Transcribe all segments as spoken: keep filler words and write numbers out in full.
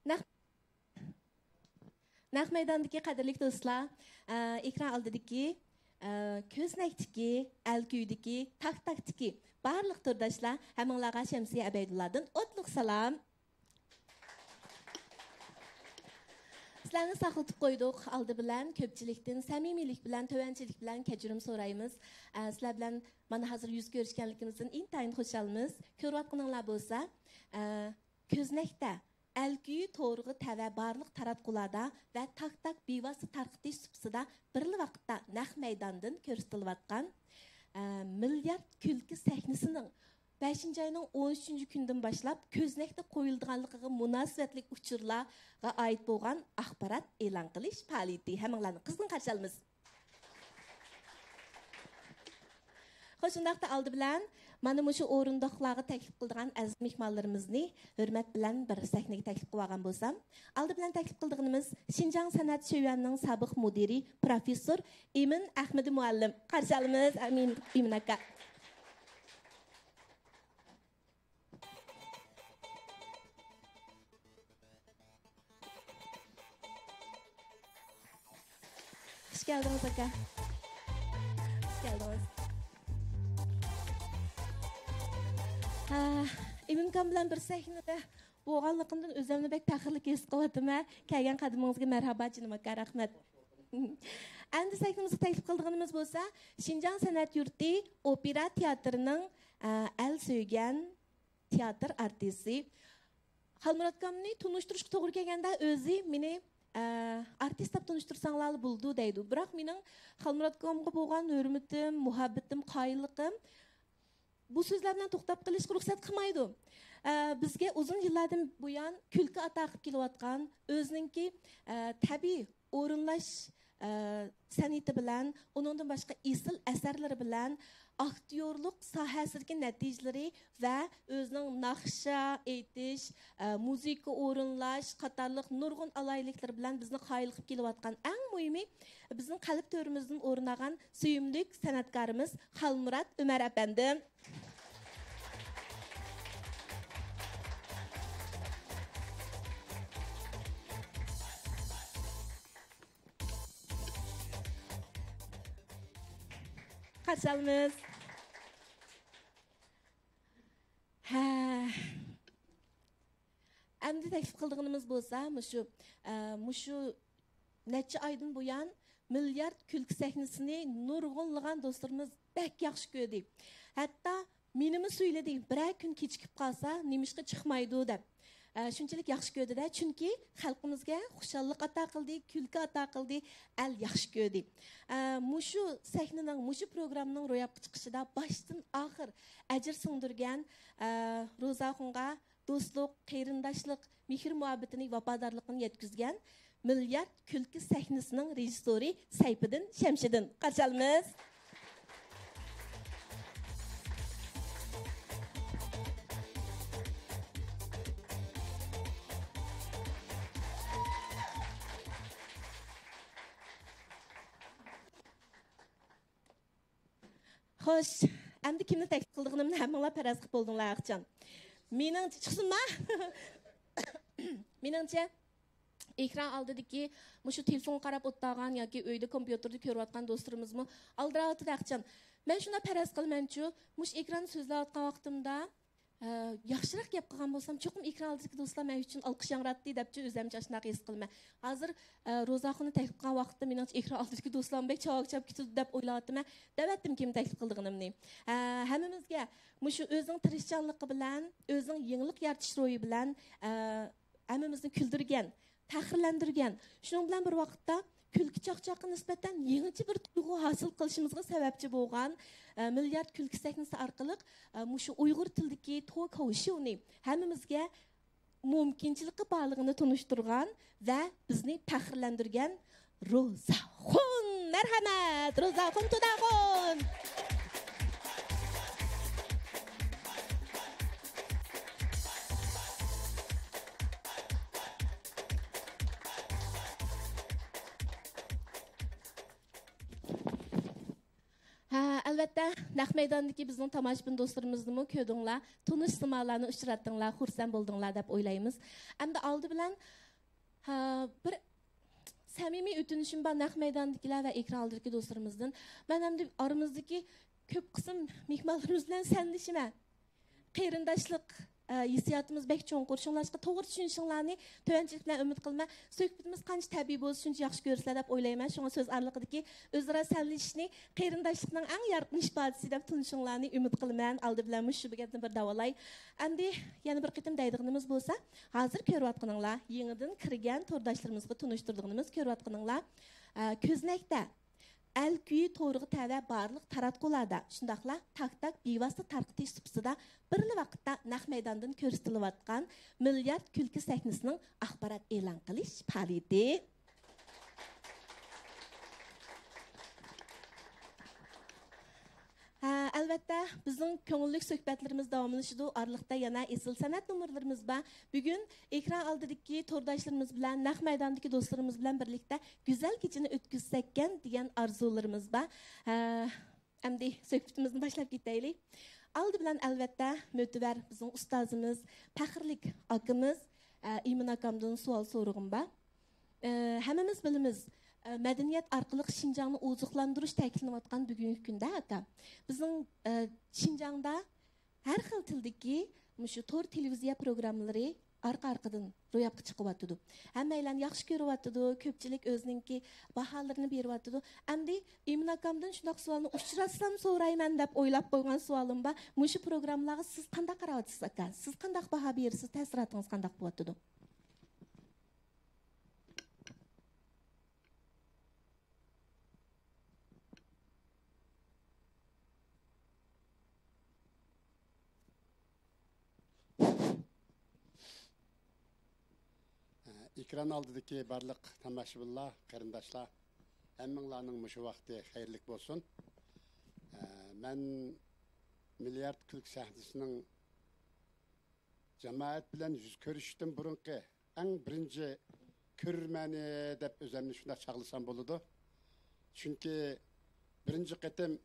نەق، نەق مەيداندىكى قەدىرلىك دوستلار، ئە، ئېكران ئالدىدىكى، ئە، كۆزنەكتىكى، ئەلكۈيدىكى، تاك-تاكتىكى بارلىق تورداشلار، ھەممىڭلارغا شەمسىيە ئەبەيدۇللادىن ئوتلۇق سالام. سىلەرنى ساقلىتىپ قويدۇق. ئالدى بىلەن كۆپچىلىكتىن سەمىمىيلىك بىلەن، تۆۋەنچىلىك بىلەن كەچۈرۈم سورايمىز. ئە، سىلەر بىلەن مانا ھازىر يۈز كۆرۈشكەنلىكىمىزدىن ئىنتايىن خۇشالمىز. كۆرۈۋاتقىنىڭلار بولسا، ئە، كۆزنەكتە ئەلكۈي تورىغا تەۋە بارلىق تاراتقۇلاردا ۋە تاك-تاك بىۋاسىتە تارقىتىش سۇپىسىدا بىرلا ۋاقىتتا نەق مەيداندىن كۆرسىتىلىۋاتقان، ئە، مىليارد كۈلكە سەھنىسىنىڭ بەشىنچى ئاينىڭ ئون ئۈچىنچى كۈنىدىن باشلاپ كۆزنەكتە قويۇلىدىغانلىقىغا مۇناسىۋەتلىك ئۇچۇرلارغا ئائىت بولغان ئاخبارات ئېلان قىلىش پائالىيىتى. ھەممىڭلارنى قىزغىن قارشى ئالىمىز. خوش، شۇنداقتا ئالدى بىلەن مانا مۇشۇ ئورۇندۇقلارغا تەكلىپ قىلىدىغان ئەزىز مېھمانلىرىمىزنى ھۆرمەت بىلەن بىر سەھنىگە تەكلىپ قىلىۋالغان بولسام، ئالدى بىلەن تەكلىپ قىلىدىغىنىمىز شىنجاڭ سەنئەت شۆيۈەنىنىڭ سابىق مۇدىرى پروفېسسور ئىمىن ئەخمىدى مۇئەللىم. قارشى ئالىمىز، ئىمىن، ئىمىن ئاكا. خۇش كەلدىڭىز، ئاكا. خۇش كەلدىڭىز. ھە، ئىمىنكام بىلەن بىر سەھنىدە بولغانلىقىمدىن ئۆزۈمنى بەك پەخىرلىك ھېس قىلىۋاتىمەن. كەلگەن قەدىمىڭىزگە مەرھابا، جېنىم ئاكا، رەھمەت. ئەمدى سەھنىمىزگە تەكلىپ قىلىدىغىنىمىز بولسا، شىنجاڭ سەنئەت يۇرتى ئوپېرا تىياتىرىنىڭ، ئە، ئەل سۆيگەن تىياتىر ئارتىسى. خالمۇراتكامنى تونۇشتۇرۇشقا توغرا كەلگەندە، ئۆزى مېنى، ئە، ئارتىس دەپ تونۇشتۇرساڭلارلا بولىدۇ دەيدۇ. بىراق مېنىڭ خالمۇراتكامغا بولغان ھۆرمىتىم، مۇھەببىتىم، قايىللىقىم بۇ سۆزلەر بىلەن توختاپ قېلىشقا رۇخسەت قىلمايدۇ. ئە، بىزگە ئۇزۇن يىللاردىن بۇيان كۈلكە ئاتا قىلىپ كېلىۋاتقان، ئۆزىنىڭكى، ئە، تەبىئىي ئورۇنلاش، ئە، سەنئىتى بىلەن، ئۇنىڭدىن باشقا ئېسىل ئەسەرلىرى بىلەن، ئاكتيورلۇق ساھەسىدىكى نەتىجىلىرى ۋە ئۆزىنىڭ ناخشا ئېيتىش، ئە، مۇزىكا ئورۇنلاش قاتارلىق نۇرغۇن ئالاھىدىلىكلىرى بىلەن بىزنى قايىل قىلىپ كېلىۋاتقان، ئەڭ مۇھىمى، بىزنىڭ قەلب تۆرىمىزدىن ئورۇن ئالغان سۆيۈملۈك سەنئەتكارىمىز خالمۇرات ئۆمەر ئەپەندىم. قارشى ئالىمىز. ھە. ئەمدى تەكلىپ قىلىدىغىنىمىز بولسا، مۇشۇ، ئە، مۇشۇ نەچچە ئايدىن بۇيان مىليارد كۈلكە سەھنىسىنى نۇرغۇنلىغان دوستلىرىمىز بەك ياخشى كۆردى. ھەتتا مېنىمۇ سۈيلىدى، بىرەر كۈن كېچىكىپ قالسا، نېمىشقا چىقمايدۇ دەپ. ئە، شۇنچىلىك ياخشى كۆردى-دە، چۈنكى خەلقىمىزگە خۇشاللىق ئاتا قىلدى، كۈلكە ئاتا قىلدى، ئەل ياخشى كۆردى. ئە، مۇشۇ سەھنىنىڭ، مۇشۇ پروگراممىنىڭ روياپقا چىقىشىدا باشتىن ئاخىر ئەجىر سىڭدۈرگەن، ئە، روزاخۇنغا دوستلۇق، قېرىنداشلىق، مېھىر-مۇھەببىتىنى، ۋاپادارلىقىنى يەتكۈزگەن مىليارد كۈلكە سەھنىسىنىڭ رېژىسسورى سەيپىدىن شەمشىدىن. قارشى ئالىمىز. خوش، ئەمدى كىمنى تەكلىپ قىلىدىغىنىمنى ھەممىڭلار پەرەز قىلىپ بولدۇڭلار، ئاقچان. مېنىڭچە، چىقسۇنما؟ مېنىڭچە، ئېكران ئالدىدىكى مۇشۇ تېلېفونغا قاراپ ئولتۇرغان ياكى ئۆيدە كومپيۇتېردا كۆرۈۋاتقان دوستلىرىمىزمۇ ئالدىراۋاتىدۇ، ئاقچان. مەن شۇنداق پەرەز قىلىمەنچۇ، مۇشۇ ئېكراندا سۆزلەۋاتقان ۋاقتىمدا، ئە، ياخشىراق گەپ قىلغان بولسام، چوقۇم ئېكران ئالدىدىكى دوستلار مەن ئۈچۈن ئالقىش ياڭراتتى دەپچۇ، ئۆزۈمچە ئاشۇنداق ھېس قىلىمەن. ھازىر، ئە، روزاخۇننى تەكلىپ قىلغان ۋاقىتتا مېنىڭچە ئېكران ئالدىدىكى دوستلارمۇ بەك چاۋاك چاپ كېتىدۇ دەپ ئويلاۋاتىمەن. دەۋەتتىم كىم تەكلىپ قىلىدىغىنىمنى. ئە، ھەممىمىزگە مۇشۇ ئۆزىنىڭ تىرىشچانلىقى بىلەن، ئۆزىنىڭ يېڭىلىق يارىتىش روھى بىلەن، ئە، ھەممىمىزنى كۈلدۈرگەن، پەخىرلەندۈرگەن، شۇنىڭ بىلەن بىر ۋاقىتتا كۈلكە چاقچاققا نىسبەتەن يېڭىچە بىر تۇيغۇ ھاسىل قىلىشىمىزغا سەۋەبچى بولغان، ئە، مىليارد كۈلكە سەھنىسى ئارقىلىق، ئە، مۇشۇ ئۇيغۇر تىلىدىكى توك شوۋنى ھەممىمىزگە مۇمكىنچىلىكى بارلىقىنى تونۇشتۇرغان ۋە بىزنى پەخىرلەندۈرگەن روزاخۇن. مەرھەمەت، روزاخۇن تۇداخۇن. ھە، ئەلۋەتتە، نەق مەيداندىكى بىزنىڭ تاماشىبىن دوستلىرىمىزنىمۇ كۆردۈڭلار، تونۇش سىمالارنى ئۇچراتتىڭلار، خۇرسەن بولدۇڭلار دەپ ئويلايمىز. ئەمدى ئالدى بىلەن، ھە، بىر سەمىمىي ئۆتۈنۈشۈم بار نەق مەيداندىكىلەر ۋە ئېكران ئالدىدىكى دوستلىرىمىزدىن. مەن ئەمدى ئارىمىزدىكى كۆپ قىسىم مېھمانلىرىمىز بىلەن سەنلىشىمەن. قېرىنداشلىق، ئە، ھېسسىياتىمىز بەك چوڭقۇر. شۇڭلاشقا توغرا چۈشىنىشىڭلارنى تۆۋەنچىلىك بىلەن ئۈمىد قىلىمەن. سۆھبىتىمىز قانچە تەبىئىي بولسا، شۇنچە ياخشى كۆرىسىلەر دەپ ئويلايمەن. شۇڭا سۆز ئارىلىقىدىكى ئۆزئارا سەنلىشىشنى قېرىنداشلىقنىڭ ئەڭ يارقىن ئىپادىسى دەپ تونۇشۇڭلارنى ئۈمىد قىلىمەن. ئالدى بىلەن مۇشۇ گەپنى بىر داۋالاي. ئەمدى يەنە بىر قېتىم دەيدىغىنىمىز بولسا، ھازىر كۆرۈۋاتقىنىڭلار، يېڭىدىن كىرگەن تورداشلىرىمىزغا تونۇشتۇرىدىغىنىمىز، كۆرۈۋاتقىنىڭلار، ئە، كۆزنەكتە ئەل كۈيى تورىغا تەۋە بارلىق تاراتقۇلاردا، شۇنداقلا تاك-تاك بىۋاسىتە تارقىتىش سۇپىسىدا بىرلا ۋاقىتتا نەق مەيداندىن كۆرسىتىلىۋاتقان مىليارد كۈلكە سەھنىسىنىڭ ئاخبارات ئېلان قىلىش پائالىيىتى. ھە، ئەلۋەتتە، بىزنىڭ كۆڭۈللۈك سۆھبەتلىرىمىز داۋاملىشىدۇ. ئارىلىقتا يەنە ئېسىل سەنئەت نومۇرلىرىمىز بار. بۈگۈن ئېكران ئالدىدىكى تورداشلىرىمىز بىلەن، نەق مەيداندىكى دوستلىرىمىز بىلەن بىرلىكتە گۈزەل كېچىنى ئۆتكۈزسەككەن دېگەن ئارزۇلىرىمىز بار. ھە، ئەمدى سۆھبىتىمىزنى باشلاپ كېتەيلى. ئالدى بىلەن، ئەلۋەتتە، مۆتىۋەر بىزنىڭ ئۇستازىمىز، پەخىرلىك ئاكىمىز، ئە، ئىمىن ئاكامدىن سوئال سورىغۇم بار. ئە، ھەممىمىز بىلىمىز، ئە، مەدەنىيەت ئارقىلىق شىنجاڭنى ئوزۇقلاندۇرۇش تەكىتلىنىۋاتقان بۈگۈنكى كۈندە، ئاكا. بىزنىڭ، ئە، شىنجاڭدا ھەر خىل تىلدىكى مۇشۇ تور تېلېۋىزىيە پروگراممىلىرى ئارقا-ئارقىدىن روياپقا چىقىۋاتىدۇ. ھەممەيلەن ياخشى كۆرۈۋاتىدۇ، كۆپچىلىك ئۆزىنىڭكى باھالىرىنى بېرىۋاتىدۇ. ئەمدى ئىمىن ئاكامدىن شۇنداق سوئالنى ئۇچراتسام سورايمەن دەپ ئويلاپ قويغان سوئالىم بار. مۇشۇ پروگراممىلارغا سىز قانداق قاراۋاتىسىز، ئاكا؟ سىز قانداق باھا بېرىسىز؟ تەسىراتىڭىز قانداق بولۇۋاتىدۇ؟ ئېكران ئالدىدىكى بارلىق تاماشىبىنلار، قېرىنداشلار، ھەممىڭلارنىڭ مۇشۇ ۋاقتى خەيرلىك بولسۇن. مەن مىليارد كۈلكە سەھنىسىنىڭ جامائەت بىلەن يۈز كۆرۈشۈشتىن بۇرۇنقى ئەڭ بىرىنچى كۆرۈرمەنى دەپ ئۆزۈمنى شۇنداق چاغلىسام بولىدۇ. چۈنكى بىرىنچى قېتىم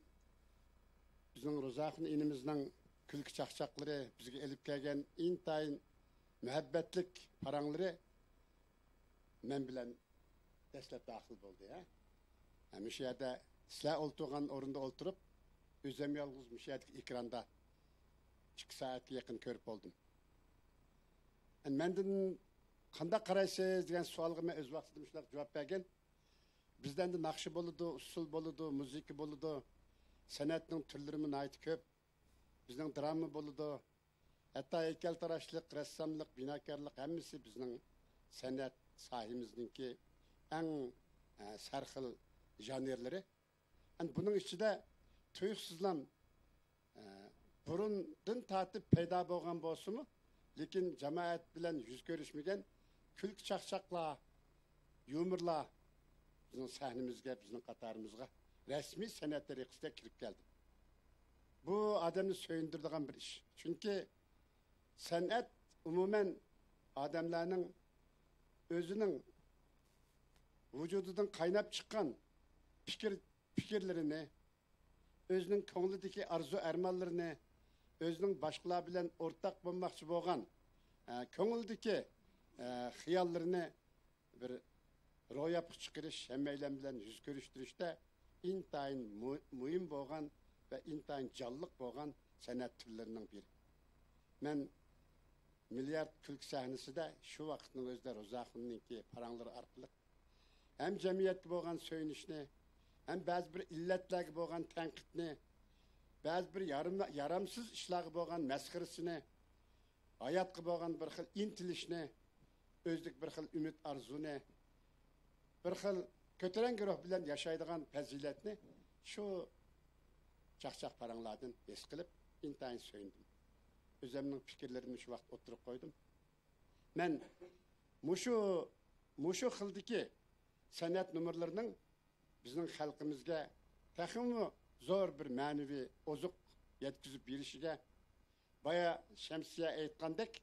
بىزنىڭ روزاخۇن ئىنىمىزنىڭ كۈلكە چاقچاقلىرى، بىزگە ئېلىپ كەلگەن ئىنتايىن مۇھەببەتلىك پاراڭلىرى مەن بىلەن دەسلەپ داخىل بولدى، ھە؟ ھە، مۇشۇ يەردە سىلەر ئولتۇرغان ئورۇندا ئولتۇرۇپ، ئۆزۈم يالغۇز مۇشۇ يەردىكى ئېكراندا ئىككى سائەتكە يېقىن كۆرۈپ بولدۇم. مەندىن قانداق قارايسىز دېگەن سوئالغا مەن ئۆز ۋاقتىدا مۇشۇنداق جاۋاب بەرگەن. بىزدە ئەمدى ناخشا بولىدۇ، ئۇسسۇل بولىدۇ، مۇزىكا بولىدۇ، سەنئەتنىڭ تۈرلىرىمۇ ناھايىتى كۆپ. بىزنىڭ دراما بولىدۇ، ھەتتا ھەيكەلتىراشلىق، رەسساملىق، بىناكارلىق، ھەممىسى بىزنىڭ سەنئەت ساھەمىزنىڭكى ئەڭ، ئە، سەرخىل ژانىرلىرى. ئەمدى بۇنىڭ ئىچىدە تۇيۇقسىزلام، ئە، بۇرۇندىن تارتىپ پەيدا بولغان بولسىمۇ، لېكىن جامائەت بىلەن يۈز كۆرۈشمىگەن كۈلكە چاقچاقلار، يۇمۇرلار بىزنىڭ سەھنىمىزگە، بىزنىڭ قاتارىمىزغا رەسمىي سەنئەت تەرىقىسىدە كىرىپ كەلدى. بۇ ئادەمنى سۆيۈندۈرىدىغان بىر ئىش. چۈنكى سەنئەت ئومۇمەن ئادەملەرنىڭ ئۆزىنىڭ ۋۇجۇدىدىن قايناپ چىققان پىكىر، پىكىرلىرىنى، ئۆزىنىڭ كۆڭلىدىكى ئارزۇ-ئارمانلىرىنى، ئۆزىنىڭ باشقىلار بىلەن ئورتاق بولماقچى بولغان، ئە، كۆڭلىدىكى، ئە، خىياللىرىنى بىر روياپقا چىقىرىش، ھەممەيلەن بىلەن يۈز كۆرۈشتۈرۈشتە ئىنتايىن مۇ-، مۇھىم بولغان ۋە ئىنتايىن جانلىق بولغان سەنئەت تۈرلىرىنىڭ بىرى. مەن مىليارد كۈلكە سەھنىسىدە شۇ ۋاقىتنىڭ ئۆزىدە روزاخۇننىڭكى پاراڭلىرى ئارقىلىق ھەم جەمئىيەتكە بولغان سۆيۈنۈشنى، ھەم بەزى بىر ئىللەتلەرگە بولغان تەنقىدنى، بەزى بىر يارىم-، يارامسىز ئىشلارغا بولغان مەسخىرىسىنى، ھاياتقا بولغان بىر خىل ئىنتىلىشنى، ئۆزىدىكى بىر خىل ئۈمىد ئارزۇنى، بىر خىل كۆتۈرەڭگۈ روھ بىلەن ياشايدىغان پەزىلەتنى شۇ چاقچاق پاراڭلاردىن ھېس قىلىپ، ئىنتايىن سۆيۈندۈم. ئۆزۈمنىڭ پىكىرلىرىمنى شۇ ۋاقىت ئوتتۇرىغا قويدۇم. مەن مۇشۇ، مۇشۇ خىلدىكى سەنئەت نومۇرلىرىنىڭ بىزنىڭ خەلقىمىزگە تېخىمۇ زور بىر مەنىۋى ئوزۇق يەتكۈزۈپ بېرىشىگە، بايا شەمسىيە ئېيتقاندەك،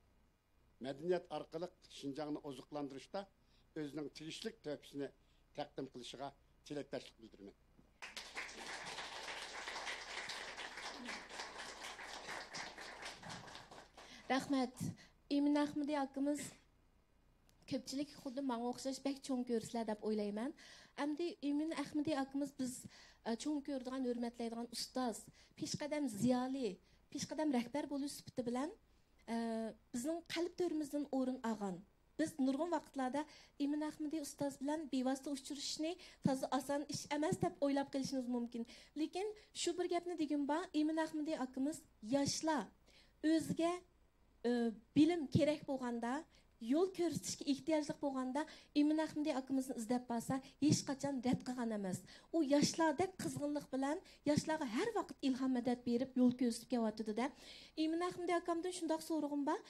مەدەنىيەت ئارقىلىق شىنجاڭنى ئوزۇقلاندۇرۇشتا ئۆزىنىڭ تېگىشلىك تۆھپىسىنى تەقدىم قىلىشىغا تىلەكداشلىق بىلدۈرىمەن. رەھمەت. ئىمىن ئەخمىدى ئاكىمىز كۆپچىلىك خۇددى ماڭا ئوخشاش بەك چوڭ كۆرىسىلەر دەپ ئويلايمەن. ئەمدى ئىمىن ئەخمىدى ئاكىمىز بىز، ئە، چوڭ كۆرىدىغان، ھۆرمەتلەيدىغان ئۇستاز، پېشقەدەم زىيالىي، پېشقەدەم رەھبەر بولۇش سۈپىتى بىلەن، ئە، بىزنىڭ قەلب تۆرىمىزدىن ئورۇن ئالغان. بىز نۇرغۇن ۋاقىتلاردا ئىمىن ئەخمىدى ئۇستاز بىلەن بىۋاسىتە ئۇچرىشىشنى تازا ئاسان ئىش ئەمەس دەپ ئويلاپ قېلىشىمىز مۇمكىن. لېكىن شۇ بىر گەپنى دېگۈم بار، ئىمىن ئەخمىدى ئاكىمىز ياشلار ئۆزىگە ئى، بىلىم كېرەك بولغاندا، يول كۆرسىتىشكە ئېھتىياجلىق بولغاندا، ئىمىن ئەخمىدى ئاكىمىزنى ئىزدەپ بارسا، ھېچقاچان رەت قىلغان ئەمەس. ئۇ ياشلاردەك قىزغىنلىق بىلەن ياشلارغا ھەر ۋاقىت ئىلھام، مەدەت بېرىپ، يول كۆرسىتىپ كېلىۋاتىدۇ-دە. ئىمىن ئەخمىدى ئاكامدىن شۇنداق سورىغۇم بار،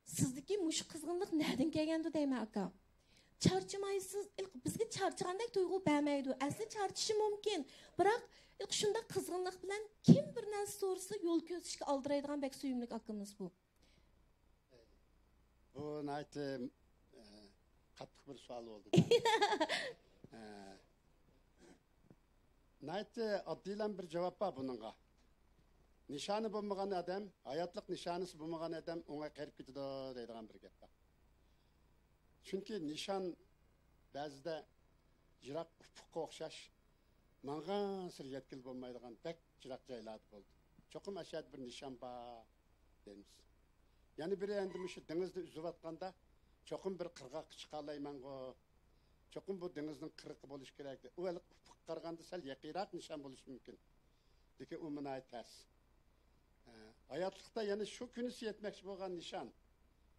سىزدىكى مۇشۇ قىزغىنلىق نەدىن كەلگەندۇ دەيمەن، ئاكا. چارچىمايسىز، بىزگە چارچىغاندەك تۇيغۇ بەرمەيدۇ. ئەسلى چارچىشى مۇمكىن، بىراق شۇنداق قىزغىنلىق بىلەن كىم بىر نەرسە سورىسا، يول كۆرسىتىشكە ئالدىرايدىغان بەك سۆيۈملۈك ئاكىمىز بۇ. بۇ ناھايىتى، ئە، قاتتىق بىر سوئال بولدى. ئە، ناھايىتى ئاددىيلا بىر جاۋاب بار بۇنىڭغا. نىشانى بولمىغان ئادەم، ھاياتلىق نىشانىسى بولمىغان ئادەم ئوڭاي قېرىپ كېتىدۇ دەيدىغان بىر گەپ بار. چۈنكى نىشان بەزىدە يىراق ئۇپۇققا ئوخشاش ماڭغانسېرى يەتكىلى بولمايدىغان بەك يىراق جايلاردا بولىدۇ. چوقۇم ئاشۇ يەردە بىر نىشان بار دەيمىز. يەنە بىرى ئەمدى مۇشۇ دېڭىزنى ئۈزۈۋاتقاندا، چوقۇم بىر قىرغاققا چىقالايمەنغۇ، چوقۇم بۇ دېڭىزنىڭ قىرغىقى بولۇشى كېرەك. ئۇ ھېلىقى ئۇپۇققا قارىغاندا سەل يېقىنراق نىشان بولۇشى مۇمكىن. لېكىن ئۇ ناھايىتى تەس. ھە، ھاياتلىقتا يەنە شۇ كۈنىسى يەتمەكچى بولغان نىشان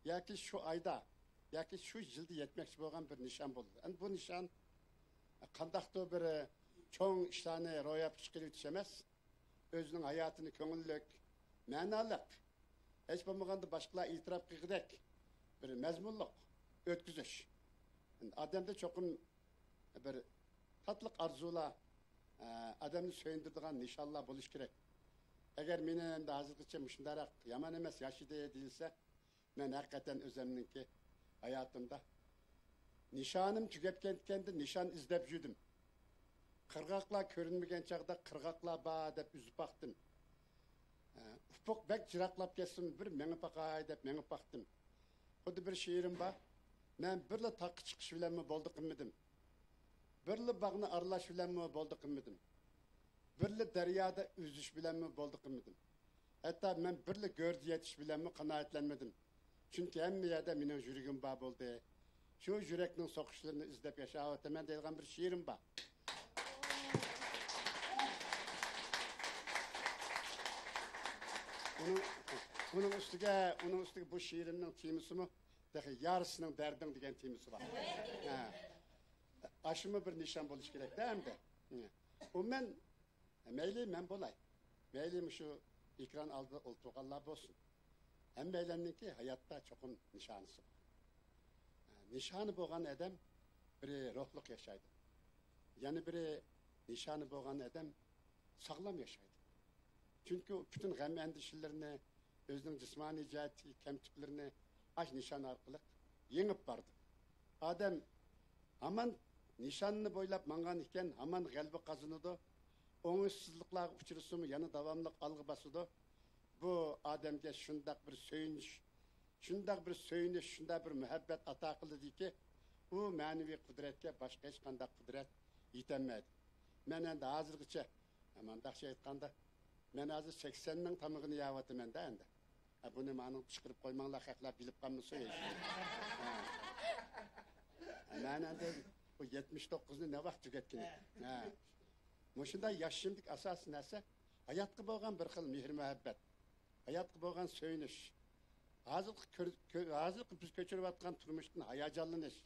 ياكى شۇ ئايدا ياكى شۇ يىلدا يەتمەكچى بولغان بىر نىشان بولىدۇ. ئەمدى بۇ نىشان قانداقتۇر بىر چوڭ ئىشلارنى روياپقا چىقىرىۋېتىش ئەمەس، ئۆزىنىڭ ھاياتىنى كۆڭۈللۈك، مەنالىق، ھېچ بولمىغاندا باشقىلار ئېتىراپ قىلغۇدەك بىر مەزمۇنلۇق ئۆتكۈزۈش. ئادەمدە چوقۇم بىر تاتلىق ئارزۇلار، ئادەمنى سۆيۈندۈرىدىغان نىشانلار بولۇشى كېرەك. ئەگەر مېنى ئەمدى ھازىرغىچە مۇشۇنداقراق يامان ئەمەس ياشىدى دېيىلسە، مەن ھەقىقەتەن ئۆزۈمنىڭكى ھاياتىمدا نىشانىم تۈگەپ كەتكەندە نىشان ئىزدەپ يۈردۈم. قىرغاقلار كۆرۈنمىگەن چاغدا قىرغاقلار بار دەپ ئۈزۈپ باقتىم. ئۇپۇق بەك يىراقلاپ كەتسىمۇ بىر مېڭىپ باقاي دەپ مېڭىپ باقتىم. خۇددى بىر شېئىرىم بار. مەن بىرلا تاغقا چىقىش بىلەنمۇ بولدى قىلمىدىم. بىرلا باغنى ئارىلاش بىلەنمۇ بولدى قىلمىدىم. بىرلا دەريادا ئۈزۈش بىلەنمۇ بولدى قىلمىدىم. ھەتتا مەن بىرلا گۆردە يېتىش بىلەنمۇ قانائەتلەنمىدىم. چۈنكى ھەممە يەردە مېنىڭ يۈرىكىم بار بولدى. شۇ يۈرەكنىڭ سوقۇشلىرىنى ئىزدەپ ياشاۋاتىمەن دەيدىغان بىر شېئىرىم بار. ئۇنىڭ، ئۇنىڭ ئۈستىگە، ئۇنىڭ ئۈستىگە بۇ شېئىرىمنىڭ تېمىسىمۇ تېخى يار سېنىڭ دەردىڭ دېگەن تېمىسى بار. ھە. ئاشۇمۇ بىر نىشان بولۇشى كېرەك-دە ئەمدى. ئۇ مەن مەيلى مەن بولاي، مەيلى مۇشۇ ئېكران ئالدىدا ئولتۇرغانلار بولسۇن، ھەممەيلەننىڭكى ھاياتتا چوقۇم نىشانىسى بار. نىشانى بولغان ئادەم بىرى روھلۇق ياشايدۇ، يەنە بىرى نىشانى بولغان ئادەم ساغلام ياشايدۇ. چۈنكى ئۇ پۈتۈن غەم-ئەندىشىلىرىنى، ئۆزىنىڭ جىسمانىي جەھەتتىكى كەمتۈكلىرىنى ئاشۇ نىشان ئارقىلىق يېڭىپ بارىدۇ. ئادەم ھامان نىشاننى بويلاپ ماڭغان ئىكەن، ھامان غەلىبە قازىنىدۇ. ئوڭۇشسىزلىقلارغا ئۇچرىسىمۇ يەنە داۋاملىق ئالغا باسىدۇ. بۇ ئادەمگە شۇنداق بىر سۆيۈنۈش، شۇنداق بىر سۆيۈنۈش، شۇنداق بىر مۇھەببەت ئاتا قىلدىكى، ئۇ مەنىۋى قۇدرەتكە باشقا ھېچقانداق قۇدرەت يېتەلمەيدۇ. مەن ئەمدى ھازىرغىچە، مانداقچە ئېيتقاندا، مەن ھازىر سەكسەن مىڭ تامىقىنى يەۋاتىمەن-دە ئەمدى. ھە، بۇنى مانىڭ پىشقىرىپ قويماڭلار، خەقلەر بىلىپ قالمىسۇن ھېچ. ھە. ھە، مەن ئەمدى بۇ يەتمىش توققۇزنى نەۋاق تۈگەتكىنى. ھە. مۇشۇنداق ياشىشىمدىكى ئاساسىي نەرسە ھاياتقا بولغان بىر خىل مېھىر-مۇھەببەت، ھاياتقا بولغان سۆيۈنۈش، ھازىرقى كۆر-، كۆ-، ھازىرقى بىز كۆچۈرۈۋاتقان تۇرمۇشتىن ھاياجانلىنىش،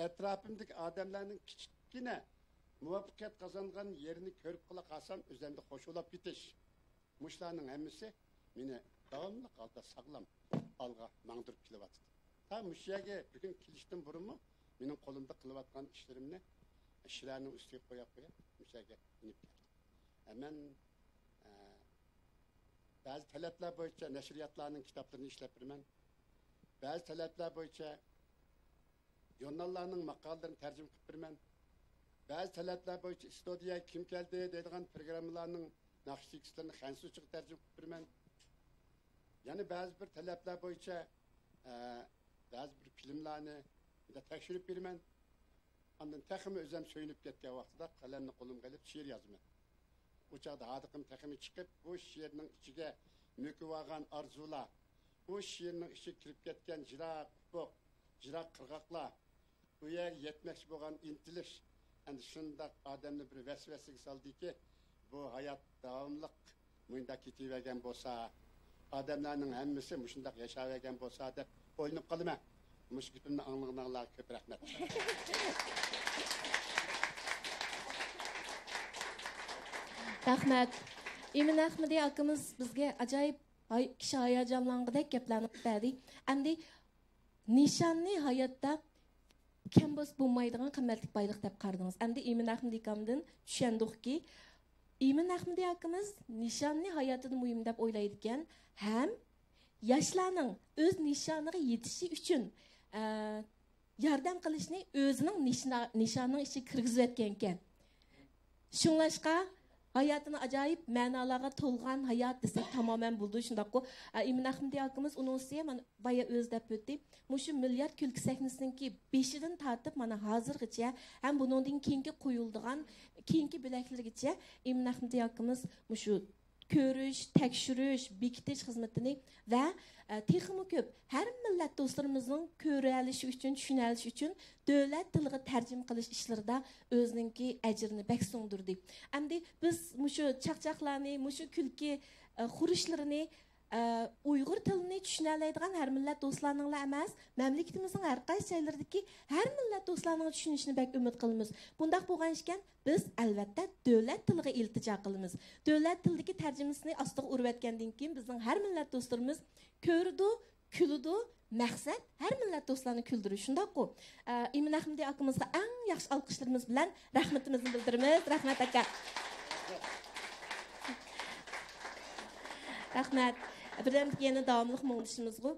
ئەتراپىمدىكى ئادەملەرنىڭ كىچىككىنە مۇۋەپپەقىيەت قازانغان يېرىنى كۆرۈپ قالا قالسام، ئۆزۈمدە خوش بولاپ كېتىش. مۇشۇلارنىڭ ھەممىسى مېنى داۋاملىق ھالدا ساغلام ئالغا ماڭدۇرۇپ كېلىۋاتىدۇ. تا مۇشۇ يەرگە بۈگۈن كېلىشتىن بۇرۇنمۇ مېنىڭ قولۇمدا قىلىۋاتقان ئىشلىرىمنى شىلەرنىڭ ئۈستىگە قويا قويا مۇشۇ يەرگە مىنىپ كەلدىم. ئە، مەن، ئە، بەزى تەلەپلەر بويىچە نەشرىياتلارنىڭ كىتابلىرىنى ئىشلەپ بېرىمەن. بەزى تەلەپلەر بويىچە ژۇرناللارنىڭ ماقالىلىرىنى تەرجىمە قىلىپ بېرىمەن. بەزى تەلەپلەر بويىچە ئىستۇدىيەگە كىم كەلدى دەيدىغان پروگراممىلارنىڭ ناخشا تېكىستلىرىنى خەنزۇچىغا تەرجىمە قىلىپ بېرىمەن. يەنە بەزى بىر تەلەپلەر بويىچە، ئە، بەزى بىر فىلىملارنى تەكشۈرۈپ بېرىمەن. ئاندىن تېخىمۇ ئۆزۈم سۆيۈنۈپ كەتكەن ۋاقتىدا قەلەمنى قولۇمغا ئېلىپ شېئىر يازىمەن. ئۇ چاغدا ھاردۇقۇم تېخىمۇ چىقىپ، بۇ شېئىرنىڭ ئىچىگە مۆكۈۋالغان ئارزۇلار، بۇ شېئىرنىڭ ئىچىگە كىرىپ كەتكەن يىراق ئۇپۇق، يىراق قىرغاقلار، ئۇ يەرگە يەتمەكچى بولغان ئىنتىلىش ئەنە شۇنداق ئادەمنى بىر ۋەسۋەسىگە سالدىكى، بۇ ھايات داۋاملىق مۇنداق كېتىۋەرگەن بولسا، ئادەملەرنىڭ ھەممىسى مۇشۇنداق ياشاۋەرگەن بولسا دەپ ئويلىنىپ قالىمەن. مۇشۇ گېپىمنى ئاڭلىغىنىڭلارغا كۆپ رەھمەت. رەھمەت. ئىمىن ئەخمىدى ئاكىمىز بىزگە ئاجايىپ ھاي-، كىشى ھاياجانلانغۇدەك گەپلەرنى قىلىپ بەردى. ئەمدى نىشاننى ھاياتتا كەم بولسا بولمايدىغان قىممەتلىك بايلىق دەپ قارىدىڭىز. ئەمدى ئىمىن ئەخمىدى ئاكامدىن چۈشەندۇقكى، ئىمىن ئەخمىدى ئاكىمىز نىشاننى ھاياتىدا مۇھىم دەپ ئويلايدىكەن ھەم ياشلارنىڭ ئۆز نىشانىغا يېتىشى ئۈچۈن، ئە، ياردەم قىلىشنى ئۆزىنىڭ نىشنا-، نىشانىنىڭ ئىچىگە كىرگۈزۈۋەتكەنىكەن. شۇڭلاشقا ھاياتىنى ئاجايىپ مەنالارغا تولغان ھايات دېسەك تامامەن بولىدۇ، شۇنداققۇ؟ ئە، ئىمىن ئەخمىدى ئاكىمىز ئۇنىڭ ئۈستىگە مانا بايا ئۆزى دەپ ئۆتتى. مۇشۇ مىليارد كۈلكە سەھنىسىنىڭكى بېشىدىن تارتىپ مانا ھازىرغىچە ھەم بۇنىڭدىن كېيىنكى قويۇلىدىغان كېيىنكى بۆلەكلىرىگىچە ئىمىن ئەخمىدى ئاكىمىز مۇشۇ كۆرۈش، تەكشۈرۈش، بېكىتىش خىزمىتىنى ۋە، ئە، تېخىمۇ كۆپ ھەر مىللەت دوستلىرىمىزنىڭ كۆرەلىشى ئۈچۈن، چۈشىنەلىشى ئۈچۈن دۆلەت تىلىغا تەرجىمە قىلىش ئىشلىرىدا ئۆزىنىڭكى ئەجرىنى بەك سىڭدۈردى. ئەمدى بىز مۇشۇ چاقچاقلارنى، مۇشۇ كۈلكە، ئە، خۇرۇچلىرىنى، ئە، ئۇيغۇر تىلىنى چۈشىنەلەيدىغان ھەر مىللەت دوستلارنىڭلا ئەمەس، مەملىكىتىمىزنىڭ ھەر قايسى جايلىرىدىكى ھەر مىللەت دوستلارنىڭ چۈشىنىشىنى بەك ئۈمىد قىلىمىز. بۇنداق بولغان ئىكەن، بىز ئەلۋەتتە دۆلەت تىلىغا ئىلتىجا قىلىمىز. دۆلەت تىلىدىكى تەرجىمىسىنى ئاستىغا ئۇرۇۋەتكەندىن كېيىن بىزنىڭ ھەر مىللەت دوستلىرىمىز كۆرىدۇ، كۈلىدۇ. مەقسەت ھەر مىللەت دوستلارنى كۈلدۈرۈش، شۇنداققۇ؟ ئە، ئىمىن ئەخمىدى ئاكىمىزغا ئەڭ ياخشى ئالقىشلىرىمىز بىلەن رەھمىتىمىزنى بىلدۈرىمىز. رەھمەت ئاكا. رەھمەت. بىردەمدىكى يەنە داۋاملىق مۇڭدىشىمىزغۇ.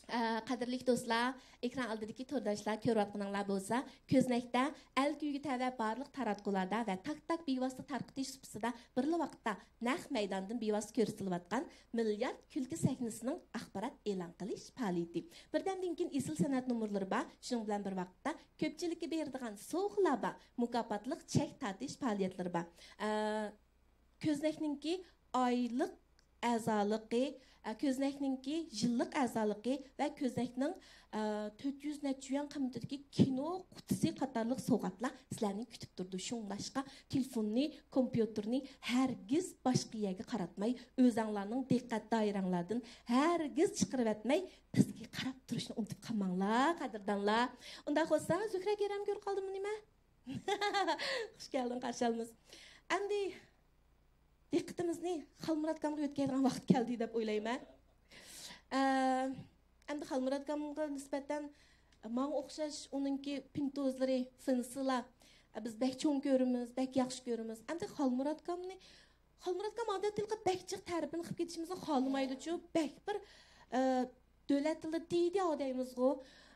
ئە، قەدىرلىك دوستلار، ئېكران ئالدىدىكى تورداشلار، كۆرۈۋاتقىنىڭلار بولسا، كۆزنەكتە ئەل كۈيىگە تەۋە بارلىق تاراتقۇلاردا ۋە تاك-تاك بىۋاسىتە تارقىتىش سۇپىسىدا بىرلا ۋاقىتتا نەق مەيداندىن بىۋاسىتە كۆرسىتىلىۋاتقان مىليارد كۈلكە سەھنىسىنىڭ ئاخبارات ئېلان قىلىش پائالىيىتى. بىردەمدىن كېيىن ئېسىل سەنئەت نومۇرلىرى بار، شۇنىڭ بىلەن بىر ۋاقىتتا كۆپچىلىككە بېرىدىغان سوۋغىلار بار، مۇكاپاتلىق چەك تارتىش پائالىيەتلىرى بار. ئە، كۆزنەكنىڭكى ئايلىق ئەزالىقى، ئە، كۆزنەكنىڭكى يىللىق ئەزالىقى ۋە كۆزنەكنىڭ، ئە، تۆت يۈز نەچچە يۈەن قىممىتىدىكى كىنو قۇتىسى قاتارلىق سوۋغاتلار سىلەرنى كۈتۈپ تۇرىدۇ. شۇڭلاشقا تېلېفوننى، كومپيۇتېرنى ھەرگىز باشقا يەرگە قاراتماي، ئۆزەڭلارنىڭ دىققەت دائىرەڭلاردىن ھەرگىز چىقىرىۋەتمەي، بىزگە قاراپ تۇرۇشنى ئۇنتۇپ قالماڭلار، قەدىردانلار. ئۇنداق بولسا، زۆھرە كېرەم كۆرۈپ قالدىمۇ نېمە؟ خۇش كەلدىڭ، قارشى ئالىمىز. ئەمدى دىققىتىمىزنى خالمۇرات ئاكامغا يۆتكەيدىغان ۋاقىت كەلدى دەپ ئويلايمەن. ئە، ئەمدى خالمۇرات ئاكامغا نىسبەتەن ماڭا ئوخشاش ئۇنىڭكى پىنتوزلىرى، فىنسىلار، ئە، بىز بەك چوڭ كۆرىمىز، بەك ياخشى كۆرىمىز. ئەمدى خالمۇرات ئاكامنى، خالمۇرات ئاكام ئادەتتە بەك جىق تەرىپىنى قىلىپ كېتىشىمىزنى خالىمايدۇچۇ، بەك بىر، ئە، دۆلەت تىلىدا دىدياۋ دەيمىزغۇ.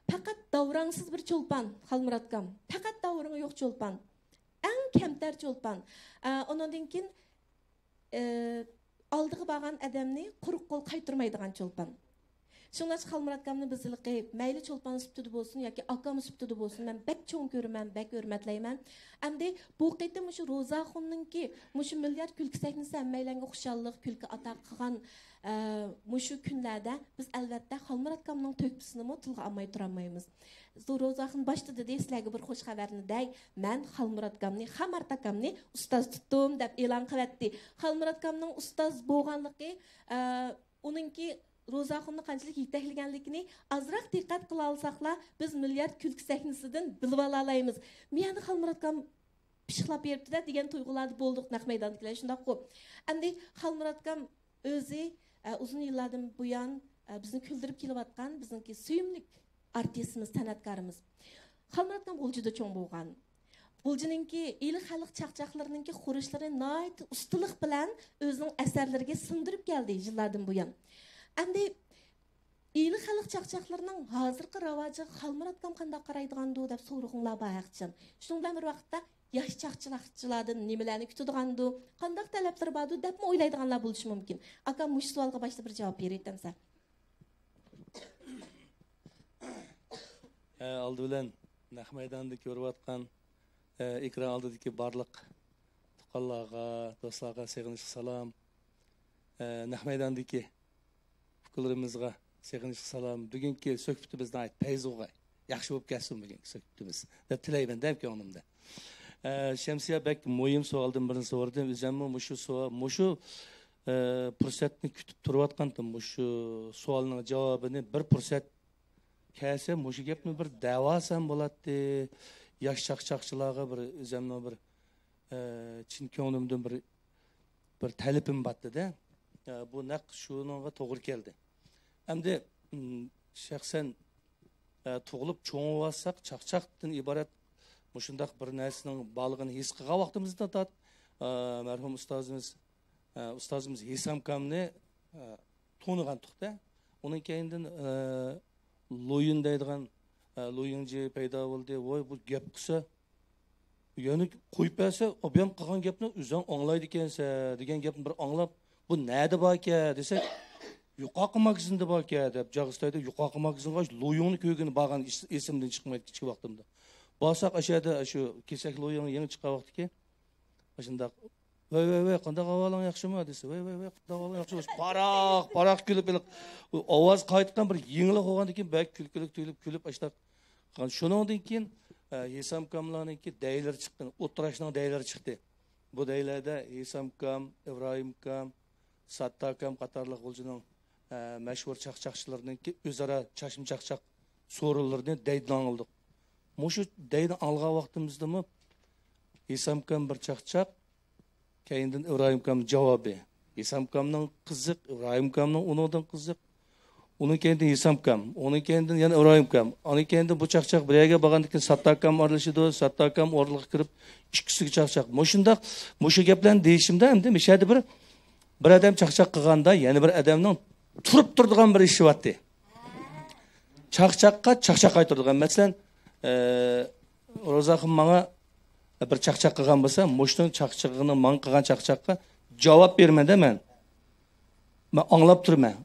پەقەت داۋراڭسىز بىر چولپان خالمۇرات ئاكام. پەقەت داۋرىڭى يوق چولپان. ئەڭ كەمتەر چولپان. ئە، ئۇنىڭدىن كېيىن، ئە، ئالدىغا بارغان ئادەمنى قۇرۇق قول قايتۇرمايدىغان چولپان. شۇڭلاشقا خالمۇرات ئاكامنى بىز ھېلىقى مەيلى چولپان سۈپىتىدە بولسۇن ياكى ئاكام سۈپىتىدە بولسۇن، مەن بەك چوڭ كۆرىمەن، بەك ھۆرمەتلەيمەن. ئەمدى بۇ قېتىم مۇشۇ روزاخۇننىڭكى مۇشۇ مىليارد كۈلكە سەھنىسى ھەممەيلەنگە خۇشاللىق، كۈلكە ئاتا قىلغان، ئە، مۇشۇ كۈنلەردە بىز ئەلۋەتتە خالمۇرات ئاكامنىڭ تۆھپىسىنىمۇ تىلغا ئالماي تۇرالمايمىز. روزاخۇن باشتا دېدى، سىلەرگە بىر خوش خەۋەرنى دەي، مەن خالمۇرات ئاكامنى، خامارت ئاكامنى ئۇستاز تۇتتۇم دەپ ئېلان قىلىۋەتتى. خالمۇرات ئاكامنىڭ ئۇستاز بولغانلىقى، ئە، ئۇنىڭكى روزاخۇننى قانچىلىك يېتەكلىگەنلىكىنى ئازراق دىققەت قىلالىساقلا، بىز مىليارد كۈلكە سەھنىسىدىن بىلىۋالالايمىز. مىيەندە خالمۇرات ئاكام پىششىقلاپ بېرىپتۇ-دە دېگەن تۇيغۇلاردە بولدۇق نەق مەيداندىكىلەر، شۇنداققۇ؟ ئەمدى خالمۇرات ئاكام ئۆزى، ئە، ئۇزۇن يىللاردىن بۇيان، ئە، بىزنى كۈلدۈرۈپ كېلىۋاتقان بىزنىڭكى سۆيۈملۈك ئارتىسىمىز، سەنئەتكارىمىز. خالمۇرات ئاكام غۇلجىدا چوڭ بولغان. غۇلجىنىڭكى ئىلى خەلق چاقچاقلىرىنىڭكى خۇرۇچلىرىنى ناھايىتى ئۇستىلىق بىلەن ئۆزىنىڭ ئەسەرلىرىگە سىڭدۈرۈپ كەلدى يىللاردىن بۇيان. ئەمدى ئىلى خەلق چاقچاقلىرىنىڭ ھازىرقى راۋاجىغا خالمۇرات ئاكام قانداق قارايدىغاندۇ دەپ سورىغۇڭلار بار ھەقىچان. شۇنىڭ بىلەن بىر ۋاقىتتا ياش چاقچاقچىلاردىن نېمىلەرنى كۈتىدىغاندۇ، قانداق تەلەپلىرى باردۇ دەپمۇ ئويلايدىغانلار بولۇشى مۇمكىن. ئاكام مۇشۇ سوئالغا باشتا بىر جاۋاب بېرىۋېتەمسەن؟ ھە، ئالدى بىلەن نەق مەيداندا كۆرۈۋاتقان، ئە، ئېكران ئالدىدىكى بارلىق تۇغقانلارغا، دوستلارغا سېغىنىشلىق سالام. ئە، نەق مەيداندىكى ئۇكىلىرىمىزغا سېغىنىشلىق سالام. بۈگۈنكى سۆھبىتىمىز ناھايىتى پەيزى بولغاي. ياخشى بولۇپ كەتسۇن بۈگۈنكى سۆھبىتىمىز دەپ تىلەيمەن دەم كۆڭلۈمدە. ئە، شەمسىيە بەك مۇھىم سوئالدىن بىرنى سورىدى. ئۆزەممۇ مۇشۇ سوئال، مۇشۇ، ئە، پۇرسەتنى كۈتۈپ تۇرۇۋاتقانتىم. مۇشۇ سوئالنىڭ جاۋابىنى بىر پۇرسەت كەلسە مۇشۇ گەپنى بىر دەۋالسام بولاتتى. ياش چاقچاقچىلارغا بىر ئۆزەمنىڭ بىر، ئە، چىن كۆڭلۈمدىن بىر، بىر تەلىپىم باتتىدە. ئە، بۇ نەق شۇنىڭغا توغرا كەلدى. ئەمدى، م، شەخسەن، ئە، تۇغۇلۇپ چوڭىۋالساق، چاقچاقتىن ئىبارەت مۇشۇنداق بىر نەرسىنىڭ بارلىقىنى ھېس قىلغان ۋاقتىمىزدا، ئە، مەرھۇم ئۇستازىمىز، ئە، ئۇستازىمىز ھېسامكامنى، ئە، تونۇغانتۇقتە. ئۇنىڭ كەينىدىن، ئە، لۇيىن دەيدىغان، ئە، لۇيىڭجى پەيدا بولدى. ۋاي، بۇ گەپ قىلسا، يەنە قويۇپ بەرسە، ئوبيان قىلغان گەپنى ئۆزۈڭ ئاڭلايدىكەنسەن دېگەن گەپنى بىر ئاڭلاپ، بۇ نەدە باركەن دېسەك، يۇقارقى ماگىزىندا باركەن دەپ، جاغىستايدا يۇقارقى ماگىزىنغا لۇيىڭنى كۆرگىنى بارغان ئېس-، ئېسىمدىن چىقمايدۇ كىچىك ۋاقتىمدا. بارساق، ئاشۇ يەردە شۇ كېسەك لۇيىڭ يېڭى چىققان ۋاقتىكى، ئاشۇنداق، ۋەي، ۋەي، ۋەي، قانداق ئەھۋالىڭ، ياخشىمۇ؟ دېسە، ۋەي، ۋەي، ۋەي، قانداق ئەھۋالىڭ، ياخشىمۇ؟ پاراق، پاراق كۈلۈپ، ھېلىقى ئاۋاز قايتقان بىر يېڭىلىق بولغاندىن كېيىن بەك كۈلكىلىك تۇيۇلۇپ، كۈلۈپ، ئاشۇنداق قىلغان. شۇنىڭدىن كېيىن، ئە، ھېسامكاملارنىڭكى دەيلىرى چىقتى، ئولتۇراشنىڭ دەيلىرى چىقتى. بۇ دەيلەردە ھېسامكام، ئىبراھىمكام، ساتتاركام قاتارلىق غۇلجىنىڭ، ئە، مەشھۇر چاقچاقچىلىرىنىڭكى ئۆزئارا چاچما چاقچاق سورۇنلىرىنى دەيدىن ئاڭلىدۇق. مۇشۇ دەيدىن ئاڭلىغان ۋاقتىمىزدىمۇ ھېسامكام بىر چاقچاق، كەينىدىن ئىبراھىمكام جاۋابى. ھېسامكامنىڭ قىزىق، ئىبراھىمكامنىڭ ئۇنىڭدىن قىزىق. ئۇنىڭ كەينىدىن ھېسامكام، ئۇنىڭ كەينىدىن يەنە ئىبراھىمكام. ئۇنىڭ كەينىدىن بۇ چاقچاق بىر يەرگە بارغاندىن كېيىن ساتتاركام ئارىلىشىدۇ، ساتتاركام ئورىلىققا كىرىپ، ئىككىسىگە چاقچاق. مۇشۇنداق، مۇشۇ گەپلەرنى دېيىشىمدە ئەمدى مۇشۇ يەردە بىر، بىر ئادەم چاقچاق قىلغاندا يەنە بىر ئادەمنىڭ تۇرۇپ تۇرىدىغان بىر ئىشى بارتى. چاقچاققا چاقچاق قايتۇرىدىغان. مەسىلەن، ئە، روزاخۇن ماڭا بىر چاقچاق قىلغان بولسا، مۇشۇنىڭ چاقچىقىنى، ماڭا قىلغان چاقچاققا جاۋاب بېرىمەن-دە مەن. مەن ئاڭلاپ تۇرىمەن.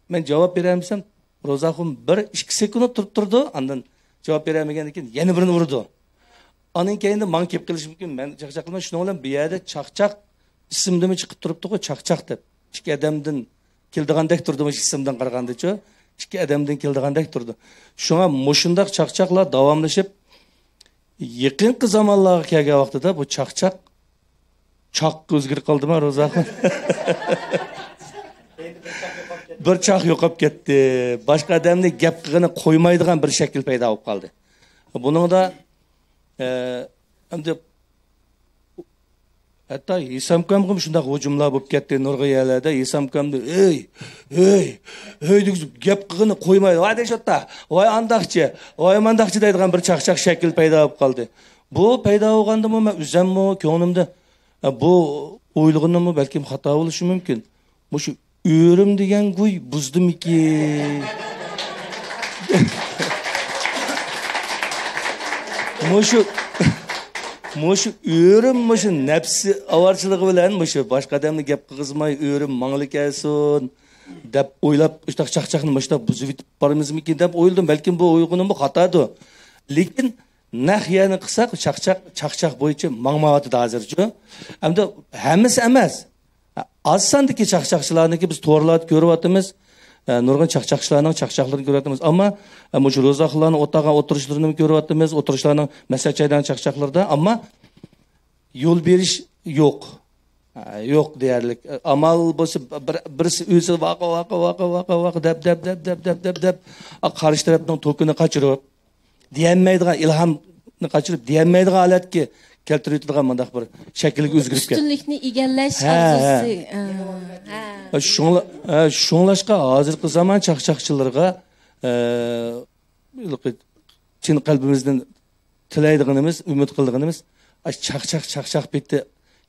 مەن جاۋاب بېرەلمىسەم، روزاخۇن بىر ئىككى سېكۇنت تۇرۇپ تۇرىدۇ، ئاندىن جاۋاب بېرەلمىگەندىن كېيىن يەنە بىرنى ئۇرىدۇ. ئاندىن كېيىن ماڭا كېلىپ قېلىشى مۇمكىن، مەن چاقچاق قىلماي. شۇنىڭ بىلەن بۇ يەردە چاقچاق ئىسىمدىمۇ چىقىپ تۇرۇپتۇقۇ، چاقچاق دەپ. ئىككى ئادەمدىن كېلىدىغاندەك تۇردىمۇ، ئىسىمدىن قارىغاندىچۇ، ئىككى ئادەمدىن كېلىدىغاندەك تۇرىدۇ. شۇڭا مۇشۇنداق چاقچاقلار داۋاملىشىپ، يېقىنقى زامانلارغا كەلگەن ۋاقتىدا بۇ چاقچاق چاققا ئۆزگىرىپ قالدىما، روزاخۇن؟ بىر چاق يوقاپ كەتتى. باشقا ئادەمنى گەپ قىلغىنى قويمايدىغان بىر شەكىل پەيدا بولۇپ قالدى. بۇنىڭدا، ئە، ئەمدى ھەتتا ھېسامكامغىمۇ شۇنداق ھۇجۇملار بولۇپ كەتتى نۇرغۇن يەرلەردە. ھېسامكامنى، «ھەي، ھەي، ھەي» دېگۈزۈپ گەپ قىلغىنى قويمايدۇ. «ۋاي دەشوتا، ۋاي ئانداقچى، ۋاي مانداقچى» دەيدىغان بىر چاقچاق شەكىل پەيدا بولۇپ قالدى. بۇ پەيدا بولغاندىمۇ مەن ئۆزەممۇ كۆڭلۈمدە، ئە، بۇ ئويلىغىنىممۇ بەلكىم خاتا بولۇشى مۇمكىن. مۇشۇ ئۆرۈم دېگەن گۇي بۇزدىمىكىن؟ مۇشۇ، مۇشۇ ئۆرۈم مۇشۇ نەپسى ئاۋارىچىلىقى بىلەن مۇشۇ باشقا ئادەمنى گەپ قىلغۇزماي ئۆرۈم ماڭىلا كەلسۇن دەپ ئويلاپ، شۇنداق چاقچاقنى مۇشۇنداق بۇزۇۋېتىپ بارىمىزمىكىن دەپ ئويلىدىم. بەلكىم بۇ ئويغىنىممۇ خاتادۇر. لېكىن نەق يەرنى قىلساق، چاقچاق، چاقچاق بويىچە ماڭمايۋاتىدۇ ھازىرچۇ. ئەمدى ھەممىسى ئەمەس. ئاز ساندىكى چاقچاقچىلارنىڭكى بىز تورلاردا كۆرۈۋاتىمىز. ئە، نۇرغۇن چاقچاقچىلارنىڭ چاقچاقلىرىنى كۆرۈۋاتىمىز. ئەمما، ئە، مۇشۇ روزاخۇنلارنىڭ ئولتۇرغان ئولتۇرۇشلىرىنىمۇ كۆرۈۋاتىمىز. ئولتۇرۇشلارنىڭ مەسلىھەت جايىدىغان چاقچاقلىرىدا. ئەمما يول بېرىش يوق. ئە، يوق دېيەرلىك. ئە، ئامال بولسا بىر، بىرسى ئۆزى ۋاقا، ۋاقا، ۋاقا، ۋاقا، ۋاقا دەپ، دەپ، دەپ، دەپ، دەپ، دەپ، ئا، قارشى تەرەپنىڭ توكىنى قاچۇرۇپ، دېيەلمەيدىغان، ئىلھامنى قاچۇرۇپ دېيەلمەيدىغان ھالەتكە كەلتۈرۈۋېتىدىغان مۇنداق بىر شەكىلگە ئۆزگىرىپ كەتتى. ئۈستۈنلۈكنى ئىگىلەش ھە، ھە. ئارزۇسى. ھە. شۇڭلا-، ھە، شۇڭلاشقا ھازىرقى زامان چاقچاقچىلىرىغا، ئە، چىن قەلبىمىزدىن تىلەيدىغىنىمىز، ئۈمىد قىلىدىغىنىمىز، ئاشۇ چاقچاق، چاقچاق پېتى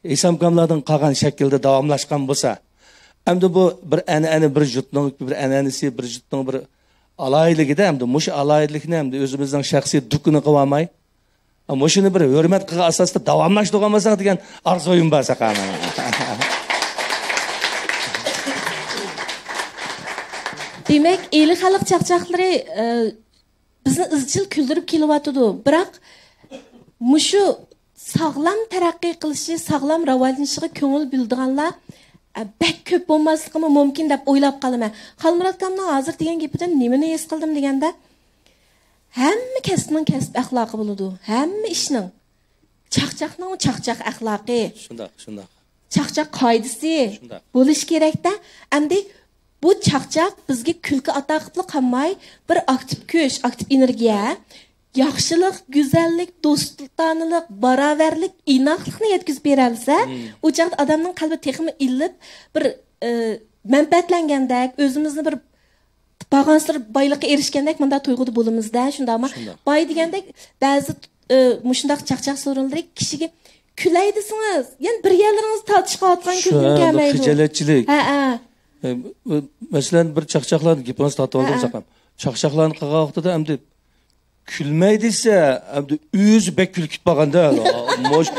ھېسامكاملاردىن قالغان شەكىلدە داۋاملاشقان بولسا، ئەمدى بۇ بىر ئەنئەنە، بىر يۇرتنىڭ بىر ئەنئەنىسى، بىر يۇرتنىڭ بىر ئالاھىدىلىكىدە ئەمدى مۇشۇ ئالاھىدىلىكنى ئەمدى ئۆزىمىزنىڭ شەخسىي دۇكىنى قىلىۋالماي، مۇشۇنى بىر ھۆرمەت قىلغان ئاساستا داۋاملاشتۇرغان بولساق دېگەن ئارزۇيۇم بار ساقا. دېمەك، ئىلى خەلق چاقچاقلىرى، ئە، بىزنى ئىزچىل كۈلدۈرۈپ كېلىۋاتىدۇ. بىراق، مۇشۇ ساغلام تەرەققىي قىلىشى، ساغلام راۋاجلىنىشىغا كۆڭۈل بۆلىدىغانلار، ئە، بەك كۆپ بولماسلىقىمۇ مۇمكىن دەپ ئويلاپ قالىمەن. خالمۇرات ئاكامنىڭ ھازىر دېگەن گېپىدىن نېمىنى ھېس قىلدىم دېگەندە، ھەممە كەسىپنىڭ كەسىپ ئەخلاقى بولىدۇ. ھەممە ئىشنىڭ. چاقچاقنىڭمۇ چاقچاق ئەخلاقى، شۇنداق، شۇنداق. چاقچاق قائىدىسى شۇنداق. بولۇشى كېرەكتە. ئەمدى بۇ چاقچاق بىزگە كۈلكە ئاتا قىلىپلا قالماي، بىر ئاكتىپ كۈچ، ئاكتىپ ئېنېرگىيە، ياخشىلىق، گۈزەللىك، دوستانىلىق، باراۋەرلىك، ئىناقلىقنى يەتكۈزۈپ بېرەلىسە، ئۇ چاغدا ئادەمنىڭ قەلبى تېخىمۇ ئىللىپ، بىر، ئە، مەنپەئەتلەنگەندەك، ئۆزىمىزنى بىر بارغانسېرى بايلىققا ئېرىشكەندەك مۇنداق تۇيغۇدا بولىمىز-دە، شۇنداقمۇ؟ شۇنداق. باي دېگەندەك بەزى، ئە، مۇشۇنداق چاقچاق سورۇنلىرى كىشىگە كۈلەي دېسىڭىز، يەنە بىر يەرلىرىڭىز تارتىشقا ئاتقان شۇ كۈلگۈم كەلمەيدۇ. خىجالەتچىلىك. ھە، ھە. ئە، مەسىلەن، بىر چاقچاقلارنى گېپىڭىزنى تارتىۋالدىم ھە، ھە. ساقام. چاقچاقلارنى قىلغان ۋاقتىدا ئەمدى كۈلمەي دېسە، ئەمدى ئۆزى بەك كۈلكە كېتىپ قالغاندا، مۇش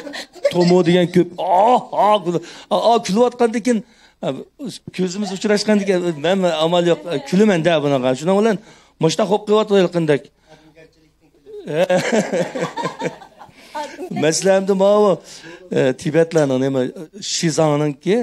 تومۇ دېگەن كۆپ، ئا، ئا، كۈل-، ئا، ئا، كۈلۈۋاتقاندىكىن، ئا، كۆزىمىز ئۇچراشقاندىكىن، مەن ئامال يوق، كۈلىمەن-دە بۇنىڭغا. شۇنىڭ بىلەن مۇشۇنداق خوپ قىلىۋاتىدۇ ھېلىقىندەك. مەسىلەن، ئەمدى ماۋۇ، ئە، تىبەتلەرنىڭ نېمە، شىزاڭنىڭكى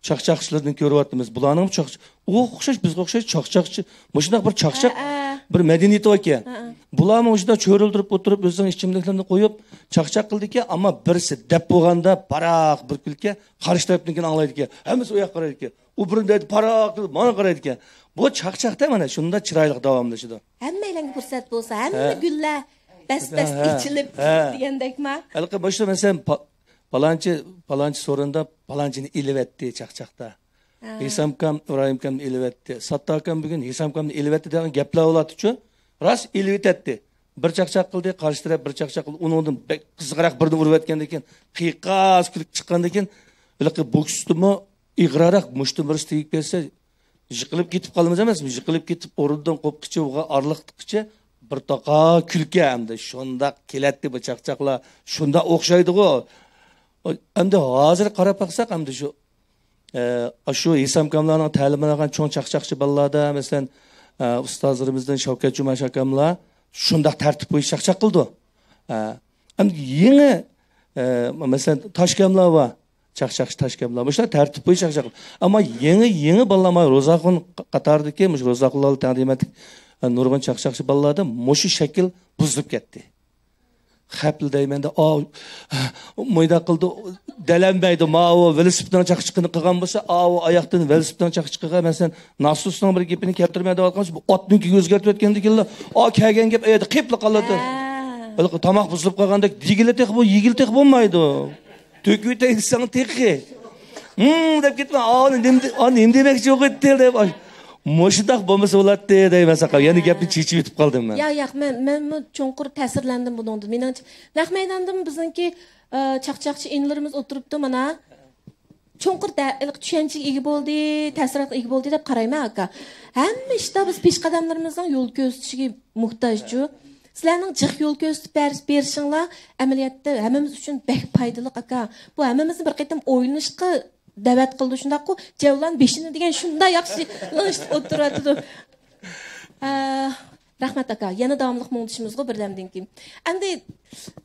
چاقچاقچىلىرىنى كۆرۈۋاتىمىز. بۇلارنىڭ چاقچا-، ئوخشاش، بىزگە ئوخشاش چاقچاقچى. مۇشۇنداق بىر چاقچاق، ھە، ھە. بىر مەدەنىيىتى باركەن. ھە، ھە. بۇلارمۇ مۇشۇنداق چۆرۈلدۈرۈپ ئولتۇرۇپ، ئۆزىنىڭ ئىچىملىكلىرىنى قويۇپ، چاقچاق قىلىدىكەن. ئەمما بىرسى دەپ بولغاندا، پاراق بىر كۈلكە، قارشى تەرەپنىڭكىنى ئاڭلايدىكەن. ھەممىسى ئۇ ياققا قارايدىكەن. ئۇ بىرنى دەيدۇ، پاراق قىلىپ ماڭا قارايدىكەن. بۇ چاقچاقتا مانا شۇنداق چىرايلىق داۋاملىشىدۇ. ھەممەيلەنگە پۇرسەت بولسا، ھەممە ھە. گۈللەر بەس-بەس ھە، ھە. ئېچىلىپ ھە. دېگەندەكما؟ ھېلىقى مۇشۇ مەسىلەن، پا-، پالانچى، پالانچى سورۇندا پالانچىنى ئېلىۋەتتى چاقچاقتا. ھە. ھېسامكام، ئىبراھىمكامنى ئېلىۋەتتى. ساتتاركام بۈگۈن ھېسامكامنى ئېلىۋەتتى دېگەن گەپلەر بولاتتىچۇ. راست ئېلىۋېتەتتى. بىر چاقچاق قىلدى، قارشى تەرەپ بىر چاقچاق قىلدى. ئۇنىڭدىن بەك قىزىقراق بىرنى ئۇرۇۋەتكەندىن كېيىن، قىيقاس كۈلۈپ چىققاندىن كېيىن، ھېلىقى بوكسچىمۇ ئېغىرراق مۇشتۇم بىرسى تېگىپ كەتسە، يىقىلىپ كېتىپ قالىمىز ئەمەسمۇ؟ يىقىلىپ كېتىپ، ئورنىدىن قوپقىچە، ئۇغا ئارىلىق تىققىچە بىر تاقا كۈلكە ئەمدى. شۇنداق كېلەتتى بۇ چاقچاقلار. شۇنداق ئوخشايدىغۇ. ئەمدى ھازىر قاراپ باقساق، ئەمدى شۇ، ئە، ئاشۇ ھېسامكاملارنىڭ تەلىمىنى ئالغان چوڭ چاقچاقچى بالىلاردا، مەسىلەن، ئە، ئۇستازلىرىمىزدىن شەۋكەت جۇماش ئاكاملار شۇنداق تەرتىپ بويىچە چاقچاق قىلىدۇ. ئە، ئەمدى يېڭى، ئە، مەسىلەن، تاشكاملار بار. چاقچاقچى تاشكاملار. مۇشۇلار تەرتىپ بويىچە چاقچاق قىلىدۇ. ئەمما يېڭى، يېڭى بالىلار، مانا روزاخۇن قاتارىدىكى، مۇشۇ روزاخۇنلار بىلەن تەڭ دېمەتلىك، ئە، نۇرغۇن چاقچاقچى بالىلاردا مۇشۇ شەكىل بۇزۇلۇپ كەتتى. خەپلە دەيمەن-دە، ئاۋۇ مۇنداق قىلدى، دەلەنمەيدۇ. ماۋۇ ۋېلىسىپىتنىڭ چاقچىقىنى قىلغان بولسا، ئاۋۇ ئاياقتىن ۋېلىسىپىتنىڭ چاقچىقىغا، مەسىلەن، ناسوسنىڭ بىر گېپىنى كەلتۈرمەي دەۋاتقان بولسا، بۇ ئاتنىڭكىگە ئۆزگەرتىۋەتكەندىكىنلا، ئا، كەلگەن گەپ ئەيەردە قېپلا قالىدۇ. ھە. ھېلىقى تاماق بۇزۇلۇپ قالغاندەك دېگىلى تېخى بۇ، يېگىلى تېخى بولمايدۇ. تۆكۈۋېتەي دېسەڭ تېخى. ھىم دەپ كېتىمەن. ئا، نېمە دە-، ئا، نېمە دېمەكچى بولغىيتتى دەپ. ئاي، مۇشۇنداق بولمىسا بولاتتى دەيمەن ساقا. يەنە گەپنى چېچىۋېتىپ قالدىم مەن. يا، ياق، مەن، مەنمۇ چوڭقۇر تەسىرلەندىم بۇنىڭدىن. مېنىڭچە، نەق مەيداندىمۇ بىزنىڭكى، ئە، چاقچاقچى ئىنىلىرىمىز ئولتۇرۇپتۇ مانا. چوڭقۇر دە-، ھېلىقى چۈشەنچىگە ئىگە بولدى، تەسىراتقا ئىگە بولدى دەپ قارايمەن، ئاكا. ھەممە ئىشتا بىز پېشقەدەملىرىمىزنىڭ يول كۆرسىتىشىگە موھتاجچۇ. سىلەرنىڭ جىق يول كۆرسىتىپ بەر-، بېرىشىڭلار ئەمەلىيەتتە ھەممىمىز ئۈچۈن بەك پايدىلىق، ئاكا. بۇ ھەممىمىزنى بىر قېتىم ئويلىنىشقا دەۋەت قىلىدۇ، شۇنداققۇ؟ جەۋلان بېشىنى دېگەن شۇنداق ياخشى لىڭشىتىپ ئولتۇرۇۋاتىدۇ. ئە، رەھمەت، ئاكا. يەنە داۋاملىق مۇڭدىشىمىزغۇ بىردەمدىن كېيىن. ئەمدى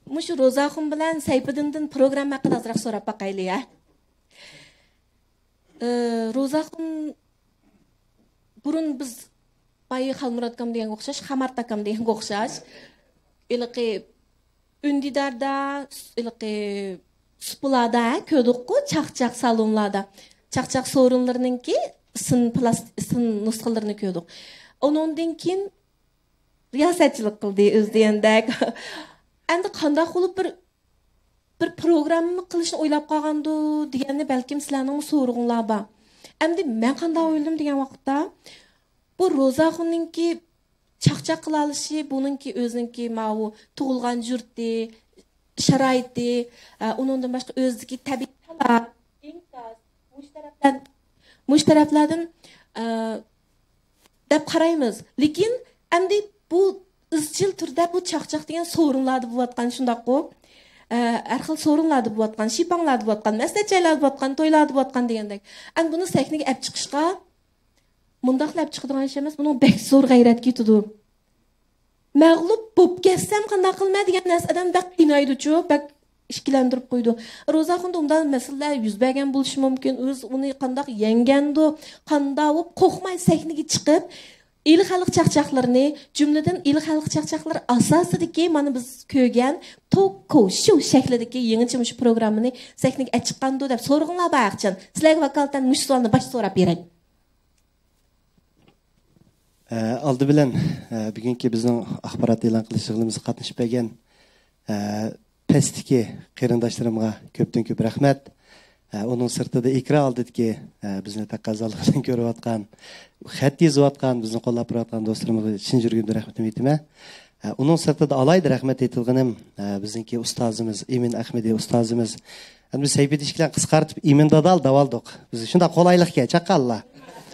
مۇشۇ روزاخۇن بىلەن سەيپىدىندىن پروگرامما ھەققىدە ئازراق سوراپ باقايلى، ھە؟ ئى، روزاخۇن، بۇرۇن بىز بايا خالمۇرات ئاكام دېگەنگە ئوخشاش، خامارت ئاكام دېگەنگە ئوخشاش، ھېلىقى ئۈندىداردا، ھېلىقى سۇپىلاردا، ھە، كۆردۇققۇ، چاقچاق سالونلاردا. چاقچاق سورۇنلىرىنىڭكى سىن پلاست-، سىن نۇسخىلىرىنى كۆردۇق. ئۇنىڭدىن كېيىن رىياسەتچىلىك قىلدى، ئۆزى دېگەندەك. ئەمدى قانداق بولۇپ بىر بىر پروگرامما قىلىشنى ئويلاپ قالغاندۇ دېگەننى بەلكىم سىلەرنىڭمۇ سورىقىڭلار بار. ئەمدى مەن قانداق ئويلىدىم دېگەن ۋاقىتتا، بۇ روزاخۇننىڭكى چاقچاق قىلالىشى، بۇنىڭكى ئۆزىنىڭكى ماۋۇ تۇغۇلغان يۇرتى، شارائىتى، ئە، ئۇنىڭدىن باشقا ئۆزىدىكى تەبىئىي تالا، ئىنكاس، مۇشۇ تەرەپلەر-، مۇشۇ تەرەپلەردىن، ئە، دەپ قارايمىز. لېكىن ئەمدى بۇ ئىزچىل تۈردە بۇ چاقچاق دېگەن سورۇنلاردا بولۇۋاتقان، شۇنداققۇ؟ ئە، ھەر خىل سورۇنلاردا بولۇۋاتقان، شىپاڭلاردا بولۇۋاتقان، مەسلىھەت جايلاردا بولۇۋاتقان، تويلاردا بولۇۋاتقان دېگەندەك. ئەمدى بۇنى سەھنىگە ئەپ چىقىشقا، مۇنداقلا ئەپ چىقىدىغان ئىش ئەمەس، بۇنىڭ بەك زور غەيرەت كېتىدۇ. مەغلۇپ بوپ كەتسەم قانداق قىلىمەن دېگەن نەرسە ئادەم بەك قىينايدۇچۇ، بەك ئىككىلەندۈرۈپ قويىدۇ. روزاخۇندا ئۇنداق مەسىلىلەر يۈز بەرگەن بولۇشى مۇمكىن. ئۆزى ئۇنى قانداق يەڭگەندۇ، قانداق بولۇپ قورقماي سەھنىگە چىقىپ، ئىلى خەلق چاقچاقلىرىنى، جۈملىدىن ئىلى خەلق چاقچاقلىرى ئاساسىدىكى مانا بىز كۆرگەن توك شو شەكلىدىكى يېڭىچە مۇشۇ پروگراممىنى سەھنىگە ئەچىققاندۇ دەپ سورىغىنىلا بار ئەخچان. سىلەرگە ۋاكالىتەن مۇشۇ سوئالنى باشتا سوراپ بېرەي. ئە، ئالدى بىلەن، ئە، بۈگۈنكى بىزنىڭ ئاخبارات ئېلان قىلىش يىغىنىمىزغا قاتنىشىپ بەرگەن، ئە، پەستىكى قېرىنداشلىرىمغا كۆپتىن كۆپ رەھمەت. ئە، ئۇنىڭ سىرتىدا ئېكران ئالدىدىكى، ئە، بىزنى تەقەززالىق بىلەن كۆرۈۋاتقان، خەت يېزىۋاتقان، بىزنى قوللاپ تۇرۇۋاتقان دوستلىرىمغا چىن يۈرىكىمدىن رەھمىتىمنى ئېيتىمەن. ئە، ئۇنىڭ سىرتىدا ئالاھىدە رەھمەت ئېيتىلغىنىم، ئە، بىزنىڭكى ئۇستازىمىز، ئىمىن ئەخمىدى ئۇستازىمىز. ئەمدى سەيپىدىن ئىككىلەن قىسقارتىپ ئىمىن دادال دەۋالدۇق. بىز شۇنداق قولايلىقكەن، چاققانلار.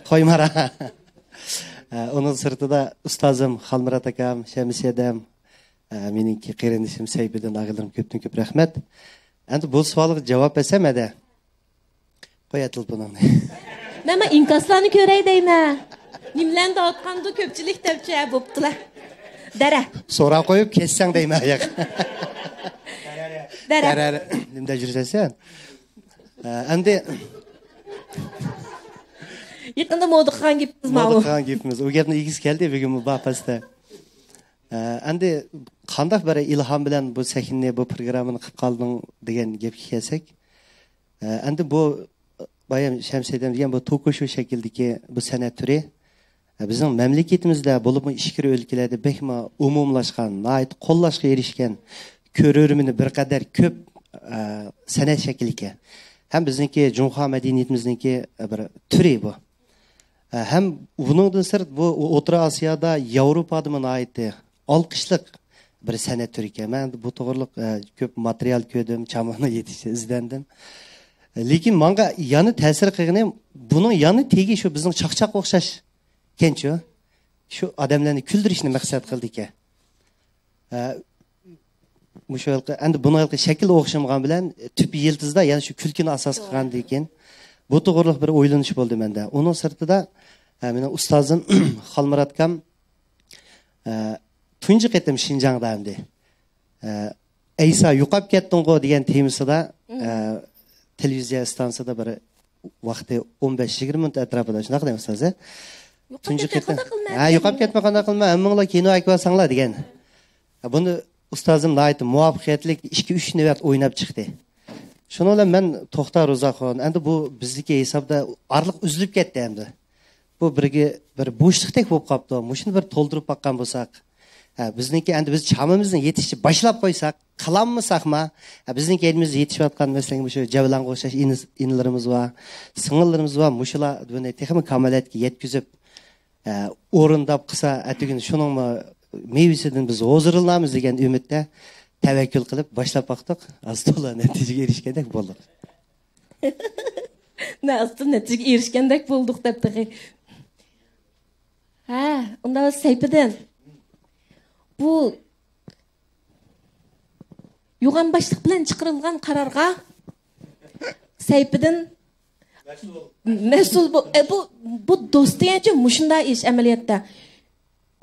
قويمارا. ئە، ئۇنىڭ سىرتىدا ئۇستازىم خالمۇرات ئاكام، شەمسىيە دەم، ئە، مېنىڭكى قېرىندىشىم سەيپىدىن ئاغىلىرىم كۆپتىن كۆپ رەھمەت. ئەمدى بۇ سوئالغا جاۋاب بەرسەم، ھەدە. قويە تېلېفونۇڭنى. مەن ما ئىنكاسلارنى كۆرەي دەيمەن. نېمىلەرنى دەۋاتقاندۇ كۆپچىلىك دەپچۇ، ھە، بوپتۇلا. دەرە. سوراپ قويۇپ كەتسەڭ دەيمەن، ياق. دەرە. دەرە. نېمە دەپ يۈرسەن سەن؟ ئە، ئەمدى يېقىندا مودا قىلغان گېپىمىز ماۋۇ. مودا قىلغان گېپىمىز. ئۇ گەپنىڭ ئىگىسى كەلدى بۈگۈن مۇ باپەستە. ئە، ئەمدى قانداق بىر ئىلھام بىلەن بۇ سەھنىنى، بۇ پروگراممىنى قىلىپ قالدىڭ دېگەن گەپكە كەلسەك، ئە، ئەمدى بۇ بايام شەمسىيەدەم دېگەن بۇ توكو شو شەكلىدىكى بۇ سەنئەت تۈرى، ئە، بىزنىڭ مەملىكىتىمىزدە، بولۇپمۇ ئىچكىرى ئۆلكىلەردە بەكمۇ ئومۇملاشقان، ناھايىتى قوللاشقا ئېرىشكەن، كۆرۈرمىنى بىر قەدەر كۆپ، ئە، سەنئەت شەكلى ئىكەن. ھەم بىزنىڭكى جۇڭخۇا مەدەنىيىتىمىزنىڭكى بىر تۈرى بۇ. ئە، ھەم بۇنىڭدىن سىرت، بۇ ئوتتۇرا ئاسىيادا، ياۋروپادىمۇ ناھايىتى ئالقىشلىق بىر سەنئەت تۈرى ئىكەن. مەن بۇ توغرىلىق، ئە، كۆپ ماتېرىيال كۆردۈم، چاماننىڭ يېتىشىچە ئىزدەندىم. لېكىن ماڭا يەنە تەسىر قىلغىنى، بۇنىڭ يەنە تېگى شۇ بىزنىڭ چاقچاققا ئوخشاش ئىكەنچۇ. شۇ ئادەملەرنى كۈلدۈرۈشنى مەقسەت قىلىدىكەن. ئە، مۇشۇ ھېلىقى، ئەمدى بۇنىڭ ھېلىقى شەكلى ئوخشىمىغان بىلەن، تۈپ يىلتىزدا يەنە شۇ كۈلكىنى ئاساس قىلغاندىن كېيىن، بۇ توغرىلىق بىر ئويلىنىش بولدى مەندە. ئۇنىڭ سىرتىدا، ئە، مېنىڭ ئۇستازىم خالمۇرات ئاكام، ئە، تۇنجى قېتىم شىنجاڭدا ئەمدى، ئە، ئەيسا يوقاپ كەتتىڭغۇ دېگەن تېمىسىدا، ئە، تېلېۋىزىيە ئىستانسىسىدا بىر ۋاقتى ئون بەش يىگىرمە مىنۇت ئەتراپىدا، شۇنداق دەيمىز ھازىر؟ تۇنجى قېتىم. ھە، يوقاپ كەتمە، قانداق قىلما، ھەممىڭلار كىنو ئەكىۋالساڭلار دېگەن. بۇنى ئۇستازىم ناھايىتى مۇۋەپپەقىيەتلىك ئىككى ئۈچ نۆۋەت ئويناپ چىقتى. شۇنىڭ بىلەن مەن، توختا روزاخۇن، ئەمدى بۇ بىزدىكى ھېسابتا ئارىلىق ئۈزۈلۈپ كەتتى ئەمدى. بۇ بىرگە بىر بوشلۇقتەك بولۇپ قاپتۇ. مۇشۇنى بىر تولدۇرۇپ باققان بولساق، ھە، بىزنىڭكى ئەمدى بىز چامىمىزنى يېتىشىچە باشلاپ قويساق، قىلالمىساقما، ھە، بىزنىڭكى ئەلىمىزدە يېتىشىۋاتقان، مەسىلەن، مۇشۇ جەۋلانغا ئوخشاش ئىنى-، ئىنىلىرىمىز بار، سىڭىللىرىمىز بار، مۇشۇلار بۇنى تېخىمۇ كامالەتكە يەتكۈزۈپ، ئە، ئورۇنداپ قىلسا، ئەتىگۈن شۇنىڭمۇ مېۋىسىدىن بىز ھۇزۇرلىنارمىز دېگەن ئۈمىدتە تەۋەككۈل قىلىپ باشلاپ باقتۇق. ئاز تولا نەتىجىگە ئېرىشكەندەك بولدۇق. نە، ئاز تولا نەتىجىگە ئېرىشكەندەك بولدۇق دەپ تېخى. ھە، ئۇنداق بولسا سەيپىدىن. بۇ يوغان باشلىق بىلەن چىقىرىلغان قارارغا سەيپىدىن مەسئۇل بۇ، ئە، بۇ، بۇ دوست دېگەنچە مۇشۇنداق ئىش ئەمەلىيەتتە.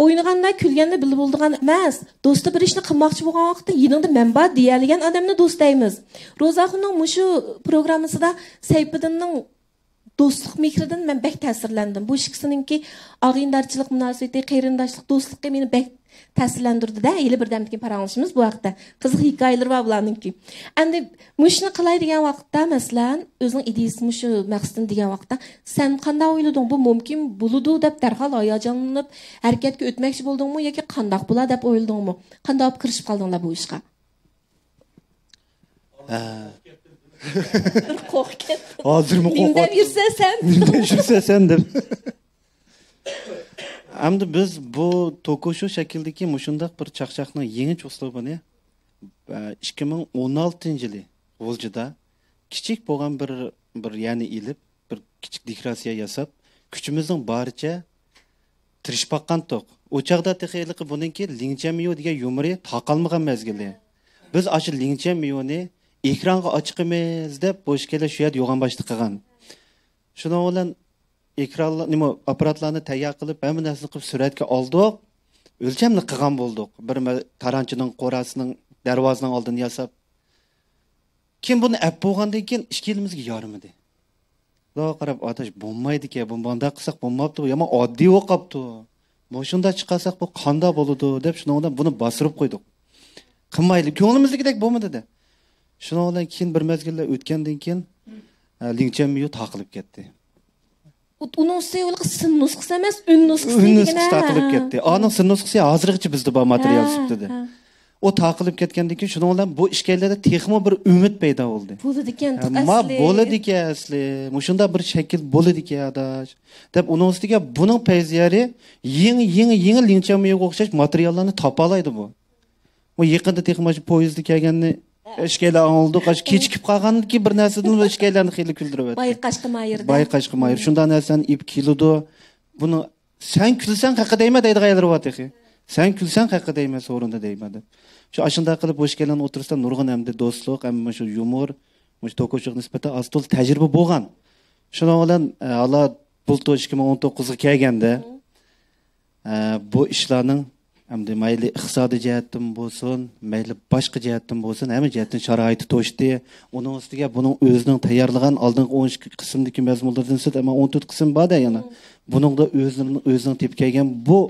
ئوينىغاندا، كۈلگەندە بىللە بولىدىغان ئەمەس. دوستى بىر ئىشنى قىلماقچى بولغان ۋاقىتتا يېنىڭدا مەن بار دېيەلىگەن ئادەمنى دوست دەيمىز. روزاخۇننىڭ مۇشۇ پروگراممىسىدا سەيپىدىننىڭ دوستلۇق مېھرىدىن مەن بەك تەسىرلەندىم. بۇ ئىككىسىنىڭكى ئاغىنىدارچىلىق مۇناسىۋىتى، قېرىنداشلىق، دوستلۇقى مېنى بەك تەسىرلەندۈردى-دە. ھېلى بىردەمدىن كېيىن پاراڭلىشىمىز بۇ ھەقتە. قىزىق ھېكايىلىرى بار بۇلارنىڭكى. ئەمدى مۇشۇنى قىلاي دېگەن ۋاقىتتا، مەسىلەن، ئۆزىنىڭ ئىدىيىسى مۇشۇ مەقسىتىنى دېگەن ۋاقىتتا، سەن قانداق ئويلىدىڭ؟ بۇ مۇمكىن بولىدۇ دەپ دەرھال ھاياجانلىنىپ، ھەرىكەتكە ئۆتمەكچى بولدۇڭمۇ ياكى قانداق بولا دەپ ئويلىدىڭمۇ؟ قانداق بولۇپ كىرىشىپ قالدىڭلار بۇ ئىشقا؟ ھە. بىر قورقۇپ كەتتىم. ھازىرمۇ قورقۇپ. نېمە دەپ يۈرسەن سەن؟ نېمە دەپ يۈرسەن سەن دەپ. ئەمدى بىز بۇ توكوشو شەكلىدىكى مۇشۇنداق بىر چاقچاقنىڭ يېڭىچە ئۇسلۇبىنى، ئە، ئىككى مىڭ ئون ئالتىنچى يىلى غۇلجىدا كىچىك بولغان بىر، بىر يەرنى ئېلىپ، بىر كىچىك دېكوراتسىيە ياساپ، كۈچىمىزنىڭ بارىچە تىرىشىپ باققانتۇق. ئۇ چاغدا تېخى ھېلىقى بۇنىڭكى لىڭچيەنمىيۇ دېگەن يۇمۇرى تارقالمىغان مەزگىلى. بىز ئاشۇ لىڭچيەنمىيۇنى ئېكرانغا ئاچىقىمىز دەپ، بۇ ئىككىيلەن شۇ يەردە يوغان باشلىق قىلغان. شۇنىڭ بىلەن ئېكرانلار، نېمە، ئاپپاراتلارنى تەييار قىلىپ، ھەممە نەرسىنى قىلىپ، سۈرەتكە ئالدۇق. ئۆلچەملىك قىلغان بولدۇق. بىر مە-، تارانچىنىڭ قوراسىنىڭ، دەرۋازىنىڭ ئالدىنى ياساپ. كېيىن بۇنى ئەپ بولغاندىن كېيىن ئىككىيلىمىزگە يارىمىدى. ئۇلارغا قاراپ، ئاداش، بولمايدىكەن، بۇ مانداق قىلساق بولماپتۇ، يامان ئاددىي بولۇپ قاپتۇ. مۇشۇنداق چىقارساق بۇ قانداق بولىدۇ دەپ، شۇنىڭ بىلەن بۇنى باستۇرۇپ قويدۇق. قىلمايلى، كۆڭلىمىزدىكىدەك بولمىدى-دە. شۇنىڭ بىلەن كېيىن بىر مەزگىللەر ئۆتكەندىن كېيىن، ئە، لىڭچيەنمىيۇ تارقىلىپ كەتتى. ئۇ-، ئۇنىڭ ئۈستىگە ھېلىقى سىن نۇسخىسى ئەمەس، ئۈن نۇسخىسى ئۈن دېگىنە. نۇسخىسى تارقىلىپ ھە. كەتتى. ئانىڭ سىن نۇسخىسى ھازىرغىچە بىزدە بار ماتېرىيال ھە، سۈپىتىدە. ھە. ئۇ تارقىلىپ كەتكەندىن كېيىن، شۇنىڭ بىلەن بۇ ئىككىيلەندە تېخىمۇ بىر ئۈمىد پەيدا بولدى. بولىدىكەن، ھە، تۇق ما ئەسلى. بولىدىكەن ئەسلى. مۇشۇنداق بىر شەكىل بولىدىكەن، ئاداش. دەپ ئۇنىڭ ئۈستىگە بۇنىڭ پەيزىيارى يېڭى، يېڭى، يېڭى لىڭچيەنمىيۇغا ئوخشاش ماتېرىياللارنى تاپالايدۇ بۇ. بۇ يېقىندا تېخى مانا شۇ پويىزدا كەلگەننى ئىككىيلەن ئاڭلىدۇق. ئاشۇ كېچىكىپ قالغاندىكى بىر نەرسىدىن ئىككىيلەننى خېلى كۈلدۈرۈۋەتتى. بايقاشقا ماھىر-دە. بايقاشقا ماھىر. شۇنداق نەرسىلەرنى ئېلىپ كېلىدۇ. بۇنى سەن كۈلسەڭ خەققە دەيمەن دەيدىغان يەرلىرى بار تېخى. سەن كۈلسەڭ خەققە دەيمەن، سورۇندا دەيمەن دەپ. شۇ ئاشۇنداق قىلىپ بۇ ئىككىيلەننىڭ ئوتتۇرىسىدا نۇرغۇن ئەمدى دوستلۇق، ئەمدى مۇشۇ يۇمۇر، مۇشۇ توكوشوغا نىسبەتەن ئاز تولا تەجرىبە بولغان. شۇنىڭ بىلەن، ئە، ھالا بۇلتۇر ئىككى مىڭ ئون توققۇزغا كەلگەندە، ئە، بۇ ئىشلارنىڭ ئەمدى مەيلى ئىقتىسادىي جەھەتتىن بولسۇن، مەيلى باشقا جەھەتتىن بولسۇن، ھەممە جەھەتتىن شارائىتى توشتى. ئۇنىڭ ئۈستىگە بۇنىڭ ئۆزىنىڭ تەييارلىغان ئالدىنقى ئون ئىككى قىسىمدىكى مەزمۇنلىرىدىن سىرت، ئەمما ئون تۆت قىسىم بار-دە يەنە. بۇنىڭدا ئۆزىنىڭ، ئۆزىنىڭ تېپىپ كەلگەن بۇ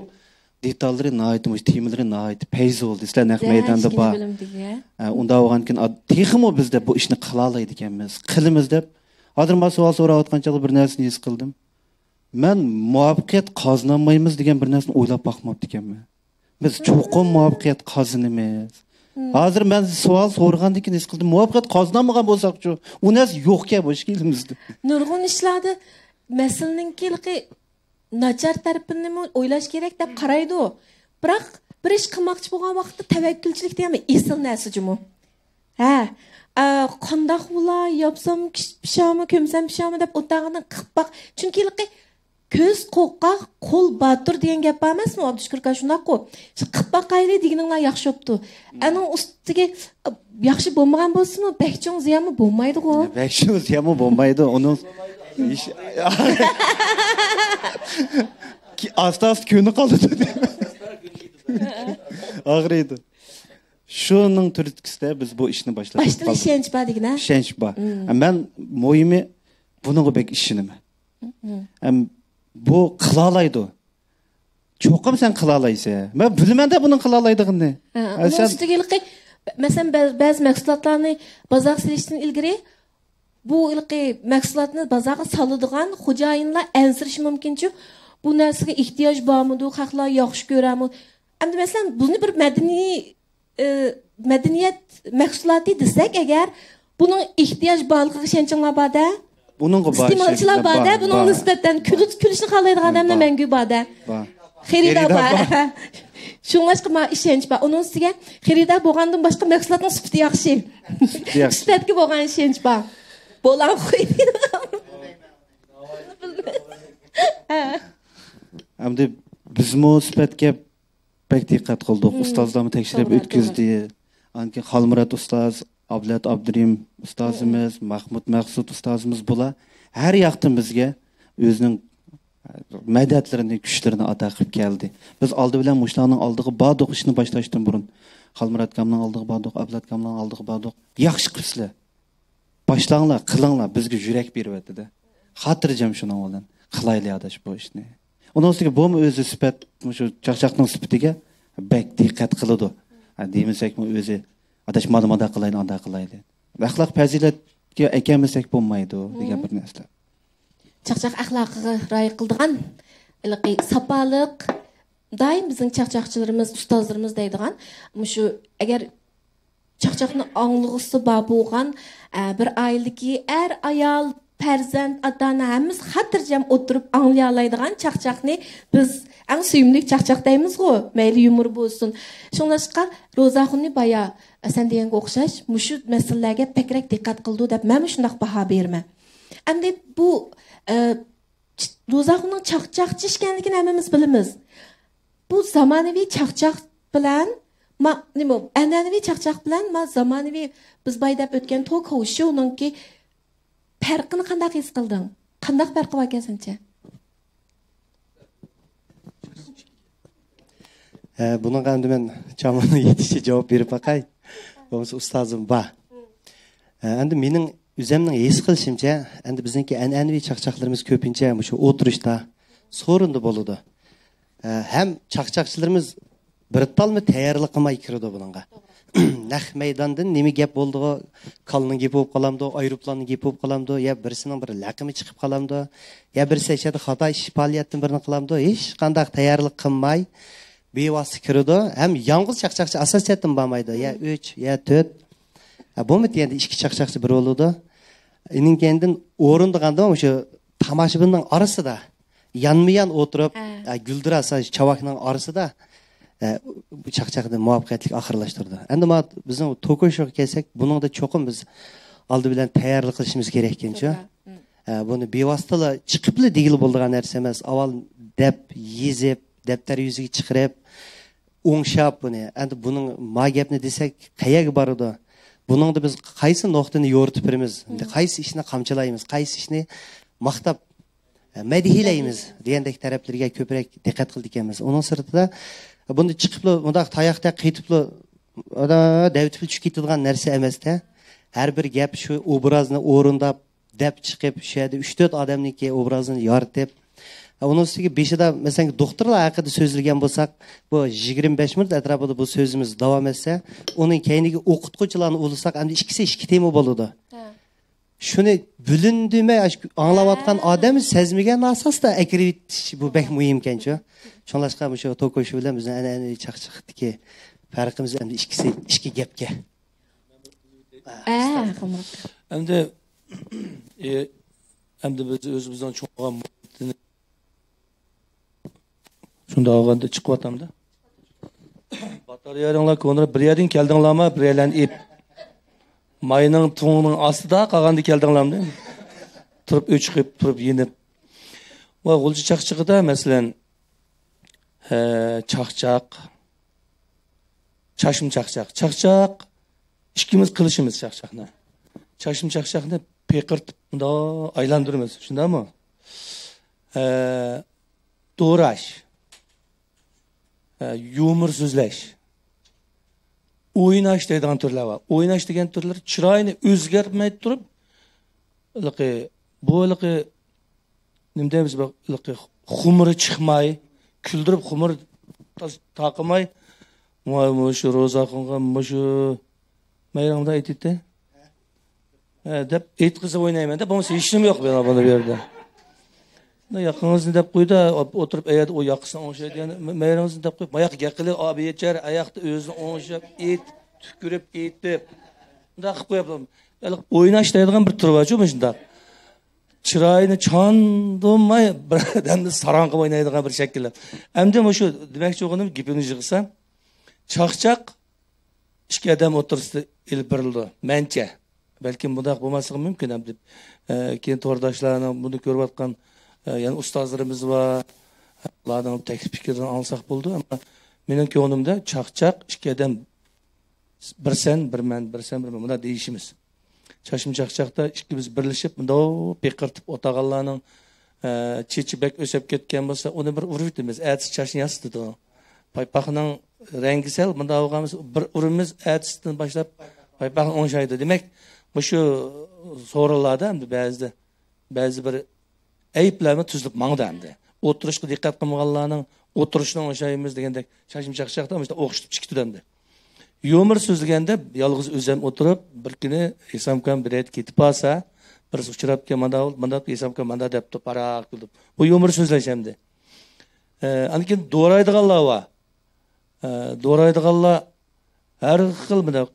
دېتاللىرى ناھايىتى، مۇشۇ تېمىلىرى ناھايىتى پەيزى بولدى. سىلەر نەق مەيداندا بار. ئە، ئۇنداق بولغاندىكىن ئاد-، تېخىمۇ بىزدە بۇ ئىشنى قىلالايدىكەنمىز، قىلىمىز دەپ. ھازىر مانا سوئال سوراۋاتقان چاغدا بىر نەرسىنى ھېس قىلدىم. مەن مۇۋەپپەقىيەت قازىنالمايمىز دېگەن بىر نەرسىنى ئويلاپ باقماپتىكەنمەن. بىز چوقۇم مۇۋەپپەقىيەت قازىنىمىز. ھازىر مەن سوئال سورىغاندىن كېيىن ھېس قىلدىم، مۇۋەپپەقىيەت قازىنالمىغان بولساقچۇ، ئۇ نەرسە يوقكەن بۇ ئىككىمىزدە. نۇرغۇن ئىشلاردا مەسىلىنىڭكى ناچار تەرىپىنىمۇ ئويلاش كېرەك دەپ قارايدۇ. بىراق، بىر ئىش قىلماقچى بولغان ۋاقىتتا تەۋەككۈلچىلىك دېگەن بىر ئېسىل نەرسە جۇمۇ. ھە، ئە، قانداق بولا، ياپسام كىش-، پىشامۇ، كۆمسەم پىشامۇ دەپ ئولتۇرغاندىن قىلىپ باق. چۈنكى ھېلىقى كۆز قورقاق، قول باتۇر دېگەن گەپ بار ئەمەسمۇ، ئابدۇشۈكۈر ئاكا، شۇنداققۇ؟ شۇ قىلىپ باقايلى دېگىنىڭلار ياخشى بوپتۇ. ئەنىڭ ئۈستىگە، ئە، ياخشى بولمىغان بولسىمۇ، بەك چوڭ زىيانمۇ بولمايدىغۇ. بەك چوڭ زىيانمۇ بولمايدۇ. ئۇنىڭ ئاستا-ئاستا كۆنۈپ قالىدۇ. ئاغرىيدۇ. شۇنىڭ تۈرتكىسىدە بىز بۇ ئىشنى باشلىدۇق. باشتىن ئىشەنچ بار دېگىنە؟ ئىشەنچ بار. مم. مەن مۇھىمى بۇنىڭغا بەك ئىشىنىمەن. مم. ھەم بۇ قىلالايدۇ. چوقۇم سەن قىلالايسەن. مەن بىلىمەن-دە بۇنىڭ قىلالايدىغىنىنى. ھە، ھە، ئۇنىڭ سەن ئۈستىگە ھېلىقى، مەسىلەن، بەز-، بەزى مەھسۇلاتلارنى بازارغا سېلىشتىن ئىلگىرى بۇ ھېلىقى مەھسۇلاتنى بازارغا سالىدىغان خوجايىنلار ئەنسىرىشى مۇمكىنچۇ، بۇ نەرسىگە ئېھتىياج بارمىدۇ، خەقلەر ياخشى كۆرەرمۇ؟ ئەمدى مەسىلەن، بۇنى بىر مەدەنىي، ئى، مەدەنىيەت مەھسۇلاتى دېسەك ئەگەر، بۇنىڭ ئېھتىياج بارلىقىغا ئىشەنچىڭلار بار-دە؟ بۇنىڭغا بار ئىستېمالچىلار ئىشەنچ، بار-دە، بار، بۇنىڭغا بار. نىسبەتەن كۈل-، كۈلۈشنى خالايدىغان ئادەملەر بار. مەڭگۈ بار-دە. بار. خېرىدار خېرىدار بار. بار. شۇڭلاشقا ماڭا ئىشەنچ بار. ئۇنىڭ ئۈستىگە خېرىدار بولغاندىن باشقا مەھسۇلاتنىڭ سۈپىتى ياخشى. سۈپىتى ياخشى. سۈپەتكە بولغان ئىشەنچ بار. بولغان قويدى. ئەمدى بىزمۇ سۈپەتكە بەك دىققەت قىلدۇق. مم. ئۇستازلارمۇ تەكشۈرۈپ توغرا، ئۆتكۈزدى. توغرا. ئاندىن كېيىن خالمۇرات ئۇستاز، ئابلەت ئابدۇرېھىم ئۇستازىمىز، مم. مەخمۇت مەخسۇت ئۇستازىمىز، بۇلار ھەر ياقتىن بىزگە ئۆزىنىڭ مەدەتلىرىنى، كۈچلىرىنى ئاتا قىلىپ كەلدى. بىز ئالدى بىلەن مۇشۇلارنىڭ ئالدىغا باردۇق، ئىشنى باشلاشتىن بۇرۇن. خالمۇرات ئاكامنىڭ ئالدىغا باردۇق، ئابلەت ئاكامنىڭ ئالدىغا باردۇق. ياخشى قىپسىلەر. باشلاڭلار، قىلىڭلار، بىزگە يۈرەك بېرىۋەتتى-دە. خاتىرجەم شۇنىڭ بىلەن. قىلايلى ئاداش بۇ ئىشنى. ئۇنىڭ ئۈستىگە بۇمۇ ئۆزى سۈپەت، مۇشۇ چاقچاقنىڭ سۈپىتىگە بەك دىققەت قىلىدۇ. ھە، دېمىسەكمۇ ئۆزى، ئاداش مانا مۇنداق قىلايلى، ئانداق قىلايلى. ئەخلاق پەزىلەتكە ئەكەلمىسەك بولمايدۇ دېگەن بىر نەرسىلەر. چاقچاق ئەخلاقىغا رىئايە قىلىدىغان، ھېلىقى ساپالىق، دائىم بىزنىڭ چاقچاقچىلىرىمىز، ئۇستازلىرىمىز دەيدىغان، مۇشۇ ئەگەر چاقچاقنى ئاڭلىغۇسى بار بولغان، ئە، بىر ئائىلىدىكى ئەر، ئايال، پەرزەنت، ئاتا-ئانا ھەممىسى خاتىرجەم ئولتۇرۇپ ئاڭلىيالايدىغان چاقچاقنى بىز ئەڭ سۆيۈملۈك چاقچاق دەيمىزغۇ، مەيلى يۇمۇر بولسۇن. شۇڭلاشقا روزاخۇننى بايا سەن دېگەنگە ئوخشاش مۇشۇ مەسىلىلەرگە بەكرەك دىققەت قىلىدۇ دەپ مەنمۇ شۇنداق باھا بېرىمەن. ئەمدى بۇ، ئە، روزاخۇننىڭ چاقچاقچى ئىكەنلىكىنى ھەممىمىز بىلىمىز. بۇ زامانىۋى چاقچاق بىلەن، ما، نېمە، ئەنئەنىۋى چاقچاق بىلەن، ما، زامانىۋى بىز باي دەپ ئۆتكەن توك شوۋنىڭكى پەرقىنى قانداق ھېس قىلدىڭ؟ قانداق پەرقى باركەن سەنچە؟ ھە، بۇنىڭغا ئەمدى مەن چامامنىڭ يېتىشىچە جاۋاب بېرىپ باقاي. بولمىسا ئۇستازىم بار. ھە، ئەمدى مېنىڭ ئۆزەمنىڭ ھېس قىلىشىمچە، ئەمدى بىزنىڭكى ئەنئەنىۋى چاقچاقلىرىمىز كۆپىنچە مۇشۇ ئولتۇرۇشتا، سورۇندا بولىدۇ. ھە، ھەم چاقچاقچىلىرىمىز بىر تالمۇ تەييارلىق قىلماي كىرىدۇ بۇنىڭغا. نەق مەيداندىن نېمە گەپ بولدىغۇ، كالىنىڭ گېپى بولۇپ قالامدۇ، ئايروپىلاننىڭ گېپى بولۇپ قالامدۇ، يا بىرسىنىڭ بىر لەقىمى چىقىپ قالامدۇ، يا بىرسى ئىچەردە خاتا ئىش پائالىيەتتىن بىرنى قىلامدۇ، ھېچقانداق تەييارلىق قىلماي، بىۋاسىتە كىرىدۇ. ھەم يالغۇز چاقچاقچى ئاساسىي جەھەتتىن بارمايدۇ. يا ئۈچ، يا تۆت. ھە، بولمىدى دېگەندە ئىككى چاقچاقچى بىر بولىدۇ. ئىنىڭ كەينىدىن ئورۇن دېگەندە مۇشۇ تاماشىبىننىڭ ئارىسىدا يانمۇ يان ئولتۇرۇپ، ھە، گۈلدۈراس چاۋاكنىڭ ئارىسىدا، ھە، بۇ چاقچاقنى مۇۋەپپەقىيەتلىك ئاخىرلاشتۇردى. ئەمدى ما بىزنىڭ توكشوغا كەلسەك، بۇنىڭدا چوقۇم بىز ئالدى بىلەن تەييارلىق قىلىشىمىز كېرەككەنچۇ. ھە، بۇنى بىۋاسىتىلا چىقىپلا دېگىلى بولىدىغان نەرسە ئەمەس. ئاۋۋال دەپ يېزىپ، دەپتەر يۈزىگە چىقىرىپ، ئوڭشاپ بۇنى. ئەمدى بۇنىڭ ما گەپنى دېسەك، قەيەرگە بارىدۇ؟ بۇنىڭدا بىز قايسى نۇقتىنى يورۇتۇپ بېرىمىز؟ قايسى ئىشنى قامچىلايمىز؟ قايسى ئىشنى ماختاپ، مەدھىيلەيمىز دېگەندەك تەرەپلىرىگە كۆپرەك دىققەت قىلىدىكەنمىز. ئۇنىڭ سىرتىدا، بۇنى چىقىپلا مۇنداق تاياقتەك قېتىپلا، دەۋېتىپلا چۈشۈپ كېتىدىغان نەرسە ئەمەستە، ھەر بىر گەپ شۇ ئوبرازنى ئورۇنداپ، دەپ چىقىپ، شۇ يەردە ئۈچ تۆت ئادەمنىڭكى ئوبرازىنى يارىتىپ، ئۇنىڭ ئۈستىگە بېشىدا، مەسىلەن، دوختۇرلار ھەققىدە سۆزلىگەن بولساق، بۇ يىگىرمە بەش مىنۇت ئەتراپىدا بۇ سۆزىمىز داۋام ئەتسە، ئۇنىڭ كەينىگە ئوقۇتقۇچىلارنى ئۇلىساق، ئەمدى ئىككىسى ئىككى تېما بولىدۇ. شۇنى بۆلۈندۈرمەي، ئاشۇ ئاڭلاۋاتقان ئادەم سەزمىگەن ئاساستا ئەكىرىۋېتىش، بۇ بەك مۇھىمكەنچۇ. شۇڭلاشقا مۇشۇ توكشو بىلەن بىزنىڭ ئەنئەنىۋى چاقچاقتىكى پەرقىمىز ئەمدى ئىككىسى ئىككى گەپكە. ئە، ئە، ئەمدى، ئەمدى بىز ئۆزىمىزنىڭ چوڭ بولغان مۇھىتىنى شۇنداق ئالغاندا چىقىۋاتامدا. باتارېيەلىرىڭلار كونىراپ، بىر يەردىن كەلدىڭلارما، بىر يەرلەرنى ئېپ. ماينىڭ تۇڭىنىڭ ئاستىدا قالغاندا كەلدىڭلارمۇ؟ تۇرۇپ ئۆچ قىپ، تۇرۇپ يېنىپ. ۋە غۇلجا چاقچىقىدا، مەسىلەن، ھە، چاقچاق، چاچما چاقچاق. چاقچاق، ئىككىمىز قىلىشىمىز چاقچاقنى. چاچما چاقچاقنى پېقىرتىپ، مۇنداق ئايلاندۇرىمىز. شۇنداقمۇ؟ ھە، دوراش. ھە، يۇمۇر سۆزلەش. ئويناش دەيدىغان تۈرلەر بار. ئويناش دېگەن تۈرلەر چىرايىنى ئۆزگەرتمەي تۇرۇپ، ھېلىقى، بۇ ھېلىقى نېمە دەيمىز، بۇ ھېلىقى خۇمۇرى چىقماي، كۈلدۈرۈپ خۇمۇر تاز-، تاقىماي، مۇ-، مۇشۇ روزاخۇنغا مۇشۇ مەيرەڭدە ئېيتىتتى. ھە، دەپ ئېيتقىزىپ ئوينايمەن دە، بولمىسا ھېچنېمە يوق بۇنى بۇ يەردە. ياقىڭىزنى دەپ قويدى، ئولتۇرۇپ ئەيەردە ئۇ ياقىسىنى ئوڭشايدىغان مەيرىڭىزنى دەپ قويۇپ، ماياققا گەپ قىلىپ، ئابىيەچەر ئاياقتا ئۆزىنى ئوڭشاپ، ئېيت، تۈكۈرۈپ، ئېيتىپ، مۇنداق قىلىپ قويۇپ، ئويناش دەيدىغان بىر تۈر بارچۇ مۇشۇنداق. چىرايىنى چاندۇرماي بىر ئادەمنى ساراڭ قىلىپ ئوينايدىغان بىر شەكىللەر. ئەمدى مۇشۇ دېمەكچى بولغىنىم، گېپىمنى يىغسام، چاقچاق ئىككى ئادەم ئوتتۇرىسىدا ئېلىپ بېرىلىدۇ، مەنچە. بەلكىم بۇنداق بولماسلىقى مۇمكىن ھەم دەپ، ئە، كېيىن تورداشلارنىڭ بۇنى كۆرۈۋاتقان، ئە، يەنە ئۇستازلىرىمىز بار، ئۇلارنىڭ تەكلىپ پىكرىدىن ئاڭلىساق بولىدۇ. ئەمما مېنىڭ كۆڭلۈمدە چاقچاق ئىككى ئادەم، بىر سەن، بىر مەن، بىر سەن، بىر مەن، مۇنداق دېيىشىمىز. چاچما چاقچاقتا ئىككىمىز بىرلىشىپ، مۇنداق پېقىرتىپ ئولتۇرغانلارنىڭ، ئە، چېچى بەك ئۆسۈپ كەتكەن بولسا، ئۇنى بىر ئۇرۇۋېتىمىز. ئەتىسى چاچنى ياسىتىدۇ. پايپاقنىڭ رەڭگى سەل مۇنداق بولغان بولسا، بىر ئۇرىمىز، ئەتىسىدىن باشلاپ پايپاقنى ئوڭشايدۇ. دېمەك، مۇشۇ سورۇنلاردا ئەمدى بەزىدە، بەزى بىر ئەيىبلەرمۇ تۈزۈلۈپ ماڭدى ئەمدى. ئولتۇرۇشقا دىققەت قىلمىغانلارنىڭ ئولتۇرۇشىنى ئوڭشايمىز دېگەندەك، چاچما چاقچاقتا مۇشۇنداق ئوخشىتىپ چىقىپ تۇرامدى. يۇمۇر سۆزلىگەندە يالغۇز ئۆزۈم ئولتۇرۇپ، بىر كۈنى ھېسامكام بىر يەرگە كېتىپ قالسا، بىرسى ئۇچراپكەن، مانداق بولدى، مانداق، ھېسامكام مانداق دەپتۇ، پاراق كۈلدۈم. بۇ يۇمۇر سۆزلەش ئەمدى. ئە، ئاندىن كېيىن دورايدىغانلار بار. ئە، دورايدىغانلار ھەر خىل مۇنداق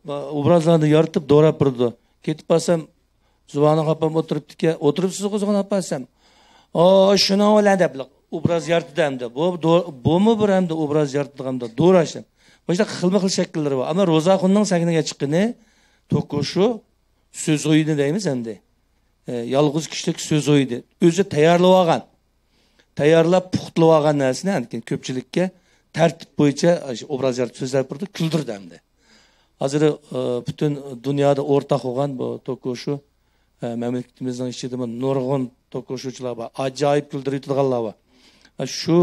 ئوبرازلارنى يارىتىپ دوراپ بېرىدۇ. كېتىپ بارسام، زۇۋانىڭ ئاپام ئولتۇرۇپتىكەن، ئولتۇرۇپسىزغۇ زۇۋان ئاپا دېسەم، ئا، شۇنىڭ بىلەن دەپ ئوبراز يارىتىدۇ ئەمدى. بۇ، بۇمۇ بىر ئەمدى ئوبراز يارىتىدىغان ئەمدى دوراش. مۇشۇنداق خىلمۇ خىل شەكىللىرى بار. ئەمما روزاخۇننىڭ سەھنىگە چىققىنى، توكشو، سۆز ئويۇنى دەيمىز ئەمدى. ئە، يالغۇز كىشىلىك سۆز ئويۇنى. ئۆزى تەييارلىۋالغان، تەييارلاپ پۇختىلىۋالغان نەرسىنى ئاندىن كېيىن كۆپچىلىككە تەرتىپ بويىچە ئوبراز يارىتىپ سۆزلەپ بېرىدۇ، كۈلدۈرىدۇ ئەمدى. ھازىر، ئە، پۈتۈن دۇنيادا ئورتاق بولغان بۇ توكوشۇ، ئە، مەملىكىتىمىزنىڭ ئىچىدىمۇ نۇرغۇن توكوشۇچىلار بار، ئاجايىپ كۈلدۈرۈۋېتىدىغانلار بار. ئە، شۇ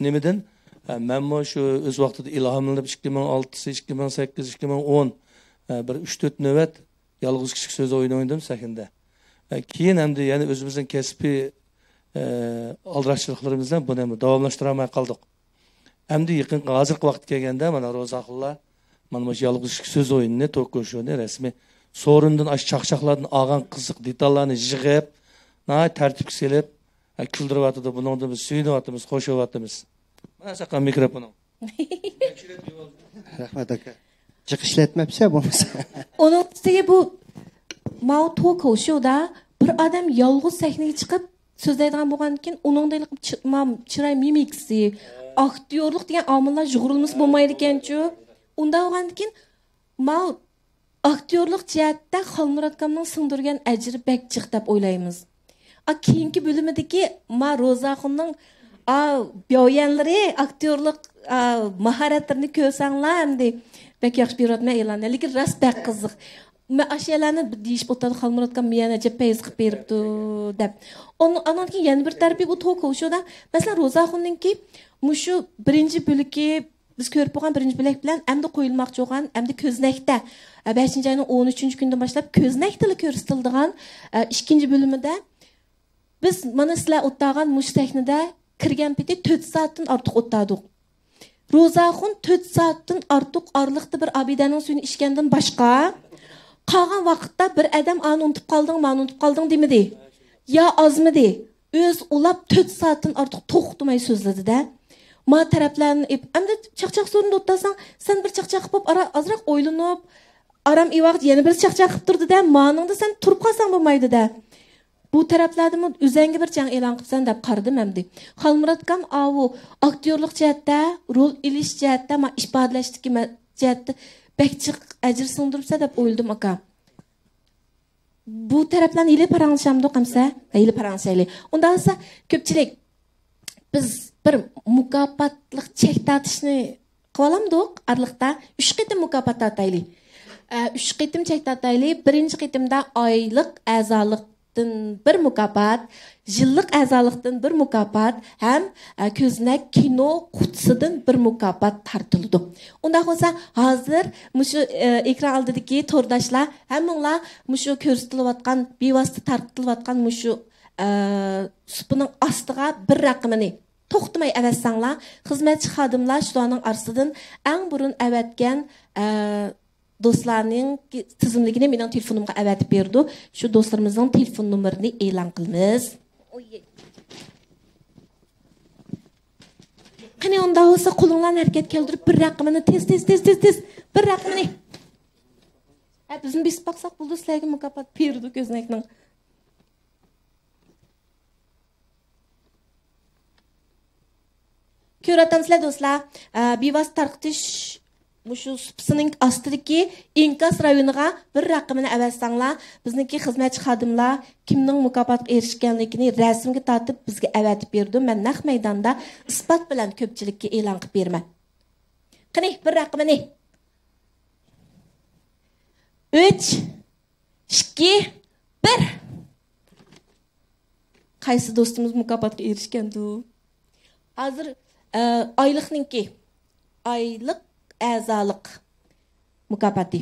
نېمىدىن، ئە، مەنمۇ شۇ ئۆز ۋاقتىدا ئىلھاملىنىپ، ئىككى مىڭ ئالتىنچى، ئىككى مىڭ سەككىزىنچى، ئىككى مىڭ ئون، ئە، بىر ئۈچ تۆت نۆۋەت يالغۇز كىشىلىك سۆز ئويۇنى ئوينىدىم سەھنىدە. ئە، كېيىن ئەمدى يەنە ئۆزىمىزنىڭ كەسپىي، ئە، ئالدىراشچىلىقلىرىمىز بىلەن بۇنى داۋاملاشتۇرالماي قالدۇق. ئەمدى يېقىنقى، ھازىرقى ۋاقىتقا كەلگەندە، مانا روزاخۇنلار مانا مۇشۇ يالغۇز كىشىلىك سۆز ئويۇنىنى، توك شونى رەسمىي سورۇندىن، ئاشۇ چاقچاقلاردىن ئالغان قىزىق دېتاللارنى يىغىپ، ناھايىتى تەرتىپكە سېلىپ، ئە، كۈلدۈرۈۋاتىدۇ. بۇنىڭدىن بىز سۆيۈنۈۋاتىمىز، خوش بولۇۋاتىمىز. مانا ساقا مىكروفونۇڭ. رەھمەت ئاكا. جىق ئىشلەتمەپسە بولمىسا. ئۇنىڭ ئۈستىگە بۇ ماۋۇ توك شودا بىر ئادەم يالغۇز سەھنىگە چىقىپ سۆزلەيدىغان بولغاندىكىن، ئۇنىڭدا چىراي مىمىكىسى، ئاكتيورلۇق دېگەن ئامىللار يۇغۇرۇلمىسا بولمايدىكەنچۇ. ئۇنداق بولغاندىكىن، ماۋۇ ئاكتيورلۇق جەھەتتە خالمۇرات ئاكامنىڭ سىڭدۈرگەن ئەجرى بەك جىق دەپ ئويلايمىز. ئا، كېيىنكى بۆلۈمىدىكى ما روزاخۇننىڭ، ئا، بياۋيەنلىرى، ئاكتيورلۇق، ئا، ماھارەتلىرىنى كۆرسەڭلار ئەمدى. بەك ياخشى بېرىۋاتىمەن ئېلاننى. لېكىن راست بەك قىزىق. مەن ئاشۇ يەرلەرنى دېيىشىپ ئولتۇردۇم، خالمۇرات ئاكام مېنى ئەجەب پەيز قىلىپ بېرىپتۇ دەپ. ئۇنىڭ، ئانىڭدىن كېيىن يەنە بىر تەرىپى بۇ توك شودا. مەسىلەن، روزاخۇننىڭكى مۇشۇ بىرىنچى بۆلىكى بىز كۆرۈپ بولغان بىرىنچى بۆلەك بىلەن ئەمدى قويۇلماقچى بولغان، ئەمدى كۆزنەكتە، ئە، بەشىنچى ئاينىڭ ئون ئۈچىنچى كۈنىدىن باشلاپ كۆزنەكتىلا كۆرسىتىلىدىغان، ئە، ئىككىنچى بۆلۈمىدە بىز مانا سىلەر ئولتۇرغان مۇشۇ سەھنىدە كىرگەن پېتى تۆت سائەتتىن ئارتۇق ئولتۇردۇق. روزاخۇن تۆت سائەتتىن ئارتۇق ئارىلىقتا بىر ئابىدەنىڭ سۈيىنى ئىچكەندىن باشقا، قالغان ۋاقىتتا بىر ئادەم ئانى ئۇنتۇپ قالدىڭ، مانى ئۇنتۇپ قالدىڭ دېمىدى. يا ئازمىدى. ئۆزى ئۇلاپ تۆت سائەتتىن ئارتۇق توختىماي سۆزلىدى-دە. ما تەرەپلەرنى ئېپ-، ئەمدى چاقچاق سورۇندا ئولتۇرساڭ، سەن بىر چاقچاق قىلىپ بولۇپ ئارا-، ئازراق ئويلىنىپ، ئارام ئېۋاق يەنە بىر چاقچاق قىلىپ تۇردى-دە، مانىڭدا سەن تۇرۇپ قالساڭ بولمايدۇ-دە. بۇ تەرەپلەردىمۇ ئۆزەڭگە بىر جەڭ ئېلان قىپسەن دەپ قارىدىم ئەمدى. خالمۇرات ئاكام ئاۋۇ ئاكتيورلۇق جەھەتتە، رول ئېلىش جەھەتتە، ما ئىپادىلەشتىكى مە-، جەھەتتە بەك جىق ئەجىر سىڭدۈرۈپسە دەپ ئويلىدىم، ئاكا. بۇ تەرەپلەرنى ھېلى پاراڭلىشامدۇق ئەمسە؟ ھېلى پاراڭلىشايلى. ئۇنداق بولسا، كۆپچىلىك، بىز بىر مۇكاپاتلىق چەك تارتىشنى قىلالامدۇق ئارىلىقتا؟ ئۈچ قېتىم مۇكاپات تارتايلى. ئە، ئۈچ قېتىم چەك تارتايلى. بىرىنچى قېتىمدا ئايلىق ئەزالىقتىن بىر مۇكاپات، يىللىق ئەزالىقتىن بىر مۇكاپات ھەم، ئە، كۆزنەك كىنو قۇتىسىدىن بىر مۇكاپات تارتىلىدۇ. ئۇنداق بولسا، ھازىر مۇشۇ، ئە، ئېكران ئالدىدىكى تورداشلار ھەممىڭلار مۇشۇ كۆرسىتىلىۋاتقان، بىۋاسىتە تارقىتىلىۋاتقان مۇشۇ، ئە، سۇپىنىڭ ئاستىغا بىر رەقىمىنى توختىماي ئەۋەتسەڭلار، خىزمەتچى خادىملار شۇلارنىڭ ئارىسىدىن ئەڭ بۇرۇن ئەۋەتكەن، ئە، دوستلارنىڭ تىزىملىكىنى مېنىڭ تېلېفونۇمغا ئەۋەتىپ بېرىدۇ. شۇ دوستلىرىمىزنىڭ تېلېفون نومۇرىنى ئېلان قىلىمىز. قېنى، ئۇنداق بولسا، قولۇڭلارنى ھەرىكەتكە كەلتۈرۈپ، بىر رەقىمىنى تېز، تېز، تېز، تېز، تېز، بىر رەقىمىنى. ھە، بىزمۇ بېسىپ باقساق بولىدۇ، سىلەرگە مۇكاپات بېرىدۇ كۆزنەكنىڭ. كۆرۈۋاتامسىلەر دوستلار، ئە، بىۋاسىتە تارقىتىش مۇشۇ سۇپىسىنىڭ ئاستىدىكى ئىنكاس رايونىغا بىر رەقىمىنى ئەۋەتسەڭلار، بىزنىڭكى خىزمەتچى خادىملار كىمنىڭ مۇكاپاتقا ئېرىشكەنلىكىنى رەسىمگە تارتىپ بىزگە ئەۋەتىپ بېرىدۇ. مەن نەق مەيداندا ئىسپات بىلەن كۆپچىلىككە ئېلان قىلىپ بېرىمەن. قېنى، بىر رەقىمىنى. ئۈچ، ئىككى، بىر. قايسى دوستىمىز مۇكاپاتقا ئېرىشكەندۇ؟ ھازىر، ئە، ئايلىقنىڭكى، ئايلىق ئەزالىق مۇكاپاتى.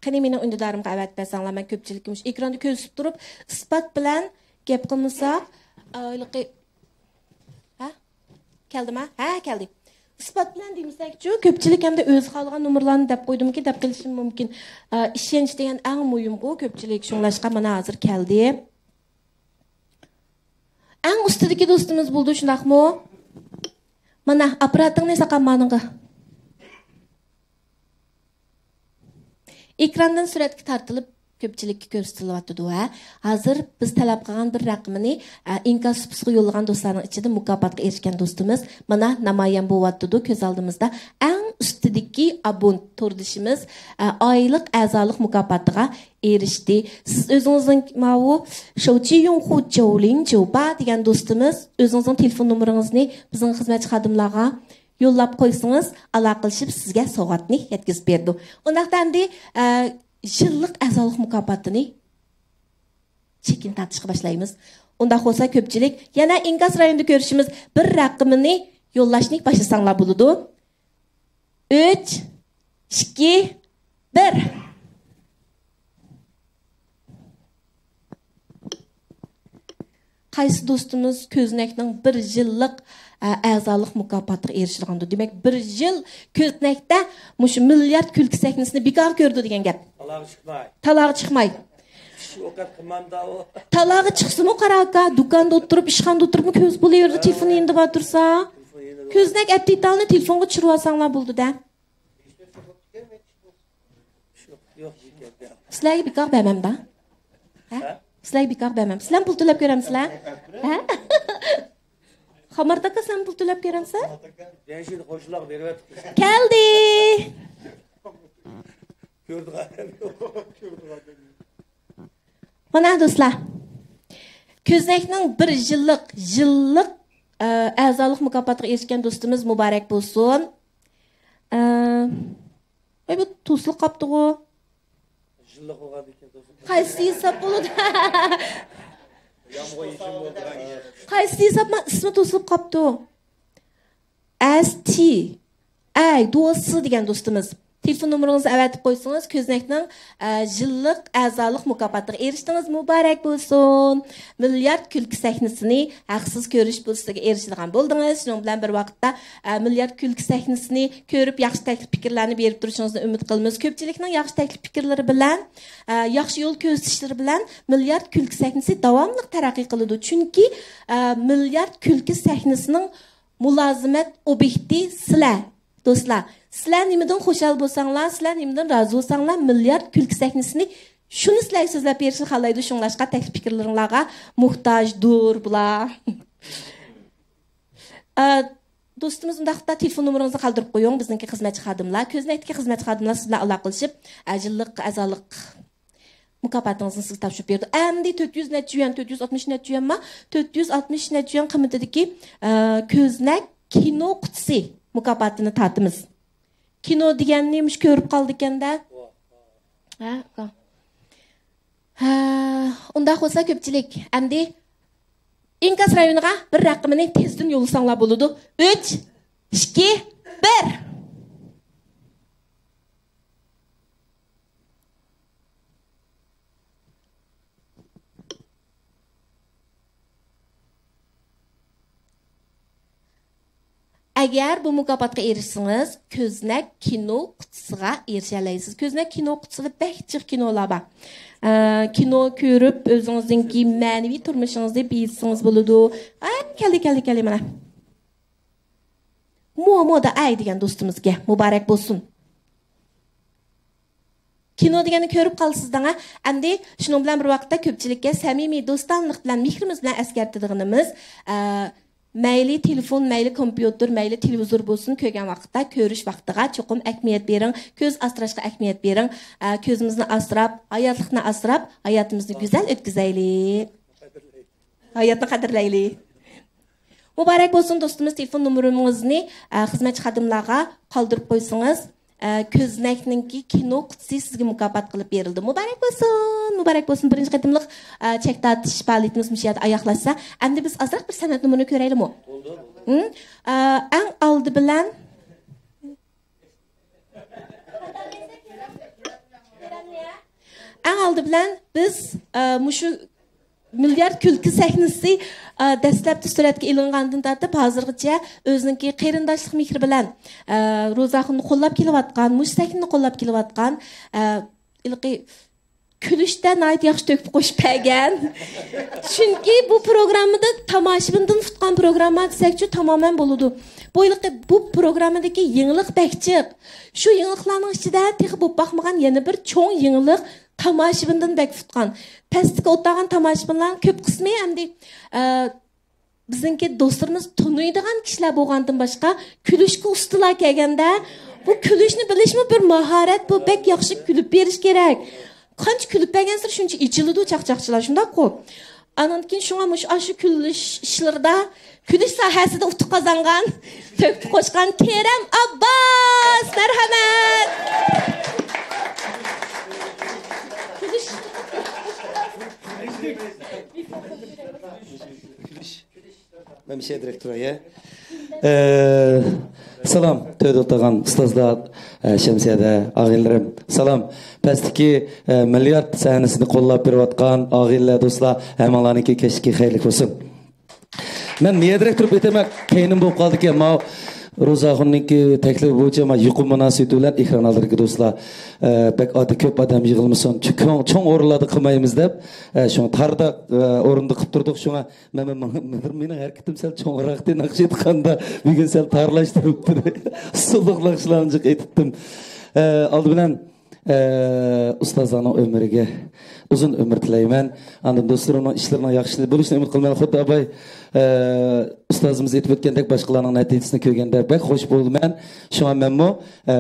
قېنى، مېنىڭ ئۈندىدارىمغا ئەۋەتىپ بەرسەڭلار، مەن كۆپچىلىككە مۇشۇ ئېكراندا كۆرسىتىپ تۇرۇپ، ئىسپات بىلەن گەپ قىلمىساق، ھېلىقى، ھە؟ كەلدىما؟ ھە، كەلدى. ئىسپات بىلەن دېمىسەكچۇ، كۆپچىلىك ئەمدى ئۆزى خالىغان نومۇرلارنى دەپ قويدۇمكى دەپ قېلىشى مۇمكىن. ئە، ئىشەنچ دېگەن ئەڭ مۇھىمغۇ، كۆپچىلىك. شۇڭلاشقا مانا ھازىر كەلدى. ئەڭ ئۈستىدىكى دوستىمىز بولىدۇ، شۇنداقمۇ؟ مانا، ئاپپاراتىڭنى ساقا مانىڭغا. ئېكراندىن سۈرەتكە تارتىلىپ كۆپچىلىككە كۆرسىتىلىۋاتىدۇ، ھە. ھازىر بىز تەلەپ قىلغان بىر رەقىمىنى، ئە، ئىنكاس سۇپىسىغا يوللىغان دوستلارنىڭ ئىچىدە مۇكاپاتقا ئېرىشكەن دوستىمىز مانا نامايان بولۇۋاتىدۇ كۆز ئالدىمىزدا. ئەڭ ئۈستىدىكى ئابون توردىشىمىز، ئە، ئايلىق ئەزالىق مۇكاپاتىغا ئېرىشتى. سىز ئۆزىڭىزنىڭ ماۋۇ شوۋچى يۇڭخۇ جوۋلىڭ جوۋبا دېگەن دوستىمىز، ئۆزىڭىزنىڭ تېلېفون نومۇرىڭىزنى بىزنىڭ خىزمەتچى خادىملارغا يوللاپ قويسىڭىز، ئالاقىلىشىپ سىزگە سوۋغاتنى يەتكۈزۈپ بېرىدۇ. ئۇنداقتا ئەمدى، ئە، يىللىق ئەزالىق مۇكاپاتىنى چېكىنى تارتىشقا باشلايمىز. ئۇنداق بولسا كۆپچىلىك يەنە ئىنكاس رايونىدا كۆرۈشىمىز بىر رەقىمىنى يوللاشنى باشلىساڭلار بولىدۇ. ئۈچ، ئىككى، بىر. قايسى دوستىمىز كۆزنەكنىڭ بىر يىللىق، ئە، ئەزالىق مۇكاپاتىغا ئېرىشىدىغاندۇ؟ دېمەك، بىر يىل كۆزنەكتە مۇشۇ مىليارد كۈلكە سەھنىسىنى بىكار كۆرىدۇ دېگەن گەپ. تالاغا چىقماي. تالاغا چىقماي. ئىش ئوقەت قىلمامدا ئۇ. تالاغا چىقسىمۇ قاراكا، دۇكاندا ئولتۇرۇپ، ئىشخانىدا ئولتۇرۇپمۇ كۆز بولۇۋېرىدۇ، تېلېفون يېنىدا بار تۇرسا. تېلېفون يېنىدا بار. كۆزنەك ئەپتىتالنى تېلېفونغا چۈشۈرۈۋالساڭلار بولىدۇ-دە. يوق، يوق، يوق. سىلەرگە بىكار بەرمەمدا. ھە؟ ھە؟ سىلەرگە بىكار بەرمەم. سىلەرمۇ پۇل تۆلەپ كۆرەمسىلەر؟ ھە؟ خامارت ئاكا، سىلەرمۇ پۇل تۆلەپ كۆرەمسىلەر؟ يەنە شۇ قوشۇنلارغا بېرىۋەتتۇق. كەلدى. كۆرىدىغان ئادەم يوق. مانا دوستلار، كۆزنەكنىڭ بىر يىللىق، يىللىق، ئە، ئەزالىق مۇكاپاتىغا ئېرىشكەن دوستىمىز مۇبارەك بولسۇن. ئە، ۋاي، بۇ توسۇلۇپ قاپتىغۇ. يىللىق بولغاندىكىن توسۇلۇپ. قايسى ھېساب بولىدۇ؟ قايسى ھېساب، ما، ئىسمى توسۇلۇپ قاپتۇ. ئەس تى ئەي دوسى دېگەن دوستىمىز. تېلېفون نومۇرىڭىزنى ئەۋەتىپ قويسىڭىز، كۆزنەكنىڭ، ئە، يىللىق ئەزالىق مۇكاپاتىغا ئېرىشتىڭىز، مۇبارەك بولسۇن! مىليارد كۈلكە سەھنىسىنى ھەقسىز كۆرۈش پۇرسىتىگە ئېرىشىدىغان بولدىڭىز. شۇنىڭ بىلەن بىر ۋاقىتتا، ئە، مىليارد كۈلكە سەھنىسىنى كۆرۈپ، ياخشى تەكلىپ پىكىرلەرنى بېرىپ تۇرۇشىڭىزنى ئۈمىد قىلىمىز. كۆپچىلىكنىڭ ياخشى تەكلىپ پىكىرلىرى بىلەن، ئە، ياخشى يول كۆرسىتىشلىرى بىلەن مىليارد كۈلكە سەھنىسى داۋاملىق تەرەققىي قىلىدۇ. چۈنكى، ئە، مىليارد كۈلكە سەھنىسىنىڭ مۇلازىمەت ئوبيېكتى سىلەر، دوستلار. سىلەر نېمىدىن خۇشال بولساڭلار، سىلەر نېمىدىن رازى بولساڭلار، مىليارد كۈلكە سەھنىسىنى شۇنى سىلەرگە سۆزلەپ بېرىشنى خالايدۇ. شۇڭلاشقا تەكلىپ پىكىرلىرىڭلارغا موھتاجدۇر بۇلار. ئە، دوستىمىز، ئۇنداقتا تېلېفون نومۇرىڭىزنى قالدۇرۇپ قويۇڭ، بىزنىڭكى خىزمەتچى خادىملار، كۆزنەكتىكى خىزمەتچى خادىملار سىز بىلەن ئالاقىلىشىپ، ئە، يىللىق ئەزالىق مۇكاپاتىڭىزنى سىزگە تاپشۇرۇپ بېرىدۇ. ئەمدى تۆت يۈز نەچچە يۈەن، تۆت يۈز ئاتمىش نەچچە يۈەنما؟ تۆت يۈز ئاتمىش نەچچە يۈەن قىممىتىدىكى، ئە، كۆزنەك كىنو قۇتىسى مۇكاپاتىنى تارتىمىز. كىنو دېگەننى مۇشۇ كۆرۈپ قالىدىكەن-دە. ھە، ئۇكا. ھە، ئۇنداق بولسا كۆپچىلىك، ئەمدى ئىنكاس رايونىغا بىر رەقىمىنى تېزدىن يوللىساڭلار بولىدۇ. ئۈچ، ئىككى، بىر. ئەگەر بۇ مۇكاپاتقا ئېرىشسىڭىز، كۆزنەك كىنو قۇتىسىغا ئېرىشەلەيسىز. كۆزنەك كىنو قۇتىسىدا بەك جىق كىنولار بار. ئە، كىنو كۆرۈپ، ئۆزىڭىزنىڭكى مەنىۋى تۇرمۇشىڭىزنى بېيىتسىڭىز بولىدۇ. ئە، كەلدى، كەلدى، كەلدى، مانا. مو، مودا ئەي دېگەن دوستىمىزگە مۇبارەك بولسۇن. كىنو دېگەننى كۆرۈپ قالىسىز دەڭە. ئەمدى شۇنىڭ بىلەن بىر ۋاقىتتا كۆپچىلىككە سەمىمىي، دوستانىلىق بىلەن، مېھرىمىز بىلەن ئەسكەرتىدىغىنىمىز، ئە، مەيلى تېلېفون، مەيلى كومپيۇتېر، مەيلى تېلېۋىزور بولسۇن، كۆرگەن ۋاقىتتا كۆرۈش ۋاقتىغا چوقۇم ئەھمىيەت بېرىڭ، كۆز ئاسراشقا ئەھمىيەت بېرىڭ. ئە، كۆزىمىزنى ئاسراپ، ھاياتلىقنى ئاسراپ، ھاياتىمىزنى گۈزەل ئۆتكۈزەيلى. ھاياتنى قەدىرلەيلى. مۇبارەك بولسۇن دوستىمىز، تېلېفون نومۇرىڭىزنى، ئە، خىزمەتچى خادىملارغا قالدۇرۇپ قويسىڭىز، ئە، كۆزنەكنىڭكى كىنو قۇتىسى سىزگە مۇكاپات قىلىپ بېرىلدى. مۇبارەك بولسۇن، مۇبارەك بولسۇن. بىرىنچى قېتىملىق، ئە، چەك تارتىش پائالىيىتىمىز مۇشۇ يەردە ئاياغلاشسا، ئەمدى بىز ئازراق بىر سەنئەت نومۇرىنى كۆرەيلىمۇ؟ ھىم؟ ئە، ئەڭ ئالدى بىلەن ئەڭ ئالدى بىلەن بىز، ئە، مۇشۇ مىليارد كۈلكە سەھنىسى، ئە، دەسلەپتە سۈرەتكە ئېلىنغاندىن تارتىپ ھازىرغىچە ئۆزىنىڭكى قېرىنداشلىق مېھرى بىلەن، ئە، روزاخۇننى قوللاپ كېلىۋاتقان، مۇشۇ سەھنىنى قوللاپ كېلىۋاتقان، ئە، ھېلىقى كۈلۈشتە ناھايىتى ياخشى تۆھپە قوشۇپ بەرگەن. چۈنكى بۇ پروگراممىدا تاماشىبىندىن تۇتقان پروگرامما دېسەكچۇ تامامەن بولىدۇ. بۇ ھېلىقى بۇ پروگراممىدىكى يېڭىلىق بەك جىق. شۇ يېڭىلىقلارنىڭ ئىچىدە تېخى بولۇپ باقمىغان يەنە بىر چوڭ يېڭىلىق تاماشىبىندىن بەك ئۇتقان. پەستىكى ئولتۇرغان تاماشىبىنلارنىڭ كۆپ قىسمى ئەمدى، ئە، بىزنىڭكى دوستلىرىمىز تونۇيدىغان كىشىلەر بولغاندىن باشقا، كۈلۈشكە ئۇستىلار كەلگەندە، بۇ كۈلۈشنى بىلىشمۇ بىر ماھارەت، بۇ بەك ياخشى كۈلۈپ بېرىش كېرەك. قانچە كۈلۈپ بەرگەنسېرى شۇنچە ئېچىلىدۇ چاقچاقچىلار، شۇنداققۇ؟ ئانان كېيىن شۇڭا مۇشۇ ئاشۇ كۈلۈش ئىشلىرىدا، كۈلۈش ساھەسىدە ئۇتۇق قازانغان، تۆھپە قوشقان كېرەم ئابباس، مەرھەمەت! كۈلۈش. مەمشە دىرېكتور، يە. ئە، سالام، تۆدە ئولتۇرغان ئۇستازلار، ئە، شەمسىيەدە ئاغىنىلىرىم. سالام، پەستىكى، ئە، مىليارد سەھنىسىنى قوللاپ بېرىۋاتقان ئاغىنىلەر، دوستلار، ھەممىڭلارنىڭكى كەچلىكى خەيرلىك بولسۇن. مەن نىيەترەك تۇرۇپ ئۆتەمەن، كەينىم بولۇپ قالدىكەن. ماۋۇ روزاخۇننىڭكى تەكلىپى بويىچە، ماۋۇ يۇقۇم مۇناسىۋىتى بىلەن ئېكران ئالدىدىكى دوستلار، ئە، بەك ئاددىي، كۆپ ئادەم يىغىلمىسۇن، چوڭ، چوڭ ئورۇنلاردا قىلمايمىز دەپ، ئە، شۇڭا تاردا، ئە، ئورۇندا قىلىپ تۇردۇق. شۇڭا مەن، مەن، مەن، مېنىڭ ھەرىكىتىم سەل چوڭراقتى ناخشا ئېيتقاندا، بۈگۈن سەل تارلاشتۇرۇپتۇ. ئۇسسۇللۇق ناخشىلارنى جىق ئېيتىپتىم. ئە، ئالدى بىلەن، ئە، ئۇستازلارنىڭ ئۆمرىگە ئۇزۇن ئۆمۈر تىلەيمەن. ئاندىن دوستلىرىمنىڭ ئىشلىرىنىڭ ياخشى بولۇشىنى ئۈمىد قىلىمەن. خۇددى ئاباي، ئە، ئۇستازىمىز ئېيتىپ ئۆتكەندەك، باشقىلارنىڭ نەتىجىسىنى كۆرگەندە بەك خۇش بولىمەن. شۇڭا مەنمۇ، ئە،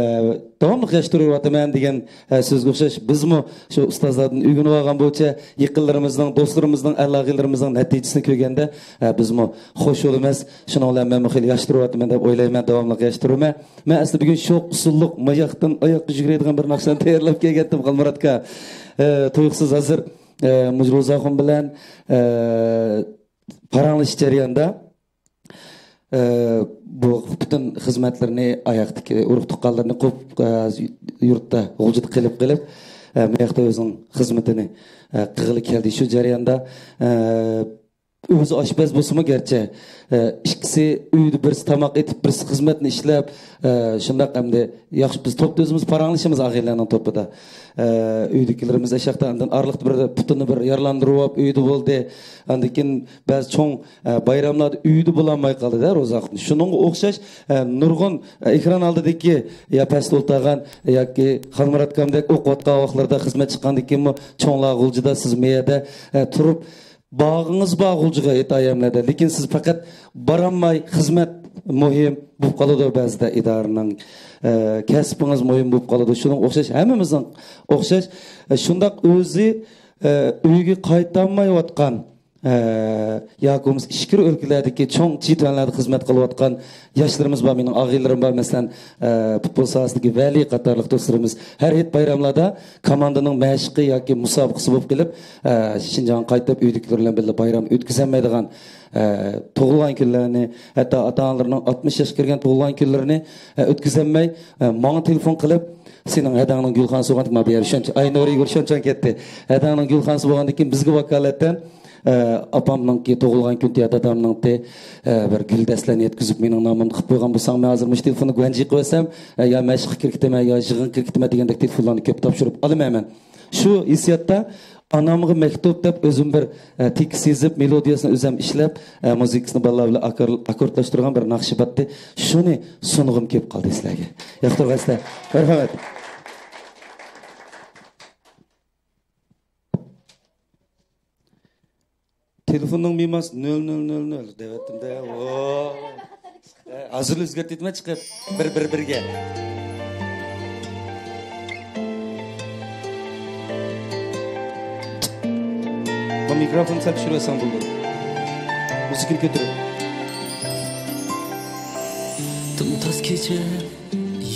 داۋاملىق ياخشى تۇرۇۋاتىمەن دېگەن، ئە، سۆزگە ئوخشاش، بىزمۇ شۇ ئۇستازلاردىن ئۆگىنىۋالغان بويىچە يېقىنلىرىمىزنىڭ، دوستلىرىمىزنىڭ، ئەل-ئاغىنىلىرىمىزنىڭ نەتىجىسىنى كۆرگەندە، ئە، بىزمۇ خۇش بولىمىز. شۇنىڭ بىلەن مەنمۇ خېلى ياخشى تۇرۇۋاتىمەن دەپ ئويلايمەن. داۋاملىق ياخشى تۇرىمەن. مەن ئەسلى بۈگۈن شوق ئۇسسۇللۇق، ماياقتىن ئاياققا يۈگۈرىدىغان بىر ناخشىلارنى تەييارلاپ كەلگەنتىم، خالمۇراتكا. ئە، تۇيۇقسىز ھازىر، ئە، مۇجروزاخۇن بىلەن، ئە، پاراڭلىشىش جەريانىدا، ئە، بۇ پۈتۈن خىزمەتلىرىنى، ئاياقتىكى ئۇرۇق-تۇغقانلىرىنى قويۇپ، ئە، يۇرتتا، غۇلجىدا قېلىپ قېلىپ، ئە، ماياقتا ئۆزىنىڭ خىزمىتىنى، ئە، قىلغىلى كەلدى. شۇ جەرياندا، ئە، ئۆزى ئاشپەز بولسىمۇ گەرچە، ئە، ئىككىسى ئۆيدە، بىرسى تاماق ئېتىپ، بىرسى خىزمەتنى ئىشلەپ، ئە، شۇنداق ئەمدى ياخشى، بىز توپتا ئۆزىمىز پاراڭلىشىمىز ئاغىنىلەرنىڭ توپىدا. ئە، ئۆيدىكىلىرىمىز ئاشاقتا ئاندىن ئارىلىقتا بىر پۇتىنى بىر يارىلاندۇرۇپ ئۆيدە بولدى. ئاندىن كېيىن بەزى چوڭ، ئە، بايراملاردا ئۆيدە بولالماي قالدى-دە، روزاخۇن. شۇنىڭغا ئوخشاش، ئە، نۇرغۇن، ئە، ئېكران ئالدىدىكى يا پەستە ئولتۇرغان ياكى خالمۇراتكامدەك ئوقۇۋاتقان ۋاقىتلىرىدا خىزمەت چىققاندىن كېيىنمۇ چوڭلار غۇلجىدا، سىز مېيەدە، ئە، تۇرۇپ، باغىڭىز بار غۇلجىغا ھېيت ئايەملەردە، لېكىن سىز پەقەت بارالماي، خىزمەت مۇھىم بولۇپ قالىدۇ بەزىدە، ئىدارىنىڭ، ئە، كەسپىڭىز مۇھىم بولۇپ قالىدۇ. شۇنىڭغا ئوخشاش، ھەممىمىزنىڭ ئوخشاش، ئە، شۇنداق ئۆزى، ئە، ئۆيىگە قايتالمايۋاتقان، ئە، ياكى بولمىسا ئىچكىرى ئۆلكىلەردىكى چوڭ چىتەنلەردە خىزمەت قىلىۋاتقان ياشلىرىمىز بار، مېنىڭ ئاغىنىلىرىم بار، مەسىلەن، ئە، پۇتبول ساھەسىدىكى ۋەلى قاتارلىق دوستلىرىمىز. ھەر ھېيت بايراملاردا كوماندىنىڭ مەشقى ياكى مۇسابىقىسى بولۇپ قېلىپ، ئە، شىنجاڭغا قايتىپ، ئۆيدىكىلىرى بىلەن بىللە بايرام ئۆتكۈزەلمەيدىغان، ئە، تۇغۇلغان كۈنلەرنى، ھەتتا ئاتا-ئانىلىرىنىڭ ئاتمىش ياشقا كىرگەن تۇغۇلغان كۈنلىرىنى، ئە، ئۆتكۈزەلمەي، ئە، ماڭا تېلېفون قىلىپ، «سېنىڭ ھەدەڭنىڭ گۈلخانىسى بولغان» ما بۇ يەر شۇنچە، ئاينۇر يېگۇر شۇنچە كەتتى. «ھەدەڭنىڭ گۈلخانىسى بولغاندىن كېيىن بىزگە ۋاكالەتەن، ئە، ئاپامنىڭكى تۇغۇلغان كۈنى يا دادامنىڭتى، ئە، بىر گۈل دەستىلەرنى يەتكۈزۈپ، مېنىڭ نامىمدا قىلىپ قويغان بولساڭ، مەن ھازىر مۇشۇ تېلېفوننى گۇەنجى قىلىۋەتسەم، ئە، يا مەشىققە كىرىپ كېتىمەن، يا يىغىنغا كىرىپ كېتىمەن» دېگەندەك تېلېفونلارنى كۆپ تاپشۇرۇپ ئالىمەن مەن. شۇ ھېسسىياتتا «ئانامغا مەكتۇپ» دەپ ئۆزۈم بىر، ئە، تېكىست يېزىپ، مېلودىيەسىنى ئۆزۈم ئىشلەپ، ئە، مۇزىكىسىنى بالىلار بىلەن ئاكور-، ئاككوردلاشتۇرغان بىر ناخشا بارتتى. شۇنى سۇنغۇم كېلىپ قالدى سىلەرگە. ياقتۇرغايسىلەر. مەرھەمەت. تېلېفوننىڭ مېماسى نۆل نۆل نۆل نۆل دەۋەتتىم-دە. ۋو. ئە، ھازىرلا ئۆزگەرتىۋېتىمەن چىقىپ. بىر، بىر، بىرگە. بۇ مىكروفوننى سەل چۈشۈرۈۋەتسەڭ بولىدۇ. مۇزىكىنى كۆتۈرۈپ. تىمتاس كېچە.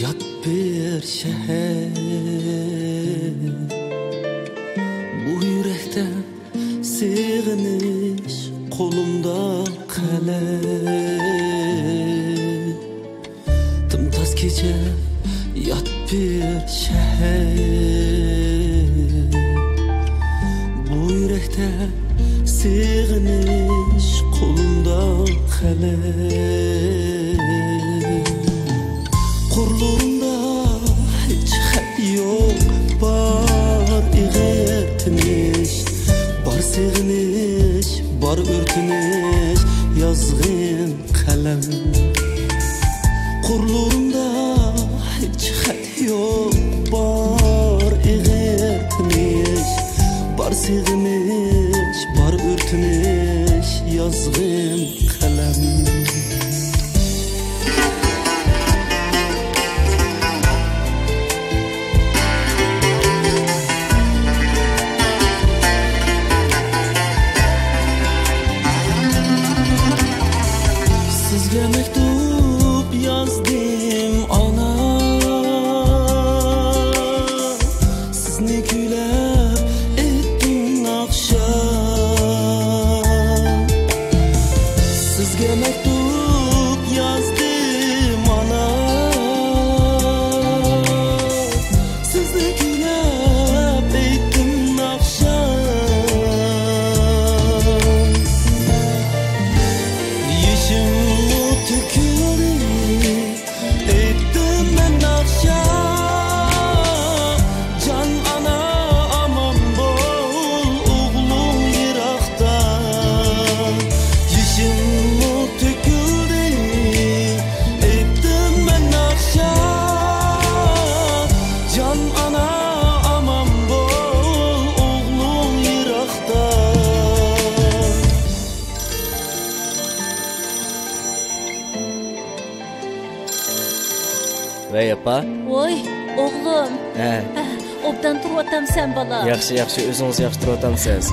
يات بىر شەھەر، بۇ يۈرەكتە سېغىنىش، قولۇمدا قەلەم. تىمتاس كېچە، يات بىر شەھەر، بۇ يۈرەكتە سېغىنىش، قولۇمدا قەلەم. قۇرلىرىمدا ھېچ خەت يوق، بار ئېغىر تىنىش، بار سېغىنىش، بار ئۆرتىنىش يازغىن قەلەم. قۇرلىرىمدا ھېچ خەت يوق، بار ئېغىر تىنىش، بار ئۆرتىنىش يازغىن قەلەم. سىزگە مەكتۇپ يازدىم ئانا، سىزنى كۈيلەپ ئېيتتىم ناخشا. سىزگە مەكتۇپ يازدىم ئانا، سىزنى كۈيلەپ ئېيتتىم ناخشا. يېشىممۇ تۆكۈلدى، ئېيتتىم مەن ناخشا. جان ئانا ئامان بول، ئوغلۇڭ يىراقتا. يېشىممۇ تۆكۈلدى، ئېيتتىم مەن ناخشا. جان ئانا ئامان بول، ئوغلۇڭ يىراقتا. ۋەي، ئاپا. ۋوي، ئوغلۇم. ھە. ھە، ئوبدان تۇرۇۋاتامسەن، بالام؟ ياخشى، ياخشى. ئۆزىڭىز ياخشى تۇرۇۋاتامسىز؟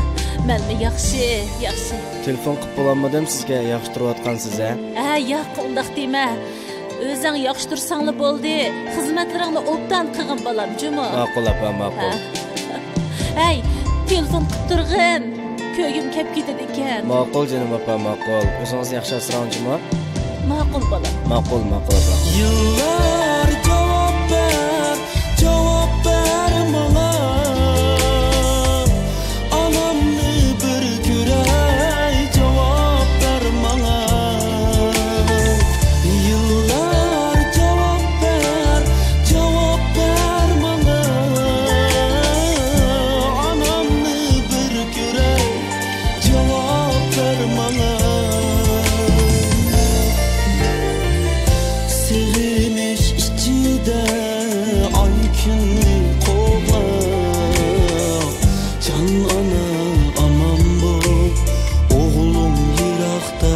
مەنمۇ ياخشى، ياخشى. تېلېفون قىلىپ بولالمىدىم سىزگە، ياخشى تۇرۇۋاتقانسىز، ھە؟ ھە، ياق، ئۇنداق دېمە. ئۆزۈڭ ياخشى تۇرساڭلا بولدى. خىزمەتلىرىڭنى ئوبدان قىلغىن، بالام، جۇمۇ. ماقۇل، ئاپا، ماقۇل. ھە. ھەي، تېلېفون قىلىپ تۇرغىن. كۆيگۈم كەپ كېتىدىكەن. ماقۇل جېنىم ئاپا، ماقۇل. ئۆزىڭىزنى ياخشى ئاسراڭ جۇمۇ. ماقۇل بالام. ماقۇل، ماقۇل ئاپا. يىللار جاۋاب بەر، جاۋاب بەر ماڭا. ئانامنى بىر كۆرەي، جاۋاب بەر ماڭا. يىللار جاۋاب بەر، جاۋاب بەر ماڭا. ئانامنى بىر كۆرەي، جاۋاب بەر ماڭا. سېغىنىش ئىچىدە ئاي كۈن قوغلاپ، جان ئانا ئامان بول، ئوغلۇم يىراقتا.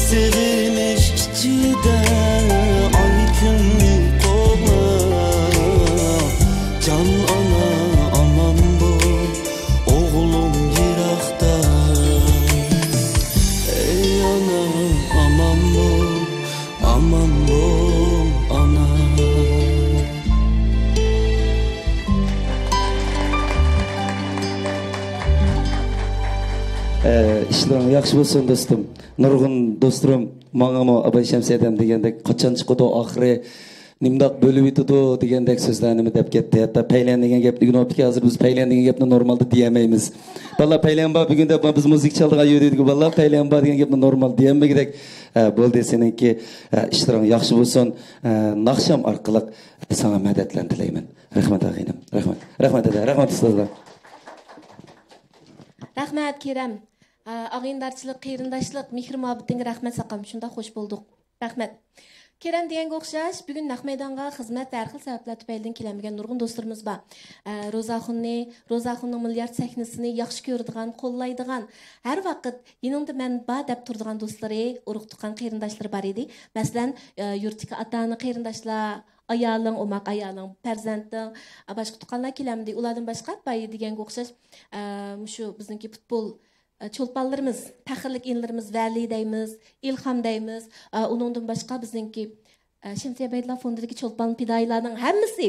سېغىنىش ئىچىدە ئاي كۈن قوغلاپ، جان ئانا ئامان بول، ئوغلۇم يىراقتا. ئەي ئانا، ئامان بول، ئامان بول ئانا. ئە، ئىشلىرىڭ ياخشى بولسۇن دوستۇم. نۇرغۇن دوستلىرىم ماڭىمۇ ئاباي شەمسىيەدەم دېگەندەك قاچان چىقىدۇ ئاخىرى؟ نېمىنداق بۆلۈۋېتىدۇ دېگەندەك سۆزلەرنىمۇ دەپ كەتتى. ھەتتا پەيلەن دېگەن گەپنى ئۆگىنىۋاپتىكەن، ھازىر بىز پەيلەن دېگەن گەپنى نورمالدا دېيەلمەيمىز. بالىلار، پەيلەن بار بۈگۈن دەپ، بىز مۇزىكا چالىدىغان يەر دېدىكى بالىلار، پەيلەن بار دېگەن گەپنى نورمال دېيەلمىگۈدەك. ھە، بولدى، سېنىڭكى، ھە، ئىشلىرىڭ ياخشى بولسۇن. ھە، ناخشام ئارقىلىق ساڭا مەدەتلەرنى تىلەيمەن. رەھمەت، ئاغىنىم. رەھمەت. رەھمەت، دادا. رەھمەت، ئۇستازلار. رەھمەت، كېرەم. ئاغىنىدارچىلىق، قېرىنداشلىق، مېھرى-مۇھەببىتىڭگە رەھمەت ساقام. شۇنداق خوش بولدۇق. رەھمەت. كېرەم دېگەنگە ئوخشاش، بۈگۈن نەق مەيدانغا خىزمەت ۋە ھەر خىل سەۋەبلەر تۈپەيلىدىن كېلەلمىگەن نۇرغۇن دوستلىرىمىز بار. ئە، روزاخۇننى، روزاخۇننىڭ مىليارد سەھنىسىنى ياخشى كۆرىدىغان، قوللايدىغان، ھەر ۋاقىت يېنىڭدا مەن بار دەپ تۇرىدىغان دوستلىرى، ئۇرۇق-تۇغقان قېرىنداشلىرى بار ئىدى. مەسىلەن، ئە، يۇرتتىكى ئاتا-ئانا قېرىنداشلار، ئايالىڭ، ئوماق ئايالىڭ، پەرزەنتىڭ، ئە، باشقا تۇغقانلار كېلەلمىدى. ئۇلاردىن باشقا، بايا دېگەنگە ئوخشاش، ئە، مۇشۇ بىزنىڭكى پۇتبول ئە، چولپانلىرىمىز، پەخىرلىك ئىنىلىرىمىز ۋەلى دەيمىز، ئىلھام دەيمىز. ئە، ئۇنىڭدىن باشقا بىزنىڭكى، ئە، شەمسىيە بەيتۇللا فوندىدىكى چولپان پىدائىيلارنىڭ ھەممىسى،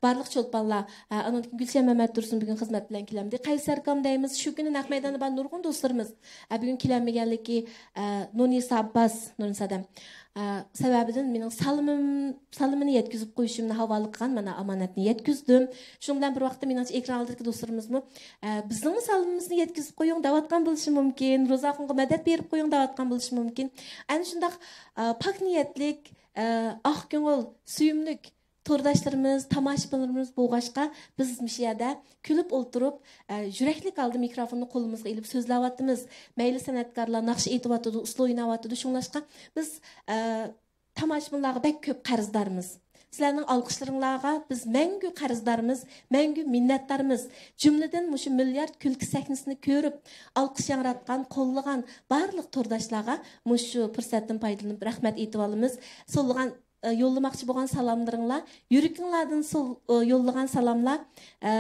بارلىق چولپانلار، ئە، ئانىڭدىن كېيىن گۈلشەن مەمەتتۇرسۇن بۈگۈن خىزمەت بىلەن كېلەلمىدى. قەيسەر ئاكام دەيمىز، شۇ كۈنى نەق مەيداندا بار نۇرغۇن دوستلىرىمىز، ئە، بۈگۈن كېلەلمىگەنلىكى، ئە، نۇرنىسا ئابباس، نۇرنىسا دەم، ئە، سەۋەبىدىن مېنىڭ سالىمىم، سالىمىنى يەتكۈزۈپ قويۇشۇمنى ھاۋالە قىلغان، مانا، ئامانەتنى يەتكۈزدۈم. شۇنىڭ بىلەن بىر ۋاقىتتا، مېنىڭچە، ئېكران ئالدىدىكى دوستلىرىمىزمۇ، ئە، بىزنىڭمۇ سالىمىمىزنى يەتكۈزۈپ قويۇڭ دەۋاتقان بولۇشى مۇمكىن، روزاخۇنغا مەدەت بېرىپ قويۇڭ دەۋاتقان بولۇشى مۇمكىن. ئەنە شۇنداق، ئە، پاك نىيەتلىك، ئە، ئاق كۆڭۈل، سۆيۈملۈك تورداشلىرىمىز، تاماشىبىنلىرىمىز بولغاچقا، بىز مۇشۇ يەردە كۈلۈپ ئولتۇرۇپ، ئە، يۈرەكلىك ھالدا مىكروفوننى قولىمىزغا ئېلىپ سۆزلەۋاتىمىز. مەيلى سەنئەتكارلار ناخشا ئېيتىۋاتىدۇ، ئۇسسۇل ئويناۋاتىدۇ. شۇڭلاشقا بىز، ئە، تاماشىبىنلارغا بەك كۆپ قەرزدارمىز. سىلەرنىڭ ئالقىشلىرىڭلارغا بىز مەڭگۈ قەرزدارمىز، مەڭگۈ مىننەتدارمىز. جۈملىدىن مۇشۇ مىليارد كۈلكە سەھنىسىنى كۆرۈپ، ئالقىش ياڭراتقان، قوللىغان بارلىق تورداشلارغا مۇشۇ پۇرسەتتىن پايدىلىنىپ رەھمەت ئېيتىۋالىمىز. سولىغان، ئە، يوللىماقچى بولغان سالاملىرىڭلار، يۈرىكىڭلاردىن سول-، ئە، يوللىغان سالاملار، ئە،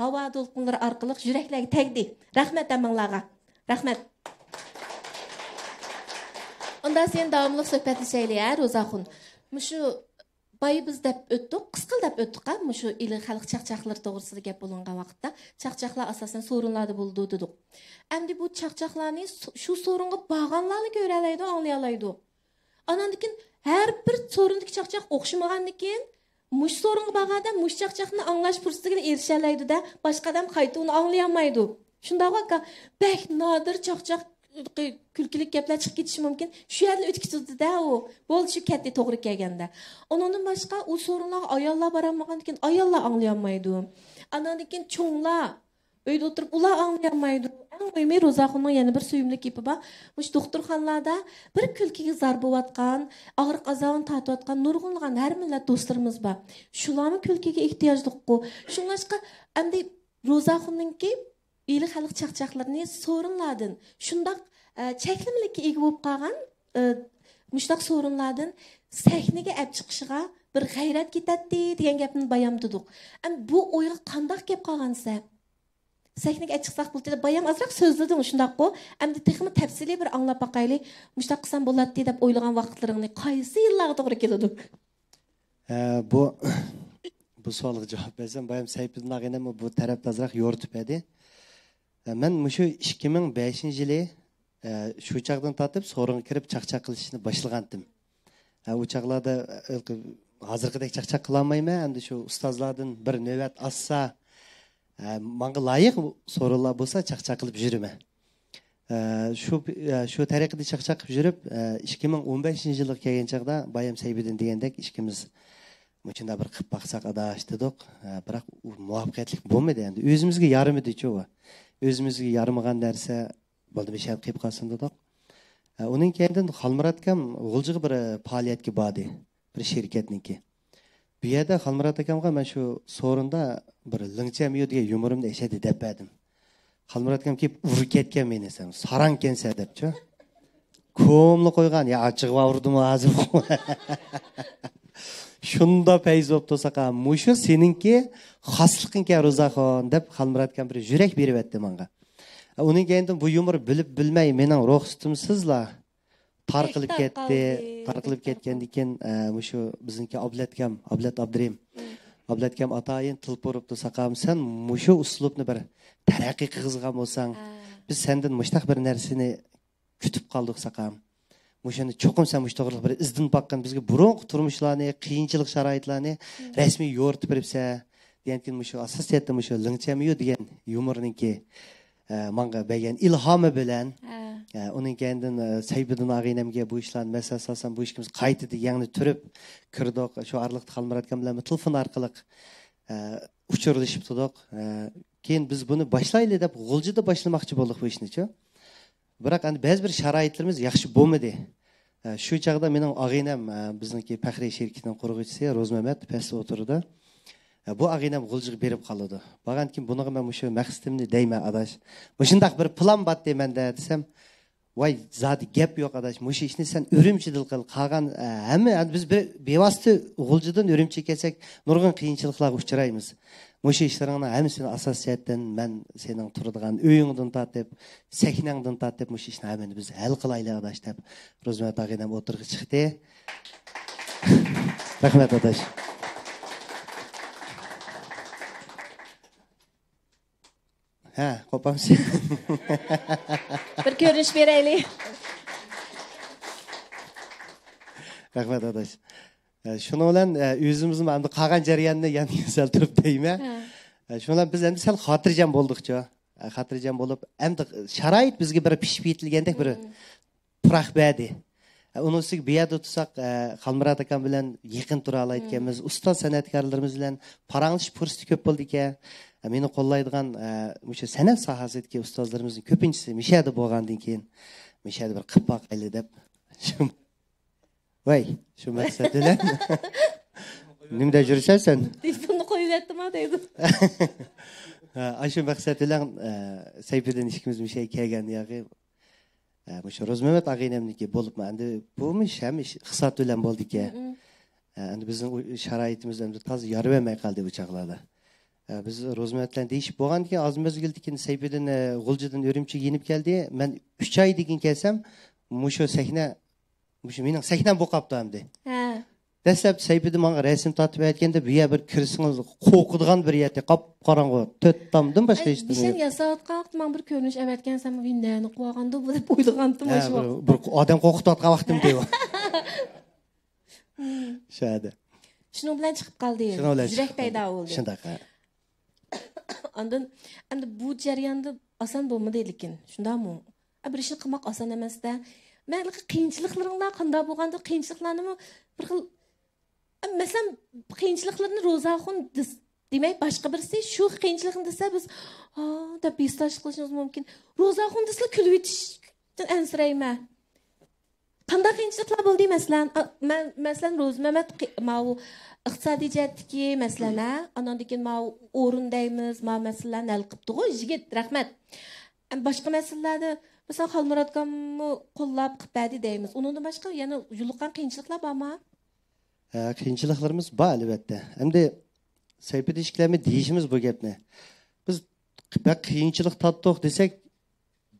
ھاۋا دولقۇنلىرى ئارقىلىق يۈرەكلەرگە تەگدى. رەھمەت ھەممىڭلارغا. رەھمەت. ئۇندا سېنى داۋاملىق سۆھبەتلىشەيلى، ھە، روزاخۇن. مۇشۇ بايا بىز دەپ ئۆتتۇق، قىسقىلا دەپ ئۆتتۇق، ھە، مۇشۇ ئىلى خەلق چاقچاقلىرى توغرىسىدا گەپ بولۇنغان ۋاقىتتا. چاقچاقلار ئاساسەن سورۇنلاردا بولىدۇ دېدۇق. ئەمدى بۇ چاقچاقلارنى سو-، شۇ سورۇنغا بارغانلارلا كۆرەلەيدۇ، ئاڭلىيالايدۇ. ئاناندىن كېيىن ھەر بىر سورۇندىكى چاقچاق ئوخشىمىغاندىن كېيىن، مۇشۇ سورۇنغا بارغان ئادەم مۇشۇ چاقچاقنى ئاڭلاش پۇرسىتىگە ئېرىشەلەيدۇ-دە، باشقا ئادەم قايتا ئۇنى ئاڭلىيالمايدۇ. شۇنداقغۇ ئاكا؟ بەك نادىر چاقچاق، كۈلكىلىك گەپلەر چىقىپ كېتىشى مۇمكىن. شۇ يەردىن ئۆتۈپ كېتىدۇ-دە ئۇ. بولدى، شۇ كەتتى، توغرا كەلگەندە. ئۇنىڭدىن باشقا ئۇ سورۇنلارغا ئاياللار بارالمىغاندىن كېيىن ئاياللار ئاڭلىيالمايدۇ. ئاناندىن كېيىن چوڭلار ئۆيدە ئولتۇرۇپ ئۇلار ئاڭلىيالمايدۇ. ئەڭ مۇھىمى روزاخۇننىڭ يەنە بىر سۆيۈملۈك گېپى بار. مۇشۇ دوختۇرخانىلاردا بىر كۈلكىگە زار بولۇۋاتقان، ئاغرىق ئازابىنى تارتىۋاتقان نۇرغۇنلىغان ھەر مىللەت دوستلىرىمىز بار. شۇلارمۇ كۈلكىگە ئېھتىياجلىققۇ. شۇڭلاشقا ئەمدى روزاخۇننىڭكى ئىلى خەلق چاقچاقلىرىنى سورۇنلاردىن شۇنداق، ئە، چەكلىمىلىككە ئىگە بولۇپ قالغان، ئە، مۇشۇنداق سورۇنلاردىن سەھنىگە ئەپ چىقىشىغا بىر غەيرەت كېتەتتى دېگەن گەپنى بايام دېدۇق. ئەمدى بۇ ئويغا قانداق كەپ قالغانسە؟ سەھنىگە ئەپ چىقساق بولىدۇ. بايام ئازراق سۆزلىدىڭ شۇنداققۇ؟ ئەمدى تېخىمۇ تەپسىلىي بىر ئاڭلاپ باقايلى. مۇشۇنداق قىلسام بولاتتى دەپ ئويلىغان ۋاقىتلىرىڭنى، قايسى يىللارغا توغرا كېلىدۇ؟ ھە، بۇ، بۇ سوئالغا جاۋاب بەرسەم، بايام سەيپىدىن ئاغىنەم بۇ تەرەپتە ئازراق يورۇتۇپ بەردى. ھە، مەن مۇشۇ ئىككى مىڭ بەشىنچى يىلى، ھە، شۇ چاغدىن تارتىپ سورۇنغا كىرىپ چاقچاق قىلىشنى باشلىغانتىم. ھە، ئۇ چاغلاردا، ھە، ھازىرقىدەك چاقچاق قىلالمايمەن، ئەمدى شۇ ئۇستازلاردىن بىر نۆۋەت ئاچسا، ھە، ماڭا لايىق سورۇنلار بولسا چاقچاق قىلىپ يۈرىمەن. ئە، شۇ، ئە، شۇ تەرىقىدە چاقچاق قىلىپ يۈرۈپ، ئە، ئىككى مىڭ ئون بەشىنچى يىلغا كەلگەن چاغدا بايام سەيپىدىن دېگەندەك ئىككىمىز مۇشۇنداق بىر قىلىپ باقساق ئاداش دېدۇق. ئە، بىراق ئۇ مۇۋەپپەقىيەتلىك بولمىدى. ئەمدى ئۆزىمىزگە يارىمىدىچۇ ئۇ. ئۆزىمىزگە يارىمىغان نەرسە بولدى، بىر شەرت قىلىپ قالسۇن دېدۇق. ئە، ئۇنىڭ كەينىدىن خالمۇرات ئاكام غۇلجىغا بىر، ئە، پائالىيەتكە باردى. بىر شىركەتنىڭكى. بۇ يەردە خالمۇرات ئاكامغا مەن شۇ سورۇندا بىر لىڭچيەنمىيۇ دېگەن يۇمۇرۇمنى ئەشەددىي دەپ بەردىم. خالمۇرات ئاكام كېلىپ ئۇرۇپ كەتكەن مېنى، سەن ساراڭكەنسەن دەپچۇ. كوملا قويغان، يا ئاچچىقىپ ئاغرىدىمۇ ھازىر. شۇنداق پەيز بوپتۇ ساقا، مۇشۇ سېنىڭكى خاسلىقىڭكەن روزاخۇن دەپ خالمۇرات ئاكام بىر يۈرەك بېرىۋەتتى ماڭا. ئۇنىڭ كەينىدىن بۇ يۇمۇر بىلىپ بىلمەي مېنىڭ رۇخسىتىمسىزلا تارقىلىپ كەتتى. تارقىلىپ كەتكەندىن كېيىن، ئە، مۇشۇ بىزنىڭكى ئابلەتكام، ئابلەت ئابدۇرېھىم. ئابلەتكام ئاتايىن تېلېفون ئۇرۇپتۇ، ساقام، سەن مۇشۇ ئۇسلۇبنى بىر تەرەققىي قىلغۇزغان بولساڭ، بىز سەندىن مۇشتاق بىر نەرسىنى كۈتۈپ قالدۇق، ساقام. مۇشۇنى چوقۇم سەن مۇشۇ توغرىلىق بىر ئىزدىنىپ باققىن، بىزگە بۇرۇنقى تۇرمۇشلارنى، قىيىنچىلىق شارائىتلارنى رەسمىي يورۇتۇپ بېرىپسەن دېگەندىن كېيىن، مۇشۇ ئاساسىيەتتە مۇشۇ لىڭچيەنمىيۇ دېگەن يۇمۇرنىڭكى ئە، ماڭا بەرگەن ئىلھامى بىلەن، ئە، ئۇنىڭ كەينىدىن، ئە، سەيپىدىن ئاغىنەمگە بۇ ئىشلارنى مەسلىھەت سالسام، بۇ ئىككىمىز قايتىدىن يەڭنى تۈرۈپ كىردۇق. شۇ ئارىلىقتا خالمۇرات ئاكام بىلەن تېلېفون ئارقىلىق، ئە، ئۇچۇرلىشىپ تۇردۇق. ئە، كېيىن بىز بۇنى باشلايلى دەپ غۇلجىدا باشلىماقچى بولدۇق بۇ ئىشنىچۇ. بىراق، ئەمدى بەزى بىر شارائىتلىرىمىز ياخشى بولمىدى. ئە، شۇ چاغدا مېنىڭ ئاغىنەم، ئە، بىزنىڭكى پەخرىي شىركىتىنىڭ قۇرغۇچىسى روزمەمەت پەستە ئولتۇرىدۇ. ئە، بۇ ئاغىنەم غۇلجىغا بېرىپ قالىدۇ. بارغاندىن كېيىن بۇنىڭغا مەن مۇشۇ مەقسىتىمنى دەيمەن، ئاداش. مۇشۇنداق بىر پىلان باتتى مەندە دېسەم، ۋاي، زادى گەپ يوق، ئاداش. مۇشۇ ئىشنى سەن ئۈرۈمچىدىن قىل، قالغان، ئە، ھەممە، ئەمدى بىز بىر بىۋاسىتە غۇلجىدىن ئۈرۈمچىگە كەلسەك، نۇرغۇن قىيىنچىلىقلارغا ئۇچرايمىز. مۇشۇ ئىشلىرىڭنىڭ ھەممىسىنى ئاساسىي جەھەتتىن مەن سېنىڭ تۇرىدىغان ئۆيۈڭدىن تارتىپ، سەھنەڭدىن تارتىپ مۇشۇ ئىشنى ھەممىنى بىز ھەل قىلايلى، ئاداش، دەپ روزمەت ئاغىنەم ئوتتۇرىغا چىقتى. رەھمەت، ئاداش. ھە، قوپامسىز. بىر كۆرۈنۈش بېرەيلى. رەھمەت، ئاداش. ئە، شۇنىڭ بىلەن، ئە، ئۆزىمىزمۇ ئەمدى قالغان جەرياننى يەنە سەل تۇرۇپ دەيمەن. ھە. ئە، شۇنىڭ بىلەن بىز ئەمدى سەل خاتىرجەم بولدۇق، چۇ. ئە، خاتىرجەم بولۇپ، ئەمدى شارائىت بىزگە بىر پىشىپ يېتىلگەندەك بىر پۇراق بەردى. ئە، ئۇنىڭ ئۈستىگە بۇ يەردە تۇرساق، ئە، خالمۇرات ئاكام بىلەن يېقىن تۇرالايدىكەنمىز. ئۇستاز سەنئەتكارلىرىمىز بىلەن پاراڭلىشىش پۇرسىتى كۆپ بولىدىكەن. ئە، مېنى قوللايدىغان، ئە، مۇشۇ سەنئەت ساھەسىدىكى ئۇستازلىرىمىزنىڭ كۆپىنچىسى مىشەدە بولغاندىن كېيىن، مىشەدە بىر قىلىپ باقايلى دەپ. ۋاي، شۇ مەقسەت بىلەن. نېمە دەپ يۈرسەن سەن؟ تېلېفوننى قويۇۋەتتىما دەيدۇ. ھە، ئاشۇ مەقسەت بىلەن، ئە، سەيپىدىن ئىككىمىز مۇشۇ يەرگە كەلگەن ياغى، ئە، مۇشۇ روزمەمەت ئاغىنەمنىكى بولۇپمۇ، ئەمدى بۇمۇ ھەم ئىش-، ئىقتىساد بىلەن بولدىكەن. مم. ئە، ئەمدى بىزنىڭ ئۇ شارائىتىمىز ئەمدى تازا يار بەرمەي قالدى ئۇ چاغلاردا. ئە، بىز روزمەمەت بىلەن دېيىشىپ بولغاندىكىن، ئاز مەزگىلدىن كېيىن سەيپىدىن، ئە، غۇلجىدىن ئۈرۈمچىگە يېنىپ كەلدى. مەن ئۈچ ئاي دېگىن كەلسەم، مۇشۇ سەھنە، مۇشۇ مېنىڭ سەھنەم بولۇپ قاپتۇ ئەمدى. ھە. دەسلەپ سەيپىدىن ماڭا رەسىم تارتىپ ئەتكەندە، بۇ يەر بىر كىرسىڭىز قورقىدىغان بىر يەر، قاپقاراڭغۇ، تۆت تامدىن باشقا ھېچ نېمە نىشان يوق. ياساۋاتقان ۋاقىتتا ماڭا بىر كۆرۈنۈش ئەۋەتكەنسەن، ۋى نەنى قىلىۋالغاندۇ بۇ دەپ ئويلىغانتىم ھە، شۇ بىر، ۋاقىت. بىر ئادەم قورقۇتۇۋاتقان ۋاقتىم دەيۋا. شۇ يەردە. شۇنىڭ بىلەن چىقىپ قالدى. شۇنىڭ بىلەن يۈرەك چىقىپ قالدى. پەيدا بولدى. شۇنداق، ھە. ئاندىن ئەمدى بۇ جەرياندا ئاسان بولمىدى لېكىن، شۇنداقمۇ؟ ئە، بىر ئىشنى قىلماق ئاسان ئەمەس-دە. مەن ھېلىقى قىيىنچىلىقلىرىڭلار قانداق بولغاندۇ، قىيىنچىلىقلارنىمۇ بىر خىل، ئە، مەسىلەن، قىيىنچىلىقلىرىنى روزاخۇن دېس-، دېمەي، باشقا بىرسى شۇ قىيىنچىلىقنى دېسە، بىز، ھا، دەپ ھېسداشلىق قىلىشىمىز مۇمكىن. روزاخۇن دېسىلا كۈلۈۋېتىشتىن ئەنسىرەيمەن. قانداق قىيىنچىلىقلار بولدى، مەسىلەن؟ ئا، مەن، مەسىلەن، روزىمەمەت قى-، ماۋۇ ئىقتىسادىي جەھەتتىكى مەسىلەن، ھە؟ ئاناندىن كېيىن ماۋۇ ئورۇن دەيمىز، ماۋۇ مەسىلىلەرنى ھەل قىپتىغۇ، يىگىت، رەھمەت. ئەم، باشقا مەسىلىلەردە، مەسىلەن، خالمۇرات ئاكاممۇ قوللاپ قىپ بەردى دەيمىز. ئۇنىڭدىن باشقا يەنە يولۇققان قىيىنچىلىقلار بارمۇ؟ ھە، قىيىنچىلىقلىرىمىز بار، ئەلۋەتتە. ئەمدى سەيپىدىن ئىككىلەممۇ دېيىشىمىز بۇ گەپنى. بىز بەك قىيىنچىلىق تارتتۇق دېسەك،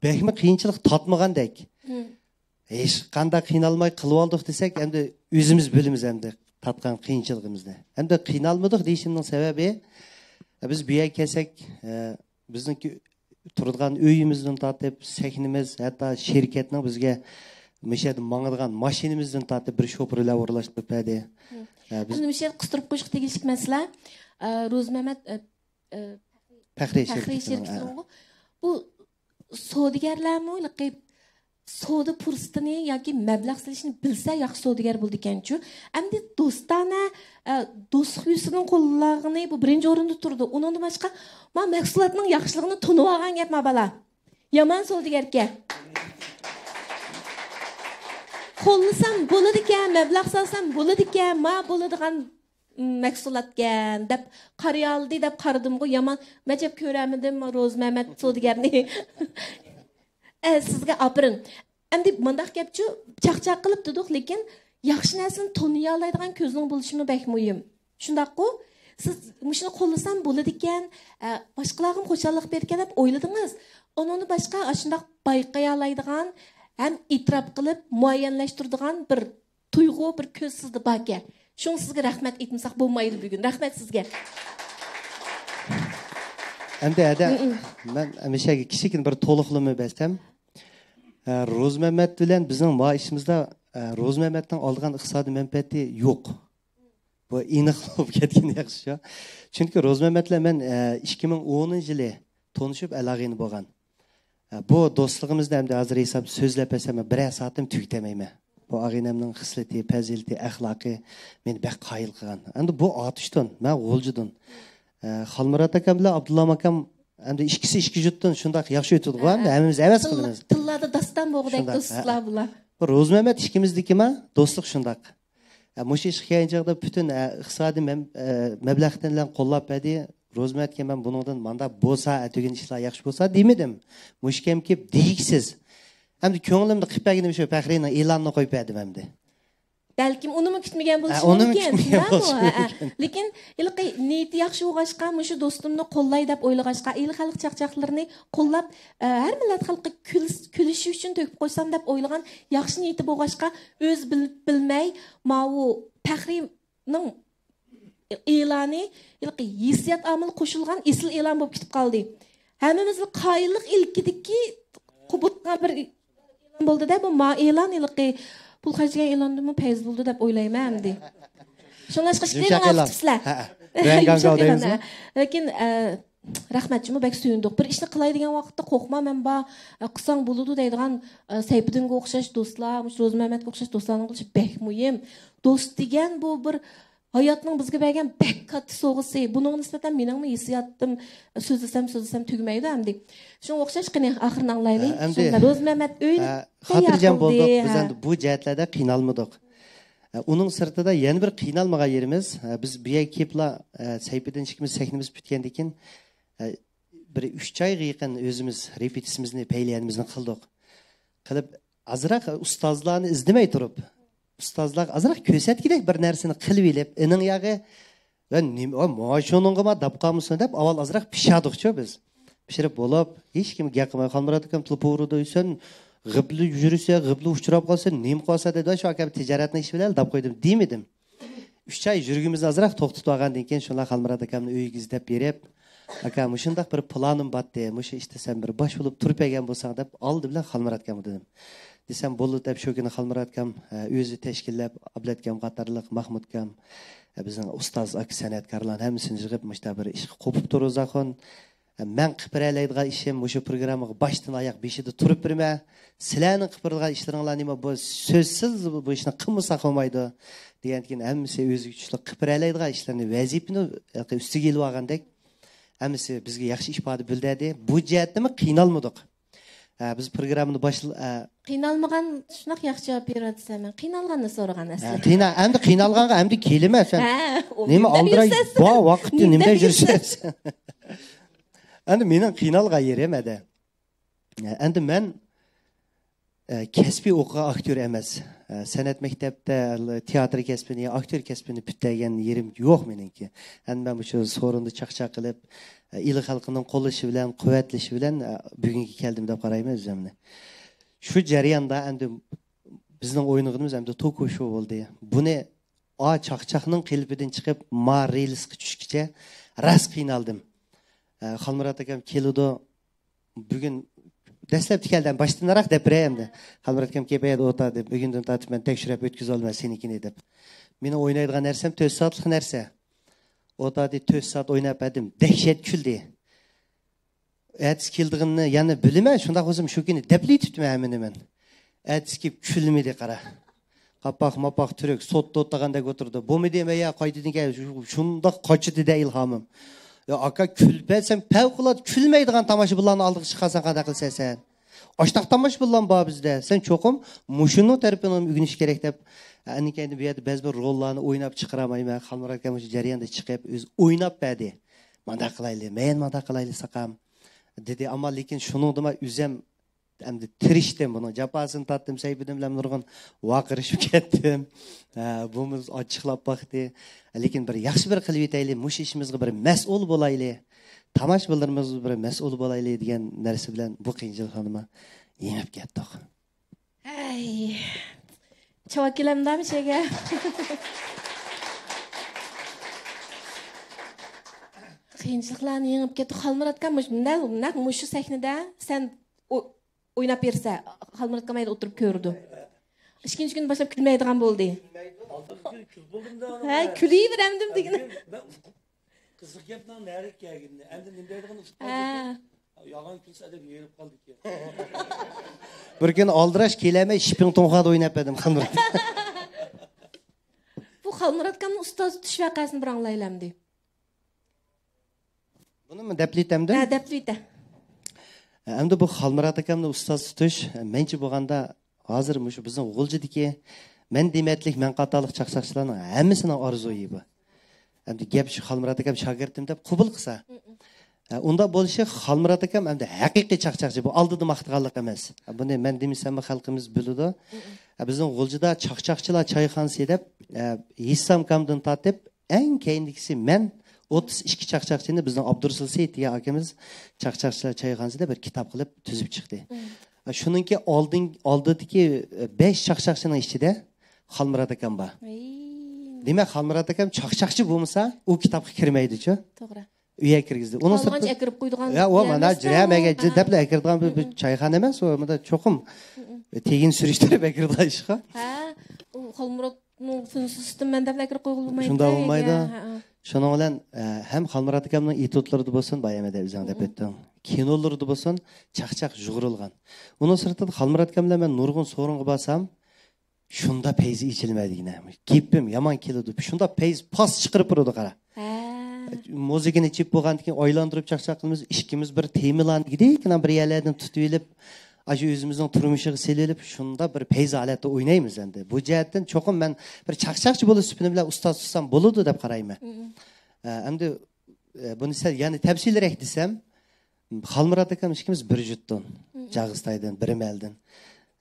بەكمۇ قىيىنچىلىق تارتمىغاندەك. مم. ھېچقانداق قىينالماي قىلىۋالدۇق دېسەك، ئەمدى ئۆزىمىز بىلىمىز ئەمدى تارتقان قىيىنچىلىقىمىزنى. ئەمدى قىينالمىدۇق دېيىشىمنىڭ سەۋەبى، بىز بۇ يەرگە كەلسەك، ئە، بىزنىڭكى تۇرىدىغان ئۆيىمىزدىن تارتىپ، سەھنىمىز، ھەتتا شىركەتنىڭ بىزگە مۇشۇ يەردە ماڭىدىغان ماشىنىمىزدىن تارتىپ بىر شوپۇرلار ئورۇنلاشتۇرۇپ بەردى. مم. ئە، بىز ئەمدى مۇشۇ يەردە قىستۇرۇپ قويۇشقا تېگىشلىك مەسىلە، ئە، روزىمەمەت، ئە، ئە، پەخرىي پەخرىي شىركىتىنىڭ، شىركىتىنىڭ، ئە. بۇ سودىگەرلەرمۇ ھېلىقى سودا پۇرسىتىنى ياكى مەبلەغ سېلىشنى بىلسە، ياخشى سودىگەر بولىدىكەنچۇ. ئەمدى دوستانە، ئە، دوستلۇق يۈزىسىدىن قوللىغىنى بۇ بىرىنچى ئورۇندا تۇرىدۇ. ئۇنىڭدىن باشقا، ما، مەھسۇلاتنىڭ ياخشىلىقىنى تونۇۋالغان گەپ، ما، بالا. يامان سودىگەركەن. قوللىسام بولىدىكەن، مەبلەغ سالسام بولىدىكەن، ما، بولىدىغان مەھسۇلاتكەن دەپ قارىيالىدى دەپ قارىدىمغۇ، يامان ئەجەب كۆرەلمىدىم روزىمەمەت سودىگەرنى. ئە، سىزگە ئاپىرىن. ئەمدى مۇنداق گەپچۇ، چاقچاق قىلىپ دېدۇق، لېكىن ياخشى نەرسىنى تونۇيالايدىغان كۆزنىڭ بولۇشىمۇ بەك مۇھىم. شۇنداققۇ؟ سىز مۇشۇنى قوللىسام بولىدىكەن، ئە، باشقىلارغىمۇ خۇشاللىق بېرىدىكەن دەپ ئويلىدىڭىز. ئۇنىڭدىن باشقا ئاشۇنداق بايقىيالايدىغان ھەم ئېتىراپ قىلىپ مۇئەييەنلەشتۈرىدىغان بىر تۇيغۇ، بىر كۆز سىزدە باركەن. شۇڭا سىزگە رەھمەت ئېيتمىساق بولمايدۇ بۈگۈن. رەھمەت سىزگە. ئەمدى ھەدە، مم. مەن مۇشۇ يەرگە كىچىككىنە بىر تولۇقلىما بەرسەم، ئە، روزىمەمەت بىلەن بىزنىڭ مائىشىمىزدا، ئە، روزىمەمەتنىڭ ئالىدىغان ئىقتىسادىي مەنپەئەتى يوق. بۇ ئېنىق بولۇپ كەتكىنى ياخشى شۇ. چۈنكى روزىمەمەت بىلەن مەن، ئە، ئىككى مىڭ ئونىنچى يىلى تونۇشۇپ، ئالاغىنە بولغان. ئە، بۇ دوستلۇقىمىزنى ئەمدى ھازىر ھېساب سۆزلەپ بەرسەم، بىرەر سائەتتىن تۈگىتەلمەيمەن. بۇ ئاغىنەمنىڭ خىسلىتى، پەزىلىتى، ئەخلاقى مېنى بەك قايىل قىلغان. ئەمدى بۇ ئاتۇشتىن، مەن غۇلجىدىن. ئە، خالمۇرات ئاكام بىلەن ئابدۇللا ئاكام، ئەمدى ئىككىسى ئىككى جۇتتىن شۇنداق ياخشى ئۆتىدىغۇ، ھە، ھەممىمىز ھەۋەس قىلىمىز. تىللاردا داستان بولغۇدەك دوستلار بۇلار. بۇ روزىمەمەت ئىككىمىزدىكىما دوستلۇق شۇنداق. ئە، مۇشۇ ئىشقا كەلگەن چاغدا پۈتۈن، ئە، ئىقتىسادىي مەم-، ئە، مەبلەغ بىلەن قوللاپ بەردى. روزىمەمەتكە مەن بۇنىڭدىن مانداق بولسا، ئەتىگۈن ئىشلار ياخشى بولسا دېمىدىم. مۇشۇ كەم كېلىپ دېگۈسىز. ئەمدى كۆڭلۈمدە قىلىپ بەرگىنىم شۇ، پەخرىنىڭ ئېلانىنى قويۇپ بەردىم ئەمدى. بەلكىم ئۇنىمۇ كۈتمىگەن بولۇشى مۇمكىن. ئۇنىمۇ كۈتمىگەن بولۇشى مۇمكىن. لېكىن ھېلىقى نىيىتى ياخشى بولغاچقا، مۇشۇ دوستۇمنى قوللاي دەپ ئويلىغاچقا، ئېلى خەلق چاقچاقلىرىنى قوللاپ، ئە، ھەر مىللەت خەلقى كۈلس-، كۈلۈشى ئۈچۈن تۆكۈپ قويسام دەپ ئويلىغان ياخشى نىيىتى بولغاچقا، ئۆزى بىل-، بىلمەي ماۋۇ پەخرىنىڭ ئېلانى ھېلىقى ھېسسىيات ئامىلى قوشۇلغان ئېسىل ئېلان بولۇپ كېتىپ قالدى. ھەممىمىزنىڭ قايىللىق ئىلكىدىكى قوبۇل قىلغان بىر ئېلان بولدى-دە، بۇ ما ئېلان ھېلىقى پۇل خەجلىگەن ئېلاندىنمۇ پەيز بولدى دەپ ئويلايمەن ئەمدى. شۇڭلاشقا يۇمشاق ئېلان. ئاپسىزلەر. ھە، ھە. يۇمشاق ئېلان، ھە. لېكىن، ئە، رەھمەت جۇمۇ، بەك سۆيۈندۇق. بىر ئىشنى قىلاي دېگەن ۋاقىتتا قورقما، مەن بار، ئە، قىلساڭ بولىدۇ دەيدىغان، ئە، سەيپىدىنگە ئوخشاش دوستلار، مۇشۇ روزىمەمەتكە ئوخشاش دوستلارنىڭ بولۇشى بەك مۇھىم. دوست دېگەن بۇ بىر ھاياتنىڭ بىزگە بەرگەن بەك كاتتا سوۋغىسى. بۇنىڭغا نىسبەتەن مېنىڭمۇ ھېسسىياتىم، سۆزلىسەم، سۆزلىسەم تۈگىمەيدۇ ئەمدى. شۇڭا ئوخشاش، قېنى، ئاخىرىنى ئاڭلايلى. ھە، ئەمدى، شۇنداق، روزىمەمەت ئۆينى ھە، تەييار خاتىرجەم قىلدى. بولدۇق. بىز ھە. ئەمدى بۇ جەھەتلەردە قىينالمىدۇق. ئۇنىڭ سىرتىدا يەنە بىر قىينالمىغان يېرىمىز، بىز بۇ يەرگە كېلىپلا، سەيپىدىن ئىككىمىز سەھنىمىز پۈتكەندىن كېيىن، بىر ئۈچ ئايغا يېقىن ئۆزىمىز رېپېتىسىيىمىزنى پەيلىيەنىمىزنى قىلدۇق. قىلىپ، ئازراق ئۇستازلارنى ئىزدىمەي تۇرۇپ، ئۇستازلارغا ئازراق كۆرسەتكۈدەك بىر نەرسىنى قىلىۋېلىپ، ئېنىڭ ياغى ۋە نېمە، ۋە ما شۇنىڭغىما داپ قالمىسۇن دەپ، ئاۋۋال ئازراق پىشادۇقچۇ بىز. پىشۇرۇپ بولۇپ، ھېچكىم گەپ قىلماي، خالمۇرات ئاكام تېلېفون ئۇرىدۇ، سەن غىپلا يۈرسە، غىپلا ئۇچراپ قالسا، نېمە قالسا دەيدۇ، شۇ ئاكام تىجارەتنىڭ ئىشى بىلەن داپ قويدۇم دېمىدىم. ئۈچ ئاي يۈرگىنىمىزنى ئازراق توختىتىپ ئالغاندىن كېيىن، شۇنداق خالمۇرات ئاكامنى ئۆيىگە ئىزدەپ بېرىپ، ئاكا، مۇشۇنداق بىر پىلانىم باتتى، مۇشۇ ئىشتا سەن بىر باش بولۇپ تۇرۇپ بەرگەن بولساڭ دەپ، ئالدى بىلەن خالمۇرات ئاكامغا دېدىم. دېسەم، بولدى دەپ، شۇ كۈنى خالمۇرات ئاكام، ئە، ئۆزى تەشكىللەپ، ئابلەت ئاكام قاتارلىق، ماھمۇت ئاكام، ئە، بىزنىڭ ئۇستاز ئاكا سەنئەتكارلارنى ھەممىسىنى يىغىپ، مۇشۇنداق بىر ئىشقا قوپۇپتۇ روزاخۇن. ئە، مەن قىلىپ بېرەلەيدىغان ئىشىم مۇشۇ پروگراممىغا باشتىن ئاياق بېشىدا تۇرۇپ بېرىمەن. سىلەرنىڭ قىلىپ بېرىدىغان ئىشلىرىڭلار نېمە؟ بۇ سۆزسىز بۇ ئىشنى قىلمىساق بولمايدۇ، دېگەندىكىن ھەممىسى ئۆزىگە چۈشلۈك قىلىپ بېرەلەيدىغان ئىشلىرىنى، ۋەزىپىنى ئۈستىگە ئېلىۋالغاندەك، ھەممىسى بىزگە ياخشى ئىپادە بىلدۈردى. بۇ جەھەتتىمۇ قىينالمىدۇق. ھە، بىز پروگراممىنى باشل-، ھە. قىينالمىغان شۇنداق ياخشى جاۋاب بېرىۋاتىسەن، مەن قىينالغان سورىغان ھە، ئەسلى. قىينا-، ئەمدى قىينالغانغا ئەمدى كېلىمە سەن. ھە، ئۇ نېمە نېمە ئالدىراش يۈرسەسسەن؟ بار ۋاقىتتا نېمە نېمە يۈرسەسسەن؟ يۈرسەسسەن؟ ئەمدى مېنىڭ قىينالغان يېرىم ئەدە. ئەمدى مەن، ئە، كەسپىي ئوقۇغان ئاكتيور ئەمەس. ئە، سەنئەت مەكتەپتە تىياتىر كەسپىنى، ئاكتيور كەسپىنى پۈتتۈرگەن يېرىم يوق مېنىڭكى. ئەمدى مەن مۇشۇ سورۇندا چاقچاق قىلىپ، ئە، ئىلى خەلقنىڭ قوللىشى بىلەن، قۇۋۋەتلىشى بىلەن، ئە، بۈگۈنگە كەلدىم دەپ قارايمەن ئۆزۈمنى. شۇ جەرياندا ئەمدى بىزنىڭ ئوينىغىنىمىز ئەمدى توكو شو بولدى. بۇنى ئا چاقچاقنىڭ قېلىپىدىن چىقىپ، ما رېلىسقا چۈشكىچە راست قىينالدىم. ئە، خالمۇرات ئاكام كېلىدۇ، بۈگۈن دەسلەپتە كەلدى، باشتىنراق دەپ بېرەي ئەمدى. خالمۇرات ئاكام كېپەيەدە ئولتۇردى، بۈگۈندىن تارتىپ مەن تەكشۈرۈپ ئۆتكۈزۈۋالىمەن سېنىڭكىنى دەپ. مېنىڭ ئوينايدىغان نەرسەم تۆت سائەتلىك نەرسە. ئولتۇردى، تۆت سائەت ئويناپ بەردىم، دەھشەت كۈلدى. ئەتىسى كېلىدىغىنىنى يەنە بىلىمەن، شۇنداق بولسىمۇ شۇ كۈنى دەپلا ئېيتىپتىمەن ھەممىنى مەن. ئەتىسى كېلىپ كۈلمىدى، قارا. قاپاق ماپاق تۈرۈك، سوت دوت دېگەندەك ئولتۇردى. بولمىدى، مەيە قايتىدىن كەل، شۇ-، شۇنداق قاچىدى دە ئىلھامىم. يا ئاكا، كۈلۈپ بەرسەم پەۋقۇلئاددە كۈلمەيدىغان تاماشىبىنلارنى ئالدىغا چىقارساڭ قانداق قىلىسەن سەن؟ ئاشتاق تاماشىبىنلارمۇ بار بىزدە. سەن چوقۇم مۇشۇنىڭ تەرىپىنى ئۆگىنىش كېرەك دەپ، ئەنە كەينىدىن بۇ يەردە بەزى بىر روللارنى ئويناپ چىقىرالايمەن. خالمۇرات ئاكا مۇشۇ جەرياندا چىقىپ، ئۆزى ئويناپ بەردى. مانداق قىلايلى، مەن مانداق قىلايلى ساقام، دېدى. ئەمما لېكىن شۇنىڭدىمۇ ئۆزۈم ئەمدى تىرىشتىم، بۇنىڭ جاپاسىنى تارتتىم، سەيپىدىن بىلەن نۇرغۇن ۋارقىرىشىپ كەتتىم. ھە، بۇمۇ ئاچچىقلاپ باقتى. لېكىن بىر ياخشى بىر قىلىۋېتەيلى، مۇشۇ ئىشىمىزغا بىر مەسئۇل بولايلى، تاماشىبىنلىرىمىزغا بىر مەسئۇل بولايلى دېگەن نەرسە بىلەن بۇ قىيىنچىلىقنىمۇ يېڭىپ كەتتۇق. ھەي، چاۋاك كېلەمدۇ مۇشۇگە؟ قىيىنچىلىقلارنى يېڭىپ كەتتۇق. خالمۇرات ئاكا، مۇش-، نەق، نەق مۇشۇ سەھنىدە سەن ئو-، ئويناپ بېرىسە، خالمۇرات ئاكا مەيدە ئولتۇرۇپ كۆرىدۇ. ئىككىنچى كۈنى باشلاپ كۈلمەيدىغان بولدى. ھە، كۈلۈۋېرەمدىم دېگىنى. قىزىق گەپنىڭ نەرىگە كەلگىنىنى، ئەمدى نېمە دەيدىغىنى ئۇقۇپ قالدى. ھە. يالغان كۈلسە ئادەم يېرىپ قالدىكەن. بىر كۈنى ئالدىراش كېلەلمەي شىپىڭ تۇڭخۇادا ئويناپ بەردىم، خانىم. بۇ خالمۇرات ئاكامنىڭ ئۇستاز تۇتۇش ۋەقەسىنى بىر ئاڭلايلى ئەمدى. بۇنىمۇ دەپلىتەمدە؟ ھە، دەپلىتە. ئەمدى بۇ خالمۇرات ئاكامنى ئۇستاز تۇتۇش، مەنچە بولغاندا ھازىر مۇشۇ بىزنىڭ غۇلجىدىكى مەن دېمەتلىك، مەن قاتارلىق چاقچاقچىلارنىڭ ھەممىسىنىڭ ئارزۇيى بۇ. ئەمدى گەپ شۇ، خالمۇرات ئاكام شاگىرتىم دەپ قوبۇل قىلسا. ئە، ئۇنداق بولۇشى خالمۇرات ئاكام ئەمدى ھەقىقىي چاقچاقچى. بۇ ئالدىدا ماختىغانلىق ئەمەس. بۇنى مەن دېمىسەممۇ خەلقىمىز بىلىدۇ. ئە، بىزنىڭ غۇلجىدا چاقچاقچىلار چايخانىسى دەپ، ئە، ھېسامكامدىن تارتىپ ئەڭ كەينىدىكىسى مەن ئوتتۇز ئىككى چاقچاقچىنى بىزنىڭ ئابدۇرۇسۇل سېيىت دېگەن ئاكىمىز چاقچاقچىلار چايخانىسى دەپ بىر كىتاب قىلىپ تۈزۈپ چىقتى. ئە، شۇنىڭكى ئالدىن، ئالدىدىكى، ئە، بەش چاقچاقچىنىڭ ئىچىدە خالمۇرات ئاكام بار. دېمەك، خالمۇرات ئاكام چاقچاقچى بولمىسا، ئۇ كىتابقا كىرمەيدىچۇ. توغرا. ئۆيگە كىرگۈزدى. ئۇنىڭ سىرتىدا ئەكىرىپ قويىدىغان، يا، ئۇ مانا جىرەم ئەگەر دەپلا ئەكىرىدىغان بىر، بىر چايخانا ئەمەس، ئۇ مانا چوقۇم تېگىنى سۈرۈشتۈرۈپ ئەكىرىدىغان ئىشقا. ھە، ئۇ خالمۇراتنىڭ سىستېمىمەن دەپلا ئەكىرىپ قويغىلى بولمايدۇ. شۇنداق بولمايدۇ. شۇنىڭ بىلەن، ئە، ھەم خالمۇرات ئاكامنىڭ ئېتيۇدلىرىدا بولسۇن، بايام دەپ ئۆزۈڭ دەپ ئۆتتۈڭ. كىنولىرىدا بولسۇن، چاقچاق يۇغۇرۇلغان. ئۇنىڭ سىرتىدا خالمۇرات ئاكام بىلەن مەن نۇرغۇن سورۇنغا بارسام، شۇندا پەيزى ئېچىلمەيدىغىنە. گېپىم يامان كېلىدۇ. شۇندا پەيز پاس چىقىرىپ تۇرىدۇ، قارا. ھە. مۇزىكىنى چېپ بولغاندىن كېيىن ئايلاندۇرۇپ چاقچاق قىلىمىز. ئىككىمىز بىر تېمىلارنى دېگىدىكىنا بىر يەرلەردىن تۇتۇۋېلىپ، ئاشۇ ئۆزىمىزنىڭ تۇرمۇشىغا سېلىۋېلىپ، شۇنداق بىر پەيزى ھالەتتە ئوينايمىز ئەمدى. بۇ جەھەتتىن چوقۇم مەن بىر چاقچاقچى بولۇش سۈپىتىم بىلەن ئۇستاز تۇتسام بولىدۇ دەپ قارايمەن. ئە، ئەمدى، ئە، بۇنى سەل يەنە تەپسىلىيرەك دېسەم، خالمۇرات ئاكام ئىككىمىز بىر جۇتتىن، جاغىستايدىن، بىر مەلدىن.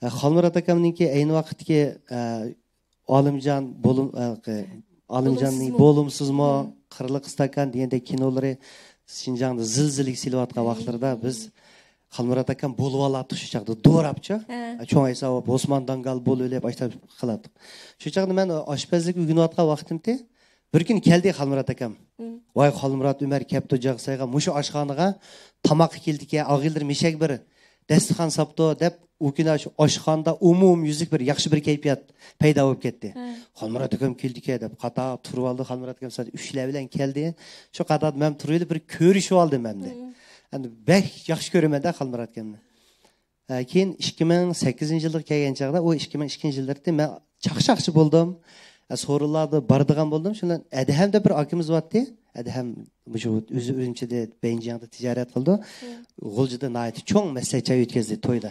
ئە، خالمۇرات ئاكامنىڭكى ئەينى ۋاقىتتىكى، ئە، ئالىمجان بولۇم-، ئە، قى-، ئالىمجاننىڭ بولۇمسىزمۇ؟ بولۇمسىزمۇ، قىرلىق ئىستاكان دېگەندەك كىنولىرى شىنجاڭدا زىلزىلىگە سېلىۋاتقان ۋاقىتلىرىدا بىز خالمۇرات ئاكام بولۇۋالاتتۇق شۇ چاغدا دوراپچۇ. ھە. چوڭ ھېساب ئوسمان داڭگال بولۇۋېلىپ، ئاشتا قىلاتتۇق. شۇ چاغدا مەن ئاشپەزلىك ئۆگىنىۋاتقان ۋاقتىمتى، بىر كۈنى كەلدى خالمۇرات ئاكام. ۋاي، خالمۇرات ئۆمەر كەپتۇ جاغىسايغا، مۇشۇ ئاشخانىغا تاماققا كېلىدىكەن، ئاغىنىلىرى مىشەگە بىر دەستىخان ساپتۇ دەپ، ئۇ كۈنى شۇ ئاشخانىدا ئومۇميۈزلۈك بىر ياخشى بىر كەيپىيات پەيدا بولۇپ كەتتى. ھە. خالمۇرات ئاكام كېلىدىكەن دەپ، قاتار تۇرۇۋالدى. خالمۇرات ئاكام سائەت ئۈچلەر بىلەن كەلدى. شۇ قاتاردا مەن تۇرۇۋېلىپ بىر كۆرۈشۈۋالدىم ئەمدى. ئەمدى بەك ياخشى كۆرىمەن-دە خالمۇرات ئاكامنى. ئە، كېيىن ئىككى مىڭ سەككىزىنچى يىلغا كەلگەن چاغدا، ئۇ ئىككى مىڭ ئىككىنچى يىللىرىدە مەن چاقچاقچى بولدىم. ئە، سورۇنلاردا بارىدىغان بولدۇم. شۇنداق ئەدھەم دەپ بىر ئاكىمىز بارتتى. ئەدھەم مۇشۇ ئۆزى ئۈرۈمچىدە، بەيجىڭدە تىجارەت قىلىدۇ. غۇلجىدا ناھايىتى چوڭ مەسلىھەت چاي ئۆتكۈزدى تويدا.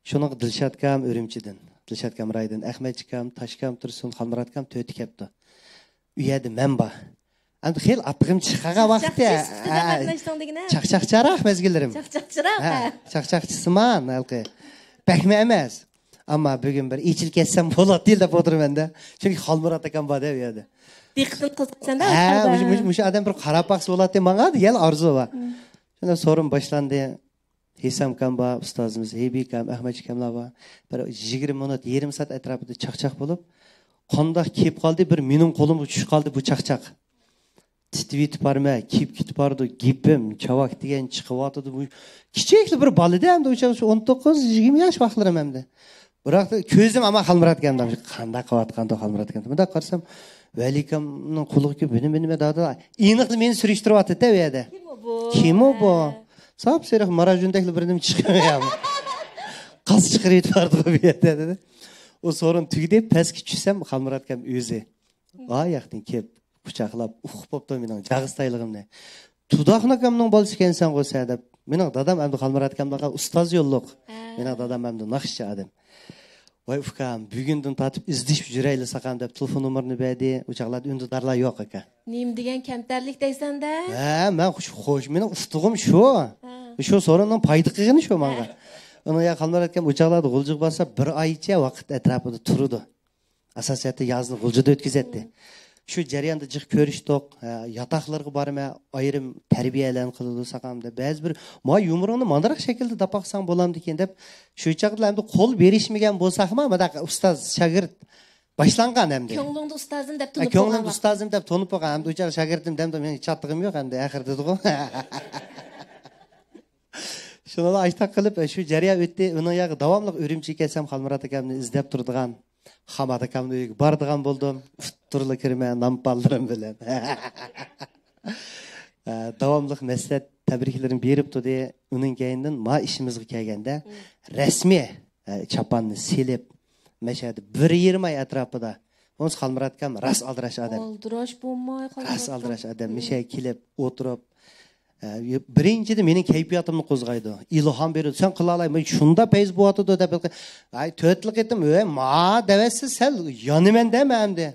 شۇنىڭغا دىلشاتكام ئۈرۈمچىدىن، دىلشاتكام رايدىن، ئەخمەتجىكام، تاشكام تۇرسۇن، خالمۇراتكام تۆتى كەپتۇ. ئۇ يەردە مەن بار. ئەمدى خېلى ئاتىقىم چىققان ۋاقىتتا. چاقچاقچى سۈپىتىدە ھە، قاتناشتىڭ دېگىنە؟ چاقچاقچىراق مەزگىللىرىم. چاقچاقچىراق، ھە، ھە. چاقچاقچىسىمان ھېلىقى. بەكمۇ ئەمەس. ئەمما بۈگۈن بىر ئېچىلىپ كەتسەم بولاتتى دەپ ئولتۇرىمەن-دە. چۈنكى خالمۇرات ئاكام بار-دە ئۇ يەردە. دىققىتىنى قىلىپ قويسەن-دە. ھە، مۇشۇ، مۇشۇ، مۇشۇ ئادەم بىر قاراپ باقسا بولاتتى ماڭا دېگەن ئارزۇ بار. شۇنداق سورۇن باشلاندى. ھېسامكام بار، ئۇستازىمىز ھېبىكام، ئەخمەتجىكاملار بار. بىر يىگىرمە مىنۇت، يېرىم سائەت ئەتراپىدا چاقچاق بولۇپ، قانداق كېلىپ قالدى، بىر مېنىڭ قولۇمغا چۈشۈپ قالدى بۇ چاقچاق. تىتىۋېتىپ بارىمەن، كېلىپ كېتىپ بارىدۇ، گېپىم، چاۋاك دېگەن چىقىۋاتىدۇ. بۇ كىچىكلا بىر بالا-دە، ئەمدى ئۇ چاغ شۇ ئون توققۇز، يىگىرمە ياش ۋاقىتلىرىم ئەمدى. بىراق كۆزۈم ئامان خالمۇرات ئاكامدا، قانداق قىلىۋاتقاندۇ خالمۇرات ئاكام. مۇنداق قارىسام، ۋەلىكامنىڭ قۇلىقى كۆپ، بىنى، بىنى، دادا. ئېنىقلا مېنى سۈرۈشتۈرۈۋاتىدۇ-دە ئۇ يەردە. كىم ئۇ بۇ؟ كىم ئۇ بۇ؟ ھە. ساپسېرىق ماراژۇندەكلا بىر نېمە چىقىرىپ، قاز چىقىرىپ يېتىپ بارىدىغۇ بۇ يەردە، دېدى. ئۇ سورۇن تۈگىدى، پەسكە چۈشسەم، خالمۇرات ئاكام ئۆزى. ئاياقتىن كېلىپ، قۇچاقلاپ، ئۇقۇپ بوپتۇ مېنىڭ جاغىستايلىقىمنى. تۇداخۇن ئاكامنىڭ بالىسى ئىكەنسەن غۇ سەن دەپ. مېنىڭ دادام ئەمدى خالمۇرات ئاكاملارغا ئۇستاز يوللۇق. ھە. مېنىڭ دادام ئەمدى ناخشىچى ئادەم. ۋاي ئۇكام، بۈگۈندىن تارتىپ ئىزدىشىپ يۈرەيلى ساقام دەپ تېلېفون نومۇرىنى بەردى. ئۇ چاغلاردا ئۈندىدارلار يوق ئاكا. نېمە دېگەن كەمتەرلىك دەيسەن-دە. ھە، مەن خوش، خوش، مېنىڭ ئۇتۇقۇم شۇ. ھە. شۇ سورۇننىڭ پايدا قىلغىنى شۇ ماڭا. ھە. ئۇنىڭ يا خالمۇرات ئاكام ئۇ چاغلاردا غۇلجىغا بارسا بىر ئايچە ۋاقىت ئەتراپىدا تۇرىدۇ. ئاساسىيەتتە يازنى غۇلجىدا ئۆتكۈزەتتى. شۇ جەرياندا جىق كۆرۈشتۇق، ھە، ياتاقلىرىغا بارىمەن، ئايرىم تەربىيەلەرنى قىلىدۇ ساقام دەپ. بەزى بىر، ما يۇمۇرۇڭنى ماندىراق شەكىلدە دەپ باقساڭ بولامدىكىن دەپ، شۇ چاغدا ئەمدى قول بېرىشمىگەن بولساقمۇ، مۇنداق ئۇستاز شاگىرت باشلانغان ئەمدى. كۆڭلۈڭدە ئۇستازىم دەپ ھە، تونۇپ كۆڭلۈمدە بولغان ئۇستازىم دەپ تونۇپ بولغان. ئەمدى ئۇ چاغ شاگىرتىم دەمدۇ، مېنىڭ چاتىقىم يوق ئەمدى، ئەخىر دېدىغۇ. شۇنىلا ئاشتاق قىلىپ، شۇ جەريان ئۆتتى. ئۇنىڭ ياغى داۋاملىق ئۈرۈمچىگە كەلسەم، خالمۇرات ئاكامنى ئىزدەپ تۇرىدىغان، خامات ئاكامنىڭ ئۆيىگە بارىدىغان بولدۇم. ئۇتتۇرلا كىرىمەن، نان پانلىرىم بىلەن. داۋاملىق مەسلىھەت، تەبرىكلىرىنى بېرىپ تۇردى. ئۇنىڭ كەينىدىن ما ئىشىمىزغا كەلگەندە، رەسمىي، ئە، چاپاننى سېلىپ، مەشەدە بىر يېرىم ئاي ئەتراپىدا، بولمىسا خالمۇرات ئاكام راست ئالدىراش ئادەم. ئالدىراش بولماي، راست ئالدىراش ئادەم. مىشەگە كېلىپ ئولتۇرۇپ، ئە، بىرىنچىدىن، مېنىڭ كەيپىياتىمنى قوزغايدۇ. ئىلھام بېرىدۇ. سەن قىلالاي، مانا شۇنداق پەيز بولۇۋاتىدۇ دەپ. ئاي، تۆتلا قېتىم، ئۆي، ما دەۋەتسە سەل يانىمەن دەمە ئەمدى.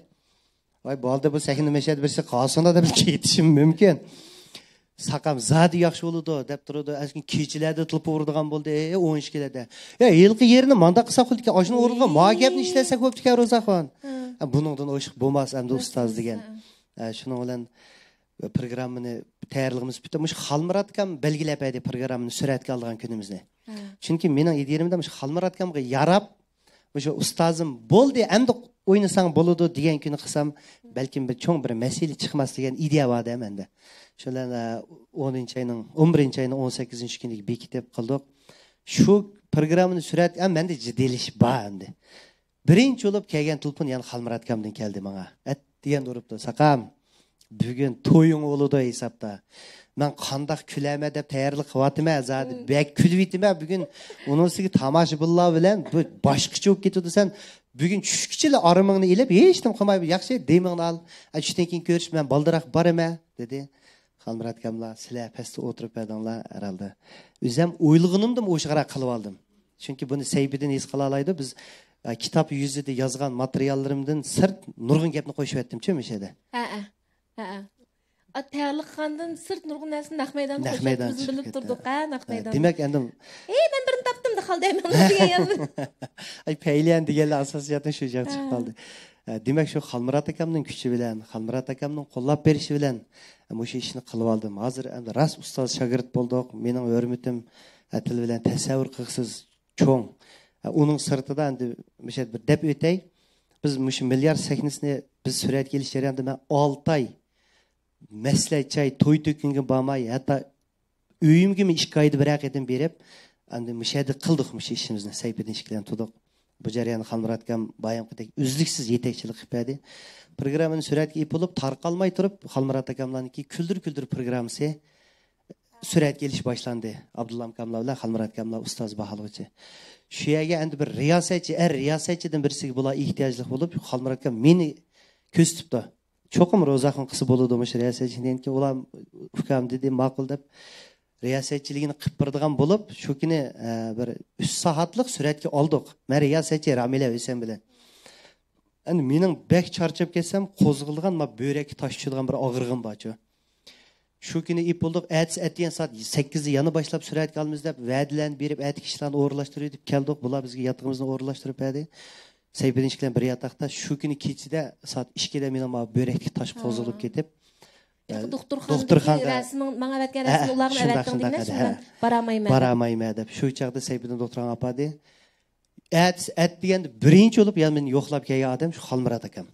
ۋاي، بولدى، بۇ سەھنە مەشەدە بىرسى قالسۇنلا دەپ كېتىشىم مۇمكىن. ساقام زادى ياخشى بولىدۇ دەپ تۇرىدۇ. ئەسكىن كېچىلەردە تېلېفون ئۇرىدىغان بولدى، ئون ئىككىلەردە. يا، ھېلىقى يېرىنى مانداق قىلساق بولىدىكەن، ئاشۇنى ئورنىغا ما گەپنى ئىشلەتسەك بوپتىكەن، روزاخان. ھە، بۇنىڭدىن ئوشۇق بولماس ئەمدى ئۇستاز دېگەن. ھە، شۇنىڭ بىلەن پروگراممىنى تەييارلىقىمىز پۈتتى. مۇشۇ خالمۇرات ئاكام بەلگىلەپ بەردى پروگراممىنى سۈرەتكە ئالىدىغان كۈنىمىزنى. ھە. چۈنكى مېنىڭ ئىدىيەمدە مۇشۇ خالمۇرات ئاكامغا ياراپ، مۇشۇ ئۇستازىم بولدى، ئەمدى ئوينىساڭ بولىدۇ دېگەن كۈنى قىلسام، بەلكىم بىر چوڭ بىر مەسىلە چىقماس دېگەن ئىدىيە بار دە مەندە. شۇ بىلەن، ئە، ئونىنچى ئاينىڭ، ئون بىرىنچى ئاينىڭ ئون سەككىزىنچى كۈنىگە بېكىتىپ قىلدۇق. شۇ پروگراممىنى سۈرەتكە، ئە، مەندە جىددىيلىشىش بار ئەمدى. بىرىنچى بولۇپ كەلگەن تېلېفون يەنە خالمۇرات ئاكامدىن كەلدى ماڭا. ئەتىگەن ئۇرۇپتۇ، ساقام، بۈگۈن تويۇڭ بولىدۇ ھېسابتا. مەن قانداق كۈلەرمەن دەپ تەييارلىق قىلىۋاتىمەن، زادى بەك كۈلۈۋېتىمەن بۈگۈن. ئۇنىڭ ئۈستىگە تاماشىبىنلار بىلەن بۇ باشقىچە بولۇپ كېتىدۇ. سەن بۈگۈن چۈشكىچىلا ئارىمىڭنى ئېلىپ، ھېچنېمە قىلماي، ياخشى، دېمىڭنى ئال. ئە، چۈشتىن كېيىن كۆرۈشىمەن، بالدۇراق بارىمەن، دېدى. خالمۇرات ئاكاملار، سىلەر پەستە ئولتۇرۇپ بەردىڭلار ھەرھالدا. ئۆزۈم ئويلىغىنىمدىنمۇ ئوشۇقراق قىلىۋالدىم. چۈنكى بۇنى سەيپىدىن ھېس قىلالايدۇ. بىز، ئە، كىتاب يۈزىدە يازغان ماتېرىياللىرىمدىن سىرت نۇرغۇن گەپنى قوشۇۋەتتىمچۇ مۇشۇ يەردە. ھەئە، ھەئە. ئا، تەييارلىقخانىدىن سىرت نۇرغۇن نەرسىنى نەق مەيداندا نەق مەيدان بىز چىقىپ بىلىپ كەتتى. تۇردۇق، ھە، نەق ھە، مەيداندا. دېمەك، ئەندى ئېي، مەن بىرنى تاپتىم دېگەن دېگەن. ئەي، پەيلىيەن دېگەنلەر ئاساسىي جەھەتتىن شۇ جايغا چىقىپ ھە. قالدى. ئە، دېمەك، شۇ خالمۇرات ئاكامنىڭ كۈچى بىلەن، خالمۇرات ئاكامنىڭ قوللاپ بېرىشى بىلەن، ئە، مۇشۇ ئىشنى قىلىۋالدىم. ھازىر ئەمدى راست ئۇستاز شاگىرت بولدۇق. مېنىڭ ھۆرمىتىم، ئە، تىل بىلەن تەسەۋۋۇر قىلغۇسىز چوڭ. ئە، ئۇنىڭ سىرتىدا ئەمدى مۇشۇ بىر دەپ ئۆتەي. بىز مۇشۇ مىليارد سەھنىسىنى بىز سۈرەتكە ئېلىش جەريانىدا مەن ئالتە ئاي مەسلىھەت چاي، توي تۆكۈنگە بارماي، ھەتتا ئۆيۈمگىمۇ ئىككى ئايدا بىرەر قېتىم بېرىپ، ئەمدى مۇشۇ يەردە قىلدۇق مۇشۇ ئىشىمىزنى. سەيپىدىن ئىككىلەن تۇردۇق. بۇ جەرياندا خالمۇرات ئاكام بايامقىدەك ئۈزلۈكسىز يېتەكچىلىك قىلىپ بەردى. پروگراممىنى سۈرەتكە ئېلىپ بولۇپ، تارقالماي تۇرۇپ، خالمۇرات ئاكاملارنىڭكى كۈلدۈر كۈلدۈر پروگراممىسى سۈرەتكە ئېلىش باشلاندى. ئابدۇللا ئاكاملار بىلەن خالمۇرات ئاكاملار ئۇستاز باھالىغۇچى. شۇ يەرگە ئەمدى بىر رىياسەتچى، ئەر رىياسەتچىدىن بىرسىگە بۇلار ئېھتىياجلىق بولۇپ، خالمۇرات ئاكام مېنى كۆرسىتىپتۇ. چوقۇم روزاخۇن قىلسا بولىدۇ مۇشۇ رىياسەتچىنى دېگەنكى، ئۇلار ئۇكام دېدى، ماقۇل دەپ رىياسەتچىلىكىنى قىلىپ بېرىدىغان بولۇپ، شۇ كۈنى، ئە، بىر ئۈچ سائەتلىك سۈرەتكە ئالدۇق. مەن رىياسەتچى رامىلە ھۈسەن بىلەن. ئەمدى مېنىڭ بەك چارچاپ كەتسەم، قوزغىلىدىغان، ما بۆرەككە تاش چۈشىدىغان بىر ئاغرىقىم بارچۇ. شۇ كۈنى ئېيت بولدۇق، ئەتىسى ئەتىگەن سائەت سەككىزدە يەنە باشلاپ سۈرەتكە ئالىمىز دەپ ۋەدىلەرنى بېرىپ، ئەتىكى ئىشلارنى ئورۇنلاشتۇرۇۋېتىپ كەلدۇق. بۇلار بىزگە ياتىقىمىزنى ئورۇنلاشتۇرۇپ بەردى. سەيپىدىن ئىككىلەن بىر ياتاقتا. شۇ كۈنى كېچىدە سائەت ئىككىدە مېنىڭ ماۋۇ بۆرەكتىكى تاش ھا. قوزغىلىپ كېتىپ، ھېلىقى ئە، دوختۇرخانىدىكى دوختۇرخانىدا رەسىمىڭ، ماڭا ئەۋەتكەن ھە، رەسىمنى ئۇلارغا شۇنداق، ئەۋەتتىڭ شۇنداق دېمە، ئىدى، شۇنداق. ھە. بارالمايمەن دەپ. بارالمايمەن دەپ. شۇ چاغدا سەيپىدىن دوختۇرخانىغا ئاپاردى. ئەتىسى ئەتىگەندە بىرىنچى بولۇپ يەنە مېنى يوقلاپ كەلگەن ئادەم شۇ خالمۇرات ئاكام.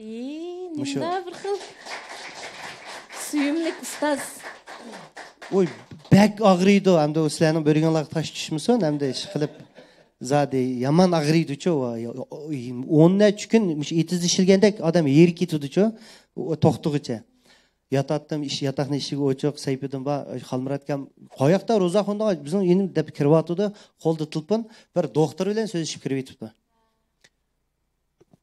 ئى، مۇشۇ نېمىدا بىر خىل سۆيۈملۈك ئۇستاز. ئۇي، بەك ئاغرىيدۇ. ئەمدى ئۇ سىلەرنىڭ بۆرىكىڭلارغا تاش چۈشمىسۇن، ئەمدى ئىشقىلىپ زادى يامان ئاغرىيدۇچۇ. ئۇ، ئون نەچچە كۈن مۇشۇ ئېتىزدا ئىشلىگەندەك ئادەم ھېرىپ كېتىدۇچۇ، ئۇ توختىغۇچە. ياتاتتىم، ئىش، ياتاقنىڭ ئىشىكى ئوچۇق، سەيپىدىن بار، خالمۇرات ئاكام، «قاياقتا روزاخۇندا بىزنىڭ ئىنىم؟» دەپ كىرىۋاتىدۇ، قولىدا تېلېفون، بىر دوختۇر بىلەن سۆزلىشىپ كىرىۋېتىپتۇ.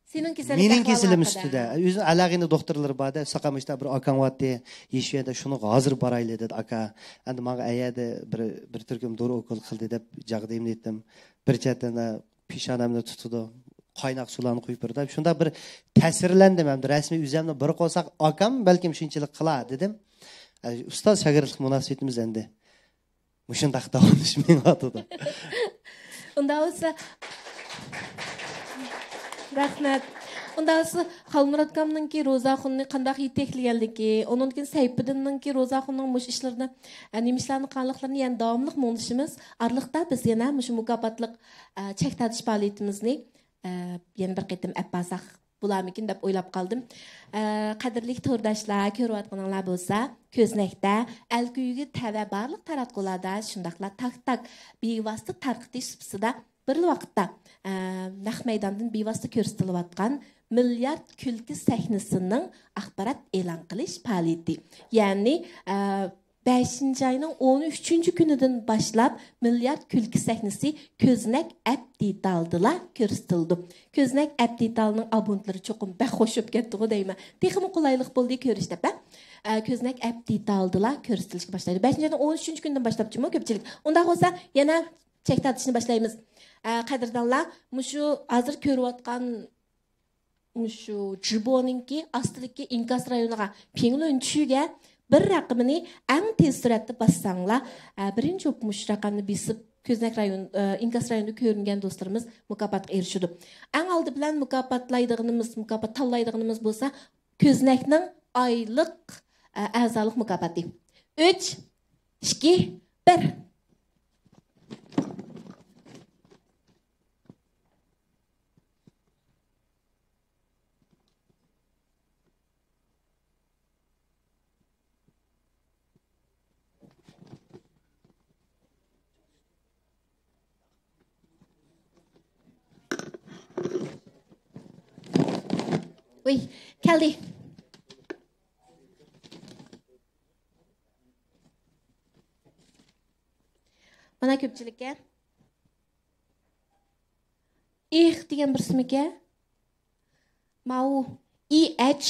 سېنىڭ كېسىلىڭ مېنىڭ بەك كېسىلىم ئالاقىدار. ئۈستىدە. ئۆزىنىڭ ئەلەغىنى دوختۇرلىرى بار-دە، ساقا مۇشتا بىر ئاكاڭ بارتى، يېشۇ يەردە، شۇنىڭغا ھازىر بارايلى دېدى، ئاكا. ئەمدى ماڭا ئەيەردە بىر، بىر تۈركۈم دورا ئوكۇل قىل دېدى دەپ جاغدىيىمنى ئېيتتىم. بىر چەتتىن، پېشانەمنى تۇتىدۇ، قايناق سۇلارنى قۇيۇپ بېرىدۇ. شۇنداق بىر تەسىرلەندىم ھەمدە رەسمىي ئۆزۈمنى بىر قوساق ئاكام بەلكىم شۇنچىلىك قىلار دېدىم. ئە، ئۇستاز شاگىرتلىق مۇناسىۋىتىمىز ئەمدى مۇشۇنداق داۋاملىشىپ مېڭىۋاتىدۇ. ئۇنداق بولسا، رەھمەت. ئۇنداق بولسا، خالمۇرات ئاكامنىڭكى روزاخۇننى قانداق يېتەكلىگەنلىكى، ئۇنىڭدىن كېيىن سەيپىدىننىڭكى روزاخۇننىڭ مۇشۇ ئىشلىرىنى، ئە، نېمە ئىشلارنى قىلغانلىقلىرىنى يەنە داۋاملىق مۇڭدىشىمىز. ئارىلىقتا بىز يەنە مۇشۇ مۇكاپاتلىق، ئە، چەك تارتىش پائالىيىتىمىزنى، ئە، يەنە بىر قېتىم ئەپ بارساق بولارمىكىن دەپ ئويلاپ قالدىم. ئە، قەدىرلىك تورداشلار، كۆرۈۋاتقىنىڭلار بولسا، كۆزنەكتە، ئەلكۈيگە تەۋە بارلىق تاراتقۇلاردا، شۇنداقلا تاك تاك بىۋاسىتە تارقىتىش سۇپىسىدا بىرلا ۋاقىتتا، ئە، نەق مەيداندىن بىۋاسىتە كۆرسىتىلىۋاتقان مىليارد كۈلكە سەھنىسىنىڭ ئاخبارات ئېلان قىلىش پائالىيىتى. يەنى، ئە، بەشىنچى ئاينىڭ ئون ئۈچىنچى كۈنىدىن باشلاپ مىليارد كۈلكە سەھنىسى كۆزنەك ئەپ دېتالدىلا كۆرسىتىلىدۇ. كۆزنەك ئەپ دېتالنىڭ ئابونتلىرى چوقۇم بەك خوش بولۇپ كەتتىغۇ دەيمەن. تېخىمۇ قولايلىق بولدى كۆرۈش دەپ، ھە؟ ئە، كۆزنەك ئەپ دېتالدىلا كۆرسىتىلىشكە باشلايدۇ. بەشىنچى ئاينىڭ ئون ئۈچىنچى كۈنىدىن باشلاپچىمۇ كۆپچىلىك. ئۇنداق بولسا يەنە چەك تارتىشنى باشلايمىز. ئە، قەدىردانلار، مۇشۇ ھازىر كۆرۈۋاتقان مۇشۇ جىبونىڭكى ئاستىدىكى ئىنكاس رايونىغا، پىڭلۇن چۈگە بىر رەقىمىنى ئەڭ تېز سۈرئەتتە باسساڭلار، ئە، بىرىنچى بولۇپ مۇشۇ رەقەمنى بېسىپ، كۆزنەك رايون، ئە، ئىنكاس رايونىدا كۆرۈنگەن دوستلىرىمىز مۇكاپاتقا ئېرىشىدۇ. ئەڭ ئالدى بىلەن مۇكاپاتلايدىغىنىمىز، مۇكاپات تاللايدىغىنىمىز بولسا كۆزنەكنىڭ ئايلىق، ئە، ئەزالىق مۇكاپاتى. ئۈچ، ئىككى، بىر. ۋوي، كەلدى. مانا كۆپچىلىككە. ئېخ دېگەن بىرسىمىكەن؟ ماۋۇ ئى ئەچ،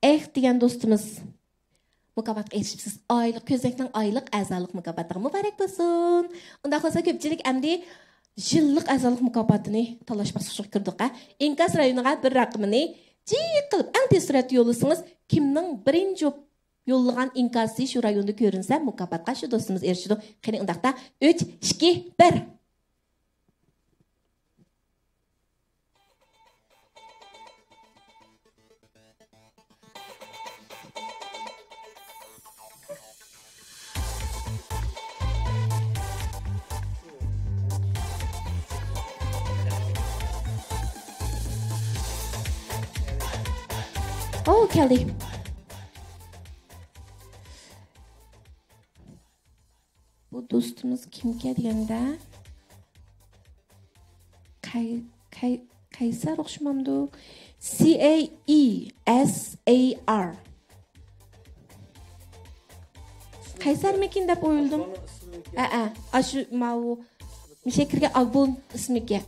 ئېخ دېگەن دوستىمىز. مۇكاپاتقا ئېرىشىپسىز. ئايلىق، كۆزنەكنىڭ ئايلىق ئەزالىق مۇكاپاتىغا مۇبارەك بولسۇن. ئۇنداق بولسا، كۆپچىلىك ئەمدى يىللىق ئەزالىق مۇكاپاتىنى تاللاش باسقۇچىغا كىردۇق، ھە؟ ئىنكاس رايونىغا بىر رەقىمىنى جىق قىلىپ، ئەڭ تېز سۈرئەتتە يوللىسىڭىز، كىمنىڭ بىرىنچى بولۇپ يوللىغان ئىنكاسى شۇ رايوندا كۆرۈنسە، مۇكاپاتقا شۇ دوستىمىز ئېرىشىدۇ. قېنى، ئۇنداقتا، ئۈچ، ئىككى، بىر. ئو، كەلدى. بۇ دوستىمىز كىمكەن دېگەندە؟ قەي-، قەي-، قەيسەر ئوخشىمامدۇ؟ سى ئەي ئى ئەس ئەي ئار. قەيسەرمىكىن دەپ ئويلىدىم. ئەئە، ئاشۇ ماۋۇ مۇشەككىرگە ئاگبون ئىسمىكەن.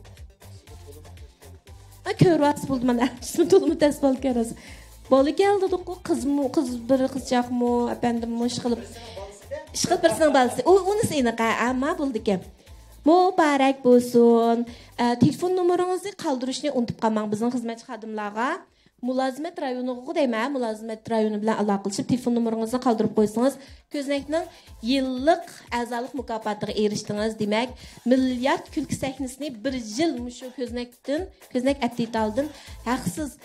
ھە، كۆرۈۋاتسا بولدى، مانا ئىسمى تولىمۇ تەس بالىكەن راست. بالا كەلدى دېدۇققۇ، قىزمۇ، قىز بىر قىزچاقمۇ، ئەپەندىممۇ ئىشقىلىپ. ئىشقىلىپ بىرسىنىڭ بالىسى. ئۇ، ئۇنىسى ئېنىق، ھە، ئەمما بولىدىكەن. مۇبارەك بولسۇن. ئە، تېلېفون نومۇرىڭىزنى قالدۇرۇشنى ئۇنتۇپ قالماڭ بىزنىڭ خىزمەتچى خادىملارغا. مۇلازىمەت رايونىغۇ دەيمەن، مۇلازىمەت رايونى بىلەن ئالاقىلىشىپ، تېلېفون نومۇرىڭىزنى قالدۇرۇپ قويسىڭىز، كۆزنەكنىڭ يىللىق ئەزالىق مۇكاپاتىغا ئېرىشتىڭىز. دېمەك، مىليارد كۈلكە سەھنىسىنى بىر يىل مۇشۇ كۆزنەكتىن، كۆزنەك ئەپ دېتالىدىن ھەقسىز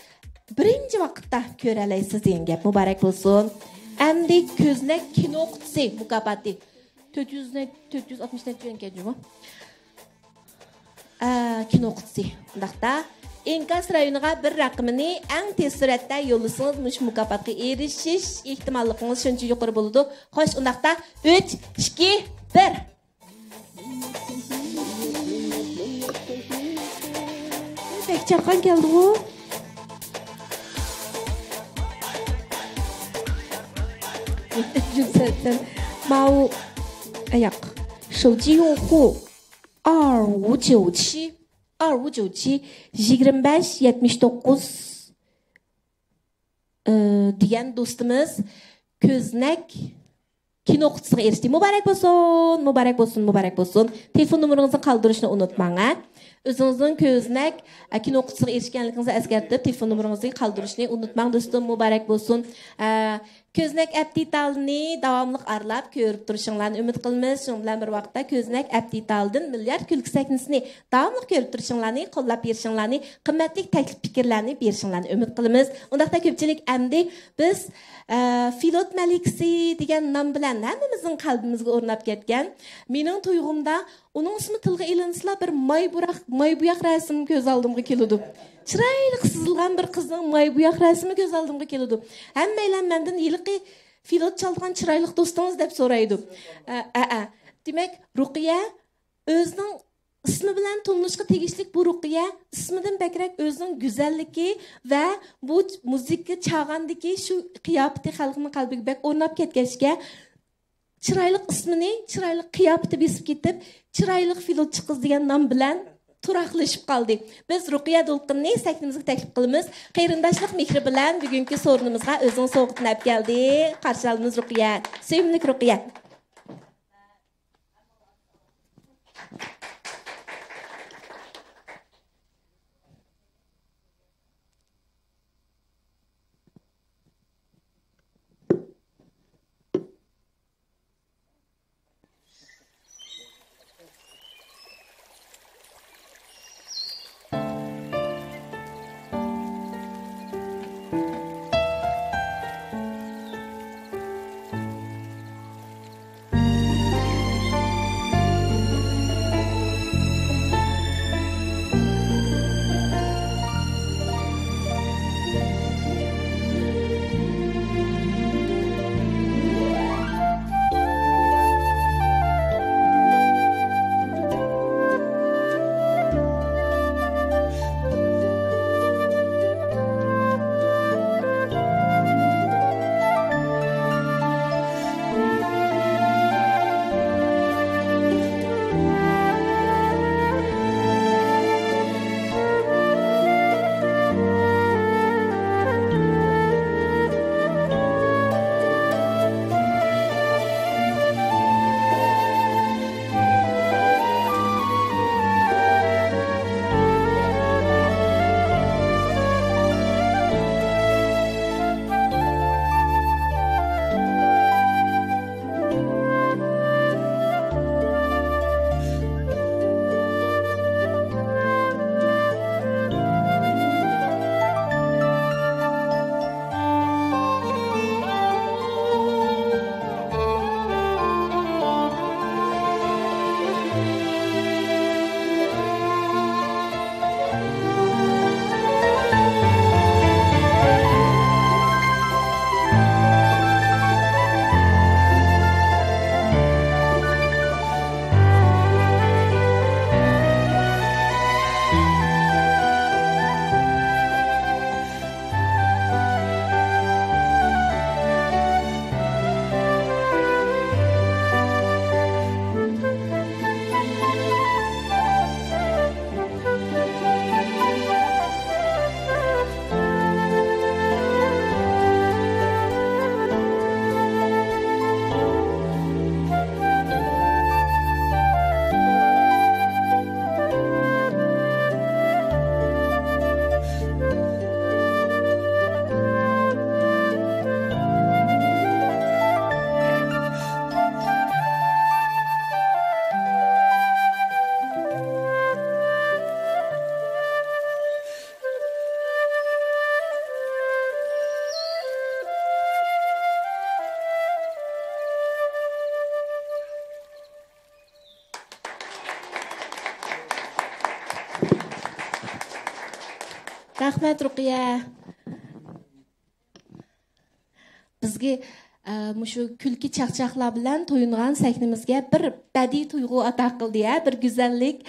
بىرىنچى ۋاقىتتا كۆرەلەيسىز دېگەن گەپ. مۇبارەك بولسۇن. ئەمدى كۆزنەك كىنو قۇتىسى مۇكاپاتى. تۆت يۈز نە-، تۆت يۈز ئاتمىش نەچچە يۈەن ئىكەن جۇمۇ. ئە، كىنو قۇتىسى. ئۇنداقتا، ئىنكاس رايونىغا بىر رەقىمىنى ئەڭ تېز سۈرئەتتە يوللىسىڭىز، مۇشۇ مۇكاپاتقا ئېرىشىش ئېھتىماللىقىڭىز شۇنچە يۇقىرى بولىدۇ. خوش، ئۇنداقتا، ئۈچ، ئىككى، بىر. بەك چاققان كەلدىغۇ. ماۋۇ، ئاياق. شۇ جيۇڭخۇ. ئار ۋۇ جيۇ چى، ئار ۋۇ جيۇ چى، يىگىرمە بەش يەتمىش توققۇز، ئى، دېگەن دوستىمىز كۆزنەك كىنو قۇتىسىغا ئېرىشتى. مۇبارەك بولسۇن، مۇبارەك بولسۇن، مۇبارەك بولسۇن. تېلېفون نومۇرىڭىزنى قالدۇرۇشنى ئۇنتۇماڭ، ھە. ئۆزىڭىزنىڭ كۆزنەك، ئە، كىنو قۇتىسىغا ئېرىشكەنلىكىڭىزنى ئەسكەرتىپ، تېلېفون نومۇرىڭىزنى قالدۇرۇشنى ئۇنتۇماڭ، دوستۇم. مۇبارەك بولسۇن. ئە، كۆزنەك ئەپ دېتالىنى داۋاملىق ئارىلاپ كۆرۈپ تۇرۇشۇڭلارنى ئۈمىد قىلىمىز. شۇنىڭ بىلەن بىر ۋاقىتتا، كۆزنەك ئەپ دېتالىدىن مىليارد كۈلكە سەھنىسىنى داۋاملىق كۆرۈپ تۇرۇشۇڭلارنى، قوللاپ بېرىشىڭلارنى، قىممەتلىك تەكلىپ پىكىرلەرنى بېرىشىڭلارنى ئۈمىد قىلىمىز. ئۇنداقتا كۆپچىلىك، ئەمدى بىز، ئە، فىلوت مەلىكىسى دېگەن نام بىلەن ھەممىمىزنىڭ قەلبىمىزگە ئورناپ كەتكەن، مېنىڭ تۇيغۇمدا ئۇنىڭ ئىسمى تىلغا ئېلىنسىلا، بىر ماي بۇراق، ماي بۇياق رەسىمى كۆز ئالدىمغا كېلىدۇ. چىرايلىق سىزىلغان بىر قىزنىڭ ماي بۇياق رەسىمى كۆز ئالدىمغا كېلىدۇ. ھەممەيلەن مەندىن، «ھېلىقى فىلوت چالىدىغان چىرايلىق دوستىڭىز؟» دەپ سورايدۇ. ئە، ئە، ئە. دېمەك، رۇقىيە ئۆزىنىڭ ئىسمى بىلەن تونۇلۇشقا تېگىشلىك بۇ رۇقىيە ئىسمىدىن بەكرەك ئۆزىنىڭ گۈزەللىكى ۋە بۇ مۇزىكا چالغاندىكى شۇ قىياپىتى خەلقنىڭ قەلبىگە بەك ئورناپ كەتكەچكە، چىرايلىق ئىسمىنى چىرايلىق قىياپىتى بېسىپ كېتىپ، چىرايلىق فىلوتچى قىز دېگەن نام بىلەن تۇراقلىشىپ قالدى. بىز رۇقىيە دولقۇننى سەھنىمىزگە تەكلىپ قىلىمىز. قېرىنداشلىق مېھرى بىلەن بۈگۈنكى سورۇنىمىزغا ئۆزىنىڭ سوۋغىتىنى ئەپ كەلدى. قارشى ئالىمىز رۇقىيە. سۆيۈملۈك رۇقىيە. رەھمەت، رۇقىيە. بىزگە، ئە، مۇشۇ كۈلكە چاقچاقلار بىلەن تويۇنغان سەھنىمىزگە بىر بەدىئىي تۇيغۇ ئاتا قىلدى، ھە، بىر گۈزەللىك،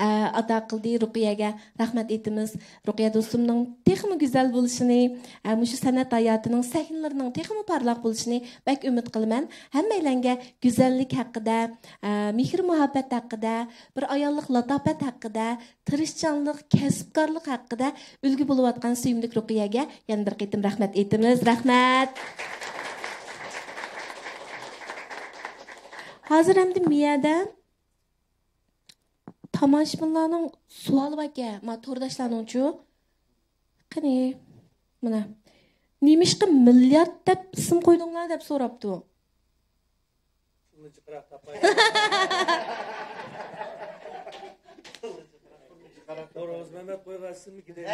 ئە، ئاتا قىلدى. رۇقىيەگە رەھمەت ئېيتىمىز. رۇقىيە دوستۇمنىڭ تېخىمۇ گۈزەل بولۇشىنى، ئە، مۇشۇ سەنئەت ھاياتىنىڭ سەھنىلىرىنىڭ تېخىمۇ پارلاق بولۇشىنى بەك ئۈمىد قىلىمەن. ھەممەيلەنگە گۈزەللىك ھەققىدە، ئە، مېھىر-مۇھەببەت ھەققىدە، بىر ئاياللىق لاتاپەت ھەققىدە، تىرىشچانلىق، كەسىپكارلىق ھەققىدە ئۈلگە بولۇۋاتقان سۆيۈملۈك رۇقىيەگە يەنە بىر قېتىم رەھمەت ئېيتىمىز. رەھمەت. ھازىر ئەمدى مىيەدە تاماشىبىنلارنىڭ سوئالى باركەن، ما تورداشلارنىڭچۇ؟ قېنى، مانا، نېمىشقا مىليارد دەپ ئىسىم قويدۇڭلار دەپ سوراپتۇ. تىلنى جىقراق تاپاي. توغرا، ئوزمەمەت قويغان ئىسىمنى كېتەي.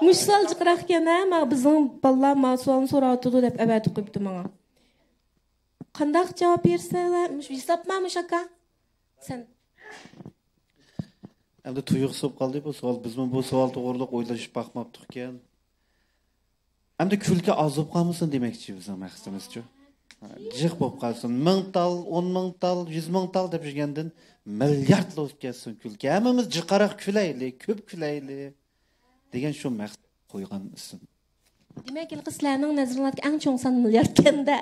مۇشۇ سوئال جىقراق ئىكەن، ھە؟ ما بىزنىڭ بالىلار ما سوئالنى سوراۋاتىدۇ دەپ ئەۋەتىپ قويۇپتۇ ماڭا. قانداق جاۋاب بېرىسەن؟ مۇشۇ ھېسابما مۇشۇ ئاكا؟ سەن. ئەمدى تۇيۇقسىز بولۇپ قالدى بۇ سوئال. بىزمۇ بۇ سوئال توغرىلىق ئويلىشىپ باقماپتۇقكەن. ئەمدى كۈلكە ئاز بولۇپ قالمىسۇن دېمەكچى بىزنىڭ مەقسىتىمىزچۇ. جىق بولۇپ قالسۇن. مىڭ تال، ئون مىڭ تال، يۈز مىڭ تال دەپ يۈرگەندىن مىلياردلا ئۆتۈپ كەتسۇن كۈلكە. ھەممىمىز جىقراق كۈلەيلى، كۆپ كۈلەيلى دېگەن شۇ مەقسەت قويغان ئىسىم. دېمەك، ھېلىقى سىلەرنىڭ نەزىرىڭلاردىكى ئەڭ چوڭ سان مىلياردكەن-دە.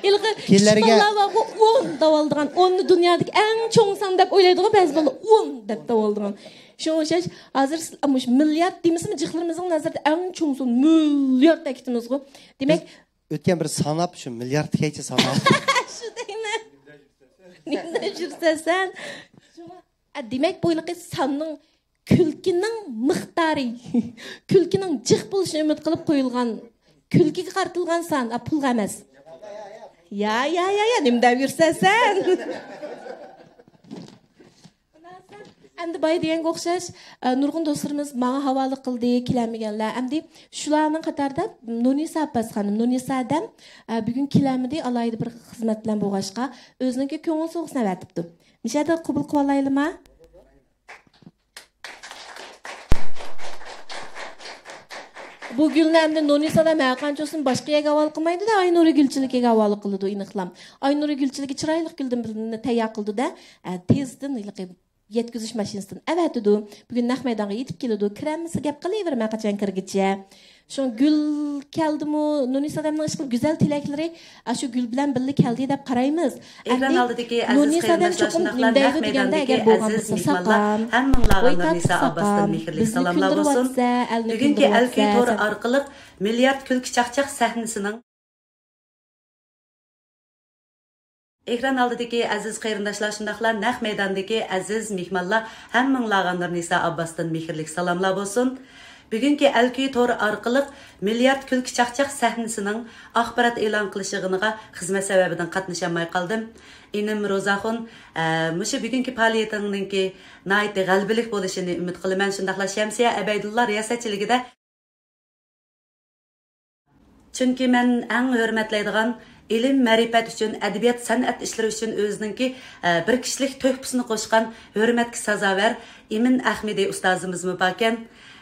ھېلىقى كىچىك كېلەرگە بالىلار بارغۇ، ئون دەۋالىدىغان، ئوننى دۇنيادىكى ئەڭ چوڭ سان دەپ ئويلايدىغۇ بەزى بالىلار، ئون دەپ دەۋالىدىغان. شۇڭا ئوخشاش، ھازىر سىز، مۇشۇ مىليارد دېمىسىمۇ، جىقلىرىمىزنىڭ نەزىرىدە ئەڭ چوڭ سان مىليارد دەپ كېتىمىزغۇ. دېمەك، بىز ئۆتكەن بىر ساناپ، شۇ مىلياردقىچە ساناپ. شۇ دەيمەن. نېمە يۈرسەن سەن؟ شۇڭا، ئە، دېمەك، بۇ ھېلىقى ساننىڭ، كۈلكىنىڭ مىقدارى، كۈلكىنىڭ جىق بولۇشىنى ئۈمىد قىلىپ قويۇلغان، كۈلكىگە قارىتىلغان سان، ئە، پۇلغا ئەمەس. يا، يا، يا، يا، نېمە دەپ يۈرسەن سەن؟ ئەمدى بايا دېگەنگە ئوخشاش، ئە، نۇرغۇن دوستلىرىمىز ماڭا ھاۋالە قىلدى، كېلەلمىگەنلەر. ئەمدى شۇلارنىڭ قاتارىدا نۇرنىسا ئابباس خانىم، نۇرنىسا ھەدەم، ئە، بۈگۈن كېلەلمىدى، ئالاھىدە بىر خىزمەت بىلەن بولغاچقا، ئۆزىنىڭكى كۆڭۈل سوۋغىسىنى ئەۋەتىپتۇ. مۇشۇ يەردە قوبۇل قىلىۋالايلىما؟ بۇ گۈلنى ئەمدى نۇرنىسا ھەدەم ھەرقانچە بولسۇن باشقا يەرگە ھاۋالە قىلمايدۇ-دە، ئاينۇرى گۈلچىلىكىگە ھاۋالە قىلىدۇ ئېنىقلام. ئاينۇرى گۈلچىلىكى چىرايلىق گۈلدىن بىرنى تەييار قىلىدۇ-دە، ئە، تېزدىن ھېلىقى يەتكۈزۈش ماشىنىسىدىن ئەۋەتىدۇ. بۈگۈن نەق مەيدانغا يېتىپ كېلىدۇ. كىرەلمىسە گەپ قىلىۋېرىمەن قاچان كىرگۈچە. شۇڭا گۈل كەلدىمۇ، نۇرنىسا ھەدەمنىڭ ئىشقىلىپ گۈزەل تىلەكلىرى، ئە، شۇ گۈل بىلەن بىللە كەلدى دەپ قارايمىز. ئەمدى ئالدىدىكى ئەزىز نۇرنىسا ھەدەم قېرىنداشلار چوقۇم شۇنداقلا نېمە نەق دەيدۇ دېگەندە، مەيداندىكى ئەگەر بولغان ئەزىز بولسا، مېھمانلار، ساقام، ھەممىڭلارغا ۋاي نۇرنىسا تاتلىق ئابباستىن ساقام، مېھىرلىك بىزنى سالاملار بولسۇن. كۈلدۈرۈۋاتسە، ئەلنى بۈگۈنكى ئەلكۈي كۈلدۈرۈۋاتسە، تورى ئارقىلىق مىليارد كۈلكە چاقچاق سەھنىسىنىڭ ئېكران ئالدىدىكى ئەزىز قېرىنداشلار، شۇنداقلا نەق مەيداندىكى ئەزىز مېھمانلار، ھەممىڭلارغا نۇرنىسا ئابباستىن مېھىرلىك سالاملار بولسۇن. بۈگۈنكى ئەلكۈي تورى ئارقىلىق مىليارد كۈلكە چاقچاق سەھنىسىنىڭ ئاخبارات ئېلان قىلىش يىغىنىغا خىزمەت سەۋەبىدىن قاتنىشالماي قالدىم. ئىنىم روزاخۇن، ئە، مۇشۇ بۈگۈنكى پائالىيىتىڭنىڭكى ناھايىتى غەلىبىلىك بولۇشىنى ئۈمىد قىلىمەن. شۇنداقلا شەمسىيە ئەبەيدۇللا رىياسەتچىلىكىدە چۈنكى مەن ئەڭ ھۆرمەتلەيدىغان، ئىلىم-مەرىپەت ئۈچۈن، ئەدەبىيات-سەنئەت ئىشلىرى ئۈچۈن ئۆزىنىڭكى، ئە، بىر كىشىلىك تۆھپىسىنى قوشقان ھۆرمەتكە سازاۋەر ئىمىن ئەخمىدى ئۇستازىمىزمۇ باركەن.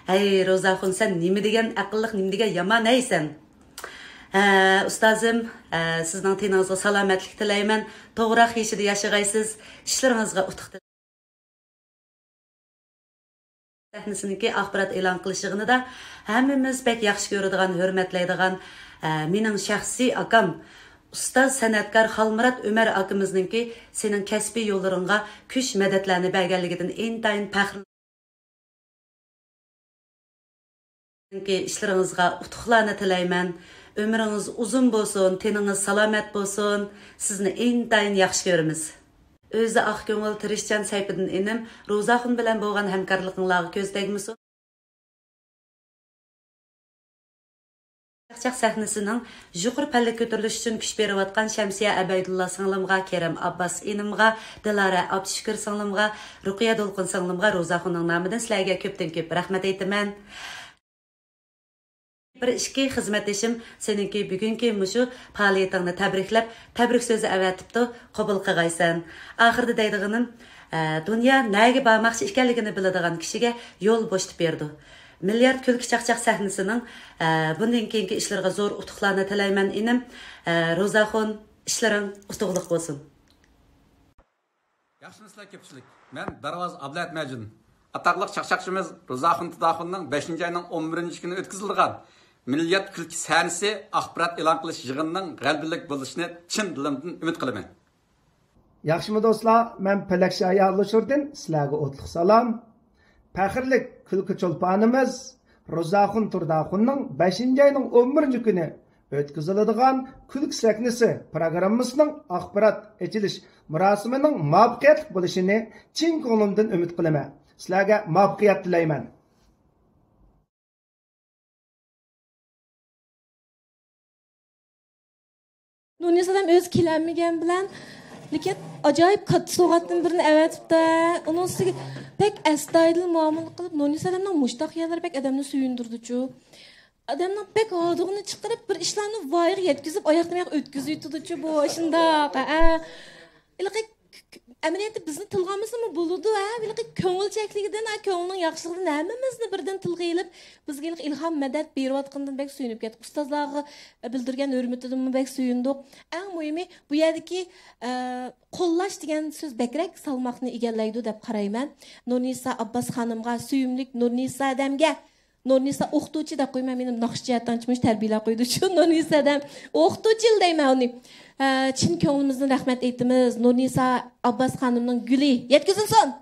ھەي، روزاخۇن، سەن نېمە دېگەن ئەقىللىق، نېمە دېگەن يامان ھەي سەن. ھە، ئۇستازىم، ئە، سىزنىڭ تېنىڭىزغا سالامەتلىك تىلەيمەن. توغراق يېشىدا ياشىغايسىز. ئىشلىرىڭىزغا ئۇتۇق تىلەيمەن. سەھنىسىنىڭكى ئاخبارات ئېلان قىلىش يىغىنىدا ھەممىمىز بەك ياخشى كۆرىدىغان، ھۆرمەتلەيدىغان، ئە، مېنىڭ شەخسىي ئاكام، ئۇستاز سەنئەتكار خالمۇرات ئۆمەر ئاكىمىزنىڭكى سېنىڭ كەسپىي يوللىرىڭغا كۈچ، مەدەتلەرنى بەرگەنلىكىدىن ئىنتايىن پەخىر. سىزنىڭكى ئىشلىرىڭىزغا ئۇتۇقلارنى تىلەيمەن. ئۆمرىڭىز ئۇزۇن بولسۇن، تېنىڭىز سالامەت بولسۇن. سىزنى ئىنتايىن ياخشى كۆرىمىز. ئۆزى ئاق كۆڭۈل، تىرىشچان سەيپىدىن ئىنىم، روزاخۇن بىلەن بولغان ھەمكارلىقىڭلارغا كۆز تەگمىسۇن. چاقچاق سەھنىسىنىڭ يۇقىرى پەللىگە كۆتۈرۈلۈشى ئۈچۈن كۈچ بېرىۋاتقان شەمسىيە ئەبەيدۇللا سىڭلىمغا، كېرەم ئابباس ئىنىمغا، دىلارە ئابدۇشۈكۈر سىڭلىمغا، رۇقىيە دولقۇن سىڭلىمغا روزاخۇننىڭ نامىدىن سىلەرگە كۆپتىن كۆپ رەھمەت ئېيتىمەن. بىر ئىككى خىزمەتدىشىم سېنىڭكى بۈگۈنكى مۇشۇ پائالىيىتىڭنى تەبرىكلەپ، تەبرىك سۆزى ئەۋەتىپتۇ، قوبۇل قىلغايسەن. ئاخىرىدا دەيدىغىنىم، ئە، دۇنيا نەگە بارماقچى ئىكەنلىكىنى بىلىدىغان كىشىگە يول بوشىتىپ بېرىدۇ. مىليارد كۈلكە چاقچاق سەھنىسىنىڭ، ئە، بۇندىن كېيىنكى ئىشلىرىغا زور ئۇتۇقلارنى تىلەيمەن، ئىنىم. ئە، روزاخۇن، ئىشلىرىڭ ئۇتۇقلۇق بولسۇن. ياخشىمۇسىلەر كۆپچىلىك؟ مەن دارۋازا ئابلەت مەجۇن. ئاتاقلىق چاقچاقچىمىز روزاخۇن تۇرداخۇننىڭ بەشىنچى ئاينىڭ ئون بىرىنچى كۈنى ئۆتكۈزۈلىدىغان مىللىيەت كۈلكە سەھنىسى ئاخبارات ئېلان قىلىش يىغىنىنىڭ غەلىبىلىك بولۇشىنى چىن دىلىمدىن ئۈمىد قىلىمەن. ياخشىمۇ دوستلار، مەن پەلەك شايى ئاللىشۇردىن سىلەرگە ئوتلۇق سالام. پەخىرلىك كۈلكە چولپانىمىز روزاخۇن تۇرداخۇننىڭ بەشىنچى ئاينىڭ ئون بىرىنچى كۈنى ئۆتكۈزۈلىدىغان كۈلكە سەھنىسى پروگراممىسىنىڭ ئاخبارات ئېچىلىش مۇراسىمىنىڭ مۇۋەپپەقىيەتلىك بولۇشىنى چىن كۆڭلۈمدىن ئۈمىد قىلىمەن. سىلەرگە مۇۋەپپەقىيەت تىلەيمەن. نۇرنىسا ھەدەم ئۆزى كېلەلمىگەن بىلەن، لېكىن ئاجايىپ كاتتا سوۋغاتتىن بىرنى ئەۋەتىپتۇ. ئۇنىڭ ئۈستىگە بەك ئەستايىدىل مۇئامىلە قىلىپ، نۇرنىسا ھەدەمنىڭ مۇشتاق يەرلىرى بەك ئادەمنى سۆيۈندۈرىدۇچۇ. ئادەمنىڭ بەك ھاردۇقىنى چىقىرىپ، بىر ئىشلارنى ۋايىغا يەتكۈزۈپ، ئاياقتىن ئاياق ئۆتكۈزۈۋېتىدۇچۇ بۇ، شۇنداق، ھە. ھېلىقى ئەمەلىيەتتە بىزنى تىلغا ئالمىسىمۇ بولىدۇ، ھە؟ ھېلىقى كۆڭۈل چەكلىكىدىن، ھە، كۆڭلىنىڭ ياخشىلىقىدىن ھەممىمىزنى بىردىن تىلغا ئېلىپ، بىزگە ھېلىقى ئىلھام، مەدەت بېرىۋاتقىنىدىن بەك سۆيۈنۈپ كەتتۇق. ئۇستازلارغا بىلدۈرگەن ھۆرمىتىدىنمۇ بەك سۆيۈندۇق. ئەڭ مۇھىمى، بۇ يەردىكى، ئە، قوللاش دېگەن سۆز بەكرەك سالماقنى ئىگىلەيدۇ دەپ قارايمەن. نۇرنىسا ئابباس خانىمغا، سۆيۈملۈك نۇرنىسا ھەدەمگە، نۇرنىسا ئوقۇتقۇچى دەپ قويماي، مېنى ناخشىچى ئاتانچىمۇش تەربىيەلەپ قويدۇچۇ نۇرنىسا ھەدەم. ئوقۇتقۇچىلا دەيمەن ئۇنى. ئە، چىن كۆڭلىمىزدىن رەھمەت ئېيتىمىز. نۇرنىسا ئابباس خانىمنىڭ گۈلى يەتكۈزۈلسۇن!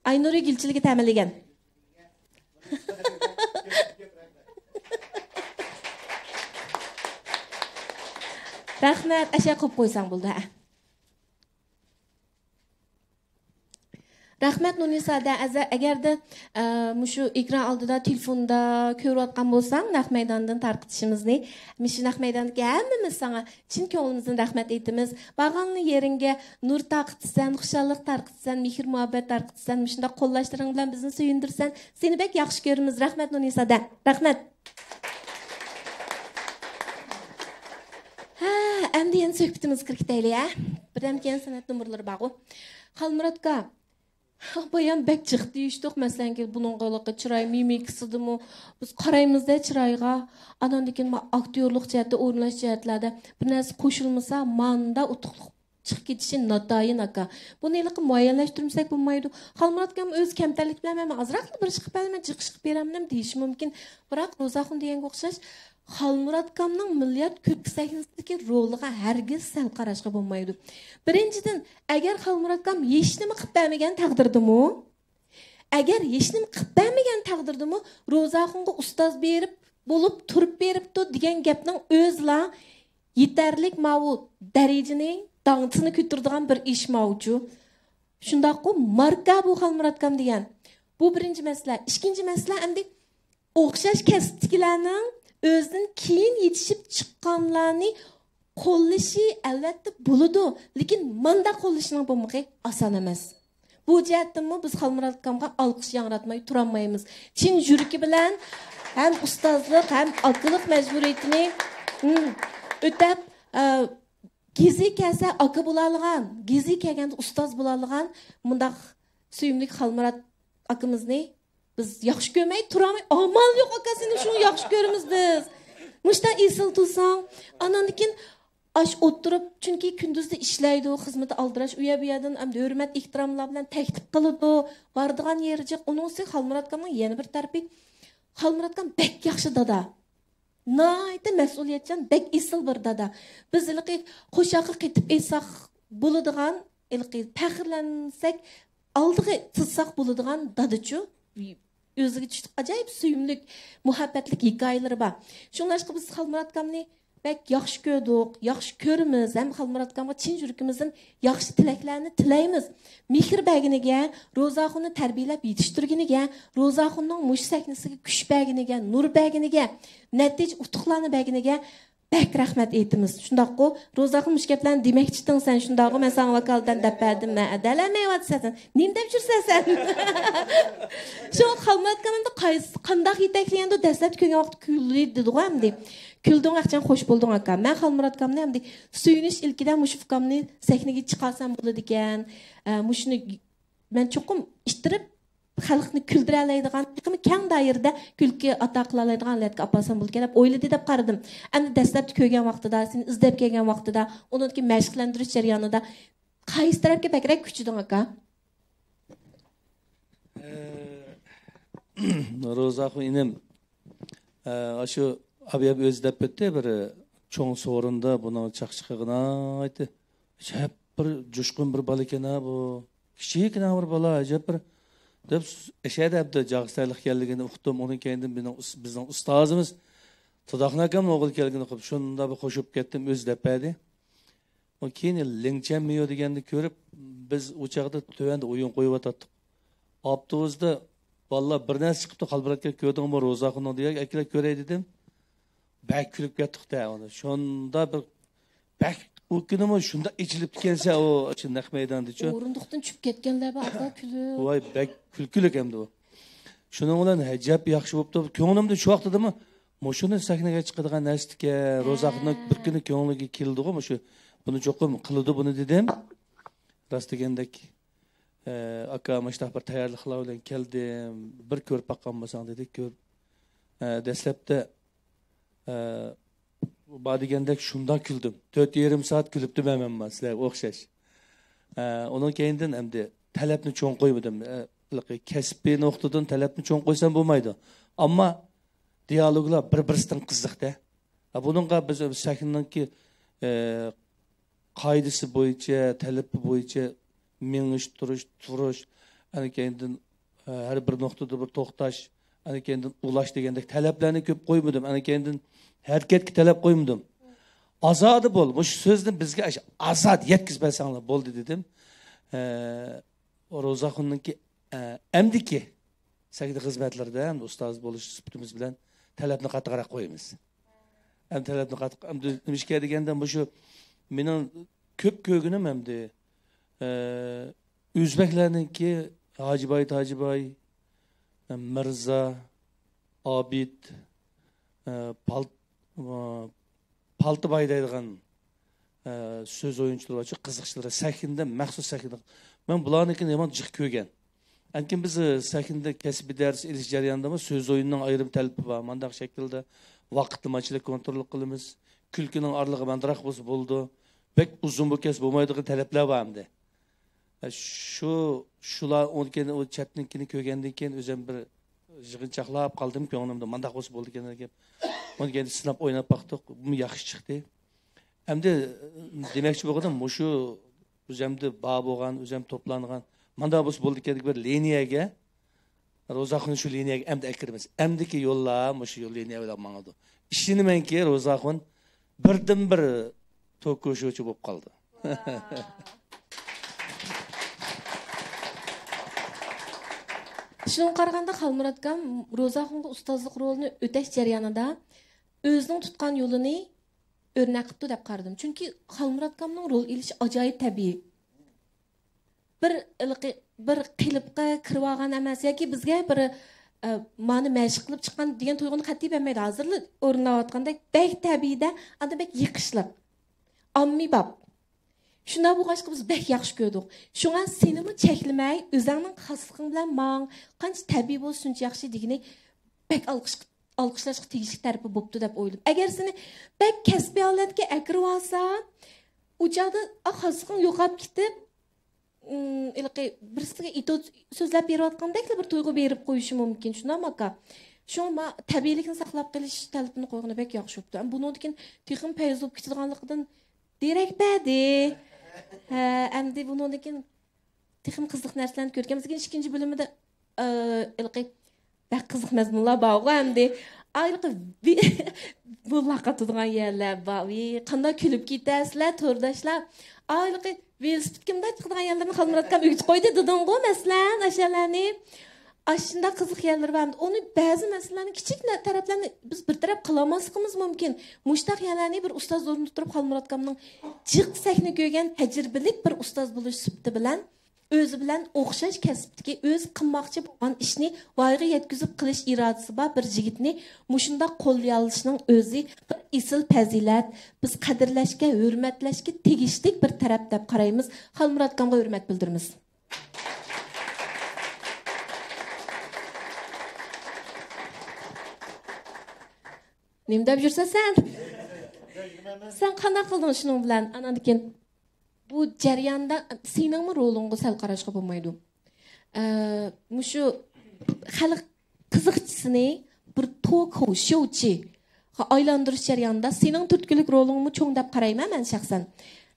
ئاينۇرى گۈلچىلىكى تەمىنلىگەن. رەھمەت، ئەشە قويۇپ قويساڭ بولدى، ھە. رەھمەت، نۇرنىسا ھەدە، ئەزە-، ئەگەردە، ئە، مۇشۇ ئېكران ئالدىدا، تېلېفوندا كۆرۈۋاتقان بولساڭ، نەق مەيداندىن تارقىتىشىمىزنى، مۇشۇ نەق مەيداندىكى ھەممىمىز ساڭا چىن كۆڭلىمىزدىن رەھمەت ئېيتىمىز. بارغانلا يېرىڭگە نۇر تارقىتىسەن، خۇشاللىق تارقىتىسەن، مېھىر-مۇھەببەت تارقىتىسەن، مۇشۇنداق قوللاشلىرىڭ بىلەن بىزنى سۆيۈندۈرىسەن. سېنى بەك ياخشى كۆرىمىز. رەھمەت، نۇرنىسا ھەدە. رەھمەت. ھە، ئەمدى يەنە سۆھبىتىمىزگە كىرىپ كېتەيلى، ھە؟ بىردەم كېيىن سەنئەت نومۇرلىرى بارغۇ. خالمۇراتكا، بايام بەك جىق دېيىشتۇق، مەسىلەنكى، بۇنىڭغا ھېلىقى چىراي مىمىكىسىدىمۇ، بىز قارايمىزدە چىرايغا، ئاناندىن كېيىن ما-، ئاكتيورلۇق جەھەتلەردە بىر نەرسە قوشۇلمىسا، ماندا ئۇتۇقلۇق چىقىپ كېتىشى ناتايىن، ئاكا. بۇنى ھېلىقى مۇئەييەنلەشتۈرمىسەك بولمايدۇ. خالمۇرات ئاكام ئۆزى كەمتەرلىك بىلەن، مەن ئازراقلا بىر ئىش قىلىپ بەرمەن، جىق ئىش قىلىپ بېرەمدىم دېيىشى مۇمكىن. بىراق، روزاخۇن دېگەنگە ئوخشاش، خالمۇرات ئاكامنىڭ مىليارد كۈلكە سەھنىسىدىكى رولىغا ھەرگىز سەل قاراشقا بولمايدۇ. بىرىنچىدىن، ئەگەر خالمۇرات ئاكام ھېچنېمە قىلىپ بەرمىگەن تەقدىردىمۇ، ئەگەر ھېچنېمە قىلىپ بەرمىگەن تەقدىردىمۇ، روزاخۇنغا ئۇستاز بېرىپ، بولۇپ تۇرۇپ بېرىپتۇ دېگەن گەپنىڭ ئۆزىلا يېتەرلىك ماۋۇ دەرىجىنى، داڭقىسىنى كۆتۈرىدىغان بىر ئىش ماۋۇچۇ. شۇنداققۇ، ماركا بۇ خالمۇرات ئاكام دېگەن. بۇ بىرىنچى مەسىلە. ئىككىنچى مەسىلە، ئەمدى ئوخشاش كەسىپتىكىلەرنىڭ ئۆزىدىن كېيىن يېتىشىپ چىققانلارنى قوللىشى ئەلۋەتتە بولىدۇ، لېكىن مانداق قوللىشىنىڭ بولمىقى ئاسان ئەمەس. بۇ جەھەتتىنمۇ بىز خالمۇرات ئاكامغا ئالقىش ياڭراتماي تۇرالمايمىز. چىن يۈرىكى بىلەن ھەم ئۇستازلىق، ھەم ئاكىلىق مەجبۇرىيىتىنى، ھىم، ئۆتەپ، ئە، گېزى كەلسە ئاكا بولالىغان، گېزى كەلگەندە ئۇستاز بولالىغان مۇنداق سۆيۈملۈك خالمۇرات ئاكىمىزنى بىز ياخشى كۆرمەي تۇرالماي، ئامال يوق، ئاكا، سېنى شۇڭا ياخشى كۆرىمىز بىز. مۇشتا ئېسىل تۇرساڭ، ئاندىن كېيىن ئاش ئولتۇرۇپ، چۈنكى كۈندۈزدە ئىشلەيدۇ، خىزمىتى ئالدىراش، ئۇ يەر بۇ يەردىن ئەمدى ھۆرمەت ئېھتىراملار بىلەن تەكلىپ قىلىدۇ، بارىدىغان يېرى جىق. ئۇنىڭ ئۈستىگە خالمۇرات ئاكامنىڭ يەنە بىر تەرىپى، خالمۇرات ئاكام بەك ياخشى دادا. ناھايىتى مەسئۇلىيەتچان، بەك ئېسىل بىر دادا. بىز ھېلىقى قوشاققا قېتىپ ئېيتساق بولىدىغان، ھېلىقى پەخىرلەنسەك، ئالدىغا تىزساق بولىدىغان دادىچۇ. ئۆزىگە چۈشتۇق ئاجايىپ سۆيۈملۈك، مۇھەببەتلىك ھېكايىلىرى بار. شۇڭلاشقا بىز خالمۇرات ئاكامنى بەك ياخشى كۆردۇق، ياخشى كۆرىمىز ھەم خالمۇرات ئاكامغا چىن يۈرىكىمىزدىن ياخشى تىلەكلەرنى تىلەيمىز. مېھىر بەرگىنىگە، روزاخۇننى تەربىيەلەپ يېتىشتۈرگىنىگە، روزاخۇننىڭ مۇشۇ سەھنىسىگە كۈچ بەرگىنىگە، نۇر بەرگىنىگە، نەتىجە ئۇتۇقلارنى بەرگىنىگە بەك رەھمەت ئېيتىمىز. شۇنداققۇ؟ روزاخۇن مۇشۇ گەپلەرنى دېمەكچىدىڭ سەن، شۇنداققۇ؟ مەن ساڭا ۋاكالىتەن دەپ بەردىم، مەن دەلەلمەيۋاتىسەن سەن. نېمە دەپ يۈرسەن سەن؟ شۇ خالمۇرات ئاكام ئەمدى قايسى، قانداق يېتەكلىگەندۇ، دەسلەپتە كۆرگەن ۋاقىتتا كۈلدى دېدىغۇ ئەمدى. كۈلدۈڭ ئەخچەن، خوش بولدۇڭ ئاكا. مەن خالمۇرات ئاكامنى ئەمدى سۆيۈنۈش ئىلكىدە مۇشۇ ئۇكامنى سەھنىگە چىقارسام بولىدىكەن. ئە، مۇشۇنى مەن چوقۇم ئىتتىرىپ، خەلقنى كۈلدۈرەلەيدىغان، تېخىمۇ كەڭ دائىرىدە كۈلكە ئاتا قىلالايدىغان ھالەتكە ئاپارسام بولىدىكەن دەپ ئويلىدى دەپ قارىدىم. ئەمدى دەسلەپتە كۆرگەن ۋاقتىدا، سېنى ئىزدەپ كەلگەن ۋاقتىدا، ئۇنىڭدىكى مەشىقلەندۈرۈش جەريانىدا قايسى تەرەپكە بەكرەك كۈچىدىڭ، ئاكا؟ ئە، روزاخۇن ئىنىم، ئە، ئاشۇ ئابىيەم ئۆزى دەپ ئۆتتى، بىر چوڭ سورۇندا بۇنىڭ چاقچىقىغىنايتى. ئەجەب بىر جۇشقۇن بىر بالا ئىكەن ھە بۇ. كىچىككىنە بىر بالا، ئەجەب بىر دەپ، ئەشەدە ئەبدى جاغىستانلىق ئىكەنلىكىنى ئۇقتۇم. ئۇنىڭ كەينىدىن بىزنىڭ ئۇس-، بىزنىڭ ئۇستازىمىز تۇداخۇن ئاكامنىڭ ئوغلى ئىكەنلىكىنى ئۇقۇپ، شۇنداق بىر خوش بولۇپ كەتتىم، ئۆزى دەپ بەردى. ئۇ كېيىن لىڭچەن مىيو دېگەننى كۆرۈپ، بىز ئۇ چاغدا تۆۋەندە ئويۇن قويۇۋاتاتتۇق. ئاپتوبۇستا بالىلار بىر نەرسە چىقىپتۇ، خالمۇرات ئاكا كۆردۈڭمۇ روزاخۇننىڭ دېگەن، ئەكېلە كۆرەي دېدىم. بەك كۈلۈپ كەتتۇق-دە ئۇنى. شۇنداق بىر، بەك، ئۇ كۈنىمۇ شۇنداق ئېچىلىپ كەتكەنسەن ئۇ شۇ نەق مەيداندىچۇ. ئورۇندۇقتىن چۈشۈپ كەتكەنلەر بار، ئاپا كۈلۈپ. ۋاي، بەك كۈلكىلىك ئەمدى ئۇ. شۇنىڭ بىلەن ئەجەب ياخشى بوپتۇ. كۆڭلۈمدە شۇ ۋاقتىدىمۇ، مۇشۇنى سەھنىگە چىقىدىغان نەرسىكەن، ھە، روزاخۇننىڭ بىر كۈنى كۆڭلىگە كېلىدىغۇ، مۇشۇ، بۇنى چوقۇم قىلىدۇ بۇنى دېدىم. راست دېگەندەك، ئە، ئاكا مۇشۇنداق بىر تەييارلىقلار بىلەن كەلدىم، بىر كۆرۈپ باققان بولساڭ دېدى. كۆرۈپ، ئە، دەسلەپتە، ئە، بار دېگەندەك شۇنداق كۈلدۈم. تۆت يېرىم سائەت كۈلۈپتىمەن مەنمۇ سىلەرگە ئوخشاش. ئە، ئۇنىڭ كەينىدىن ئەمدى تەلەپنى چوڭ قويمىدىم. ئە، ھېلىقى كەسپىي نۇقتىدىن تەلەپنى چوڭ قويسام بولمايدۇ. ئەمما دىيالوگلار بىر-بىرسىدىن قىزىق-دە. ھە، بۇنىڭغا بىز سەھنىنىڭكى، ئە، قائىدىسى بويىچە، تەلىپى بويىچە مېڭىش، تۇرۇش، تۇرۇش، ئەنە كەينىدىن، ئە، ھەر بىر نۇقتىدا بىر توختاش، ئەنە كەينىدىن ئۇلاش دېگەندەك تەلەپلەرنى كۆپ قويمىدىم. ئەنە كەينىدىن ھەرىكەتكە تەلەپ قويمىدىم. ئازادە بول، مۇشۇ سۆزنى بىزگە ئاشۇ ئازاد يەتكۈزۈپ بەرسەڭلار بولدى دېدىم. ئە، روزاخۇننىڭكى، ئە، ئەمدىكى سەھنە خىزمەتلىرىدە ئەمدى ئۇستاز بولۇش سۈپىتىمىز بىلەن تەلەپنى قاتتىقراق قويىمىز. ئەمدى تەلەپنى قاتتىق، ئەمدى نېمىشقا دېگەندە، مۇشۇ مېنىڭ كۆپ كۆرگىنىم ئەمدى، ئە، ئۆزبەكلەرنىڭكى ھاجىباي، تاجىباي، مىرزا، ئابىد، ئە، پال-، ئە، پالتىباي دەيدىغان، ئە، سۆز ئويۇنچىلىرى بارچۇ، قىزىقچىلىرى سەھنىدە، مەخسۇس سەھنىدە. مەن بۇلارنىڭكىنى يامان جىق كۆرگەن. ئەنكىن بىز، ئە، سەھنىدە كەسپىي دەرس ئېلىش جەريانىدىمۇ سۆز ئويۇنىنىڭ ئايرىم تەلىپى بار. مانداق شەكىلدە ۋاقىتلىماچىلىك كونترول قىلىمىز. كۈلكىنىڭ ئارىلىقى ماندىراق بولسا بولىدۇ. بەك ئۇزۇن بولۇپ كەتسە بولمايدىغان تەلەپلەر بار ئەمدى. ئە، شۇ، شۇلار ئۇنىڭ كېيىن، ئۇ چەتنىڭكىنى كۆرگەندىن كېيىن ئۆزۈم بىر يىغىنچاقلاپ قالدىم كۆڭلۈمدە، مانداق بولسا بولىدىكەن دەپ. ئۇنىڭ كېيىن سىناپ ئويناپ باقتۇق، بۇمۇ ياخشى چىقتى. ئەمدى دېمەكچى بولغىنىم مۇشۇ، بىز ئەمدى بار بولغان، ئۆزەم توپلانغان، مانداق بولسا بولىدىكەن دېگەن بىر لىنىيەگە، روزاخۇننى شۇ لىنىيەگە ئەمدى ئەكىرىمىز. ئەمدىكى يوللار مۇشۇ يول لىنىيە بىلەن ماڭىدۇ. ئىشىنىمەنكى، روزاخۇن بىردىنبىر توكو شوچى بولۇپ قالدى. شۇنىڭغا قارىغاندا، خالمۇرات ئاكام روزاخۇنغا ئۇستازلىق رولىنى ئۆتەش جەريانىدا ئۆزىنىڭ تۇتقان يولىنى ئۆرنەك قىپتۇ دەپ قارىدىم. چۈنكى خالمۇرات ئاكامنىڭ رول ئېلىشى ئاجايىپ تەبىئىي. بىر ھېلىقى، بىر قېلىپقا كىرىۋالغان ئەمەس ياكى بىزگە بىر، ئە، مانا مەشىق قىلىپ چىققان دېگەن تۇيغۇنى قەتئىي بەرمەيدۇ. ھازىرلا ئورۇنلاۋاتقاندەك بەك تەبىئىيدە، ئاندىن بەك يېقىشلىق. ئاممىباب. شۇنداق بولغاچقا بىز بەك ياخشى كۆردۇق. شۇڭا سېنىمۇ چەكلىمەي، ئۆزەڭنىڭ خاسلىقىڭ بىلەن ماڭ، قانچە تەبىئىي بولسا شۇنچە ياخشى دېگىنى بەك ئالقىش-، ئالقىشلاشقا تېگىشلىك تەرىپى بوپتۇ دەپ ئويلىدىم. ئەگەر سېنى بەك كەسپىي ھالەتكە ئەكىرىۋالسا، ئۇ چاغدا، ئا، خاسلىقىڭ يوقاپ كېتىپ، ئىم، ھېلىقى بىرسىگە ئېتوت سۆزلەپ بېرىۋاتقاندەكلا بىر تۇيغۇ بېرىپ قويۇشى مۇمكىن، شۇنداقمۇ ئاكا؟ شۇڭا ما-، تەبىئىيلىكنى ساقلاپ قېلىش تەلىپىنى قويغىنى بەك ياخشى بوپتۇ. ئەمما بۇنىڭدىن كېيىن تېخىمۇ پەيز بولۇپ كېتىدىغانلىقىدىن دېرەك بەردى. ھە، ئەمدى بۇنىڭدىن كېيىن تېخىمۇ قىزىق نەرسىلەرنى كۆرگەنمىز. لېكىن ئىككىنچى بۆلۈمىدە، ئە، ھېلىقى بەك قىزىق مەزمۇنلار بارغۇ ئەمدى. ئايلىقى بۇ لاقاتىدىغان يەرلەر بار. ۋىي، قانداق كۈلۈپ كېتەسىلەر، تورداشلار. ئايلىقى ۋېلىسىپىتكە مۇنداق چىقىدىغان يەرلەرنى خالمۇرات ئاكام ئۆگىتىپ قويدى دېدىڭغۇ، مەسىلەن، ئاشۇ يەرلەرنى. ئاشۇنداق قىزىق يەرلىرى بار. ئۇنى بەزى مەسىلىلەرنى، كىچىك نە-، تەرەپلەرنى بىز بىر تەرەپ قىلالماسلىقىمىز مۇمكىن. مۇشۇنداق يەرلەرنى بىر ئۇستاز ئورنىدا تۇرۇپ، خالمۇرات ئاكامنىڭ جىق سەھنە كۆرگەن، تەجرىبىلىك بىر ئۇستاز بولۇش سۈپىتى بىلەن، ئۆزى بىلەن ئوخشاش كەسىپتىكى، ئۆزى قىلماقچى بولغان ئىشنى ۋايىغا يەتكۈزۈپ قىلىش ئىرادىسى بار بىر يىگىتنى مۇشۇنداق قوللىيالىشنىڭ ئۆزى بىر ئېسىل پەزىلەت، بىز قەدىرلەشكە، ھۆرمەتلەشكە تېگىشلىك بىر تەرەپ دەپ قارايمىز. خالمۇرات ئاكامغا ھۆرمەت بىلدۈرىمىز. نېمە دەپ يۈرسەن سەن؟ سەن قانداق قىلدىڭ شۇنىڭ بىلەن؟ ئاناندىن كېيىن بۇ جەرياندا سېنىڭمۇ رولۇڭغا سەل قاراشقا بولمايدۇ. ئە، مۇشۇ خەلق قىزىقچىسىنى بىر توك شوۋچى ئايلاندۇرۇش جەريانىدا سېنىڭ تۈرتكىلىك رولۇڭمۇ چوڭ دەپ قارايمەن مەن شەخسەن.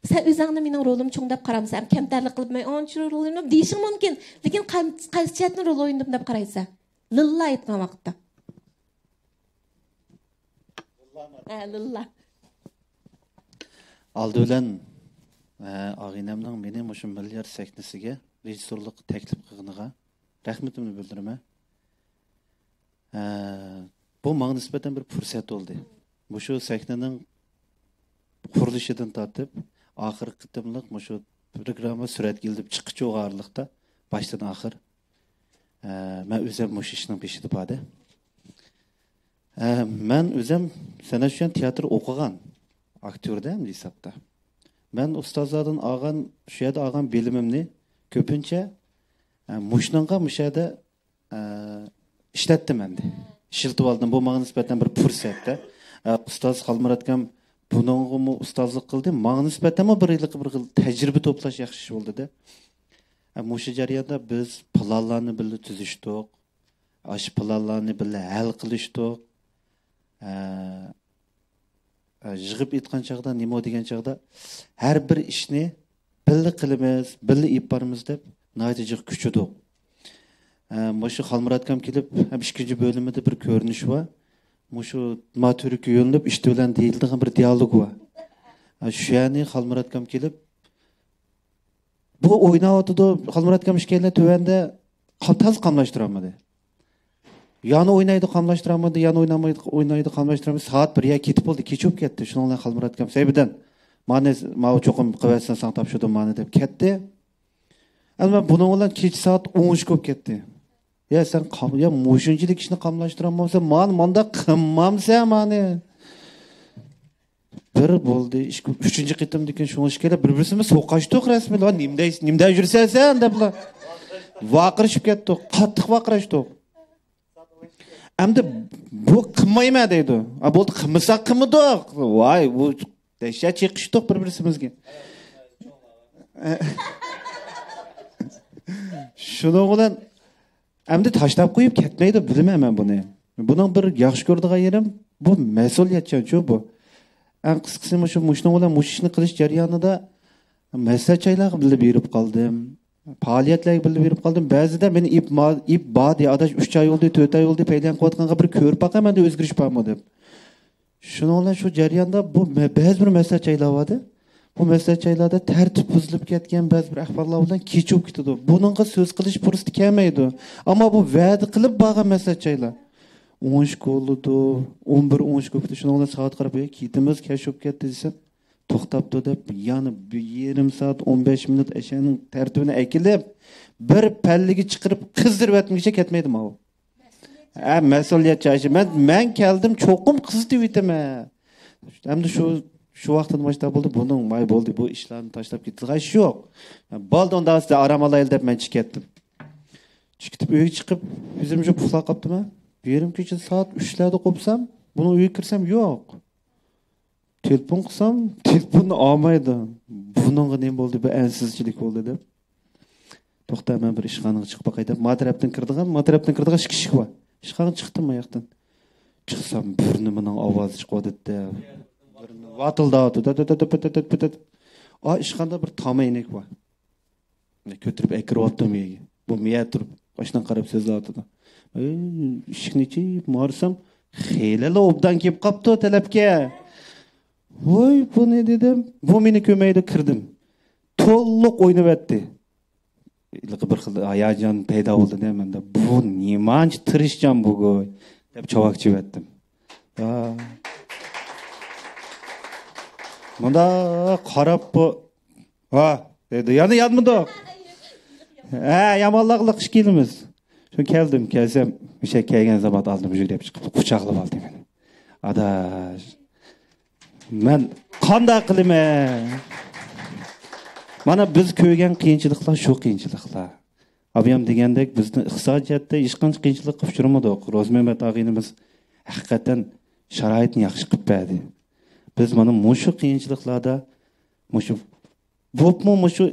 سەن ئۆزۈڭنى مېنىڭ رولۇم چوڭ دەپ قارامسەن، ھەم كەمتەرلىك قىلىپ، مەن ئانچە رول ئوينىدىم دېيىشىڭ مۇمكىن. لېكىن قان-، قايسى جەھەتتىن رول ئوينىدىم دەپ قارايسەن؟ لىللا ئېيتقان ۋاقىتتا. ھە، لىللا. ئالدى بىلەن، ھە، ئاغىنەمنىڭ مېنى مۇشۇ مىليارد سەھنىسىگە رېژىسسورلۇق تەكلىپ قىلغىنىغا رەھمىتىمنى بىلدۈرىمەن. ھە، بۇ ماڭا نىسبەتەن بىر پۇرسەت بولدى. مۇشۇ سەھنىنىڭ قۇرۇلۇشىدىن تارتىپ، ئاخىرقى قېتىملىق مۇشۇ پروگرامما سۈرەتكە ئېلىپ چىققىچە بولغان ئارىلىقتا باشتىن ئاخىر، ھە، مەن ئۆزۈم مۇشۇ ئىشنىڭ بېشىدا باردى. ھە، مەن ئۆزۈم سەنئەت ئۈچۈن تىياتىر ئوقۇغان ئاكتيور-دە ئەمدى ھېسابتا. مەن ئۇستازلاردىن ئالغان، شۇ يەردە ئالغان بىلىمىمنى كۆپىنچە، ھە، مۇشۇنىڭغا، مۇشۇ يەردە ئە، ئىشلەتتىم ئەمدى. ئىشلىتىۋالدىم. بۇ ماڭا نىسبەتەن بىر پۇرسەتتە. ئە، ئۇستاز خالمۇرات ئاكام بۇنىڭغىمۇ ئۇستازلىق قىلدى. ماڭا نىسبەتەنمۇ بىر ھېلىقى بىر خىل تەجرىبە توپلاش ياخشى ئىش بولدى-دە. ئە، مۇشۇ جەرياندا بىز پىلانلارنى بىللە تۈزۈشتۇق. ئاشۇ پىلانلارنى بىللە ھەل قىلىشتۇق. ئە، ئە، يىغىپ ئېيتقان چاغدا، نېمە دېگەن چاغدا، ھەر بىر ئىشنى بىللە قىلىمىز، بىللە ئېلىپ بارىمىز دەپ ناھايىتى جىق كۈچىدۇق. ئە، مۇشۇ خالمۇرات ئاكام كېلىپ، ھەم ئىككىنچى بۆلۈمىدە بىر كۆرۈنۈش بار. مۇشۇ ما تۈرككە يۆنىلىپ، ئۈستى بىلەن دېيىلىدىغان بىر دىيالوگ بار. ئە، شۇ يەرنى خالمۇرات ئاكام كېلىپ، بۇ ئويناۋاتىدۇ، خالمۇرات ئاكام ئىككىيلەن تۆۋەندە قا-، تازا قاملاشتۇرالمىدى. يانى ئوينايدۇ، قاملاشتۇرالمىدى، يانى ئوينامايدۇ، ئوينايدۇ، قاملاشتۇرالمىدى. سائەت بىر يەر كېتىپ بولدى، كېچە بولۇپ كەتتى. شۇنىڭ بىلەن خالمۇرات ئاكام، سەيبىدىن، مانا، ماۋۇ چوقۇم قىلىۋەتسەن، ساڭا تاپشۇردۇم مانا، دەپ كەتتى. ئەمما مەن بۇنىڭ بىلەن كېچە سائەت ئون ئىككى بولۇپ كەتتى. يا سەن قام-، يا مۇشۇنچىلىك ئىشنى قاملاشتۇرالمامسەن، مانا مانداق قىلمامسەن مانى. بىر بولدى، ئىككى، ئۈچىنچى قېتىمدىن كېيىن شۇڭا ئىككىيلەن بىر-بىرسىمىز سوقاشتۇق رەسمىي. ۋا نېمە دەيسەن، نېمە دەپ يۈرسەن سەن دەپلا ۋارقىرىشىپ كەتتۇق، قاتتىق ۋارقىراشتۇق. ئەمدى بۇ قىلمايمەن دەيدۇ. ئا، بولدى، قىلمىساق قىلمىدۇق. ۋاي، بۇ دەھشەت چېقىشتۇق بىر-بىرسىمىزگە. شۇنىڭ بىلەن ئەمدى تاشلاپ قويۇپ كەتمەيدۇ، بىلىمەن مەن بۇنى. بۇنىڭ بىر ياخشى كۆرىدىغان يېرىم، بۇ مەسئۇلىيەتچانچۇ بۇ. ئەڭ قىسقىسى، مۇشۇ، مۇشۇنىڭ بىلەن مۇشۇ ئىشنى قىلىش جەريانىدا مەسلىھەتچايلارغا بىللە بېرىپ قالدىم. پائالىيەتلەرگە بىللە بېرىپ قالدىم. بەزىدە مېنى ئېپ ما-، ئېپ بار دېدى، ئاداش، ئۈچ ئاي بولدى، تۆت ئاي بولدى، پەيلەن قىلىۋاتقانغا بىر كۆرۈپ باقاي مەندە ئۆزگىرىش بارمۇ دەپ. شۇنىڭ بىلەن شۇ جەرياندا بۇ مە-، بەزى بىر مەسلىھەتچايلار باردى. بۇ مەسلىھەتچايلاردا تەرتىپ بۇزۇلۇپ كەتكەن بەزى بىر ئەھۋاللار بىلەن كېچىكىپ كېتىدۇ. بۇنىڭغا سۆز قىلىش پۇرسىتى كەلمەيدۇ. ئەمما بۇ ۋەدە قىلىپ بارغان مەسلىھەتچايلار. ئون ئىككى بولىدۇ، ئون بىر، ئون ئىككى بولۇپ كېتىدۇ. شۇنىڭ بىلەن سائەت قاراپ، «ھەي، كېتىمىز، كەچ بولۇپ كەتتى» دېسەم، توختاپتۇ دەپ، يەنە بىر يېرىم سائەت، ئون بەش مىنۇت ئەشەنىڭ تەرتىپىنى ئەكېلىپ، بىر پەللىگە چىقىرىپ قىزدۇرۇۋەتمىگىچە كەتمەيدۇ ماۋۇ. ھە، مەسئۇلىيەتچان ئىش. مەن، مەن كەلدىم، چوقۇم قىزىتىۋېتىمەن. ئەمدى شۇ، شۇ ۋاقىتتىن باشلاپ بولدى. بۇنىڭ ماي بولدى، بۇ ئىشلارنى تاشلاپ كېتىدىغان ئىش يوق. بولدى، ئۇنداق بولسا ئارام ئالايلى دەپ مەن چىقىپ كەتتىم. چىقىپ كېتىپ، ئۆيگە چىقىپ، ئۆزۈم شۇ ئۇخلاپ قاپتىمەن. يېرىم كېچە سائەت ئۈچلەردە قوپسام، بۇنىڭ ئۆيىگە كىرسەم يوق. تېلېفون قىلسام، تېلېفوننى ئالمايدۇ. بۇنىڭغا نېمە بولدى؟ بىر ئەنسىزچىلىك بولدى دەپ. توختا، مەن بىر ئىشخانىغا چىقىپ باقاي دەپ، ما تەرەپتىن كىرىدىغان، ما تەرەپتىن كىرىدىغان ئىككى ئىشىك بار. ئىشخانىغا چىقتىم ئاياقتىن. چىقسام، بىر نېمىنىڭ ئاۋازى چىقىۋاتىدۇ. بىر نېمە ۋاتىلداۋاتىدۇ. دە، دە، دە، دە، پىت، پىت، پىت، پىت. ئا، ئىشخانىدا بىر تاما ئەينەك بار. كۆتۈرۈپ ئەكىرىۋاپتۇ مېيىگە. بۇ مېيە تۇرۇپ، ئاشۇنىڭغا قاراپ سۆزلەۋاتىدۇ. ئەي، ئىشىكنى ئېچىپ مارىسام، خېلىلا ئوبدان كېلىپ قاپتۇ تەلەپكە. ۋوي، بۇنى دېدىم. بۇ مېنى كۆرمەيدۇ، كىردىم. تولۇق ئوينىۋەتتى. ھېلىقى بىر خىل ھاياجان پەيدا بولدى-دە مەندە. بۇ نېمانچە تىرىشچان بۇ گۇي دەپ چاۋاك چېۋەتتىم. ھا. مۇنداق قاراپ بۇ، ھا دەيدۇ. يەنە ياتمىدۇق. ھە، يامانلاقلىق ئىش كېلىمىز. شۇ كەلدىم، كەلسەم، مۇشۇ كەلگەن زامان ئالدىم يۈگۈرۈپ چىقىپ قۇچاقلىۋالدى مېنى. ئاداش، مەن قانداق قىلىمەن؟ مانا بىز كۆرگەن قىيىنچىلىقلار شۇ قىيىنچىلىقلار. ئابىيام دېگەندەك، بىزنى ئىقتىسادىي جەھەتتە ھېچقانچە قىيىنچىلىققا ئۇچرىمىدۇق. روزى مەمەت ئاغىنىمىز ھەقىقەتەن شارائىتنى ياخشى قىلىپ بەردى. بىز مانا مۇشۇ قىيىنچىلىقلاردا، مۇشۇ، بولۇپمۇ مۇشۇ،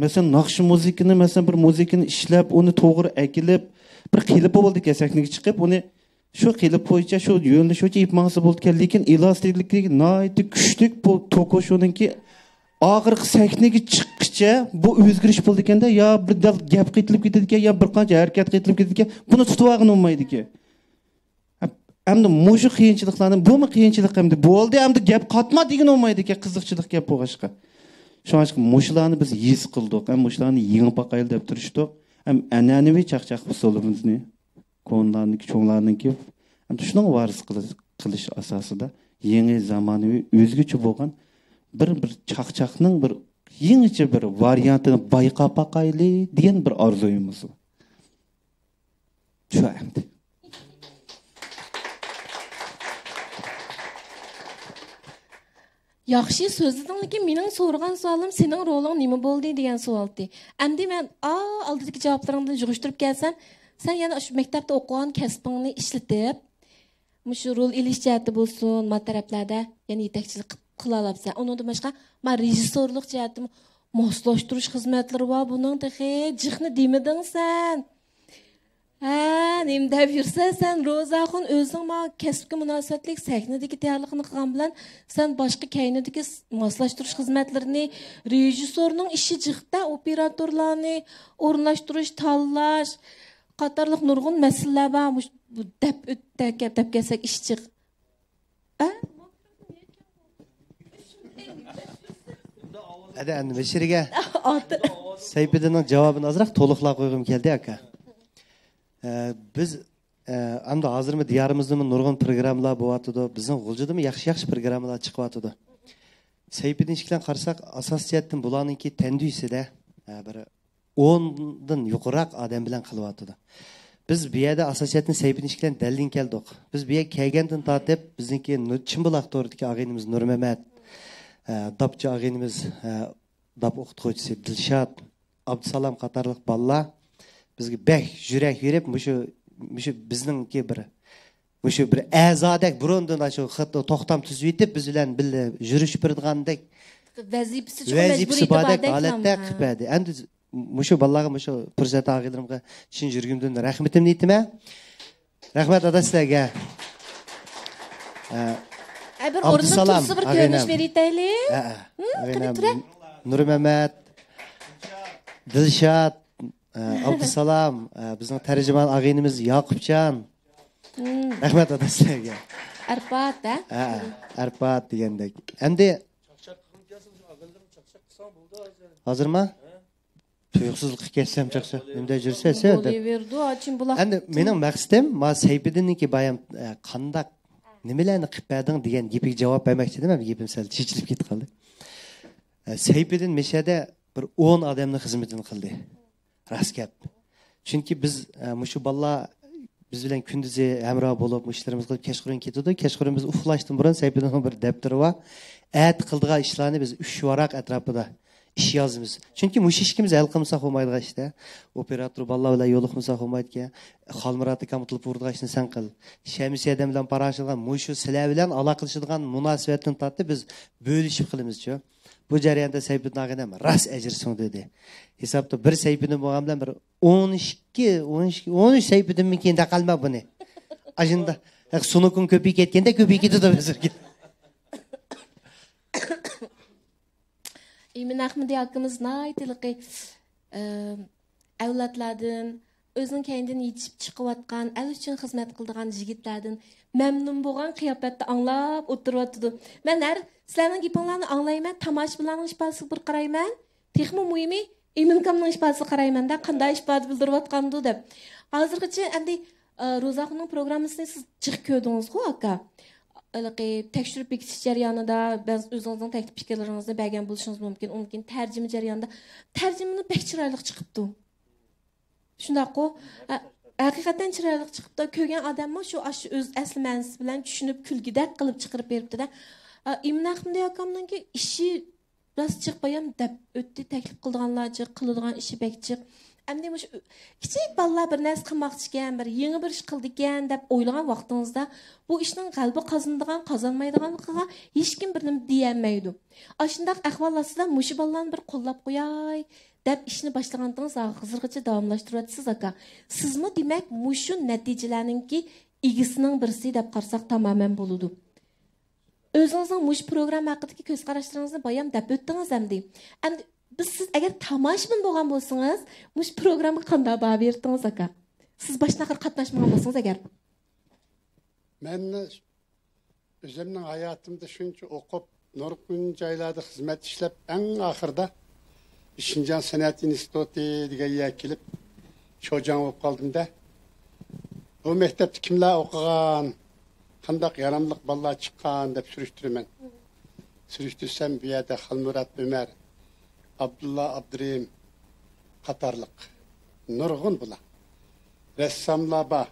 مەسىلەن، ناخشا مۇزىكىنى، مەسىلەن، بىر مۇزىكىنى ئىشلەپ، ئۇنى توغرا ئەكېلىپ، بىر قېلىپى بولىدىكەن سەھنىگە چىقىپ، ئۇنى شۇ قېلىپ بويىچە، شۇ يۆنىلىش بويىچە ئېلىپ ماڭسا بولىدىكەن. لېكىن ئېلاستىكلىكى ناھايىتى كۈچلۈك بۇ توكو شونىڭكى. ئاخىرقى سەھنىگە چىققىچە بۇ ئۆزگىرىش بولىدىكەندە، يا بىر دەل گەپ قېتىلىپ كېتىدىكەن، يا بىر قانچە ھەرىكەت قېتىلىپ كېتىدىكەن. بۇنى تۇتۇۋالغىلى بولمايدىكەن. ئەمدى مۇشۇ قىيىنچىلىقلارنى، بۇمۇ قىيىنچىلىق ئەمدى. بولدى، ئەمدى گەپ قاتما دېگىلى بولمايدىكەن، قىزىقچىلىق گەپ بولغاچقا. شۇڭلاشقا مۇشۇلارنى بىز ھېس قىلدۇق. ھەم مۇشۇلارنى يېڭىپ باقايلى دەپ تۇرۇشتۇق. ھەم ئەنئەنىۋى چاقچاق ئۇسسۇلىمىزنى كونىلارنىڭكى، چوڭلارنىڭكى، ھەم شۇنىڭغا ۋارىسلىق قىلىش، قىلىش ئاساسىدا يېڭى زامانىۋى ئۆزگىچە بولغان بىر، بىر چاقچاقنىڭ بىر يېڭىچە بىر ۋارىيانتىنى بايقاپ باقايلى دېگەن بىر ئارزۇيىمىز بار. شۇ ئەمدى. ياخشى سۆزلىدىڭ، لېكىن مېنىڭ سورىغان سوئالىم سېنىڭ رولۇڭ نېمە بولدى دېگەن سوئالتى. ئەمدى مەن ئا ئالدىدىكى جاۋابلىرىڭدىن يىغىشتۇرۇم كەلسەم، سەن يەنە شۇ مەكتەپتە ئوقۇغان كەسپىڭنى ئىشلىتىپ، مۇشۇ رول ئېلىش جەھەتتە بولسۇن، ما تەرەپلەردە يەنە يېتەكچىلىك قىلالاپسەن. ئۇنىڭدىن باشقا، ما رېژىسسورلۇق جەھەتتىمۇ ماسلاشتۇرۇش خىزمەتلىرى بار. بۇنىڭ تېخى جىقنى دېمىدىڭ سەن. ھە، نېمە دەپ يۈرسەن سەن، روزاخۇن؟ ئۆزۈڭ ماڭا كەسىپكە مۇناسىۋەتلىك سەھنىدىكى تەييارلىقىنى قىلغان بىلەن، سەن باشقا كەينىدىكى ماسلاشتۇرۇش خىزمەتلىرىنى، رېژىسسورنىڭ ئىشى جىقتا، ئوپېراتورلارنى ئورۇنلاشتۇرۇش، تاللاش قاتارلىق نۇرغۇن مەسىلىلەر بار. مۇش-، بۇ دەپ ئۆت-، دەپ كەلسەك ئىش جىق. ئە؟ ئەدە ئەمدى مىشىرىگە سەيپىدىننىڭ جاۋابىنى ئازراق تولۇقلاپ قويغۇم كەلدى، ئاكا. ئە، بىز، ئە، ئەمدى ھازىرمۇ دىيارىمىزدىمۇ نۇرغۇن پروگراممىلار بولۇۋاتىدۇ. بىزنىڭ غۇلجىدىمۇ ياخشى ياخشى پروگراممىلار چىقىۋاتىدۇ. سەيپىدىن ئىككىلەن قارىساق، ئاساسىي جەھەتتىن بۇلارنىڭكى تەندۈيسىدە، ئە، بىر ئوندىن يۇقىرىراق ئادەم بىلەن قىلىۋاتىدۇ. بىز بۇ يەردە ئاساسىيەتنى سەيپىدىن ئىككىلەن دەلىلىنى كەلدۇق. بىز بۇ يەرگە كەلگەندىن تارتىپ بىزنىڭكى نۇ-، چىمبۇلاق تورىدىكى ئاغىنىمىز نۇرمەمەت، ئە، داپچى ئاغىنىمىز، ئە، داپ ئوقۇتقۇچىسى دىلشات، ئابدۇسالام قاتارلىق بالىلار بىزگە بەك يۈرەك بېرىپ، مۇشۇ، مۇشۇ بىزنىڭكى بىر، مۇشۇ بىر ئەزادەك بۇرۇندىن شۇ خىت-، توختام تۈزۈۋېتىپ، بىز بىلەن بىللە يۈرۈشۈپ بېرىدىغاندەك ۋەزىپىسى چوقۇم ۋەزىپىسى مەجبۇرىيىتى باردەك باردەك ھالەتتە ھە. قىلىپ بەردى. ئەمدى مۇشۇ بالىلارغا مۇشۇ پۇرسەتنى ئالغىنىمغا چىن يۈرىكىمدىن رەھمىتىمنى ئېيتىمەن. رەھمەت ئادا سىلەرگە. ئە، ئە، بىر ئورۇندا ئابدۇسالام تۇرسا بىر ئاغىنەم. كۆرۈنۈش بېرىۋېتەيلى. ئە، ئە. ھە، قېنى ئاغىنەم تۇرە. نۇرمەمەت، دىلشات، ئە، ئابدۇسالام، ئە، بىزنىڭ تەرجىمان ئاغىنىمىز ياقۇپجان. رەھمەت ئادا سىلەرگە. ئەرپات ھە؟ ئە، ئە، ئەرپات دېگەندەك. ئەمدى ھازىرما؟ تۇيۇقسىز قىلىپ كەتسەم چاقچاق. نېمىدە يۈرسە سەن. بولۇۋېرىدۇ، ئاچىم بۇلاق. ئەمدى مېنىڭ مەقسىتىم، ما سەيپىدىننىڭكى بايام، ئە، قانداق، نېمىلەرنى قىلىپ بەردىڭ دېگەن گېپىگە جاۋاب بەرمەكچىدىم، ئەمدى گېپىم سەل چېچىلىپ كېتىپ قالدى. ئە، سەيپىدىن مىشەدە بىر ئون ئادەمنىڭ خىزمىتىنى قىلدى. راست گەپ. چۈنكى بىز، ئە، مۇشۇ بالىلار بىز بىلەن كۈندۈزى ھەمراھ بولۇپ، مۇشۇ ئىشلىرىمىزنى قىلىپ، كەچقۇرۇن كېتىدۇ. كەچقۇرۇن بىز ئۇخلاشتىن بۇرۇن سەيپىدىننىڭ بىر دەپتىرى بار. ئەتە قىلىدىغان ئىشلارنى بىز ئۈچ ۋاراق ئەتراپىدا ئىش يازىمىز. چۈنكى مۇشۇ ئىككىمىز ھەل قىلمىساق بولمايدىغان ئىشتا. ئوپېراتور بالىلار بىلەن يولۇقمىساق بولمايدىكەن. خالمۇرات ئاكام تېلېفون ئۇرىدىغان ئىشنى سەن قىل. شەمسىيە ئادەم بىلەن پاراڭلىشىدىغان، مۇشۇ سىلەر بىلەن ئالاقىلىشىدىغان مۇناسىۋەتتىن تارتىپ بىز بۆلۈشۈپ قىلىمىزچۇ. بۇ جەرياندا سەيپىدىن ئاغىنەم راست ئەجىر سۇندى دېدى. ھېسابتا بىر سەيپىدىن بولغان بىلەن بىر ئون ئىككى، ئون ئىككى، ئون ئۈچ سەيپىدىن كېيىن دەقەلمە بۇنى. ئاشۇنداق سۇنۇكۇڭ كۆپىيىپ كەتكەندە كۆپىيىپ كېتىدۇ بىزگە. ئىمىن ئەخمىدى ئاكىمىز ناھايىتى ھېلىقى، ئە، ئەۋلادلاردىن، ئۆزىنىڭ كەينىدىن يېتىشىپ چىقىۋاتقان، ئەل ئۈچۈن خىزمەت قىلىدىغان يىگىتلەردىن مەمنۇن بولغان قىياپەتتە ئاڭلاپ ئولتۇرۇۋاتىدۇ. مەن ھەر سىلەرنىڭ گېپىڭلارنى ئاڭلايمەن، تاماشىبىنلارنىڭ ئىپادىسىگە بىر قارايمەن. تېخىمۇ مۇھىمى، ئىمىنكامنىڭ ئىپادىسىگە قارايمەن-دە، قانداق ئىپادە بىلدۈرۈۋاتقاندۇ دەپ. ھازىرغىچە ئەمدى، ئە، روزاخۇننىڭ پروگراممىسىنى سىز جىق كۆردىڭىزغۇ، ئاكا؟ ھېلىقى تەكشۈرۈپ بېكىتىش جەريانىدا بەزى ئۆزىڭىزنىڭ تەكلىپ پىكىرلىرىڭىزنى بەرگەن بولۇشىڭىز مۇمكىن. ئۇندىن كېيىن تەرجىمە جەريانىدا، تەرجىمىمۇ بەك چىرايلىق چىقىپتۇ. شۇنداققۇ؟ ھە، ھەقىقەتەن چىرايلىق چىقىپتۇ. كۆرگەن ئادەممۇ شۇ ئاشۇ ئۆز ئەسلى مەنىسى بىلەن چۈشىنىپ، كۈلگۈدەك قىلىپ چىقىرىپ بېرىپتۇ-دە. ئە، ئىمىن ئەخمىدى ئاكامنىڭكى ئىشى راست جىق بايام دەپ ئۆتتى. تەكلىپ قىلىدىغانلار جىق، قىلىدىغان ئىشى بەك جىق. ئەمدى مۇشۇ كىچىك بالىلار بىر نەرسە قىلماقچىكەن، بىر يېڭى بىر ئىش قىلىدىكەن دەپ ئويلىغان ۋاقتىڭىزدا، بۇ ئىشنىڭ غەلىبە قازىنىدىغان، قازانمايدىغانلىقىغا ھېچكىم بىر نېمە دېيەلمەيدۇ. ئاشۇنداق ئەھۋال ئاستىدا مۇشۇ بالىلارنى بىر قوللاپ قوياي دەپ ئىشنى باشلىغانتىڭىز، ھازىرغىچە داۋاملاشتۇرۇۋاتىسىز، ئاكا. سىزمۇ، دېمەك، مۇشۇ نەتىجىلەرنىڭكى ئىگىسىنىڭ بىرسى دەپ قارىساق تامامەن بولىدۇ. ئۆزىڭىزنىڭ مۇشۇ پروگرامما ھەققىدىكى كۆز قاراشلىرىڭىزنى بايام دەپ ئۆتتىڭىز ئەمدى. ئەمدى بىز، سىز ئەگەر تاماشىبىن بولغان بولسىڭىز، مۇشۇ پروگراممىغا قانداق باھا بېرىتتىڭىز، ئاكا؟ سىز باشتىن ئاخىر قاتناشمىغان بولسىڭىز ئەگەر. مەن ئۆزۈمنىڭ ھاياتىمدا شۇنچە ئوقۇپ، نۇرغۇن جايلاردا خىزمەت ئىشلەپ، ئەڭ ئاخىرىدا شىنجاڭ سەنئەت ئىنستىتۇتى دېگەن يەرگە كېلىپ، شوجاڭ بولۇپ قالدىم-دە. بۇ مەكتەپتە كىملەر ئوقۇغان، قانداق ياراملىق بالىلار چىققان دەپ سۈرۈشتۈرىمەن. سۈرۈشتۈرسەم، بۇ يەردە خالمۇرات ئۆمەر، ئابدۇللا ئابدۇرېھىم قاتارلىق نۇرغۇن بۇلار. رەسساملار بار،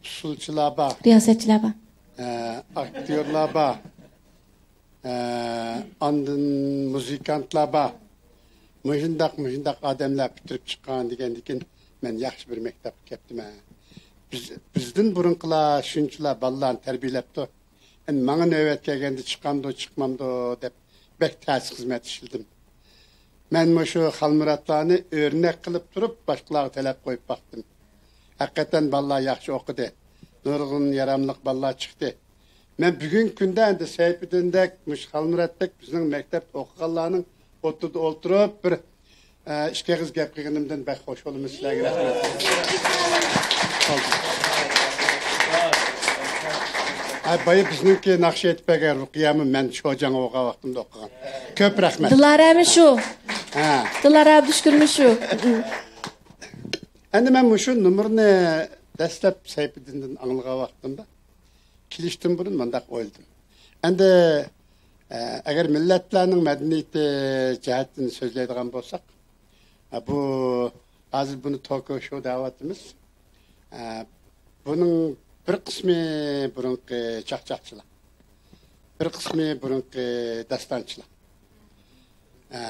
ئۇسسۇلچىلار بار، رىياسەتچىلەر بار. ئە، ئاكتيورلار بار، ئە، ئاندىن مۇزىكانتلار بار. مۇشۇنداق، مۇشۇنداق ئادەملەر پۈتتۈرۈپ چىققان دېگەندىكىن، مەن ياخشى بىر مەكتەپكە كەپتىمەن. بىز، بىزدىن بۇرۇنقىلار شۇنچىلار بالىلارنى تەربىيەلەپتۇ. ئەمدى ماڭا نۆۋەت كەلگەندە چىقامدۇ، چىقمامدۇ دەپ بەك تەس خىزمەت ئىشلىدىم. مەن مۇشۇ خالمۇراتلارنى ئۆرنەك قىلىپ تۇرۇپ، باشقىلارغا تەلەپ قويۇپ باقتىم. ھەقىقەتەن بالىلار ياخشى ئوقۇدى. نۇرغۇن ياراملىق بالىلار چىقتى. مەن بۈگۈنكى كۈندە ئەمدى سەيپىدىندەك، مۇشۇ خالمۇراتتەك بىزنىڭ مەكتەپتە ئوقۇغانلارنىڭ ئوتتۇرىدا ئولتۇرۇپ، بىر، ئە، ئىككى ئېغىز گەپ قىلغىنىمدىن بەك خۇش بولىمەن. سىلەرگە رەھمەت. ئە، بايا بىزنىڭكى ناخشا ئېيتىپ بەرگەن رۇقىيەمۇ مەن شوجاڭ بولغان ۋاقتىمدا ئوقۇغان. كۆپ رەھمەت. دىلارەمۇ شۇ؟ ھە. دىلارە ئابدۇشۈكۈرمۇ شۇ؟ ئەمدى مەن مۇشۇ نومۇرنى دەسلەپ سەيپىدىندىن ئاڭلىغان ۋاقتىمدا، كېلىشتىن بۇرۇن مۇنداق ئويلىدىم. ئەمدى، ئە، ئەگەر مىللەتلەرنىڭ مەدەنىيىتى جەھەتتىن سۆزلەيدىغان بولساق، ئە، بۇ ھازىر بۇنى توكو شو دەۋاتىمىز. ئە، بۇنىڭ بىر قىسمى بۇرۇنقى چاقچاقچىلار، بىر قىسمى بۇرۇنقى داستانچىلار. ئە،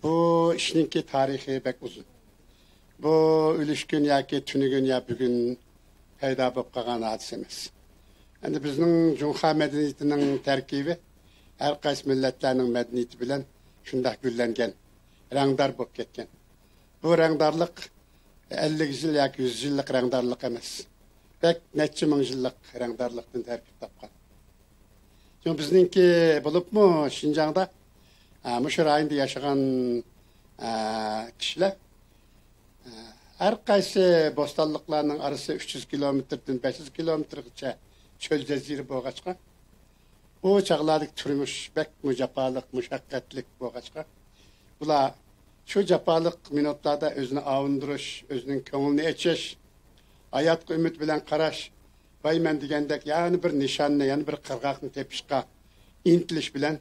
بۇ ئىشنىڭكى تارىخى بەك ئۇزۇن. بۇ ئۈلۈشكۈن ياكى تۈنۈگۈن يا بۈگۈن پەيدا بولۇپ قالغان ھادىسە ئەمەس. ئەمدى بىزنىڭ جۇڭخۇا مەدەنىيىتىنىڭ تەركىبى ھەر قايسى مىللەتلەرنىڭ مەدەنىيىتى بىلەن شۇنداق گۈللەنگەن، رەڭدار بولۇپ كەتكەن. بۇ رەڭدارلىق ئەللىك يىل ياكى يۈز يىللىق رەڭدارلىق ئەمەس. بەك نەچچە مىڭ يىللىق رەڭدارلىقتىن تەركىب تاپقان. شۇڭا بىزنىڭكى بولۇپمۇ شىنجاڭدا، ئە، مۇشۇ رايوندا ياشىغان، ئە، كىشىلەر، ئە، ھەر قايسى بوستانلىقلارنىڭ ئارىسى ئۈچ يۈز كىلومېتىردىن بەش يۈز كىلومېتىرغىچە چۆل جەزىرە بولغاچقا، ئۇ چاغلاردىكى تۇرمۇش بەكمۇ جاپالىق، مۇشەققەتلىك بولغاچقا، بۇلار شۇ جاپالىق مىنۇتلاردا ئۆزىنى ئاۋۇندۇرۇش، ئۆزىنىڭ كۆڭلىنى ئېچىش، ھاياتقا ئۈمىد بىلەن قاراش، ۋاي مەن دېگەندەك يەنە بىر نىشاننى، يەنە بىر قىرغاقنى تېپىشقا ئىنتىلىش بىلەن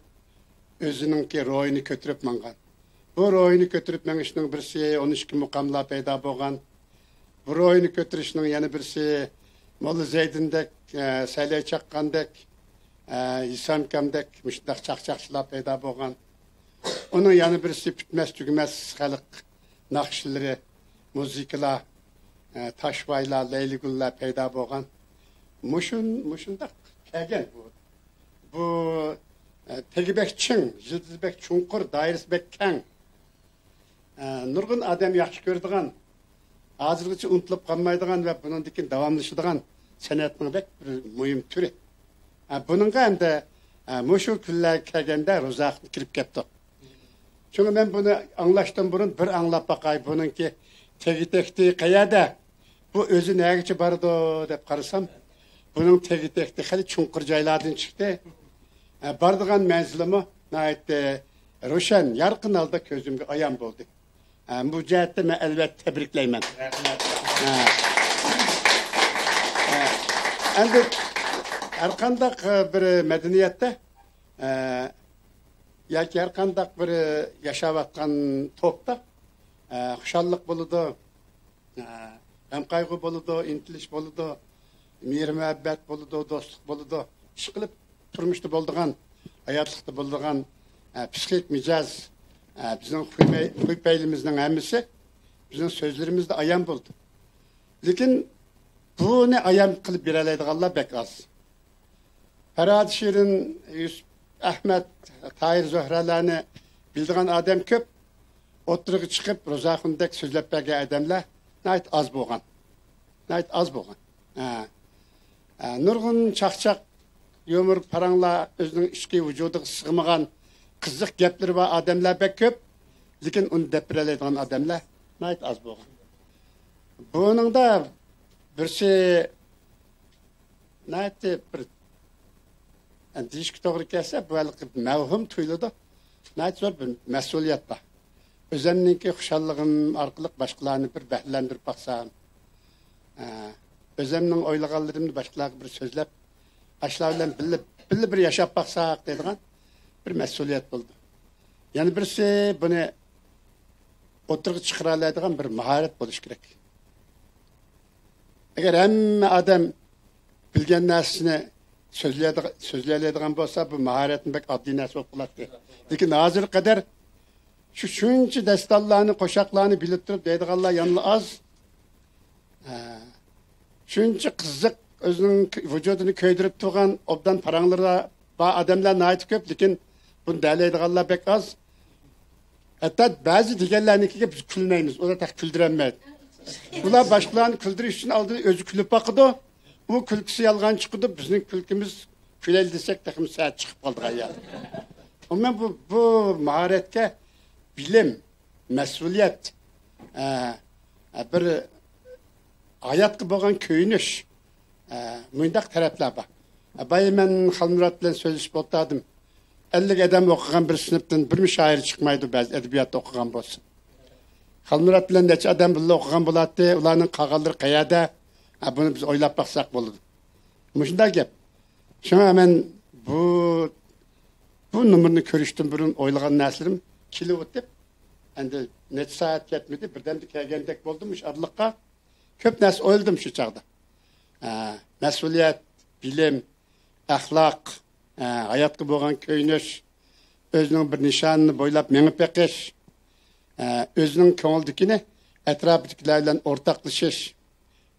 ئۆزىنىڭكى روھىنى كۆتۈرۈپ ماڭغان. بۇ روھىنى كۆتۈرۈپ مېڭىشنىڭ بىرسى ئون ئىككى مۇقاملار پەيدا بولغان. بۇ روھىنى كۆتۈرۈشنىڭ يەنە بىرسى موللا زەيدىندەك، ئە، سەلەي چاققاندەك، ئە، ھېسامكامدەك مۇشۇنداق چاقچاقچىلار پەيدا بولغان. ئۇنىڭ يەنە بىرسى پۈتمەس تۈگىمەس خەلق ناخشىلىرى، مۇزىكىلار، ئە، تاشۋايلار، لەيلىگۈللەر پەيدا بولغان. مۇشۇن-، مۇشۇنداق كەلگەن بۇ. بۇ، ئە، تېگى بەك چىڭ، يىلتىزى بەك چوڭقۇر، دائىرىسى بەك كەڭ. ئە، نۇرغۇن ئادەم ياخشى كۆرىدىغان، ھازىرغىچە ئۇنتۇلۇپ قالمايدىغان ۋە بۇنىڭدىن كېيىن داۋاملىشىدىغان سەنئەتنىڭ بەك بىر مۇھىم تۈرى. ئە، بۇنىڭغا ئەمدى، ئە، مۇشۇ كۈنلەرگە كەلگەندە روزاخۇن كىرىپ كەپتۇ. شۇڭا مەن بۇنى ئاڭلاشتىن بۇرۇن بىر ئاڭلاپ باقاي، بۇنىڭكى تېگى تەكتى قەيەردە؟ بۇ ئۆزى نەگىچە بارىدۇ دەپ قارىسام، بۇنىڭ تېگى تەكتى خېلى چوڭقۇر جايلاردىن چىقتى. ئە، بارىدىغان مەنزىلىمۇ ناھايىتى روشەن، يارقىن ھالدا كۆزۈمگە ئايان بولدى. ئە، بۇ جەھەتتە مەن ئەلۋەتتە تەبرىكلەيمەن. ھە. ھە. ئەمدى ھەرقانداق، ئە، بىر مەدەنىيەتتە، ئە، ياكى ھەرقانداق بىر ياشاۋاتقان توپتا، ئە، خۇشاللىق بولىدۇ، ئە، غەم-قايغۇ بولىدۇ، ئىنتىلىش بولىدۇ، مېھىر-مۇھەببەت بولىدۇ، دوستلۇق بولىدۇ. ئىشقىلىپ، تۇرمۇشتا بولىدىغان، ھاياتلىقتا بولىدىغان، ئە، پسىخىك مىجەز، ئە، بىزنىڭ خۇي-، خۇي-پەيلىمىزنىڭ ھەممىسى بىزنىڭ سۆزلىرىمىزدە ئايان بولىدۇ. لېكىن بۇنى ئايان قىلىپ بېرەلەيدىغانلار بەك ئاز. پەرھات شېرىن، يۈسۈپ ئەخمەت، تاھىر زۆھرەلەرنى بىلىدىغان ئادەم كۆپ. ئوتتۇرىغا چىقىپ، روزاخۇندەك سۆزلەپ بەرگەن ئادەملەر ناھايىتى ئاز بولغان. ناھايىتى ئاز بولغان. ھە. ھە، نۇرغۇن چاقچاق، يۇمۇر پاراڭلار، ئۆزىنىڭ ئىچكى ۋۇجۇدىغا سىغمىغان قىزىق گەپلىرى بار ئادەملەر بەك كۆپ. لېكىن ئۇنى دەپ بېرەلەيدىغان ئادەملەر ناھايىتى ئاز بولغان. بۇنىڭدا بىرسى ناھايىتى بىر، يەنى دېيىشكە توغرا كەلسە، بۇ ھېلىقى مەۋھۇم تۇيۇلىدۇ. ناھايىتى زور بىر مەسئۇلىيەت بار. ئۆزەمنىڭكى خۇشاللىقىم ئارقىلىق باشقىلارنى بىر بەھرىلەندۈرۈپ باقسام، ئە، ئۆزەمنىڭ ئويلىغانلىرىمنى باشقىلارغا بىر سۆزلەپ، ئاشۇلار بىلەن بىللە، بىللە بىر ياشاپ باقساق دەيدىغان بىر مەسئۇلىيەت بولىدۇ. يەنە بىرسى، بۇنى ئوتتۇرىغا چىقىرالايدىغان بىر ماھارەت بولۇشى كېرەك. ئەگەر ھەممە ئادەم بىلگەن نەرسىسىنى سۆزلەيدىغ-، سۆزلىيەلەيدىغان بولسا، بۇ ماھارەتمۇ بەك ئاددىي نەرسە بولۇپ قالاتتى. لېكىن ھازىرغا قەدەر شۇ شۇنچە داستانلارنى، قوشاقلارنى بىلىپ تۇرۇپ دەيدىغانلار يەنىلا ئاز. ھە. شۇنچە قىزىق، ئۆزىنىڭ ك-، ۋۇجۇدىنى كۆيدۈرۈپ تۇرغان ئوبدان پاراڭلىرى بار ئادەملەر ناھايىتى كۆپ، لېكىن بۇنى دەلەيدىغانلار بەك ئاز. ھەتتا بەزى دېگەنلەرنىڭكىگە بىز كۈلمەيمىز، ئۇلار تېخى كۈلدۈرەلمەيدۇ. ئۇلار باشقىلارنى كۈلدۈرۈش ئۈچۈن ئالدىن ئۆزى كۈلۈپ باقىدۇ، ئۇ كۈلكىسى يالغان چىقىدۇ، بىزنىڭ كۈلكىمىز كۈلەيلى دېسەك تېخىمۇ سەت چىقىپ قالىدىغان يەر. ئومۇمەن بۇ، بۇ ماھارەتكە بىلىم، مەسئۇلىيەت، ئە، ئە، بىر ھاياتقا بولغان كۆيۈنۈش، ئە، مۇنداق تەرەپلەر بار. ئە، بايا مەن خالمۇرات بىلەن سۆزلىشىپ ئولتۇردۇم. ئەللىك ئادەم ئوقۇغان بىر سىنىپتىن بىرمۇ شائىر چىقمايدۇ، بەزى ئەدەبىياتتا ئوقۇغان بولسا. خالمۇرات بىلەن نەچچە ئادەم بىللە ئوقۇغان بولاتتى، ئۇلارنىڭ قالغانلىرى قەيەردە؟ ھە، بۇنى بىز ئويلاپ باقساق بولىدۇ. مۇشۇنداق گەپ. شۇڭا مەن بۇ، بۇ نومۇرنى كۆرۈشتىن بۇرۇن ئويلىغان نەرسىلىرىم كېلىۋېتىپ، ئەمدى نەچچە سائەت كەتمىدى، بىردەمدە كەلگەندەك بولدۇم مۇشۇ ئارىلىققا. كۆپ نەرسە ئويلىدىم شۇ چاغدا. ئە، مەسئۇلىيەت، بىلىم، ئەخلاق، ئە، ھاياتقا بولغان كۆيۈنۈش، ئۆزىنىڭ بىر نىشانىنى بويلاپ مېڭىپ بېقىش، ئە، ئۆزىنىڭ كۆڭلىدىكىنى ئەتراپىدىكىلەر بىلەن ئورتاقلىشىش،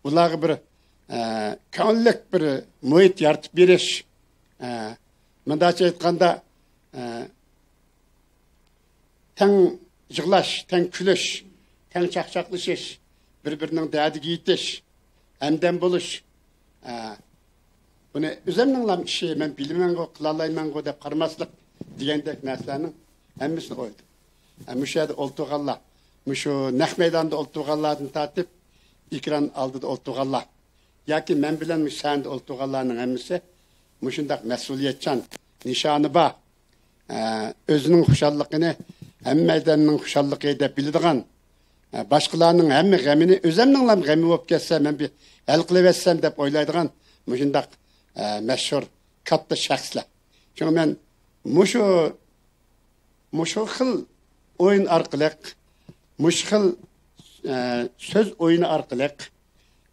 ئۇلارغا بىر، ئە، كۆڭۈللۈك بىر مۇھىت يارىتىپ بېرىش، ئە، مۇنداقچە ئېيتقاندا، ئە، تەڭ يىغلاش، تەڭ كۈلۈش، تەڭ چاقچاقلىشىش، بىر-بىرىنىڭ دەردىگە يېتىش، ھەمدەم بولۇش. ئە، بۇنى ئۆزۈمنىڭلا ئىشى، مەن بىلىمەنغۇ، قىلالايمەنغۇ دەپ قارىماسلىق دېگەندەك نەرسىلەرنىڭ ھەممىسىنى ئويلىدىم. ئە، مۇشۇ يەردە ئولتۇرغانلار، مۇشۇ نەق مەيداندا ئولتۇرغانلاردىن تارتىپ، ئېكران ئالدىدا ئولتۇرغانلار ياكى مەن بىلەن مۇشۇ سەھنىدە ئولتۇرغانلارنىڭ ھەممىسى مۇشۇنداق مەسئۇلىيەتچان، نىشانى بار، ئە، ئۆزىنىڭ خۇشاللىقىنى ھەممە ئادەمنىڭ خۇشاللىقى دەپ بىلىدىغان، ئە، باشقىلارنىڭ ھەممە غېمىنى ئۆزۈمنىڭلا غېمى بولۇپ كەتسە، مەن بىر ھەل قىلىۋەتسەم دەپ ئويلايدىغان مۇشۇنداق، ئە، مەشھۇر كاتتا شەخسلەر. شۇڭا مەن مۇشۇ مۇشۇ خىل ئويۇن ئارقىلىق، مۇشۇ خىل، ئە، سۆز ئويۇنى ئارقىلىق،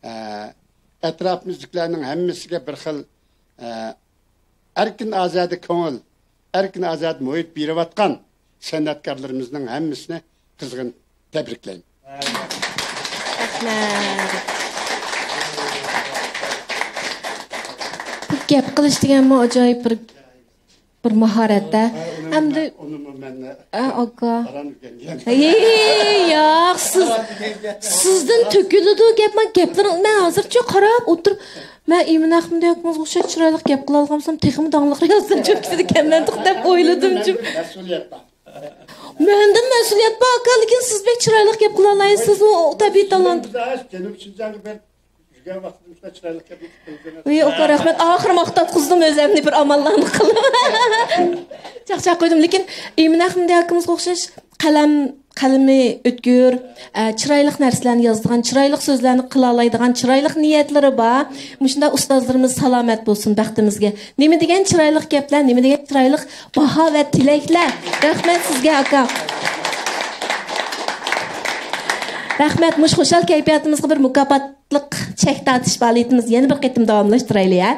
ئە، ئەتراپىمىزدىكىلەرنىڭ ھەممىسىگە بىر خىل، ئە، ئەركىن ئازادە كۆڭۈل، ئەركىن ئازادە مۇھىت بېرىۋاتقان سەنئەتكارلىرىمىزنىڭ ھەممىسىنى قىزغىن تەبرىكلەيمەن. رەھمەت. بۇ گەپ قىلىش دېگەنمۇ ئاجايىپ بىر بىر ماھارەت-دە. ئەمدى ئۇنىمۇ مەن ئە، ئاكا. ئاران ئۆگەنگەن. ھېي، ياق، سىز، سىزدىن تۆكۈلىدۇ گەپ. مەن گەپلىرىڭ، مەن ھازىرچە قاراپ ئولتۇرۇپ، مەن ئىمىن ئەخمىدى ئاكىڭىزغا ئوخشاش چىرايلىق گەپ قىلالىغانسام، تېخىمۇ داڭلىقراق يازسام چۈشۈپ كېتىدىكەنمەن دەپ ئويلىدىم. مەسئۇلىيەت بار. مەندىن مەسئۇلىيەت بار، ئاكا، لېكىن سىز بەك چىرايلىق گەپ قىلالايسىزمۇ، ئۇ تەبىئىي تالانت. بىز ھازىر جەنۇبىي شىنجاڭغا بېرىپ يۈرگەن ۋاقتىمىز بىلەن چىرايلىق گەپنى قىلدىڭىز. ۋىي، ئۇكا، رەھمەت. ئاخىرى ماختاتقۇزدۇم ئۆزۈمنى بىر ئاماللارنى قىلىپ. چاقچاق قويدۇم، لېكىن ئىمىن ئەخمىدى ئاكىمىزغا ئوخشاش قەلەم، قەلىمى ئۆتكۈر، ئە، چىرايلىق نەرسىلەرنى يازىدىغان، چىرايلىق سۆزلەرنى قىلالايدىغان، چىرايلىق نىيەتلىرى بار. مۇشۇنداق ئۇستازلىرىمىز سالامەت بولسۇن بەختىمىزگە. نېمە دېگەن چىرايلىق گەپلەر، نېمە دېگەن چىرايلىق باھا ۋە تىلەكلەر. رەھمەت سىزگە، ئاكا. رەھمەت، مۇشۇ خۇشال كەيپىياتىمىزغا بىر مۇكاپاتلىق چەك تارتىش پائالىيىتىمىزنى يەنە بىر قېتىم داۋاملاشتۇرايلى، ھە.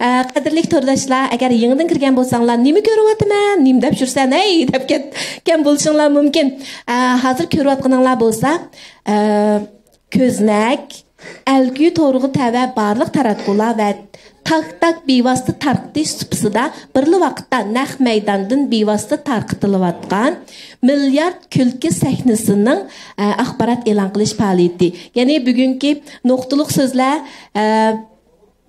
ئە، قەدىرلىك تورداشلار، ئەگەر يېڭىدىن كىرگەن بولساڭلار، «نېمە كۆرۈۋاتىمەن، نېمە دەپ يۈرسەن، ھەي؟» دەپ كەتكەن بولۇشۇڭلار مۇمكىن. ئە، ھازىر كۆرۈۋاتقىنىڭلار بولسا، ئە، كۆزنەك، ئەلكۈ تورىغا تەۋە بارلىق تاراتقۇلار ۋە تاك-تاك بىۋاسىتە تارقىتىش سۇپىسىدا بىرلا ۋاقىتتا نەق مەيداندىن بىۋاسىتە تارقىتىلىۋاتقان مىليارد كۈلكە سەھنىسىنىڭ، ئە، ئاخبارات ئېلان قىلىش پائالىيىتى. يەنى بۈگۈنكى نۇقتىلىق سۆزلەر، ئە،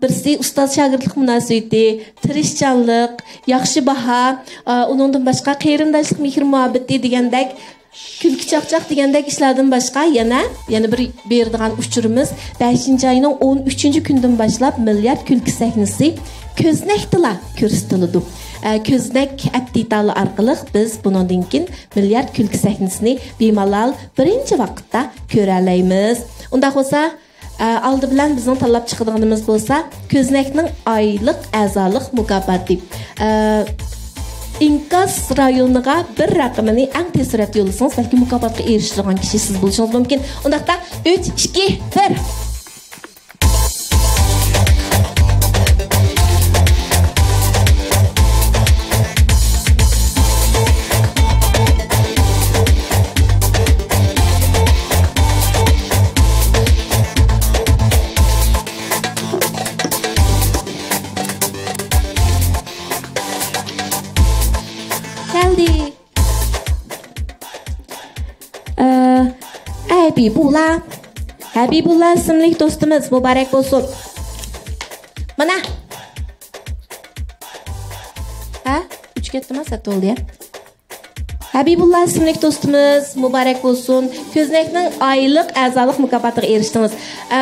بىرسى ئۇستاز شاگىرتلىق مۇناسىۋىتى، تىرىشچانلىق، ياخشى باھا، ئە، ئۇنىڭدىن باشقا قېرىنداشلىق مېھىر مۇھەببىتى دېگەندەك كۈلكە چاقچاق دېگەندەك ئىشلاردىن باشقا يەنە، يەنە بىر بېرىدىغان ئۇچۇرىمىز، بەشىنچى ئاينىڭ ئون ئۈچىنچى كۈنىدىن باشلاپ مىليارد كۈلكە سەھنىسى كۆزنەكتىلا كۆرسىتىلىدۇ. ئە، كۆزنەك ئەپ دېتالى ئارقىلىق بىز بۇنىڭدىن كېيىن مىليارد كۈلكە سەھنىسىنى بىمالال بىرىنچى ۋاقىتتا كۆرەلەيمىز. ئۇنداق بولسا، ئە، ئالدى بىلەن بىزنىڭ تاللاپ چىقىدىغىنىمىز بولسا، كۆزنەكنىڭ ئايلىق ئەزالىق مۇكاپاتى. ئە، ئىنكاس رايونىغا بىر رەقىمىنى ئەڭ تېز سۈرئەتتە يوللىسىڭىز، بەلكى مۇكاپاتقا ئېرىشىدىغان كىشى سىز بولۇشىڭىز مۇمكىن. ئۇنداقتا، ئۈچ، ئىككى، بىر. كەلدى. ئە، ھەبىبۇللا. ھەبىبۇللا ئىسىملىك دوستىمىز، مۇبارەك بولسۇن. مانا. ھە؟ ئۈچ كەتتىما؟ سەت بولدى يا. ھەبىبۇللا ئىسىملىك دوستىمىز، مۇبارەك بولسۇن. كۆزنەكنىڭ ئايلىق ئەزالىق مۇكاپاتىغا ئېرىشتىڭىز. ئە،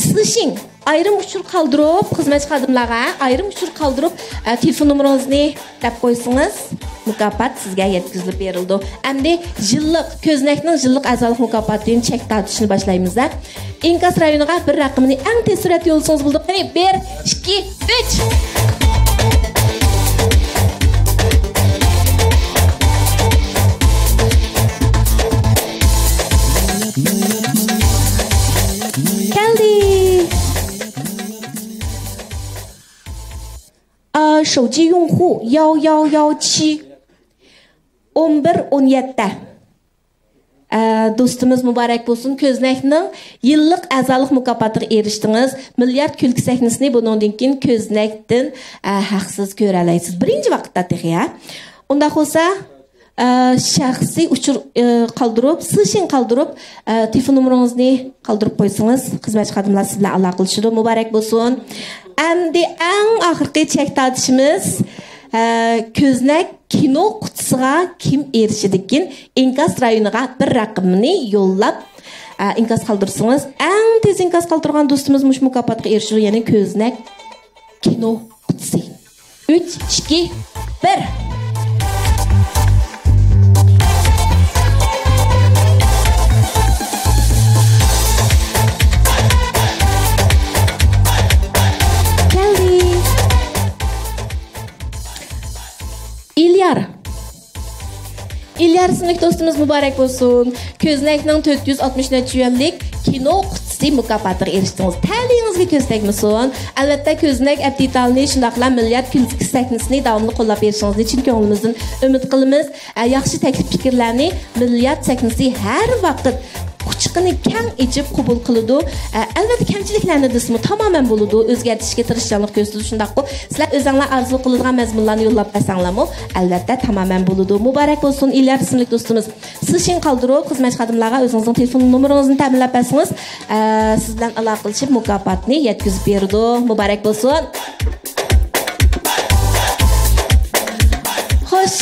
سىشىڭ ئايرىم ئۇچۇر قالدۇرۇپ، خىزمەتچى خادىملارغا ئايرىم ئۇچۇر قالدۇرۇپ، ئە، تېلېفون نومۇرىڭىزنى دەپ قويسىڭىز، مۇكاپات سىزگە يەتكۈزۈلۈپ بېرىلىدۇ. ئەمدى يىللىق، كۆزنەكنىڭ يىللىق ئەزالىق مۇكاپاتىنى چەك تارتىشنى باشلايمىز-دە. ئىنكاس رايونىغا بىر رەقىمىنى ئەڭ تېز سۈرئەتتە يوللىسىڭىز بولىدۇ. قېنى، بىر، ئىككى، ئۈچ. كەلدى. ئا، 手机用户 ياۋ ياۋ ياۋ چى. ئون بىر ئون يەتتە. ئە، دوستىمىز مۇبارەك بولسۇن. كۆزنەكنىڭ يىللىق ئەزالىق مۇكاپاتىغا ئېرىشتىڭىز. مىليارد كۈلكە سەھنىسىنى بۇنىڭدىن كېيىن كۆزنەكتىن، ئە، ھەقسىز كۆرەلەيسىز. بىرىنچى ۋاقىتتا تېخى، ھە. ئۇنداق بولسا، ئە، شەخسىي ئۇچۇر، ئە، قالدۇرۇپ، سىشىڭ قالدۇرۇپ، ئە، تېلېفون نومۇرىڭىزنى قالدۇرۇپ قويسىڭىز، خىزمەتچى خادىملار سىز بىلەن ئالاقىلىشىدۇ. مۇبارەك بولسۇن. ئەمدى ئەڭ ئاخىرقى چەك تارتىشىمىز، ئە، كۆزنەك كىنو قۇتىسىغا كىم ئېرىشىدىكىن، ئىنكاس رايونىغا بىر رەقىمنى يوللاپ، ئە، ئىنكاس قالدۇرسىڭىز، ئەڭ تېز ئىنكاس قالدۇرغان دوستىمىز مۇشۇ مۇكاپاتقا ئېرىشىدۇ، يەنى كۆزنەك كىنو قۇتىسى. ئۈچ، ئىككى، بىر. كەلدى. ئىليار. ئىليار ئىسىملىك دوستىمىز مۇبارەك بولسۇن. كۆزنەكنىڭ تۆت يۈز ئاتمىش نەچچە يۈەنلىك كىنو قۇتىسى مۇكاپاتىغا ئېرىشتىڭىز. تەلىيىڭىزگە كۆز تەگمىسۇن. ئەلۋەتتە، كۆزنەك ئەپ دېتالىنى، شۇنداقلا مىليارد كۈلكە سەھنىسىنى داۋاملىق قوللاپ بېرىشىڭىزنى چىن كۆڭلىمىزدىن ئۈمىد قىلىمىز. ئە، ياخشى تەكلىپ پىكىرلەرنى مىليارد سەھنىسى ھەر ۋاقىت قۇچىقىنى كەڭ ئېچىپ قوبۇل قىلىدۇ. ئە، ئەلۋەتتە، كەمچىلىكلەرنى دېسىمۇ تامامەن بولىدۇ. ئۆزگەرتىشكە تىرىشچانلىق كۆرسىتىدۇ. شۇنداققۇ، سىلەر ئۆزۈڭلار ئارزۇ قىلىدىغان مەزمۇنلارنى يوللاپ بەرسەڭلارمۇ، ئەلۋەتتە، تامامەن بولىدۇ. مۇبارەك بولسۇن، ئىليار ئىسىملىك دوستىمىز. سىشىڭ قالدۇرۇپ، خىزمەت خادىملارغا ئۆزىڭىزنىڭ تېلېفون نومۇرىڭىزنى تەمىنلەپ بەرسىڭىز، ئە، سىز بىلەن ئالاقىلىشىپ، مۇكاپاتنى يەتكۈزۈپ بېرىدۇ. مۇبارەك بولسۇن. خوش.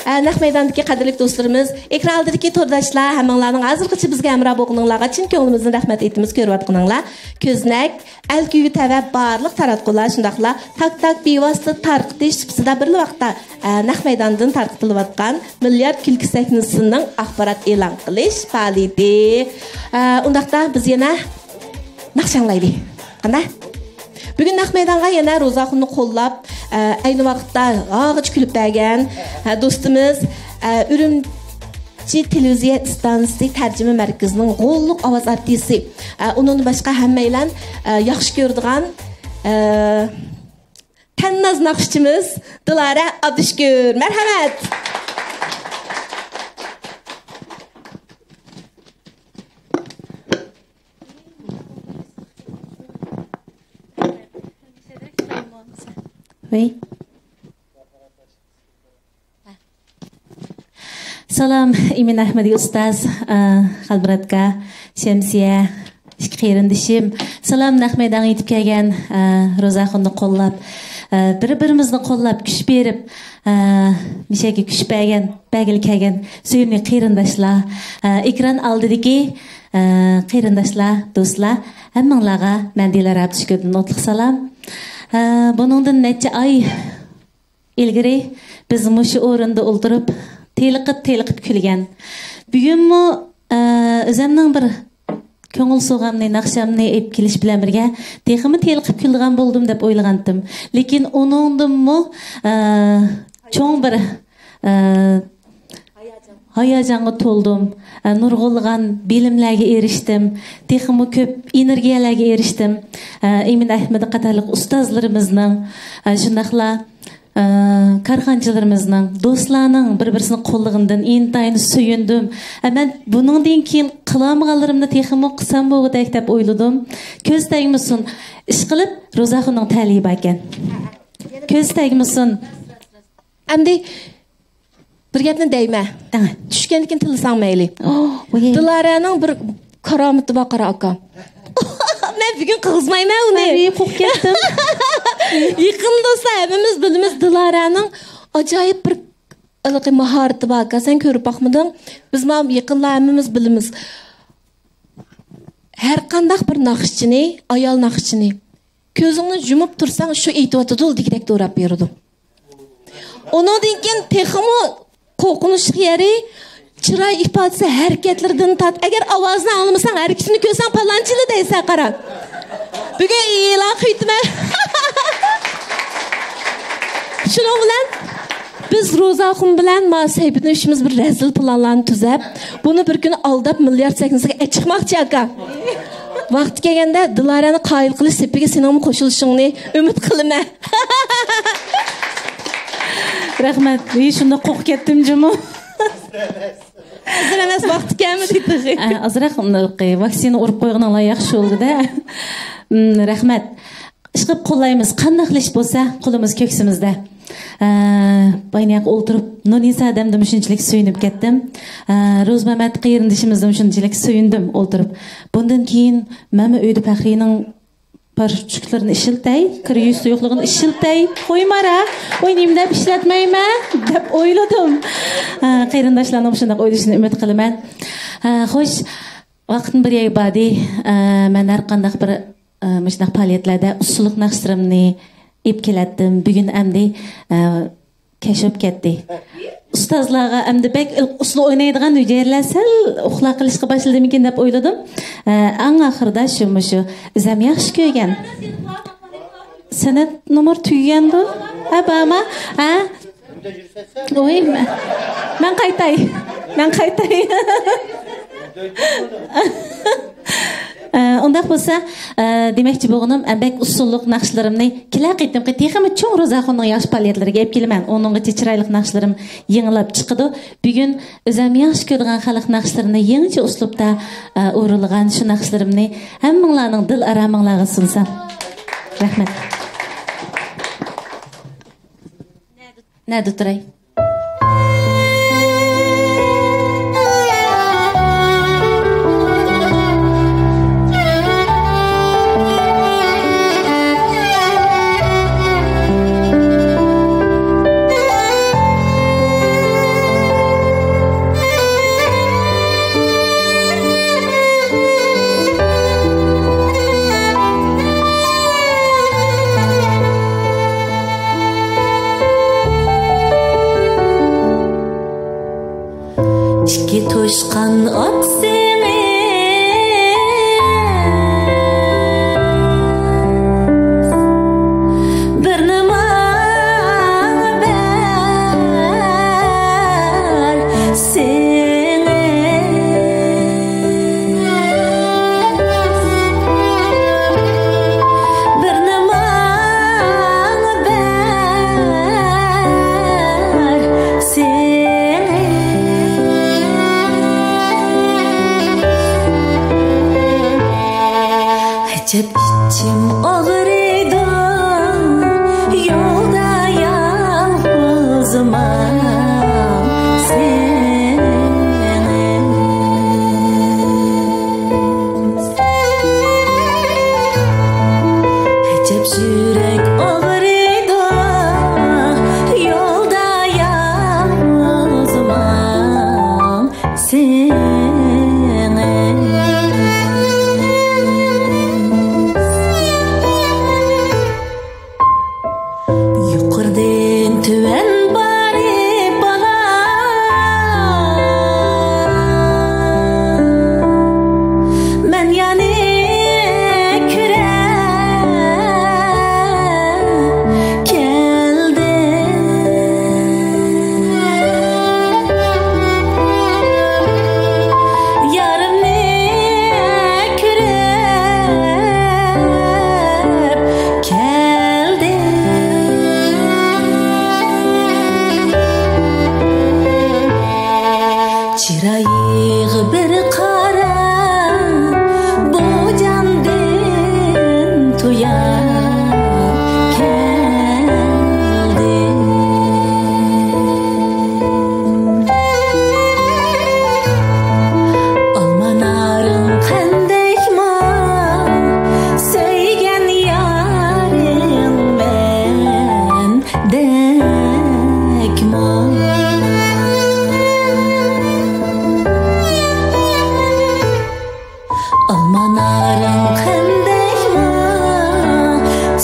ئە، نەق مەيداندىكى قەدىرلىك دوستلىرىمىز، ئېكران ئالدىدىكى تورداشلار، ھەممىڭلارنىڭ ھازىرغىچە بىزگە ھەمراھ بولغىنىڭلارغا چىن كۆڭلىمىزدىن رەھمەت ئېيتىمىز. كۆرۈۋاتقىنىڭلار كۆزنەك، ئەلكۈگە تەۋە بارلىق تاراتقۇلار، شۇنداقلا تاك-تاك بىۋاسىتە تارقىتىش سۇپىسىدا بىرلا ۋاقىتتا، ئە، نەق مەيداندىن تارقىتىلىۋاتقان مىليارد كۈلكە سەھنىسىنىڭ ئاخبارات ئېلان قىلىش پائالىيىتى. ئە، ئۇنداقتا بىز يەنە ناخشا ئاڭلايلى. قانداق؟ بۈگۈن نەق مەيدانغا يەنە روزاخۇننى قوللاپ، ئە، ئەينى ۋاقىتتا ھاغىچ كۈلۈپ بەرگەن، ئە، دوستىمىز، ئە، ئۈرۈمچى تېلېۋىزىيە ئىستانسىسى تەرجىمە مەركىزىنىڭ غوللۇق ئاۋاز ئارتىسى، ئە، ئۇنىڭدىن باشقا ھەممەيلەن، ئە، ياخشى كۆرىدىغان، ئە، تەنناز ناخشىچىمىز دىلارە ئابدۇشۈكۈر. مەرھەمەت! ۋەي. سالام، ئىمىن ئەھمەدى ئۇستاز، ئە، خەلمۇرات ئاكا، شەمسىيە، ئىككى قېرىندىشىم. سالام، نەق مەيدانغا يېتىپ كەلگەن، ئە، روزاخۇننى قوللاپ، ئە، بىر-بىرىمىزنى قوللاپ، كۈچ بېرىپ، ئە، مىشەگە كۈچ بەرگەن، بەرگىلى كەلگەن سۆيۈملۈك قېرىنداشلار، ئە، ئېكران ئالدىدىكى، ئە، قېرىنداشلار، دوستلار، ھەممىڭلارغا مەن دىلارە ئابدۇشۈكۈردىن ئوتلۇق سالام. ئە، بۇنىڭدىن نەچچە ئاي ئىلگىرى بىز مۇشۇ ئورۇندا ئولتۇرۇپ، تېلىقىپ، تېلىقىپ كۈلگەن. بۈگۈنمۇ، ئە، ئۆزەمنىڭ بىر كۆڭۈل سوۋغامنى، ناخشامنى ئېلىپ كېلىش بىلەن بىرگە، تېخىمۇ تېلىقىپ كۈلىدىغان بولدۇم دەپ ئويلىغانتىم. لېكىن ئۇنىڭدىنمۇ، ئە، چوڭ بىر، ئە، ھاياجانغا تولدۇم. ئە، نۇرغۇنلىغان بىلىملەرگە ئېرىشتىم. تېخىمۇ كۆپ ئېنېرگىيەلەرگە ئېرىشتىم. ئە، ئىمىن ئەھمىدى قاتارلىق ئۇستازلىرىمىزنىڭ، ئە، شۇنداقلا ئە، كارخانىچىلىرىمىزنىڭ، دوستلارنىڭ بىر-بىرسىنى قوللىغىنىدىن ئىنتايىن سۆيۈندۈم. ئە، مەن بۇنىڭدىن كېيىن قىلالمىغانلىرىمنى تېخىمۇ قىلسام بولغۇدەك دەپ ئويلىدىم. كۆز تەگمىسۇن، ئىشقىلىپ روزاخۇننىڭ تەلىيى باركەن. كۆز تەگمىسۇن. ئەمدى بىر گەپنى دەيمەن. دەڭە. چۈشكەندىن كېيىن تىللىساڭ مەيلى. ئوھ، ۋاي. دىلارەنىڭ بىر كارامىتى بار، قارا ئاكا. مەن بۈگۈن قىلغۇزمايمەن ئۇنى. ئەي، قورقۇپ كەتتىم. يېقىن دوستلار، ھەممىمىز بىلىمىز، دىلارەنىڭ ئاجايىپ بىر ھېلىقى ماھارىتى بار ئاكا. سەن كۆرۈپ باقمىدىڭ؟ بىز مانا يېقىنلار ھەممىمىز بىلىمىز. ھەر قانداق بىر ناخشىچىنى، ئايال ناخشىچىنى كۆزۈڭنى يۇمۇپ تۇرساڭ، شۇ ئېيتىۋاتىدۇ دېگۈدەك دوراپ بېرىدۇ. ئۇنىڭدىن كېيىن تېخىمۇ قورقۇنچلۇق يېرى، چىراي ئىپادىسى، ھەرىكەتلىرىدىن تارت، ئەگەر ئاۋازىنى ئاڭلىمىساڭ، ھەرىكىتىنى كۆرسەڭ، پالانچىلا دەيسەن، قارا. بۈگۈن ئېلان قىلىۋېتىمەن. شۇنىڭ بىلەن بىز روزاخۇن بىلەن ما سەيپىدىن ئۈچىمىز بىر رەزىل پىلانلارنى تۈزەپ، بۇنى بىر كۈنى ئالداپ مىليارد سەھنىسىگە چىقماقچى، ئاكا. ۋاقتى كەلگەندە دىلارەنى قايىل قىلىش سېپىگە سېنىڭمۇ قوشۇلۇشۇڭنى ئۈمىد قىلىمەن. رەھمەت. ئى، شۇنداق قورقۇپ كەتتىم جۇمۇ. ھازىر ئەمەس، ۋاقتى كەلمىدى تېخى. ئە، ئازراق ۋاكسىنا ئۇرۇپ قويغىنىڭلار ياخشى بولدى-دە. ئىم، رەھمەت. ئىشقىلىپ قوللايمىز. قانداقلا ئىش بولسا، قولىمىز كۆكسىمىزدە. ئە، باينىياق ئولتۇرۇپ، نۇرنىسا ھەدەمدىمۇ شۇنچىلىك سۆيۈنۈپ كەتتىم. ئە، روزمەمەت قېرىندىشىمىزدىمۇ شۇنچىلىك سۆيۈندۈم ئولتۇرۇپ. بۇندىن كېيىن مەنمۇ ئۆيدە پەخرىينىڭ پارچىكلىرىنى ئىشلىتەي، كىر يۇيۇش سۇيۇقلۇقىنى ئىشلىتەي، قويمارا، ئوينايمەن دەپ ئىشلەتمەيمەن دەپ ئويلىدىم. ئە، قېرىنداشلارنىڭ شۇنداق ئويلىشىنى ئۈمىد قىلىمەن. ئە، خوش، ۋاقىتنى بىر يەرگە باردى. ئە، مەن ھەر قانداق بىر، ئە، مۇشۇنداق پائالىيەتلەردە ئۇسسۇللۇق ناخشىلىرىمنى ئېلىپ كېلەتتىم. بۈگۈن ئەمدى، ئە، كەچ بولۇپ كەتتى. ئۇستازلارغا ئەمدى بەك ئۇسسۇل ئوينايدىغان ھۈجەيرىلەر سەل ئۇخلاپ قېلىشقا باشلىدىمىكىن دەپ ئويلىدىم. ئە، ئەڭ ئاخىرىدا شۇ، مۇشۇ ئۆزەم ياخشى كۆرگەن. سەنئەت نومۇر تۈگىگەندۇ؟ ھە، بارما؟ ھە؟ ۋوي، مەن، مەن قايتاي. مەن قايتاي. ئە، ئۇنداق بولسا، ئە، دېمەكچى بولغىنىم، ئە، بەك ئۇسسۇللۇق ناخشىلىرىمنى كېلەر قېتىمقى تېخىمۇ چوڭ روزاخۇننىڭ ياخشى پائالىيەتلىرىگە ئېلىپ كېلىمەن. ئۇنىڭغىچە چىرايلىق ناخشىلىرىم يېڭىلاپ چىقىدۇ. بۈگۈن ئۆزەم ياخشى كۆرىدىغان خەلق ناخشىلىرىنى يېڭىچە ئۇسلۇبتا، ئە، ئورۇنلىغان شۇ ناخشىلىرىمنى ھەممىڭلارنىڭ دىل ئارامىڭلارغا سۇنسام. رەھمەت. نەدە تۇراي؟ ئۇچقان ئات سېڭىز، بىرنى ماڭا بەر سېڭىز، بىرنى ماڭا بەر سېڭىز. ئەجەب ئىچىم ئاغرىيدۇ، يولدا يالغۇزماڭ سېڭىز. ئەجەب يۈرەك ئاغرىيدۇ، يولدا يالغۇزماڭ سېڭىز. يۇقىرىدىن تۆۋەن بارىپ بالا، مەن يەنە كۆرۈپ كەلدىم. يارىمنى كۆرۈپ كەلدىم. چىرايىغا بىر قارا، بۇ جاندىن تويا كەلدىم. ئالما نارىڭ قەندەكمۇ، سۆيگەن يارىڭ مەن دەكمۇ. ئالما نارىڭ قەندەكمۇ،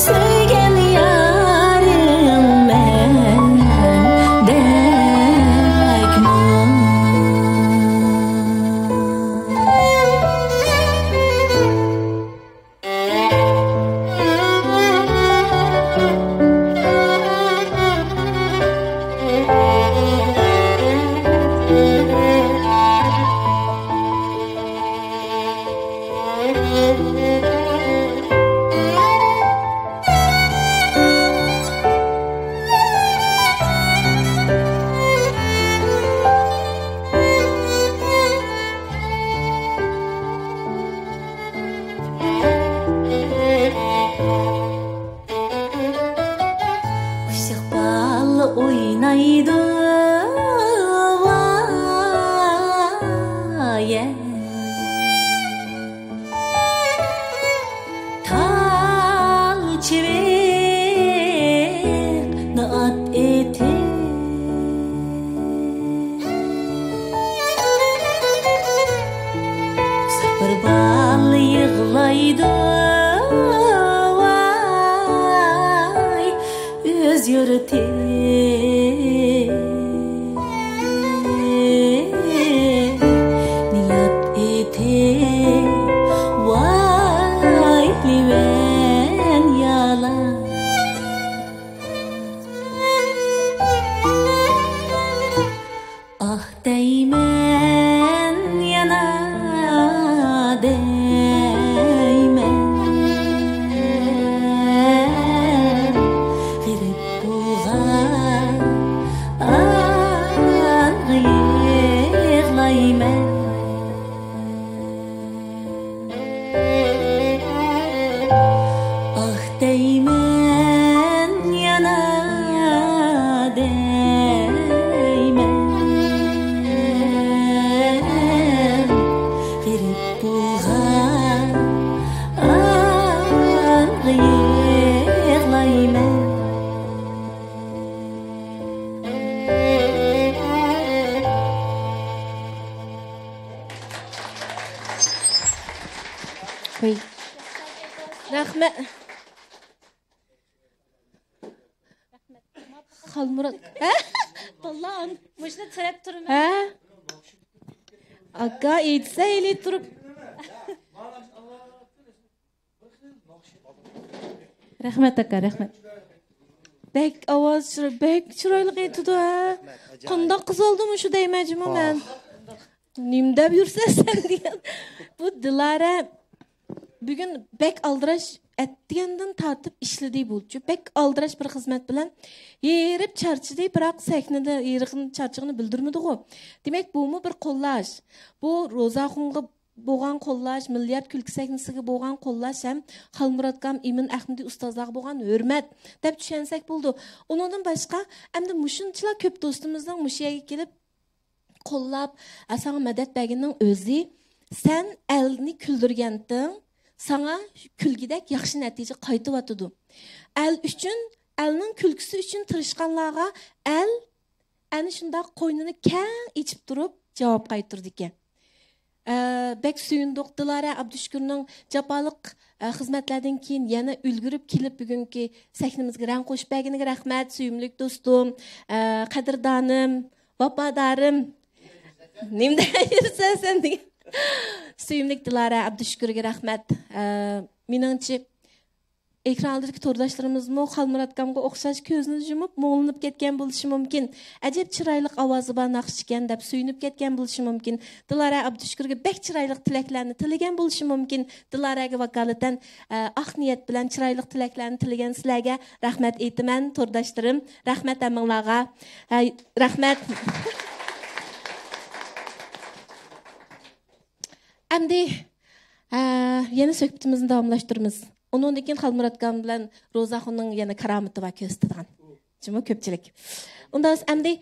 سۆيگەن يارىڭ مەن دەكمۇ. ئۇششاق بالىلار ئوينايدۇ، ۋاي. تال چىۋىقنى ئات ئېتىپ، بىر بالا يىغلايدۇ، ۋاي، ئۆز يۇرتىنى ياد ئېتىپ، ۋاي، لىۋەن يالا. ئاھ دەيمەن، يەنە دەيمەن، غېرىب بولغان ئانىغا يىغلايمەن. ئاھ دەيمەن، يەنە دەيمەن، غېرىب بولغان ئانىغا يىغلايمەن. ھوي. رەھمەت. خالمۇرات. ھە؟ بالام، مۇشۇنى تىرەپ تۇرىمەن. ھە؟ ئاكا ئېيتسا ئېلى تۇرۇپ. رەھمەت ئاكا، رەھمەت. بەك ئاۋاز چىرا-، بەك چىرايلىق ئېيتىدۇ ھە. قانداق قىز ئالدىم شۇ دەيمەن جۇمۇ مەن. نېمە دەپ يۈرسەن سەن دېگەن. بۇ دىلارە بۈگۈن بەك ئالدىراش، ئەتىگەندىن تارتىپ ئىشلىدى بۇچۇ. بەك ئالدىراش بىر خىزمەت بىلەن ھېرىپ چارچىدى، بىراق سەھنىدە ھېرىقىنى، چارچىغىنى بىلدۈرمىدىغۇ. دېمەك، بۇمۇ بىر قوللاش. بۇ روزاخۇنغا بولغان قوللاش، مىليارد كۈلكە سەھنىسىگە بولغان قوللاش ھەم خالمۇراتكام، ئىمىن ئەخمىدى ئۇستازلارغا بولغان ھۆرمەت دەپ چۈشەنسەك بولىدۇ. ئۇنىڭدىن باشقا، ئەمدى مۇشۇنچىلا كۆپ دوستىمىزنىڭ مۇشۇ يەرگە كېلىپ قوللاپ، ئە، ساڭا مەدەت بەرگىنىنىڭ ئۆزى، سەن ئەلنى كۈلدۈرگەنتىڭ، ساڭا كۈلگۈدەك ياخشى نەتىجە قايتىۋاتىدۇ. ئەل ئۈچۈن، ئەلنىڭ كۈلكىسى ئۈچۈن تىرىشقانلارغا ئەل ئەنە شۇنداق قوينىنى كەڭ ئېچىپ تۇرۇپ جاۋاب قايتۇرىدىكەن. ئە، بەك سۆيۈندۇق. دىلارە ئابدۇشۈكۈرنىڭ جاپالىق، ئە، خىزمەتلەردىن كېيىن يەنە ئۈلگۈرۈپ كېلىپ، بۈگۈنكى سەھنىمىزگە رەڭ قوشۇپ بەرگىنىگە رەھمەت، سۆيۈملۈك دوستۇم، ئە، قەدىردانىم، ۋاپادارىم. نېمە دەپ يۈرسەن سەن دېگەن. سۆيۈملۈك دىلارە ئابدۇشۈكۈرگە رەھمەت. ئە، مېنىڭچە، ئېكران ئالدىدىكى تورداشلىرىمىزمۇ خالمۇراتكامغا ئوخشاش كۆزىنى يۇمۇپ، مۇڭلىنىپ كەتكەن بولۇشى مۇمكىن. ئەجەب چىرايلىق ئاۋازى بار ناخشىچىكەن دەپ سۆيۈنۈپ كەتكەن بولۇشى مۇمكىن. دىلارە ئابدۇشۈكۈرگە بەك چىرايلىق تىلەكلەرنى تىلىگەن بولۇشى مۇمكىن. دىلارەگە ۋاكالىتەن، ئە، ئاق نىيەت بىلەن چىرايلىق تىلەكلەرنى تىلىگەن سىلەرگە رەھمەت ئېيتىمەن، تورداشلىرىم. رەھمەت ھەممىڭلارغا. ھەي، رەھمەت. ئەمدى، ئە، يەنە سۆھبىتىمىزنى داۋاملاشتۇرىمىز. ئۇنىڭدىن كېيىن خالمۇراتكام بىلەن روزاخۇننىڭ يەنە كارامىتى بار كۆرسىتىدىغان. جۇمۇ كۆپچىلىك. ئۇنداق بولسا ئەمدى.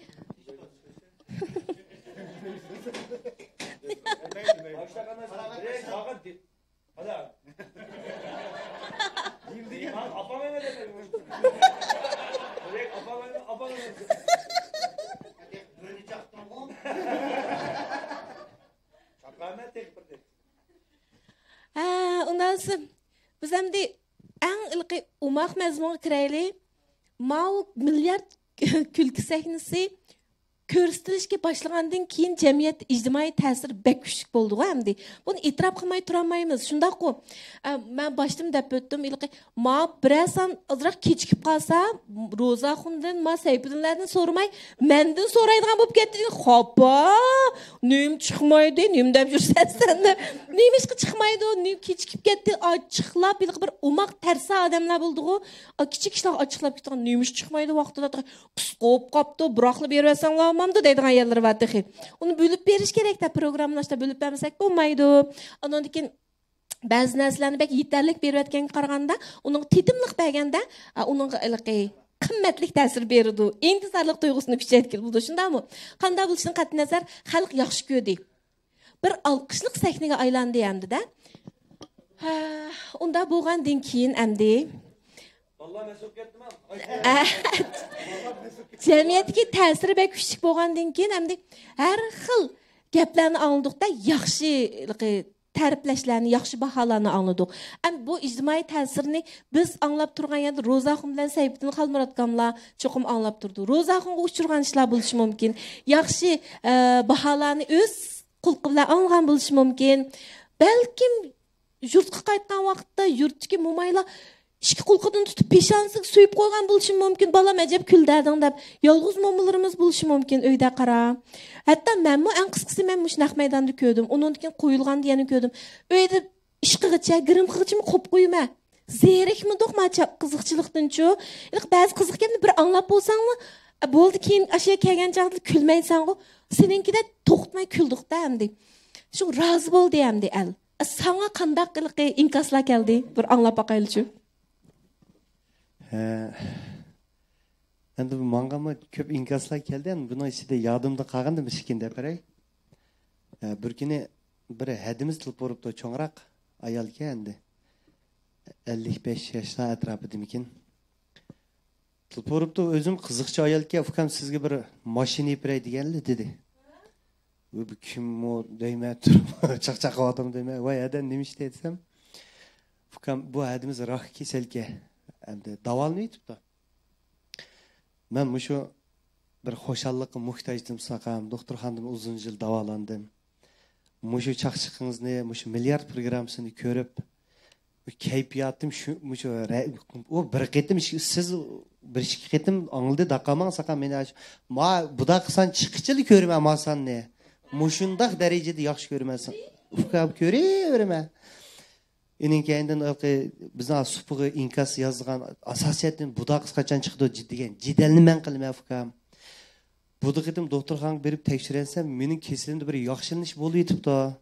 ھە، ئۇنداق بولسا بىز ئەمدى ئەڭ ھېلىقى ئوماق مەزمۇنغا كىرەيلى. ماۋۇ مىليارد كۈلكە سەھنىسى كۆرسىتىلىشكە باشلىغاندىن كېيىن جەمئىيەتتە ئىجتىمائىي تەسىرى بەك كۈچلۈك بولدىغۇ ئەمدى. بۇنى ئېتىراپ قىلماي تۇرالمايمىز، شۇنداققۇ؟ ئە، مەن باشتىن دەپ ئۆتتۈم، ھېلىقى ما بىرەر سان ئازراق كېچىكىپ قالسا، روزاخۇندىن ما سەيپىدىنلەردىن سورىماي، مەندىن سورايدىغان بولۇپ كەتتى. خاپا، نېمە چىقمايدۇ، نېمە دەپ يۈرسەن سەن دەپ. نېمىشقا چىقمايدۇ، نېمە كېچىكىپ كەتتى، ئاچچىقلاپ، ھېلىقى بىر ئوماق تەرسا ئادەملەر بولدىغۇ. ئا، كىچىك ئىشلارغا ئاچچىقلاپ كېتىدىغان، نېمىشقا چىقمايدۇ ۋاقتىدا، قىسقا بولۇپ قاپتۇ، بىراقلا بېرىۋەتسەڭلار بولمامدۇ دەيدىغان يەرلىرى بار تېخى. ئۇنى بۆلۈپ بېرىش كېرەك دەپ، پروگراممىلاشتا بۆلۈپ بەرمىسەك بولمايدۇ. ئاندىن كېيىن بەزى نەرسىلەرنى بەك يېتەرلىك بېرىۋەتكەنگە قارىغاندا، ئۇنىڭغا تېتىملىق بەرگەندە، ئا، ئۇنىڭغا ھېلىقى قىممەتلىك تەسىر بېرىدۇ، ئىنتىزارلىق تۇيغۇسىنى كۈچەيتكىلى بولىدۇ، شۇنداقمۇ؟ قانداق بولۇشىدىن قەتئىينەزەر، خەلق ياخشى كۆردى. بىر ئالقىشلىق سەھنىگە ئايلاندى ئەمدىدە. ھە، ئۇنداق بولغاندىن كېيىن ئەمدى، ئە، جەمئىيەتتىكى تەسىرى بەك كۈچلۈك بولغاندىن كېيىن ئەمدى ھەر خىل گەپلەرنى ئاڭلىدۇقتا، ياخشى تەرىپلەشلەرنى، ياخشى باھالارنى ئاڭلىدۇق. ئەمدى بۇ ئىجتىمائىي تەسىرنى بىز ئاڭلاپ تۇرغان يەردە روزاخۇن بىلەن سەيپىدىن خالمۇراتكاملار چوقۇم ئاڭلاپ تۇرىدۇ. روزاخۇنغا ئۇچرىغان ئىشلار بولۇشى مۇمكىن. ياخشى، ئە، باھالارنى ئۆز قۇلىقى بىلەن ئاڭلىغان بولۇشى مۇمكىن. بەلكىم يۇرتقا قايتقان ۋاقىتتا يۇرتتىكى مومايلار ئىككى قۇلىقىدىن تۇتۇپ پېشانىسىغا سۆيۈپ قويغان بولۇشى مۇمكىن. بالام ئەجەب كۈلدەردىڭ دەپ. يالغۇز مومىلىرىمىز بولۇشى مۇمكىن ئۆيدە قارا. ھەتتا مەنمۇ ئەڭ قىسقىسى مەن مۇشۇ نەق مەيداندا كۆردۈم. ئۇنىڭدىن كېيىن قويۇلغاندا يەنە كۆردۈم. ئۆيدە ئىشقىغىچە، گىرىم قىلغىچىمۇ قويۇپ قويىمەن. زېرىكمىدۇق ما چا-، قىزىقچىلىقتىنچۇ. ھېلىقى بەزى قىزىق گەپنى بىر ئاڭلاپ بولساڭلا، بولدى، كېيىن ئاشۇ يەرگە كەلگەن چاغدا كۈلمەيسەنغۇ. سېنىڭكىدە توختىماي كۈلدۇقتا ئەمدى. شۇ رازى بولدى ئەمدى ئەل. ساڭا قانداق ھېلىقى ئىنكاسلار كەلدى؟ بىر ئاڭلاپ باقايلىچۇ. ھە. ئەمدى بۇ ماڭغىمۇ كۆپ ئىنكاسلار كەلدى. ئەمدى بۇنىڭ ئىچىدە يادىمدا قالغىنىدىن بىر ئىككىنى دەپ بېرەي. ھە، بىر كۈنى بىر ھەدىمىز تېلېفون ئۇرۇپتۇ، چوڭراق ئايالكەن ئەمدى. ئەللىك بەش ياشلار ئەتراپىدىمىكىن. تېلېفون ئۇرۇپتۇ، ئۆزۈم قىزىقچى ئايالكەن، ئۇكام سىزگە بىر ماشىنا ئېلىپ بېرەي دېگەنلى دېدى. ۋە بۇ كىممۇ دەيمەن تۇرۇپ، چاقچاق قىلىۋاتىمۇ دەيمەن. ۋاي ھەدە، نېمە ئىش دەيدىسەم، ئۇكام، بۇ ھەدىمىز راك كېسەلكەن. ئەمدى داۋالىنىۋېتىپتۇ. مەن مۇشۇ بىر خۇشاللىققا موھتاجدىم ساقام، دوختۇرخانىدىمۇ ئۇزۇن يىل داۋالاندىم. مۇشۇ چاقچىقىڭىزنى، مۇشۇ مىليارد پروگراممىسىنى كۆرۈپ، كەيپىياتىم شۇ، مۇشۇ رە-، ئۇ بىر قېتىم، سىز بىر ئىككى قېتىم ئاڭلىدى، داقاماڭ ساقا مېنى ئاش-، ما بۇدا قىلسان چىققىچىلا كۆرىمەن ما ساننى. مۇشۇنداق دەرىجىدە ياخشى كۆرىمەن سا-، ئۇكام كۆرۈۋېرىمەن. ئېنىڭ كەينىدىن ھېلىقى بىزنىڭ سۇپىغا ئىنكاس يازغان ئاساسىيەتتىن بۇدا قىز قاچان چىقىدۇ دېگەن جېدەلنى مەن قىلىمەن ئۇكام. بۇدا قېتىم دوختۇرخانىغا بېرىپ تەكشۈرەنسەم، مېنىڭ كېسىلىمدە بىر ياخشىلىنىش بولۇۋېتىپتۇ.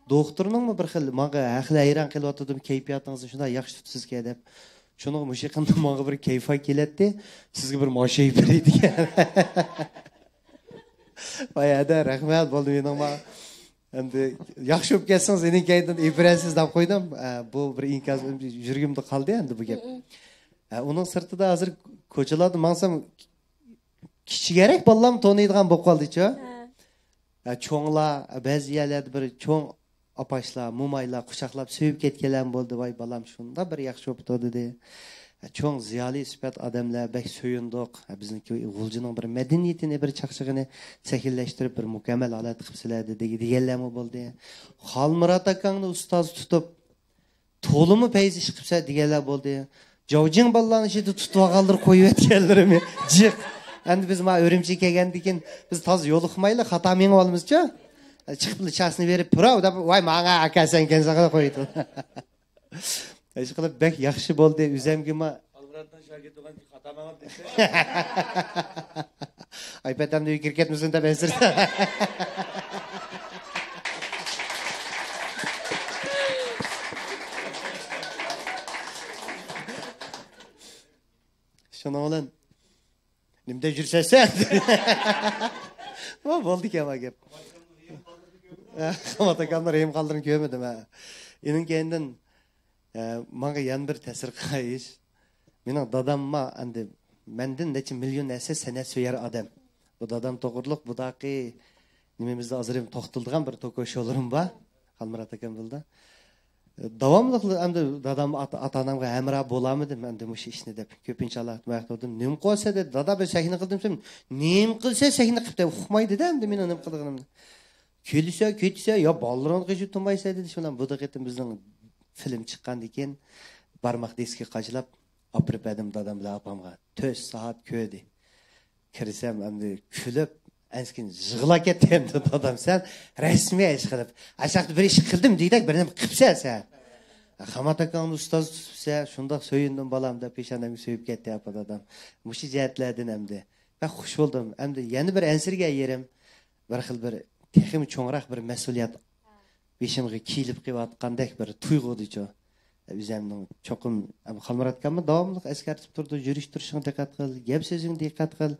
دوختۇرنىڭمۇ بىر خىل ماڭا ھەقلى ھەيران قېلىۋاتىدۇ، كەيپىياتىڭىزنى شۇنداق ياخشى تۇتىسىزكەن دەپ. شۇنىڭغا مۇشۇ يېقىندا ماڭا بىر كەيپا كېلەتتى، سىزگە بىر ماشىنا بېرەي دېگەن. ۋاي ھەدە، رەھمەت بولدى مېنىڭ ما. ئەمدى ياخشى بولۇپ كەتسىڭىز، ئېنىڭ كەينىدىن ئېپىرەسىز دەپ قويدۇم. ئە، بۇ بىر ئىنكاس يۈرىكىمدە قالدى ئەمدى بۇ گەپ. ئە، ئۇنىڭ سىرتىدا ھازىر كوچىلاردا ماڭسام، كىچىكرەك بالىلارمۇ تونۇيدىغان بولۇپ قالدىچۇ. ھە. ھە، چوڭلار، بەزى يەرلەردە بىر چوڭ ئاپاشلار، مومايلار قۇچاقلاپ سۆيۈپ كەتكەنلەرمۇ بولدى. ۋاي بالام، شۇنداق بىر ياخشى بوپتۇ دېدى. ھە، چوڭ زىيالىي سۈپەت ئادەملەر بەك سۆيۈندۇق. ھە، بىزنىڭكى غۇلجىنىڭ بىر مەدەنىيىتىنى، بىر چاقچىقىنى سەھنىلەشتۈرۈپ، بىر مۇكەممەل ھالەتتە قىپسىلەر دېدى، دېگەنلەرمۇ بولدى. خالمۇرات ئاكاڭنى ئۇستاز تۇتۇپ، تولىمۇ پەيزى ئىش قىپسەن دېگەنلەر بولدى. جاۋجىڭ بالىلارنىڭ ئىچىدە تۇتۇۋالغانلىرى قويۇۋەتكەنلىرىمۇ جىق. ئەمدى بىز ما ئۈرۈمچىگە كەلگەندىن كېيىن بىز تازا يولۇقمايلا، خاتا مېڭىۋالىمىزچۇ؟ چىقىپلا چاسنى بېرىپ، پىراۋ دەپ، ۋاي، ماڭا ئاكا سەنكەنسەن قويدۇ. ئىشقىلىپ، بەك ياخشى بولدى، ئۆزەمگىمۇ. خالمۇراتنىڭ شاگىرتى بولغان خاتا ماڭىدۇ دېسە. ئايپەتەمدە ئۆيگە كىرىپ كەتمىسۇن دەپ ئەنسىرىدىم. شۇنىڭ بىلەن نېمىدە يۈرسەن سەن؟ بۇ بولدىكەن ما گەپ. خالمۇرات ئاكامنىڭ رەھىم قالدۇرغىنىنى كۆرمىدىم ھە. ئېنىڭ كەينىدىن، ئە، ماڭا يەنە بىر تەسىر قىلغان ئىش. مېنىڭ داداممۇ ئەمدى مەندىن نەچچە مىليون ھەسسە سەنئەت سۆيەر ئادەم. بۇ دادام توغرۇلۇق بۇداقى نېمىمىزدە ھازىر توختىلىدىغان بىر توكو شولىرىم بار. خالمۇرات ئاكام بىلدى. داۋاملىق ئەمدى دادام ئاتا، ئاتا-ئانامغا ھەمراھ بولالمىدىم ئەمدى مۇشۇ ئىشنى دەپ. كۆپىنچە ئالاھىدە مۇ ياقتا تۇردۇم. نېمە قىلسا دېدى، دادا بىر سەھنە قىلدىم دېسەم، نېمە قىلسا سەھنە قىلىپ دەپ ئۇقمايدىدە ئەمدى مېنىڭ نېمە قىلىدىغىنىمنى. كېلىسە، كېتىسە، يا بالىلىرىڭنى قېچىپ تۇرمايسەن دېدى. شۇ بىلەن بۇدا قېتىم بىزنىڭ فىلىم چىققاندىن كېيىن بارماق دىسكىگە قاچىلاپ ئاپىرىپ بەردىم دادام بىلەن ئاپامغا. تۆت سائەت كۆردى. كىرسەم ئەمدى كۈلۈپ، ئەنسىكىن يىغلاپ كەتتى ئەمدى دادام، سەن رەسمىي ئىش قىلىپ، ئاشاقتا بىر ئىش قىلدىم دېگۈدەك بىر نېمە قىپسەن سەن. خالمۇرات ئاكاڭنى ئۇستاز تۇتۇپسەن، شۇنداق سۆيۈندۈم بالام دەپ پېشانەمگە سۆيۈپ كەتتى ئاپا دادام. مۇشۇ جەھەتلەردىن ئەمدى بەك خۇش بولدۇم. ئەمدى يەنە بىر ئەنسىرىگەن يېرىم، بىر خىل بىر تېخىمۇ چوڭراق بىر مەسئۇلىيەت بېشىمغا كىيىلىپ قېلىۋاتقاندەك بىر تۇيغۇدىچۇ. ئۆزەمنىڭ چوقۇم، خالمۇرات ئاكاممۇ داۋاملىق ئەسكەرتىپ تۇرىدۇ، يۈرۈش تۇرۇشۇڭغا دىققەت قىل، گەپ سۆزۈڭگە دىققەت قىل،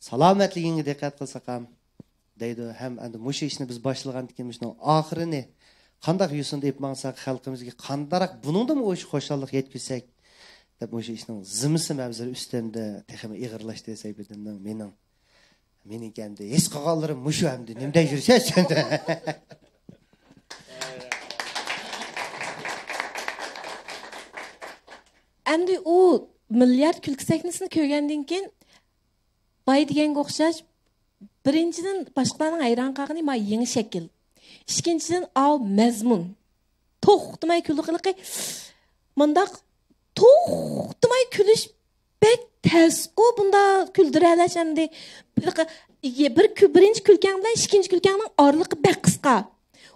سالامەتلىكىڭگە دىققەت قىل ساقام دەيدۇ. ھەم ئەمدى مۇشۇ ئىشنى بىز باشلىغاندىن كېيىن مۇشۇنىڭ ئاخىرىنى قانداق يوسۇندا ئېلىپ ماڭساق، خەلقىمىزگە قانداقراق بۇنىڭدىنمۇ ئوش-، خۇشاللىق يەتكۈزسەك دەپ مۇشۇ ئىشنىڭ زىممىسىمۇ ھازىر ئۈستەمدە تېخىمۇ ئېغىرلاشتى سەيپىدىننىڭ مېنىڭ. مېنىڭكى ئەمدى ھېس قىلغانلىرىم مۇشۇ ئەمدى. نېمىدە يۈرسە سەن. ئەمدى ئۇ مىليارد كۈلكە سەھنىسىنى كۆرگەندىن كېيىن، باي دېگەنگە ئوخشاش، بىرىنچىدىن، باشقىلارنىڭ ھەيران قالغىنى ما يېڭى شەكىل. ئىككىنچىدىن، ئاۋۇ مەزمۇن. توختىماي كۈلىدىغانلىقى، مۇنداق توختىماي كۈلۈش بەك تەسقۇ، بۇنداق كۈلدۈرەلەش ئەمدى. بىر، بىر كۈ-، بىرىنچى كۈلكەڭ بىلەن ئىككىنچى كۈلكەڭنىڭ ئارىلىقى بەك قىسقا.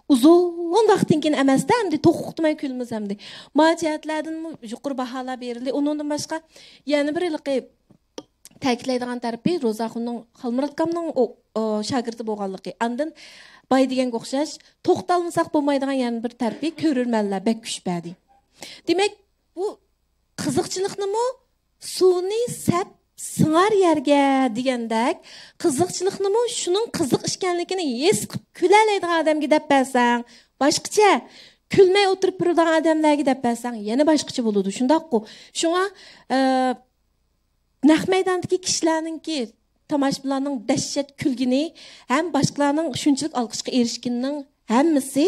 ئۇزۇن ۋاقىتتىن كېيىن ئەمەستە، ئەمدى توختىماي كۈلىمىز ئەمدى. ما جەھەتلەردىنمۇ يۇقىرى باھالار بېرىلدى. ئۇنىڭدىن باشقا يەنە بىر ھېلىقى تەكىتلەيدىغان تەرىپى، روزاخۇننىڭ خالمۇرات ئاكامنىڭ ئو-، ئو، شاگىرتى بولغانلىقى. ئاندىن باي دېگەنگە ئوخشاش، توختالمىساق بولمايدىغان يەنە بىر تەرىپى، كۆرۈرمەنلەر بەك كۈچ بەردى. دېمەك، بۇ قىزىقچىلىقنىمۇ سۇنى سەپ سىڭار يەرگە دېگەندەك، قىزىقچىلىقنىمۇ شۇنىڭ قىزىق ئىكەنلىكىنى ھېس قىلىپ كۈلەلەيدىغان ئادەمگە دەپ بەرسەڭ باشقىچە، كۈلمەي ئولتۇرۇپ بېرىدىغان ئادەملەرگە دەپ بەرسەڭ يەنە باشقىچە بولىدۇ. شۇنداققۇ؟ شۇڭا، ئە، نەق مەيداندىكى كىشىلەرنىڭكى، تاماشىبىنلارنىڭ دەھشەت كۈلگىنى ھەم باشقىلارنىڭ شۇنچىلىك ئالقىشقا ئېرىشكىنىنىڭ ھەممىسى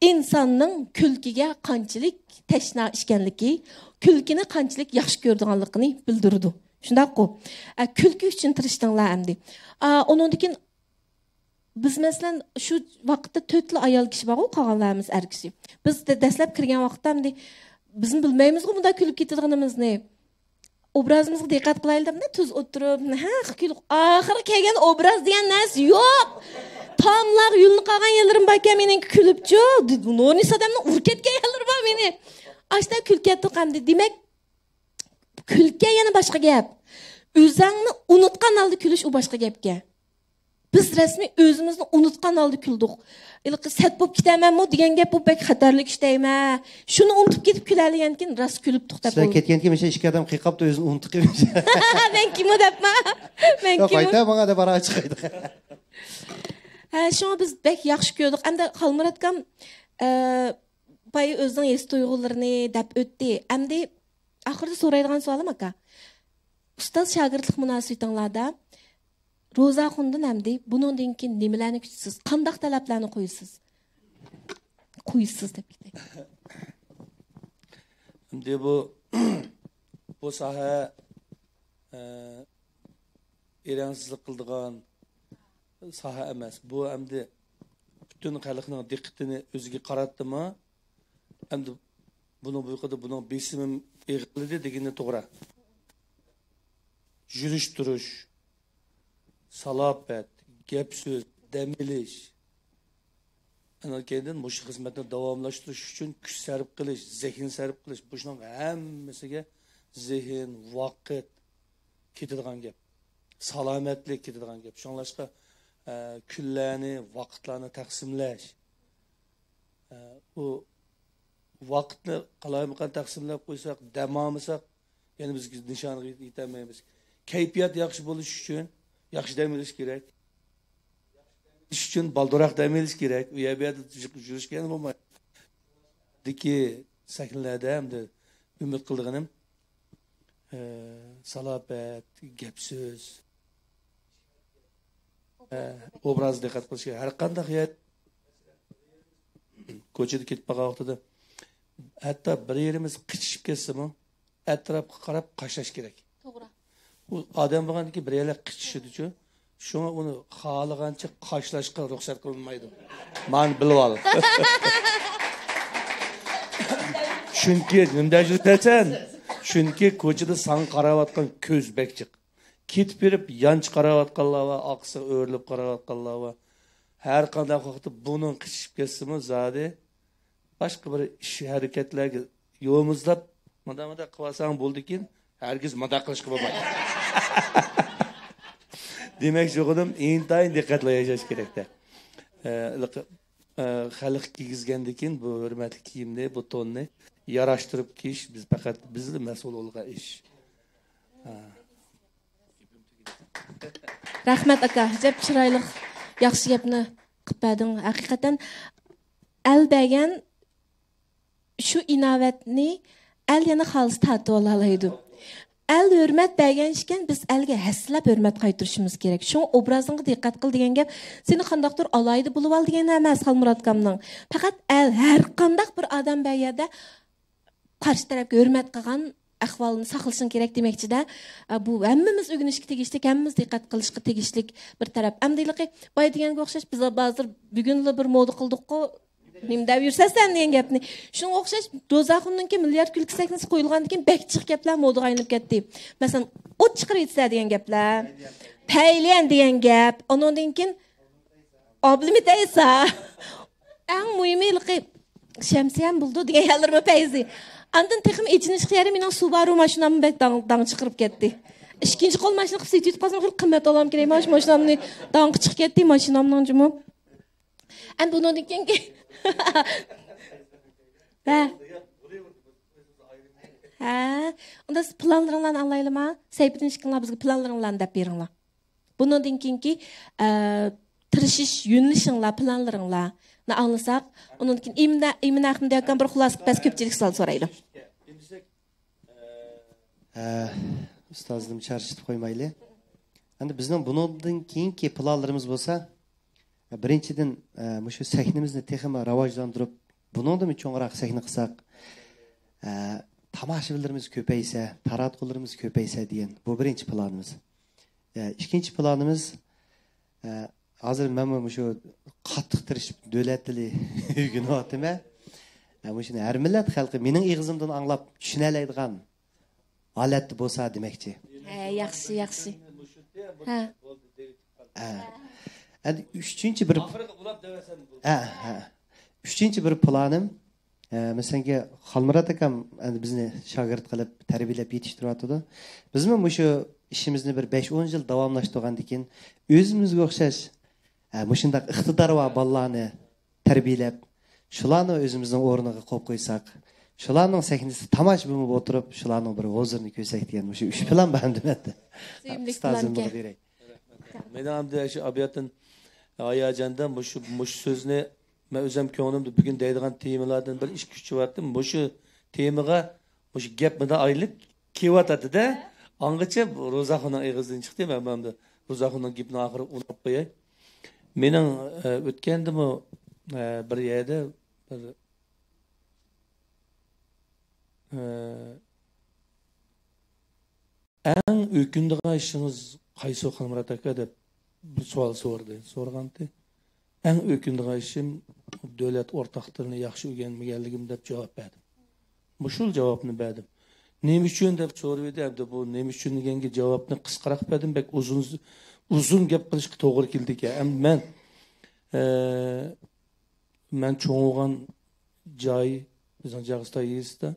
ئىنساننىڭ كۈلكىگە قانچىلىك تەشنا ئىكەنلىكى، كۈلكىنى قانچىلىك ياخشى كۆرىدىغانلىقىنى بىلدۈرىدۇ. شۇنداققۇ؟ ئە، كۈلكە ئۈچۈن تىرىشتىڭلار ئەمدى. ئا، ئۇنىڭدىن كېيىن بىز، مەسىلەن، شۇ ۋاقىتتا تۆتلا ئايال كىشى بارغۇ، قالغانلار ھەممىسى ئەر كىشى. بىز دە-، دەسلەپ كىرگەن ۋاقىتتا ئەمدى بىزمۇ بىلمەيمىزغۇ بۇنداق كۈلۈپ كېتىدىغىنىمىزنى. ئوبرازىمىزغا دىققەت قىلايلى دەپ، تۈز ئولتۇرۇپ، ھە، كۈلۈپ، ئاخىرى كەلگەن ئوبراز دېگەن نەرسە يوق. تاملارغا يۈلۈنۈپ قالغان يەرلىرىم باركەن مېنىڭ كۈلۈپچۇ. نۇرنىسا ئادەمنىڭ ئۇرۇپ كەتكەن يەرلىرى بار مېنى. ئاشتا كۈلۈپ كەتتۇق ئەمدى. دېمەك، كۈلكە يەنە باشقا گەپ. ئۆزەڭنى ئۇنتقان ھالدا كۈلۈش ئۇ باشقا گەپكەن. بىز رەسمىي ئۆزىمىزنى ئۇنتقان ھالدا كۈلدۇق. ھېلىقى سەت بولۇپ كېتەرمەنمۇ دېگەن گەپ، بۇ بەك خەتەرلىك ئىش دەيمەن. شۇنى ئۇنتۇپ كېتىپ كۈلەلىگەنكىن راست كۈلۈپتۇق دەپ سىلەر بولدى. كەتكەنكىن مۇشۇ ئىككى ئادەم قىيقاپتۇ، ئۆزىنى ئۇنتۇپ قېلىپ. مەن كىمۇ دەپما؟ مەن ياق، كىمۇ؟ قايتا ماڭا دەپ ئارا چىقايدۇ. ھە، شۇڭا بىز بەك ياخشى كۆردۇق. ئەمدى خالمۇراتكام، ئە، بايا ئۆزىنىڭ ھېس تۇيغۇلىرىنى دەپ ئۆتتى. ئەمدى ئاخىرىدا سورايدىغان سوئالىم، ئاكا. ئۇستاز شاگىرتلىق مۇناسىۋىتىڭلاردا روزاخۇندىن ئەمدى بۇنىڭدىن كېيىن نېمىلەرنى كۈتىسىز؟ قانداق تەلەپلەرنى قويىسىز؟ قويىسىز دەپ كېتەي. ئەمدى بۇ، بۇ ساھە، ئە، ئېرەنسىزلىك قىلىدىغان ساھە ئەمەس. بۇ ئەمدى پۈتۈن خەلقنىڭ دىققىتىنى ئۆزىگە قاراتتىمۇ، ئەمدى بۇنىڭ بۇ يۇقىرىدا بۇنىڭ بېسىمى ئېغىرلىدى دېگىنى توغرا. يۈرۈش تۇرۇش، سالاپەت، گەپ سۆز، دەم ئېلىش. ئاندىن كېيىندىن مۇشۇ خىزمەتنى داۋاملاشتۇرۇش ئۈچۈن كۈچ سەرپ قىلىش، زېھىن سەرپ قىلىش، بۇ ئىشنىڭ ھەممىسىگە زېھىن، ۋاقىت كېتىدىغان گەپ. سالامەتلىك كېتىدىغان گەپ. شۇڭلاشقا، ئە، كۈنلەرنى، ۋاقىتلارنى تەقسىملەش. ئە، ئۇ ۋاقىتنى قالايمىقان تەقسىملەپ قويساق، دەم ئالمىساق، يەنە بىز نىشانغا يېتەلمەيمىز. كەيپىيات ياخشى بولۇش ئۈچۈن ياخشى دەم ئېلىش كېرەك. ئۈچۈن بالدۇرراق دەم ئېلىش كېرەك. ئۇ يەر بۇ يەردە يۈرۈشكە بولمايدۇ. سەھنىلەردە ئەمدى ئۈمىد قىلىدىغىنىم، ئە، سالاپەت، گەپ سۆز، ئە، ئوبرازغا دىققەت قىلىش كېرەك. ھەر قانداق يەر، كوچىدا كېتىپ بارغان ۋاقتىدا ھەتتا بىر يېرىمىز قىچىشىپ كەتسىمۇ، ئەتراپقا قاراپ قاشلاش كېرەك. توغرا. ئۇ ئادەم بولغاندىن كېيىن بىر يەرلەر قىچىشىدىچۇ. شۇڭا ئۇنى خالىغانچە قاشلاشقا رۇخسەت قىلىنمايدۇ. مانا بىلىۋال. چۈنكى نېمە دەپ يۈرىسەن؟ چۈنكى كوچىدا ساڭا قاراۋاتقان كۆز بەك جىق. كېتىپ بېرىپ يانچە قاراۋاتقانلار بار، ئارقىسىغا ئۆرۈلۈپ قاراۋاتقانلار بار. ھەر قانداق ۋاقىتتا بۇنىڭ قىچىشىپ كەتسىمۇ زادى باشقا بىر ئىش ھەرىكەتلەرگە يومۇزلاپ، مۇنداق مۇنداق قىلىۋالساڭ بولىدىكىن، ھەرگىز مۇنداق قىلىشقا بولمايدۇ. دېمەك، شۇغىنىم ئىنتايىن دىققەتلىك ياشاش كېرەكتە. ئە، خەلق كىيگۈزگەندىكىن بۇ ھۆرمەتلىك كىيىمنى، بۇ توننى ياراشتۇرۇپ كىيىش بىز پەقەت بىزلا مەسئۇل بولغان ئىش. ھە. رەھمەت، ئاكا. ئەجەب چىرايلىق، ياخشى گەپنى قىلىپ بەردىڭ. ھەقىقەتەن ئەل بەرگەن شۇ ئىناۋەتنى ئەل يەنە خالىسا تارتىۋالالايدۇ. ئەل ھۆرمەت بەرگەن ئىكەن، بىز ئەلگە ھەسسىلەپ ھۆرمەت قايتۇرۇشىمىز كېرەك. شۇڭا ئوبرازىڭغا دىققەت قىل دېگەن گەپ، سېنى قانداقتۇر ئالاھىدە بولۇۋال دېگەن ئەمەس خالمۇرات ئاكامنىڭ. پەقەت ئەل، ھەر قانداق بىر ئادەم بەر يەردە قارشى تەرەپكە ھۆرمەت قىلغان ئەھۋالنى ساقلىشىڭ كېرەك دېمەكچىدە. ئە، بۇ ھەممىمىز ئۆگىنىشكە تېگىشلىك، ھەممىمىز دىققەت قىلىشقا تېگىشلىك بىر تەرەپ. ئەمدى ھېلىقى بايا دېگەنگە ئوخشاش، بىز ھازىر بۈگۈنلا بىر مودا قىلدۇققۇ، نېمە دەپ يۈرسەن سەن دېگەن گەپنى. شۇنىڭغا ئوخشاش، دوزاخۇننىڭكى مىليارد كۈلكە سەھنىسى قويۇلغاندىن كېيىن بەك جىق گەپلەر مودىغا ئايلىنىپ كەتتى. مەسىلەن، ئوت چىقىرىۋېتىسە دېگەن گەپلەر، پەيلىيەن دېگەن گەپ، ئۇنىڭدىن كېيىن ئابلىمىت ئەيسا. ئەڭ مۇھىمى، ھېلىقى شەمسىيەم بولىدۇ دېگەن يەرلىرىمۇ پەيزى. ئاندىن تېخىمۇ ئېچىنىشلىق يېرى، مېنىڭ سۇبارۇ ماشىناممۇ بەك داڭ، داڭ چىقىرىپ كەتتى. ئىككىنچى قول ماشىنا قىلىپ سېتىۋېتىپ قالسام، خېلى قىممەت ئالام كېرەك. مانا شۇ ماشىنامنى داڭقى چىقىپ كەتتى، ماشىنامنىڭ جۇمۇ. ئەمدى بۇنىڭدىن كېيىنكى. ھە. ھە. ئۇندا سىز پىلانلىرىڭلارنى ئاڭلايلىما؟ سەيپىدىن ئىككىڭلار بىزگە پىلانلىرىڭلارنى دەپ بېرىڭلار. بۇنىڭدىن كېيىنكى، ئە، تىرىشىش يۆنىلىشىڭلار، پىلانلىرىڭلارنى ئاڭلىساق، ئۇنىڭدىن كېيىن ئىمىنە، ئىمىنە ئەخمىدى ئاكام بىر خۇلاسە قىلىپ بەرسە كۆپچىلىك سوئال سورايدۇ. ھە، ئۇستازنىمۇ چارچىتىپ قويمايلى. ئەمدى بىزنىڭ بۇنىڭدىن كېيىنكى پىلانلىرىمىز بولسا، بىرىنچىدىن، ئە، مۇشۇ سەھنىمىزنى تېخىمۇ راۋاجلاندۇرۇپ، بۇنىڭدىنمۇ چوڭراق سەھنە قىلساق، ئە، تاماشىبىنلىرىمىز كۆپەيسە، تاراتقۇلىرىمىز كۆپەيسە دېگەن بۇ بىرىنچى پىلانىمىز. ئە، ئىككىنچى پىلانىمىز، ئە، ھازىر مەنمۇ مۇشۇ قاتتىق تىرىشىپ دۆلەت تىلى ئۆگىنىۋاتىمەن. ھە، مۇشۇنى ھەر مىللەت خەلقى مېنىڭ ئېغىزىمدىن ئاڭلاپ چۈشىنەلەيدىغان ھالەتتە بولسا دېمەكچى. ھە، ياخشى، ياخشى. ھە. ھە. ئەمدى ئۈچىنچى بىر، ھە، ھە. ئۈچىنچى بىر پىلانىم، ئە، مەسىلەنكى، خالمۇرات ئاكام ئەمدى بىزنى شاگىرت قىلىپ، تەربىيەلەپ يېتىشتۈرۈۋاتىدۇ. بىزمۇ مۇشۇ ئىشىمىزنى بىر بەش-ئون يىل داۋاملاشتۇرغاندىن كېيىن، ئۆزىمىزگە ئوخشاش، ئە، مۇشۇنداق ئىقتىدارى بار بالىلارنى تەربىيەلەپ، شۇلارنى ئۆزىمىزنىڭ ئورنىغا قويۇپ قويساق، شۇلارنىڭ سەھنىسىدە تاماشىبىن بولۇپ ئولتۇرۇپ، شۇلارنىڭ بىر ھۇزۇرىنى كۆرسەك دېگەن مۇشۇ ئۈچ پىلان بار ئەمدى مەندە. سۆيۈملۈك ئۇستازىم پىلانكەن. بۇنى بېرەي. مېنىڭ ئەمدى شۇ ئابىياتتىن ھاياجاندا مۇشۇ، مۇشۇ سۆزنى مەن ئۆزۈم كۆڭلۈمدە بۈگۈن دەيدىغان تېمىلاردىن بىر ئىككى ئۈچى بارتى. مۇشۇ تېمىغا، مۇشۇ گەپ مۇنداق ئايلىنىپ كېلىۋاتاتتى-دە. ئاڭغىچە روزاخۇننىڭ ئېغىزىدىن چىقتى. مەن، مەن ئەمدى روزاخۇننىڭ گېپىنى ئاخىرى ئۇلاپ قوياي. مېنىڭ، ئە، ئۆتكەندىمۇ، ئە، بىر يەردە بىر، ئە، ئەڭ ئۆكۈنىدىغان ئىشىڭىز قايسى، خالمۇرات ئاكا، دەپ بىر سوئال سورىدى. سورىغانتى. ئەڭ ئۆكۈنىدىغان ئىشىم دۆلەت ئورتاق تىلىنى ياخشى ئۆگەنمىگەنلىكىم دەپ جاۋاب بەردىم. مۇشۇلا جاۋابنى بەردىم. نېمە ئۈچۈن دەپ سورىۋىدى. ئەمدى بۇ نېمە ئۈچۈن دېگەنگە جاۋابنى قىسقىراق بەردىم. بەك ئۇزۇن، ئۇزۇن گەپ قىلىشقا توغرا كېلىدىكەن. ئەمدى مەن، ئە، مەن چوڭ بولغان جاي، بىزنىڭ جاغىستان يېزىسىدا،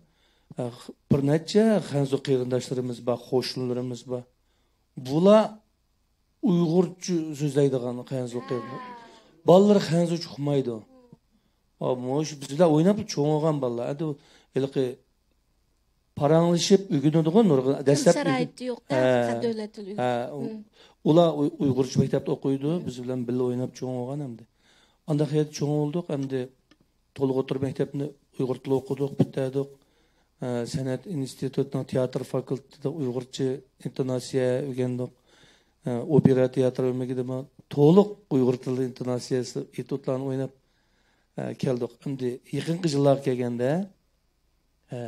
ئە، بىر نەچچە خەنزۇ قېرىنداشلىرىمىز بار، قوشنىلىرىمىز بار. بۇلار ئۇيغۇرچە سۆزلەيدىغان خەنزۇ قېرىنداش. بالىلىرى خەنزۇچە ئۇقمايدۇ. ئا، مۇشۇ بىز بىلەن ئويناپ چوڭ بولغان بالىلار. ئەمدى ھېلىقى پاراڭلىشىپ ئۆگىنىدىغۇ نۇرغۇن. تىل دەسلەپ شارائىتى يوق-دە، ھە، دۆلەت تىلى. ھە، ئۇ-، ئۇلار ئۇ-، ئۇيغۇرچە مەكتەپتە ئوقۇيدۇ، بىز بىلەن بىللە ئويناپ چوڭ بولغان ئەمدى. ئانداق يەردە چوڭ بولدۇق ئەمدى. تولۇق ئوتتۇرا مەكتەپنى ئۇيغۇر تىلى ئوقۇدۇق، پۈتتۈردۇق. ئە، سەنئەت ئىنستىتۇتىنىڭ تىياتىر فاكۇلتېتىدا ئۇيغۇرچە ئىنتوناتسىيە ئۆگەندۇق. ئە، ئوپېرا تىياتىر ئۆمىكىدىمۇ تولۇق ئۇيغۇر تىلى ئىنتوناتسىيەسى ئېتۇتلارنى ئويناپ، ئە، كەلدۇق. ئەمدى يېقىنقى يىللارغا كەلگەندە، ئە،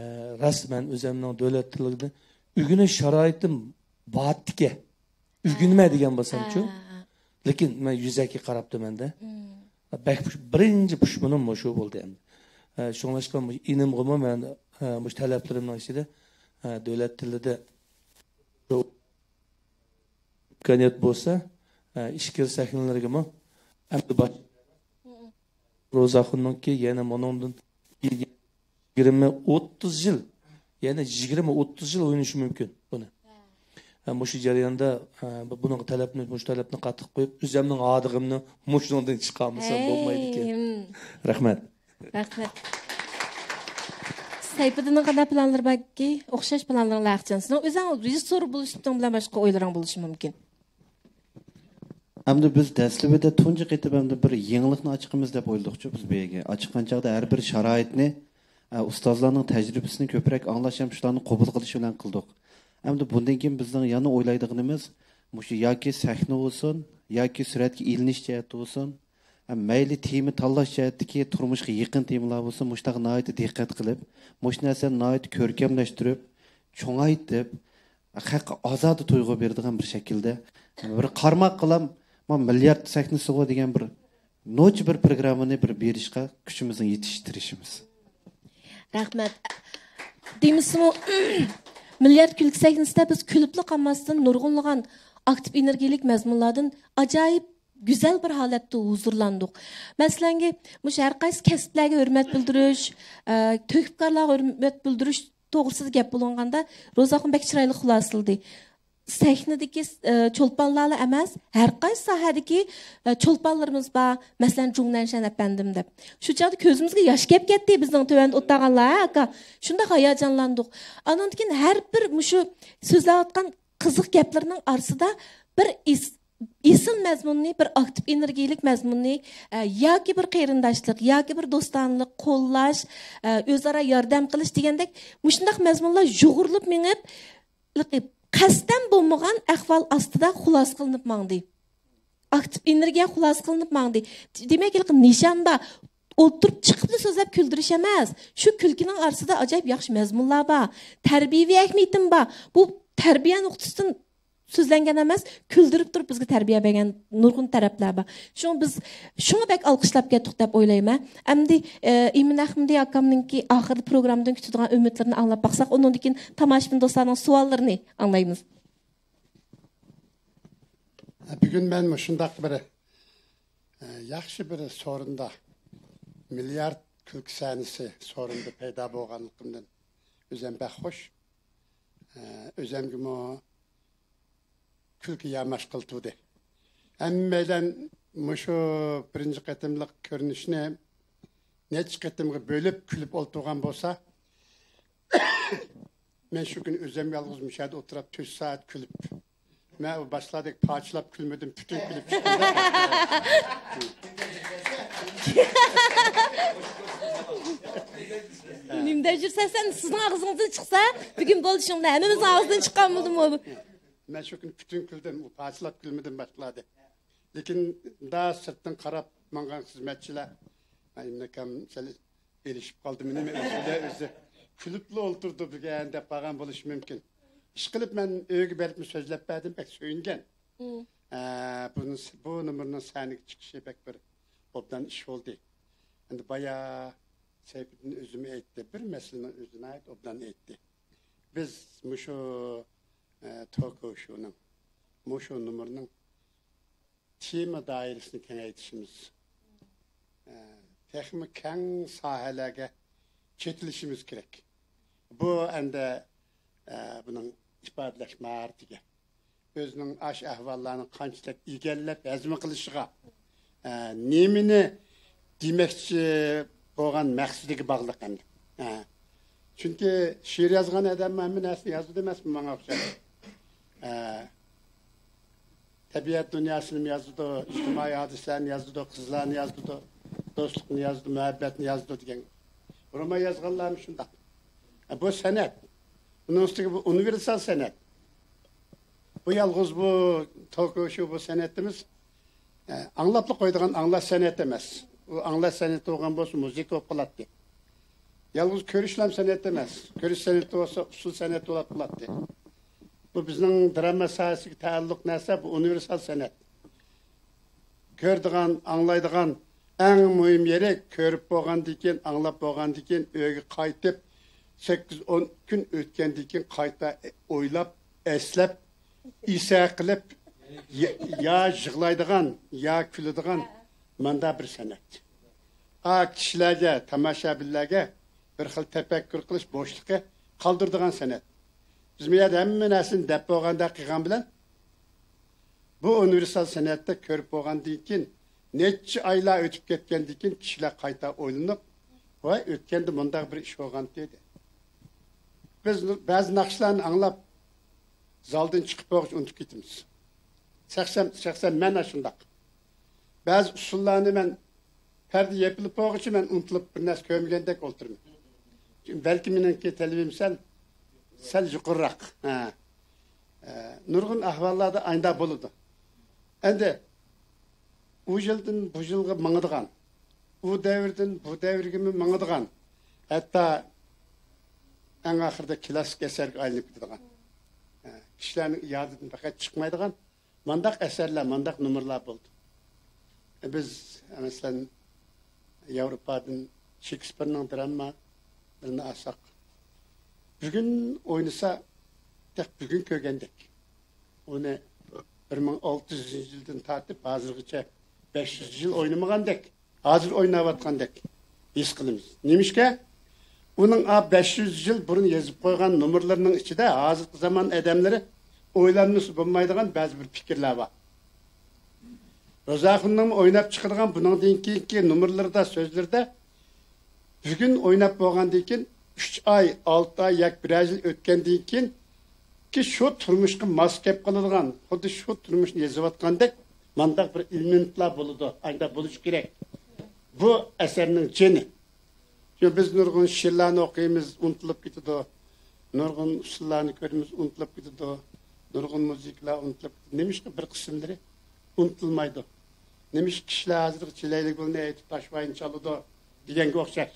راست مەن ئۆزۈمنىڭ دۆلەت تىلىدا ئۆگىنىش شارائىتىم بارتىكەن. ئۆگىنىمەن دېگەن بولسامچۇ. ھە، ھە. لېكىن مەن يۈزەكى قاراپتىمەن-دە. مم. بەك پۇش-، بىرىنچى پۇشمىنىم مۇشۇ بولدى ئەمدى. ئە، شۇڭلاشقا مۇشۇ ئىنىمغىمۇ مەن، ئە، مۇشۇ تەلەپلىرىمنىڭ ئىچىدە، ئە، دۆلەت تىلىدا ئىمكانىيەت بولسا، ئە، ئىچكىرى سەھنىلەرگىمۇ ئەمدى باش-، روزاخۇننىڭكى يەنە مۇنىڭدىن يىگىرمە، ئوتتۇز يىل، يەنە يىگىرمە، ئوتتۇز يىل ئوينىشى مۇمكىن بۇنى. ھە، مۇشۇ جەرياندا، ھە، بۇنىڭغا تەلەپنى، مۇشۇ تەلەپنى قاتتىق قويۇپ، ئۆزۈمنىڭ ھادىغىمنى مۇشۇنىڭدىن چىقارمىسام بولمايدىكەن. ھەي، ھىم. رەھمەت. رەھمەت. سەيپىدىننىڭ قانداق پىلانلىرى باركى؟ ئوخشاش پىلانلىرىڭلار ئەخچان. سىزنىڭ ئۆزۈڭ رېژىسسور بولۇشتىن بىلەن باشقا ئويلىرىڭ بولۇشى مۇمكىن. ئەمدى بىز دەسلىپىدە تۇنجى قېتىم ئەمدى بىر يېڭىلىقنى ئاچىقىمىز دەپ ئويلىدۇقچۇ بىز بۇ يەرگە. ئاچىققان چاغدا ھەر بىر شارائىتنى، ئە، ئۇستازلارنىڭ تەجرىبىسىنى كۆپرەك ئاڭلاش ھەم شۇلارنى قوبۇل قىلىش بىلەن قىلدۇق. ئەمدى بۇندىن كېيىن بىزنىڭ يەنە ئويلايدىغىنىمىز مۇشۇ ياكى سەھنە بولسۇن، ياكى سۈرەتكە ئېلىنىش جەھەتتە بولسۇن، ھەم مەيلى تېما تاللاش جەھەتتىكى تۇرمۇشقا يېقىن تېمىلار بولسۇن، مۇشۇنداق ناھايىتى دىققەت قىلىپ، مۇشۇ نەرسىنى ناھايىتى كۆركەملەشتۈرۈپ، چوڭايتىپ، خەققە ئازادە تۇيغۇ بېرىدىغان بىر شەكىلدە، بىر قارىماققىلا، ما مىليارد سەھنىسىغۇ دېگەن بىر نوچى بىر پروگراممىنى بىر بېرىشقا كۈچىمىزنىڭ يېتىشىچە تىرىشىمىز. رەھمەت. دېمىسىمۇ، مىليارد كۈلكە سەھنىسىدە بىز كۈلۈپلا قالماستىن، نۇرغۇنلىغان ئاكتىپ ئېنېرگىيەلىك مەزمۇنلاردىن ئاجايىپ گۈزەل بىر ھالەتتە ھۇزۇرلاندۇق. مەسىلەنگە، مۇشۇ ھەر قايسى كەسىپلەرگە ھۆرمەت بىلدۈرۈش، ئە، تۆھپىكارلارغا ھۆرمەت بىلدۈرۈش توغرىسىدا گەپ بولۇنغاندا، روزاخۇن بەك چىرايلىق خۇلاسىلىدى. سەھنىدىكى، ئە، چولپانلارلا ئەمەس، ھەر قايسى ساھەدىكى، ئە، چولپانلىرىمىز بار، مەسىلەن، جۇڭ نەنشەن ئەپەندىم دەپ. شۇ چاغدا كۆزىمىزگە ياش كەپ كەتتى بىزنىڭ تۆۋەندە ئولتۇرغانلار، ھە، ئاكا؟ شۇنداق ھاياجانلاندۇق. ئانىڭدىن كېيىن ھەر بىر مۇشۇ سۆزلەۋاتقان قىزىق گەپلىرىنىڭ ئارىسىدا بىر ئېس-، ئېسىل مەزمۇننى، بىر ئاكتىپ ئېنېرگىيەلىك مەزمۇننى، ئە، ياكى بىر قېرىنداشلىق، ياكى بىر دوستانىلىق، قوللاش، ئە، ئۆزئارا ياردەم قىلىش دېگەندەك مۇشۇنداق مەزمۇنلار يۇغۇرۇلۇپ مېڭىپ، قەستەن بولمىغان ئەھۋال ئاستىدا خۇلاسە قىلىنىپ ماڭدى. ئاكتىپ ئېنېرگىيە خۇلاسە قىلىنىپ ماڭدى. دېمەك، ھېلىقى نىشاندا ئولتۇرۇپ چىقىپلا سۆزلەپ كۈلدۈرۈش ئەمەس. شۇ كۈلكىنىڭ ئارىسىدا ئاجايىپ ياخشى مەزمۇنلار بار. تەربىيەۋى ئەھمىيىتىمۇ بار. بۇ تەربىيە نۇقتىسىدىن سۆزلەنگەن ئەمەس، كۈلدۈرۈپ تۇرۇپ بىزگە تەربىيە بەرگەن نۇرغۇن تەرەپلەر بار. شۇڭا بىز شۇڭا بەك ئالقىشلاپ كەتتۇق دەپ ئويلايمەن. ئەمدى، ئە، ئىمىن ئەخمىدى ئاكامنىڭكى ئاخىرىدا پروگراممىدىن كۈتىدىغان ئۈمىدلىرىنى ئاڭلاپ باقساق، ئۇنىڭدىن كېيىن تاماشىبىن دوستلارنىڭ سوئاللىرىنى ئاڭلايمىز. بۈگۈن مەن مۇشۇنداق بىر، ئە، ياخشى بىر سورۇندا، مىليارد كۈلكە سەھنىسى سورۇندا پەيدا بولغانلىقىمدىن ئۆزۈم بەك خوش. ئە، ئۆزۈمگىمۇ كۈلكە ياماشقىلى تۇردى. ھەممەيلەن مۇشۇ بىرىنچى قېتىملىق كۆرۈنۈشنى نەچچە قېتىمغا بۆلۈپ كۈلۈپ ئولتۇرغان بولسا، مەن شۇ كۈنى ئۆزۈم يالغۇز مۇشۇ يەردە ئولتۇرۇپ تۆت سائەت كۈلۈپ، مەن ئۇ باشقىلاردەك پارچىلاپ كۈلمىدىم، پۈتۈن كۈلۈپ چىقتىم. نېمە دەپ يۈرسەن سەن؟ سىزنىڭ ئاغزىڭىزدىن چىقسا، بۈگۈن بولدى شۇڭا ھەممىمىزنىڭ ئاغزىدىن چىققان بولدىمۇ؟ مەن شۇ كۈنى پۈتۈن كۈلدۈم، ئۇ پارچىلاپ كۈلمىدىم باشقىلاردەك. لېكىن دا سىرتتىن قاراپ ماڭغان خىزمەتچىلەر، ئايمىنەكەم سەل ئېلىشىپ قالدىمۇ نېمە، ئۆزىدە ئۆزى كۈلۈپلا ئولتۇرىدۇ بۈگۈن دەپ قالغان بولۇشى مۇمكىن. ئىشقىلىپ مەن ئۆيگە بېرىپمۇ سۆزلەپ بەردىم، بەك سۆيۈنگەن. مم. ئە، بۇنى، بۇ نومۇرنىڭ سەھنىگە چىقىشى بەك بىر ئوبدان ئىش بولدى. ئەمدى بايا سەيپىدىن ئۆزىمۇ ئېيتتى، بىر مەسىلىنىڭ ئۆزىنى ناھايىتى ئوبدان ئېيتتى. بىز مۇشۇ، ئە، توكو شوۋنىڭ، مۇشۇ نومۇرنىڭ تېما دائىرىسىنى كېڭەيتىشىمىز، ئە، تېخىمۇ كەڭ ساھەلەرگە چېتىلىشىمىز كېرەك. بۇ ئەمدى، ئە، بۇنىڭ ئىپادىلەش ماھارىتىگە، ئۆزىنىڭ ئاشۇ ئەھۋاللارنى قانچىلىك ئىگىلەپ ھەزىم قىلىشىغا، ئە، نېمىنى دېمەكچى بولغان مەقسىتىگە باغلىق ئەمدى. ئە، چۈنكى شېئىر يازغان ئادەم ھەممە نەرسىنى يازىدۇ ئەمەسمۇ ماڭا ئوخشاش. ئە، تەبىئەت دۇنياسىنىمۇ يازىدۇ، ئىجتىمائىي ھادىسىلەرنى يازىدۇ، قىزلارنى يازىدۇ، دوستلۇقنى يازىدۇ، مۇھەببەتنى يازىدۇ دېگەن. رومان يازغانلارمۇ شۇنداق. ئە، بۇ سەنئەت. ئۇنىڭ ئۈستىگە بۇ ئۇنىۋېرسال سەنئەت. بۇ يالغۇز بۇ توكو شو بۇ سەنئەتىمىز، ئە، ئاڭلاپلا قويىدىغان ئاڭلاش سەنئەتى ئەمەس. ئۇ ئاڭلاش سەنئىتى بولغان بولسا مۇزىكا بولۇپ قالاتتى. يالغۇز كۆرۈشلەم سەنئەت ئەمەس. كۆرۈش سەنئىتى بولسا ئۇسسۇل سەنئەت بولۇپ قالاتتى. بۇ بىزنىڭ دىراما ساھەسىگە تەئەللۇق نەرسە، بۇ ئۇنىۋېرسال سەنئەت. كۆرىدىغان، ئاڭلايدىغان ئەڭ مۇھىم يېرى، كۆرۈپ بولغاندىن كېيىن، ئاڭلاپ بولغاندىن كېيىن ئۆيگە قايتىپ، سەككىز ئون كۈن ئۆتكەندىن كېيىن قايتا ئويلاپ، ئەسلەپ، ئېسە قىلىپ، يا، يا يىغلايدىغان، يا كۈلىدىغان ماندا بىر سەنئەت. ئا، كىشىلەرگە، تاماشابىنلارگە بىر خىل تەپەككۇر قىلىش بوشلۇقى قالدۇرىدىغان سەنئەت. بىز بۇ يەردە ھەممە نەرسىنى دەپ بولغاندا قىلغان بىلەن، بۇ ئۇنىۋېرسال سەنئەتتە كۆرۈپ بولغاندىن كېيىن، نەچچە ئايلار ئۆتۈپ كەتكەندىن كېيىن كىشىلەر قايتا ئويلىنىپ، ۋاي، ئۆتكەندە مۇنداق بىر ئىش بولغانتى دەيدۇ. بىز بەزى ناخشىلارنى ئاڭلاپ، زالدىن چىقىپ بولغۇچە ئۇنتۇپ كېتىمىز. شەخسەن، شەخسەن مەن ئاشۇنداق. بەزى ئۇسسۇللارنى مەن پەردە يېپىلىپ بولغۇچە مەن ئۇنتۇلۇپ بىر نەرسە كۆرمىگەندەك ئولتۇرىمەن. بەلكى مېنىڭكى تەلىپىم سەل، سەل يۇقىرىراق. ھە. ئە، نۇرغۇن ئەھۋاللاردا ئاينىدا بولىدۇ. ئەمدى ئۇ يىلدىن بۇ يىلغا ماڭىدىغان، ئۇ دەۋردىن بۇ دەۋرگىمۇ ماڭىدىغان، ھەتتا ئەڭ ئاخىرىدا كلاسسىك ئەسەرگە ئايلىنىپ كېتىدىغان، ئە، كىشىلەرنىڭ يادىدىن پەقەت چىقمايدىغان مانداق ئەسەرلەر، مانداق نومۇرلار بولدى. بىز، مەسىلەن، ياۋروپادىن شېكسپىرنىڭ درامالىرىنى ئالساق، بۈگۈن ئوينىسا، تېخى بۈگۈن كۆرگەندەك. ئۇنى بىر مىڭ ئالتە يۈزىنچى يىلدىن تارتىپ ھازىرغىچە بەش يۈز يىل ئوينىمىغاندەك، ھازىر ئويناۋاتقاندەك ھېس قىلىمىز. نېمىشقا؟ ئۇنىڭ ئا بەش يۈز يىل بۇرۇن يېزىپ قويغان نومۇرلىرىنىڭ ئىچىدە ھازىرقى زامان ئادەملىرى ئويلانمىسا بولمايدىغان بەزى بىر پىكىرلەر بار. روزاخۇننىڭمۇ ئويناپ چىقىدىغان، بۇنىڭدىن كېيىنكى نومۇرلىرىدا، سۆزلىرىدە بۈگۈن ئويناپ بولغاندىن كېيىن، ئۈچ ئاي، ئالتە ئاي ياكى بىرەر يىل ئۆتكەندىن كېيىن، كى شۇ تۇرمۇشقا ماس كەپ قالىدىغان، خۇددى شۇ تۇرمۇشنى يېزىۋاتقاندەك مانداق بىر ئېلېمېنتلار بولىدۇ، ئانداق بولۇشى كېرەك. بۇ ئەسەرنىڭ جېنى. شۇ بىز نۇرغۇن شېئىرلارنى ئوقۇيمىز، ئۇنتۇلۇپ كېتىدۇ. نۇرغۇن ئۇسسۇللارنى كۆرىمىز، ئۇنتۇلۇپ كېتىدۇ. نۇرغۇن مۇزىكىلار ئۇنتۇلۇپ كېتىدۇ. نېمىشقا بىر قىسىملىرى ئۇنتۇلمايدۇ؟ نېمىشقا كىشىلەر ھازىرغىچە لەيلىگۈلنى ئېيتىپ، تاشۋاينى چالىدۇ دېگەنگە ئوخشاش.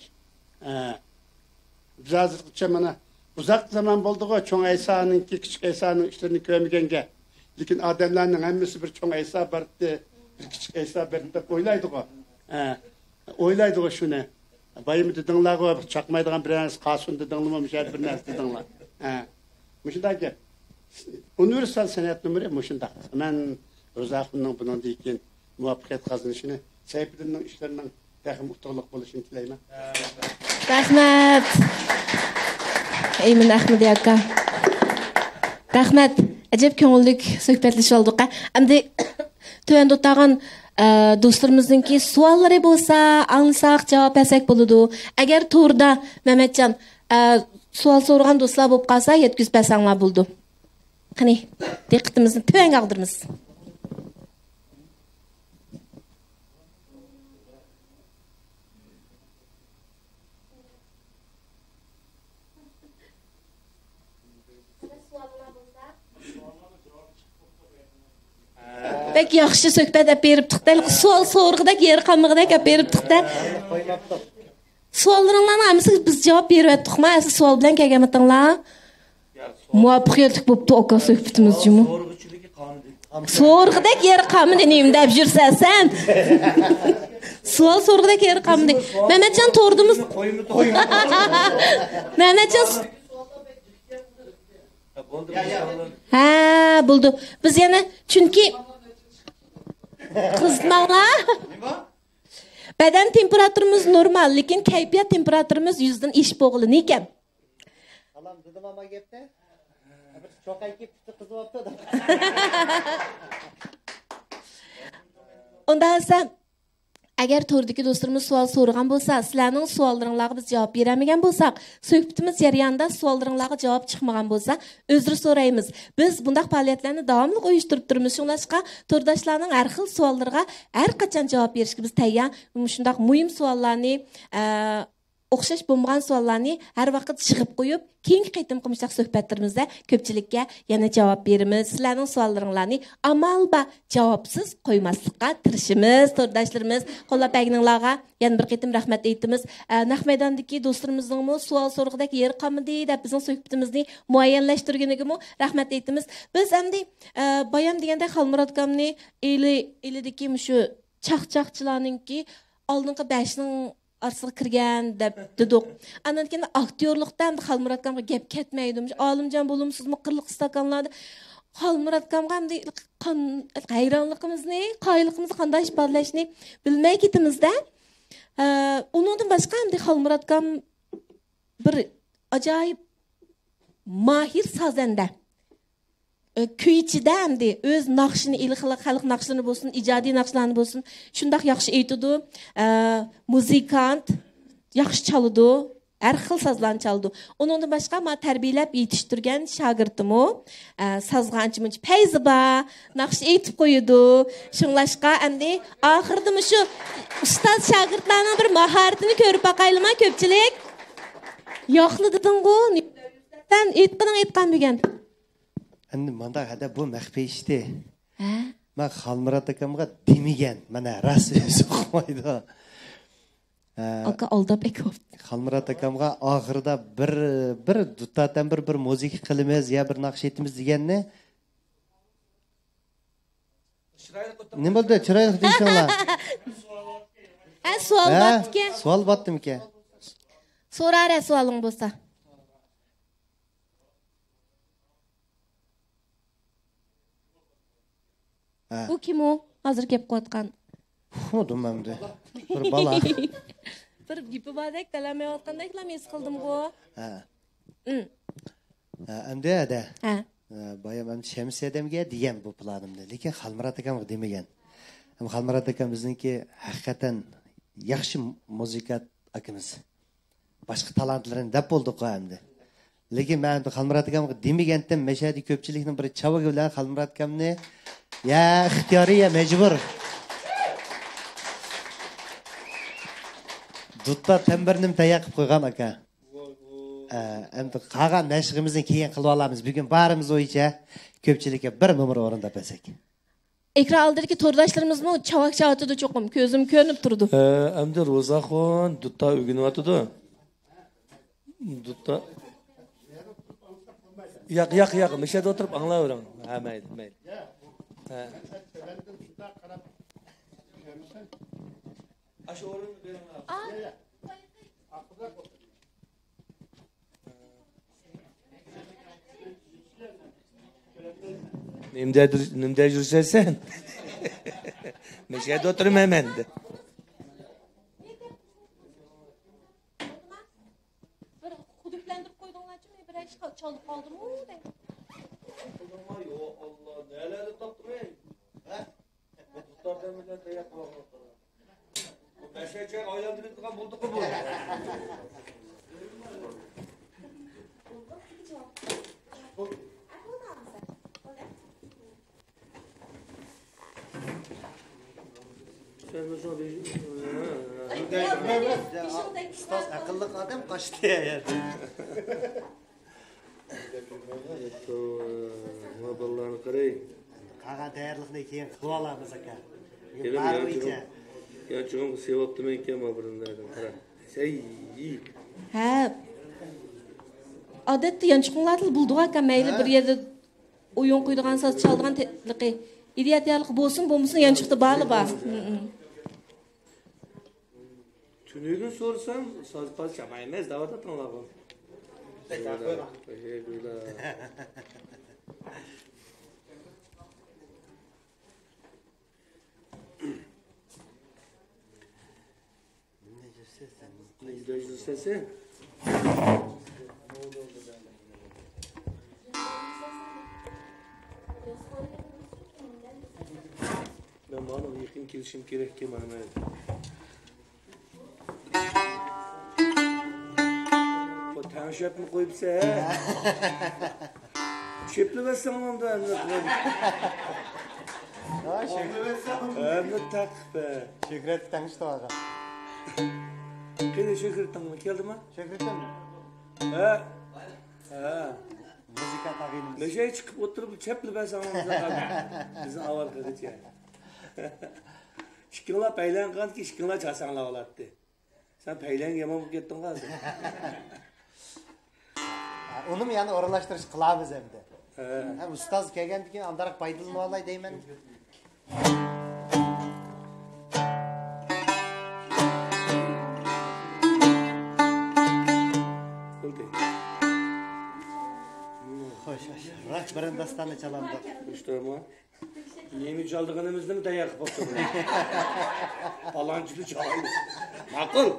ھە. بىز ھازىرغىچە مانا ئۇزاق زامان بولدىغۇ، چوڭ ئەيسانىڭكى، كىچىك ئەيسانىڭ ئىشلىرىنى كۆرمىگەنگە. لېكىن ئادەملەرنىڭ ھەممىسى بىر چوڭ ئەيسا بەردى، بىر كىچىك ئەيسا بەردى دەپ ئويلايدىغۇ. ھە، ئويلايدىغۇ شۇنى. بايىمى دېدىڭلارغۇ، چاقمايدىغان بىرەرسى قالسۇن دېدىڭلارمۇ، مۇشۇ يەردە بىر نەرسە دېدىڭلار. ھە، مۇشۇنداق گەپ. ئۇنىۋېرسال سەنئەت نومۇرى مۇشۇنداق. مەن روزاخۇننىڭ بۇنىڭدىن كېيىن مۇۋەپپەقىيەت قازىنىشىنى، سەيپىدىننىڭ ئىشلىرىنىڭ تېخىمۇ ئۇتۇقلۇق بولۇشىنى تىلەيمەن. رەھمەت. ئەيمىن ئەخمىدى ئاكا. رەھمەت. ئەجەب كۆڭۈللۈك سۆھبەتلىشىۋالدۇق. ئەمدى تۆۋەندە ئولتۇرغان، ئە، دوستلىرىمىزنىڭكى سوئاللىرى بولسا، ئاڭلىساق جاۋاب بەرسەك بولىدۇ. ئەگەر توردا، مەمەتجان، ئە، سوئال سورىغان دوستلار بولۇپ قالسا، يەتكۈزۈپ بەرسەڭلار بولىدۇ. قېنى، دىققىتىمىزنى تۆۋەنگە ئاغدۇرىمىز. بەك ياخشى سۆھبەت ئەپ بېرىپتۇق-دە، سوئال سورىغۇدەك يېرى قالمىغۇدەك ئەپ بېرىپتۇق-دە. سوئاللىرىڭلارنىڭ ھەممىسىگە بىز جاۋاب بېرىۋەتتۇقما؟ ئەسلى سوئال بىلەن كەلگەنمىتىڭلار؟ مۇۋەپپەقىيەتلىك بوپتۇ ئاكا سۆھبىتىمىز جۇمۇ. سورىغۇدەك يېرى قالمىدى نېمە دەپ يۈرسەن سەن؟ سوئال سورىغۇدەك يېرى قالمىدى. مەمەتجان توردىمىز. مەمەتجان س-، ھە، بولدى. بىز يەنە، چۈنكى قىزماڭلار. بەدەن تېمپېراتۇرىمىز نورمال، لېكىن كەيپىيات تېمپېراتۇرىمىز يۈزدىن ئېشىپ بولغىلى نېكەم؟ بالام، دېدىم ئاما گەپنى. بىر چوقاي كىيىپ پۇتى قىزىۋاپتۇ. ئۇنداق بولسا، ئەگەر توردىكى دوستلىرىمىز سوئال سورىغان بولسا، سىلەرنىڭ سوئاللىرىڭلارغا بىز جاۋاب بېرەلمىگەن بولساق، سۆھبىتىمىز جەريانىدا سوئاللىرىڭلارغا جاۋاب چىقمىغان بولسا، ئۆزرە سورايمىز. بىز بۇنداق پائالىيەتلەرنى داۋاملىق ئۇيۇشتۇرۇپ تۇرىمىز. شۇڭلاشقا، تورداشلارنىڭ ھەر خىل سوئاللىرىغا ھەر قاچان جاۋاب بېرىشكە بىز تەييار. مۇشۇنداق مۇھىم سوئاللارنى، ئە، ئوخشاش بولمىغان سوئاللارنى ھەر ۋاقىت يىغىپ قويۇپ، كېيىنكى قېتىمقى مۇشۇنداق سۆھبەتلىرىمىزدە كۆپچىلىككە يەنە جاۋاب بېرىمىز. سىلەرنىڭ سوئاللىرىڭلارنى ئامال بار جاۋابسىز قويماسلىققا تىرىشىمىز، تورداشلىرىمىز. قوللاپ بەرگىنىڭلارغا يەنە بىر قېتىم رەھمەت ئېيتىمىز. ئە، نەق مەيداندىكى دوستلىرىمىزنىڭمۇ سوئال سورىغۇدەك يېرى قالمىدى دەپ بىزنىڭ سۆھبىتىمىزنى مۇئەييەنلەشتۈرگىنىگىمۇ رەھمەت ئېيتىمىز. بىز ئەمدى، ئە، بايام دېگەندەك خالمۇرات ئاكامنى ئىلى، ئىلىدىكى مۇشۇ چاقچاقچىلارنىڭكى ئالدىنقى بەشنىڭ ئارىسىغا كىرگەن دەپ دېدۇق. ئاندىن كېيىن ئاكتيورلۇقتا ئەمدى خالمۇرات ئاكامغا گەپ كەتمەيدۇ. مۇشۇ ئالىمجان بولۇمسىزمۇ قىرلىق ئىستاكانلاردا خالمۇرات ئاكامغا ئەمدى قان-، ھەيرانلىقىمىزنى، قايىللىقىمىزنى قانداق ئىپادىلەشنى بىلمەي كېتىمىز-دە. ئە، ئۇنىڭدىن باشقا ئەمدى خالمۇرات ئاكام بىر ئاجايىپ ماھىر سازەندە. ئە، كۈيچىدە ئەمدى ئۆز ناخشىنى، ئىلى خەلق، خەلق ناخشىلىرىنى بولسۇن، ئىجادىي ناخشىلارنى بولسۇن، شۇنداق ياخشى ئېيتىدۇ. ئە، مۇزىكانت، ياخشى چالىدۇ. ھەر خىل سازلارنى چالىدۇ. ئۇنىڭدىن باشقا، ما تەربىيەلەپ يېتىشتۈرگەن شاگىرتىمۇ، ئە، سازغا ئانچە-مۇنچە پەيزى بار، ناخشا ئېيتىپ قويىدۇ. شۇڭلاشقا، ئەمدى ئاخىرىدا مۇشۇ ئۇستاز شاگىرتلارنىڭ بىر ماھارىتىنى كۆرۈپ باقايلىما، كۆپچىلىك؟ ياخلى دېدىڭغۇ؟ سەن ئېيتقىنىڭ ئېيتقان بۈگۈن. ئەمدى مانداق ھەدە بۇ مەخپىي ئىشتى. ھە؟ مەن خالمۇرات ئاكامغا دېمىگەن. مانا راست ئۆزى ئۇقمايدۇ. ھە. ئاكا ئالداپ ئەكەپتۇ. خالمۇرات ئاكامغا ئاخىرىدا بىر، بىر دۇتار تەمبۇر، بىر مۇزىكا قىلىمىز يا بىر ناخشا ئېيتىمىز دېگەننى. نېمە بولدى؟ چىرايلىق دېيىشىڭلار. ھە، سوئال ھە؟ بارتىكەن. سوئال بارتىمىكەن؟ سورارە سوئالىڭ بولسا. ھە. بۇ كىم ئۇ؟ ھازىر گەپ قىلىۋاتقان. ئۇقمىدىم ئەمدى. بىر بالا. بىر گېپى باردەك، دەلەلمەيۋاتقاندەكلا ھېس قىلدىمغۇ. ھە. ئىم. ھە، ئەمدى ھەدە. ھە. ھە، بايام ئەمدى شەمسىيە ئادەمگە دېگەن بۇ پىلانىمنى. لېكىن خالمۇرات ئاكامغا دېمىگەن. ھەم خالمۇرات ئاكام بىزنىڭكى ھەقىقەتەن ياخشى مۇزىكانت ئاكىمىز. باشقا تالانتلىرىنى دەپ بولدۇققۇ ئەمدى. لېكىن مەن خالمۇرات ئاكامغا دېمىگەنتىم، مەشەدە كۆپچىلىكنىڭ بىر چاۋىكى بىلەن خالمۇرات ئاكامنى يا ئىختىيارىي، يا مەجبۇر. دۇتار تەمبۇرنىمۇ تەييار قىلىپ قويغان ئاكا. ئە، ئەمدى قالغان مەشىقىمىزنى كېيىن قىلىۋالارمىز. بۈگۈن بارىمىز بويىچە كۆپچىلىككە بىر نومۇر ئورۇنداپ بەرسەك. ئېكران ئالدىدىكى تورداشلىرىمىزمۇ چاۋاك چاۋاتىدۇ چوقۇم، كۆزۈم كۆرۈنۈپ تۇرىدۇ. ھە، ئەمدى روزاخۇن دۇتار ئۆگىنىۋاتىدۇ. دۇتار. ياق، ياق، ياق، مۇشۇ يەردە ئولتۇرۇپ ئاڭلاۋېرىڭ. ھە، مەيلى، مەيلى. ھە. ئاشۇ ئورۇننى بېرىڭلار. نېمىدە، نېمىدە يۈرسەن سەن؟ مەن شۇ يەردە ئولتۇرىمەن مەن. بىر خۇدۈكلەندۈرۈپ قويدۇڭلارچۇ، مەن بىرەر ئىشقا چالدى قالدىمۇ دەي. يا ئاللا، نەلەردە تاپتىڭ ئەي؟ ھە؟ بۇ دۇتار دەملەر تەييار قىلىۋاتقان. بۇ بەشەچەي ئايلاندۇرۇپ تۇرغان بولدىغۇ بۇ. ئۇستاز ئەقىللىق ئادەم قاچتى يا يەردە. مانا بالىلارنى قاراي. قالغان تەييارلىقنى كېيىن قىلىۋالامىز ئاكا. بارلىقىچە. يانچۇقۇمغا سېۋىپتىمەنكەن ما بۇرۇنلاردىن قارا. سەي. ھە. ئادەتتە يانچۇقۇڭلاردىلا بولىدىغۇ ئاكا، مەيلى ھە. بىر يەردە ئويۇن قويىدىغان، ساز چالىدىغان تېخنىكا. ئىدىيە تەييارلىقى بولسۇن بولمىسۇن يانچۇقتا بارلا بار. تۈنۈگۈن سورىسام، ساز پاز چاما ئەمەس، دەۋاتاتتىڭلارغۇ. مەن مانا يېقىن كېلىشىم كېرەككەن مانا مەن. بۇ تەڭشەپمۇ قويۇپسەن، ھە؟ چېپلىۋەتسەڭ ئۇندا ئەمدى. ھە، شۆھرەت. ئەمدى تەقىپ، ھە. شۆھرەتكە تەڭشىتىۋالغان. قېنى شۆھرىتىڭمۇ كەلدىما؟ شۆھرىتىم. ھە. ھە. مۇزىكانت ئاغىنىمىز. مەشەي چىقىپ ئولتۇرۇپ چەپلىۋەتسەڭ ئۇندا بىزنى ئاۋارە قىلغىچە. ئىككىڭلار پەيلەن قىلغاندىكىن ئىككىڭلار چالساڭلار بولاتتى. سەن پەيلەنگە يامان بولۇپ كەتتىڭغۇ ھازىر. ئۇنىمۇ يەنە ئورۇنلاشتۇرۇش قىلارمىز ئەمدى. ھە. ھە، ئۇستاز كەلگەندىن كېيىن ئاندىراق پايدىلىنىۋالاي دەيمەن. بولدى. خوش، خوش. راك بىرىن داستانى چالامدۇق. خوش تۇرما. نېمە چالىدىغىنىمىزنىمۇ تەييار قىلىپ باقتۇق. پالانچىنى چالايمىز. ماقۇل.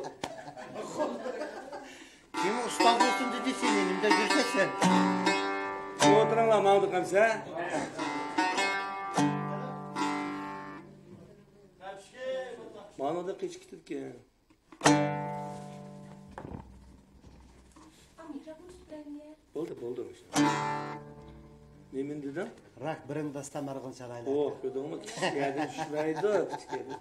كىم ئۇستاز بولسۇن دېدى سېنى، نېمىدە يۈرسەن سەن؟ ئولتۇرۇڭلار، ماڭدۇق ئەمسە. مانىدا قېچىپ كېتىدىكەن. بولدى، بولدى. نېمىنى دېدىڭ؟ راك بىرىن داستان مارغىنى چالايلى. ئوھ، كۆردۈڭمۇ؟ كىچىك يەردىن چۈشمەيدۇ، كىچىك يەردىن.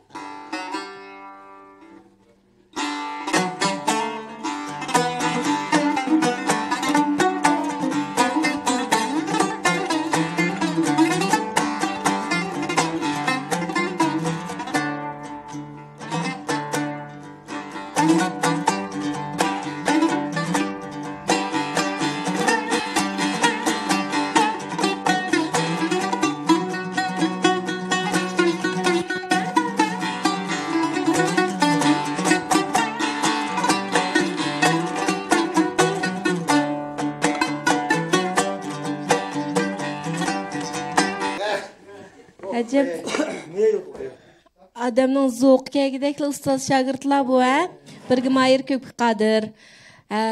ئەجەب. ئادەمنىڭ زوقى كەلگۈدەكلا ئۇستاز شاگىرتلار بۇ، ھە؟ بىرگە ماھىر، كۆپكە قادىر. ھە.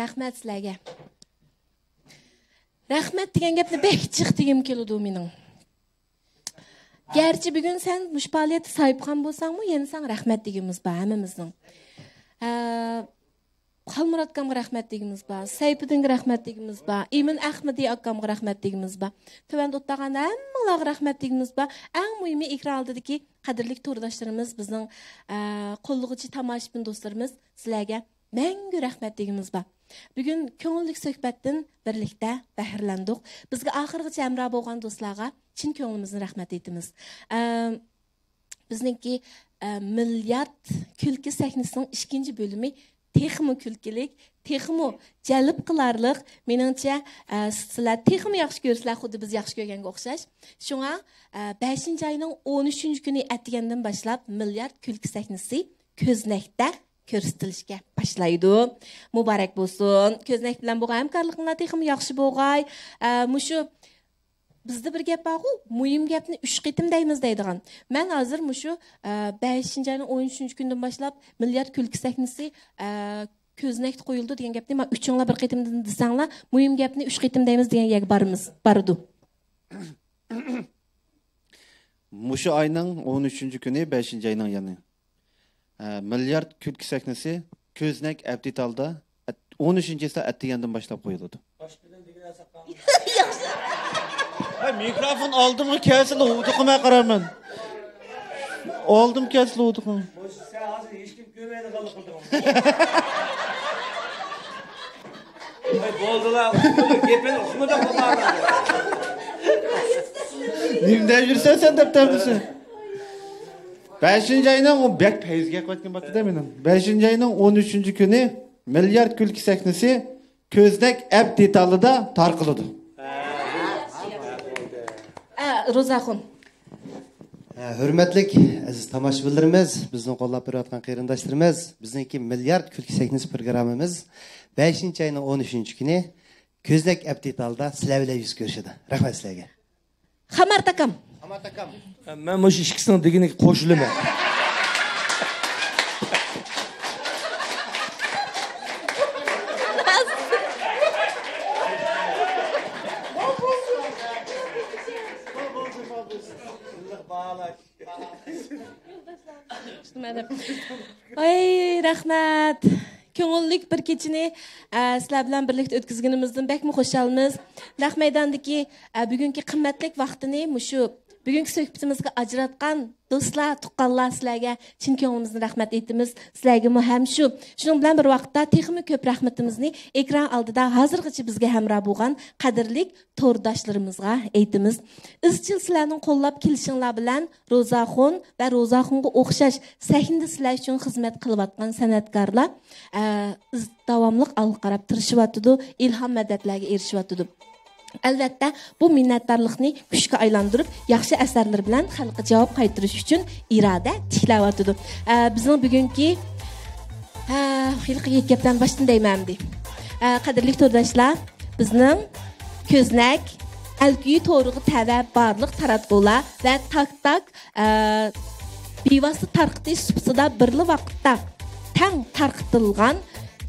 رەھمەت سىلەرگە. رەھمەت دېگەن گەپنى بەك جىق دېگۈم كېلىدۇ مېنىڭ. گەرچە بۈگۈن سەن مۇشۇ پائالىيەتتە ساھىبخان بولساڭمۇ، يەنە ساڭا رەھمەت دېگۈمىز بار ھەممىمىزنىڭ. ئە، خالمۇرات ئاكامغا رەھمەت دېگۈمىز بار، سەيپىدىنگە رەھمەت دېگۈمىز بار، ئىمىن ئەخمىدى ئاكامغا رەھمەت دېگۈمىز بار. تۆۋەندە ئولتۇرغان ھەممىڭلارغا رەھمەت دېگۈمىز بار. ئەڭ مۇھىمى، ئېكران ئالدىدىكى قەدىرلىك تورداشلىرىمىز، بىزنىڭ، ئە، قوللىغۇچى تاماشىبىن دوستلىرىمىز، سىلەرگە مەڭگۈ رەھمەت دېگۈمىز بار. بۈگۈن كۆڭۈللۈك سۆھبەتتىن بىرلىكتە بەھرىلەندۇق. بىزگە ئاخىرغىچە ھەمراھ بولغان دوستلارغا چىن كۆڭلىمىزدىن رەھمەت ئېيتىمىز. ئەم، بىزنىڭكى، ئە، مىليارد كۈلكە سەھنىسىنىڭ ئىككىنچى بۆلۈمى تېخىمۇ كۈلكىلىك، تېخىمۇ جەلپ قىلارلىق. مېنىڭچە، ئە، سىلەر تېخىمۇ ياخشى كۆرىسىلەر، خۇددى بىز ياخشى كۆرگەنگە ئوخشاش. شۇڭا، ئە، بەشىنچى ئاينىڭ ئون ئۈچىنچى كۈنى ئەتىگەندىن باشلاپ مىليارد كۈلكە سەھنىسى كۆزنەكتە كۆرسىتىلىشكە باشلايدۇ. مۇبارەك بولسۇن. كۆزنەك بىلەن بولغان ھەمكارلىقىڭلار تېخىمۇ ياخشى بولغاي. ئە، مۇشۇ بىزدە بىر گەپ بارغۇ، مۇھىم گەپنى ئۈچ قېتىم دەيمىز دەيدىغان. مەن ھازىر مۇشۇ، ئە، بەشىنچى ئاينىڭ ئون ئۈچىنچى كۈنىدىن باشلاپ مىليارد كۈلكە سەھنىسى، ئە، كۆزنەكتە قويۇلىدۇ دېگەن گەپنى مانا ئۈچۈڭلار بىر قېتىمدىن دېسەڭلار، مۇھىم گەپنى ئۈچ قېتىم دەيمىز دېگەن يەرگە بارىمىز، بارىدۇ. مۇشۇ ئاينىڭ ئون ئۈچىنچى كۈنى، بەشىنچى ئاينىڭ يەنى، ئە، مىليارد كۈلكە سەھنىسى كۆزنەك ئەپ دېتالدا ئەت-، ئون ئۈچىنچى چىسلا ئەتىگەندىن باشلاپ قويۇلىدۇ. ھەي، مىكروفون ئالدىمغا كەلسىلا ھودۇقۇمەن قارايمەن. ئالدىم كەلسىلا ھودۇقۇم. سەن ھازىر ھېچكىم كۆرمەيدىغانلىق قىلدىڭ. ۋاي، بولدىلا، ئۇقمىدىم، گېپىنى ئۇقمىدىم، بۇلار. نېمە دەپ يۈرسەن سەن دەپتەرمىسە؟ بەشىنچى ئاينىڭ، ئۇ بەك پەيزى كەپ كەتكەن باتتى-دە مېنىڭ. بەشىنچى ئاينىڭ ئون ئۈچىنچى كۈنى مىليارد كۈلكە سەھنىسى كۆزنەك ئەپ دېتالىدا تارقىلىدۇ. ئە، روزاخۇن. ھە، ھۆرمەتلىك ئەزىز تاماشىبىنلىرىمىز، بىزنى قوللاپ بېرىۋاتقان قېرىنداشلىرىمىز، بىزنىڭكى مىليارد كۈلكە سەھنىسى پروگراممىمىز بەشىنچى ئاينىڭ ئون ئۈچىنچى كۈنى كۆزنەك ئەپ دېتالدا سىلەر بىلەن يۈز كۆرۈشىدۇ. رەھمەت سىلەرگە. خامار تاكام. خامار تاكام. مەن مۇشۇ ئىككىسىنىڭ دېگىنىگە قوشۇلىمەن. ۋاي، رەھمەت. كۆڭۈللۈك بىر كېچىنى، ئە، سىلەر بىلەن بىرلىكتە ئۆتكۈزگىنىمىزدىن بەكمۇ خۇشالمىز. نەق مەيداندىكى، ئە، بۈگۈنكى قىممەتلىك ۋاقتىنى مۇشۇ بۈگۈنكى سۆھبىتىمىزگە ئاجراتقان دوستلار، تۇغقانلار، سىلەرگە چىن كۆڭلىمىزدىن رەھمەت ئېيتىمىز. سىلەرگىمۇ ھەم شۇ. شۇنىڭ بىلەن بىر ۋاقىتتا تېخىمۇ كۆپ رەھمىتىمىزنى ئېكران ئالدىدا ھازىرغىچە بىزگە ھەمراھ بولغان قەدىرلىك تورداشلىرىمىزغا ئېيتىمىز. ئىزچىل سىلەرنىڭ قوللاپ كېلىشىڭلار بىلەن روزاخۇن ۋە روزاخۇنغا ئوخشاش سەھنىدە سىلەر ئۈچۈن خىزمەت قىلىۋاتقان سەنئەتكارلار، ئە، ئىز-، داۋاملىق ئالغا قاراپ تىرىشىۋاتىدۇ، ئىلھام مەدەتلەرگە ئېرىشىۋاتىدۇ. ئەلۋەتتە، بۇ مىننەتدارلىقنى كۈچكە ئايلاندۇرۇپ، ياخشى ئەسەرلىرى بىلەن خەلققە جاۋاب قايتۇرۇش ئۈچۈن ئىرادە تىكلەۋاتىدۇ. ئە، بىزنىڭ بۈگۈنكى، ھە، ھېلىقى گەپلەرنى باشتىن دەيمەن ئەمدى. ئە، قەدىرلىك تورداشلار، بىزنىڭ كۆزنەك، ئەلكۈيى تورىغا تەۋە بارلىق تاراتقۇلار ۋە تاك تاك، ئە، بىۋاسىتە تارقىتىش سۇپىسىدا بىرلا ۋاقىتتا تەڭ تارقىتىلغان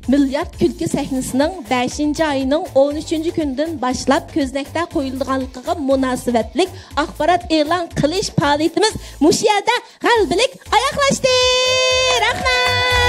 مىليارد كۈلكە سەھنىسىنىڭ بەشىنچى ئاينىڭ ئون ئۈچىنچى كۈنىدىن باشلاپ كۆزنەكتە قويۇلىدىغانلىقىغا مۇناسىۋەتلىك ئاخبارات ئېلان قىلىش پائالىيىتىمىز مۇشۇ يەردە غەلىبىلىك ئاياغلاشتى. رەھمەت!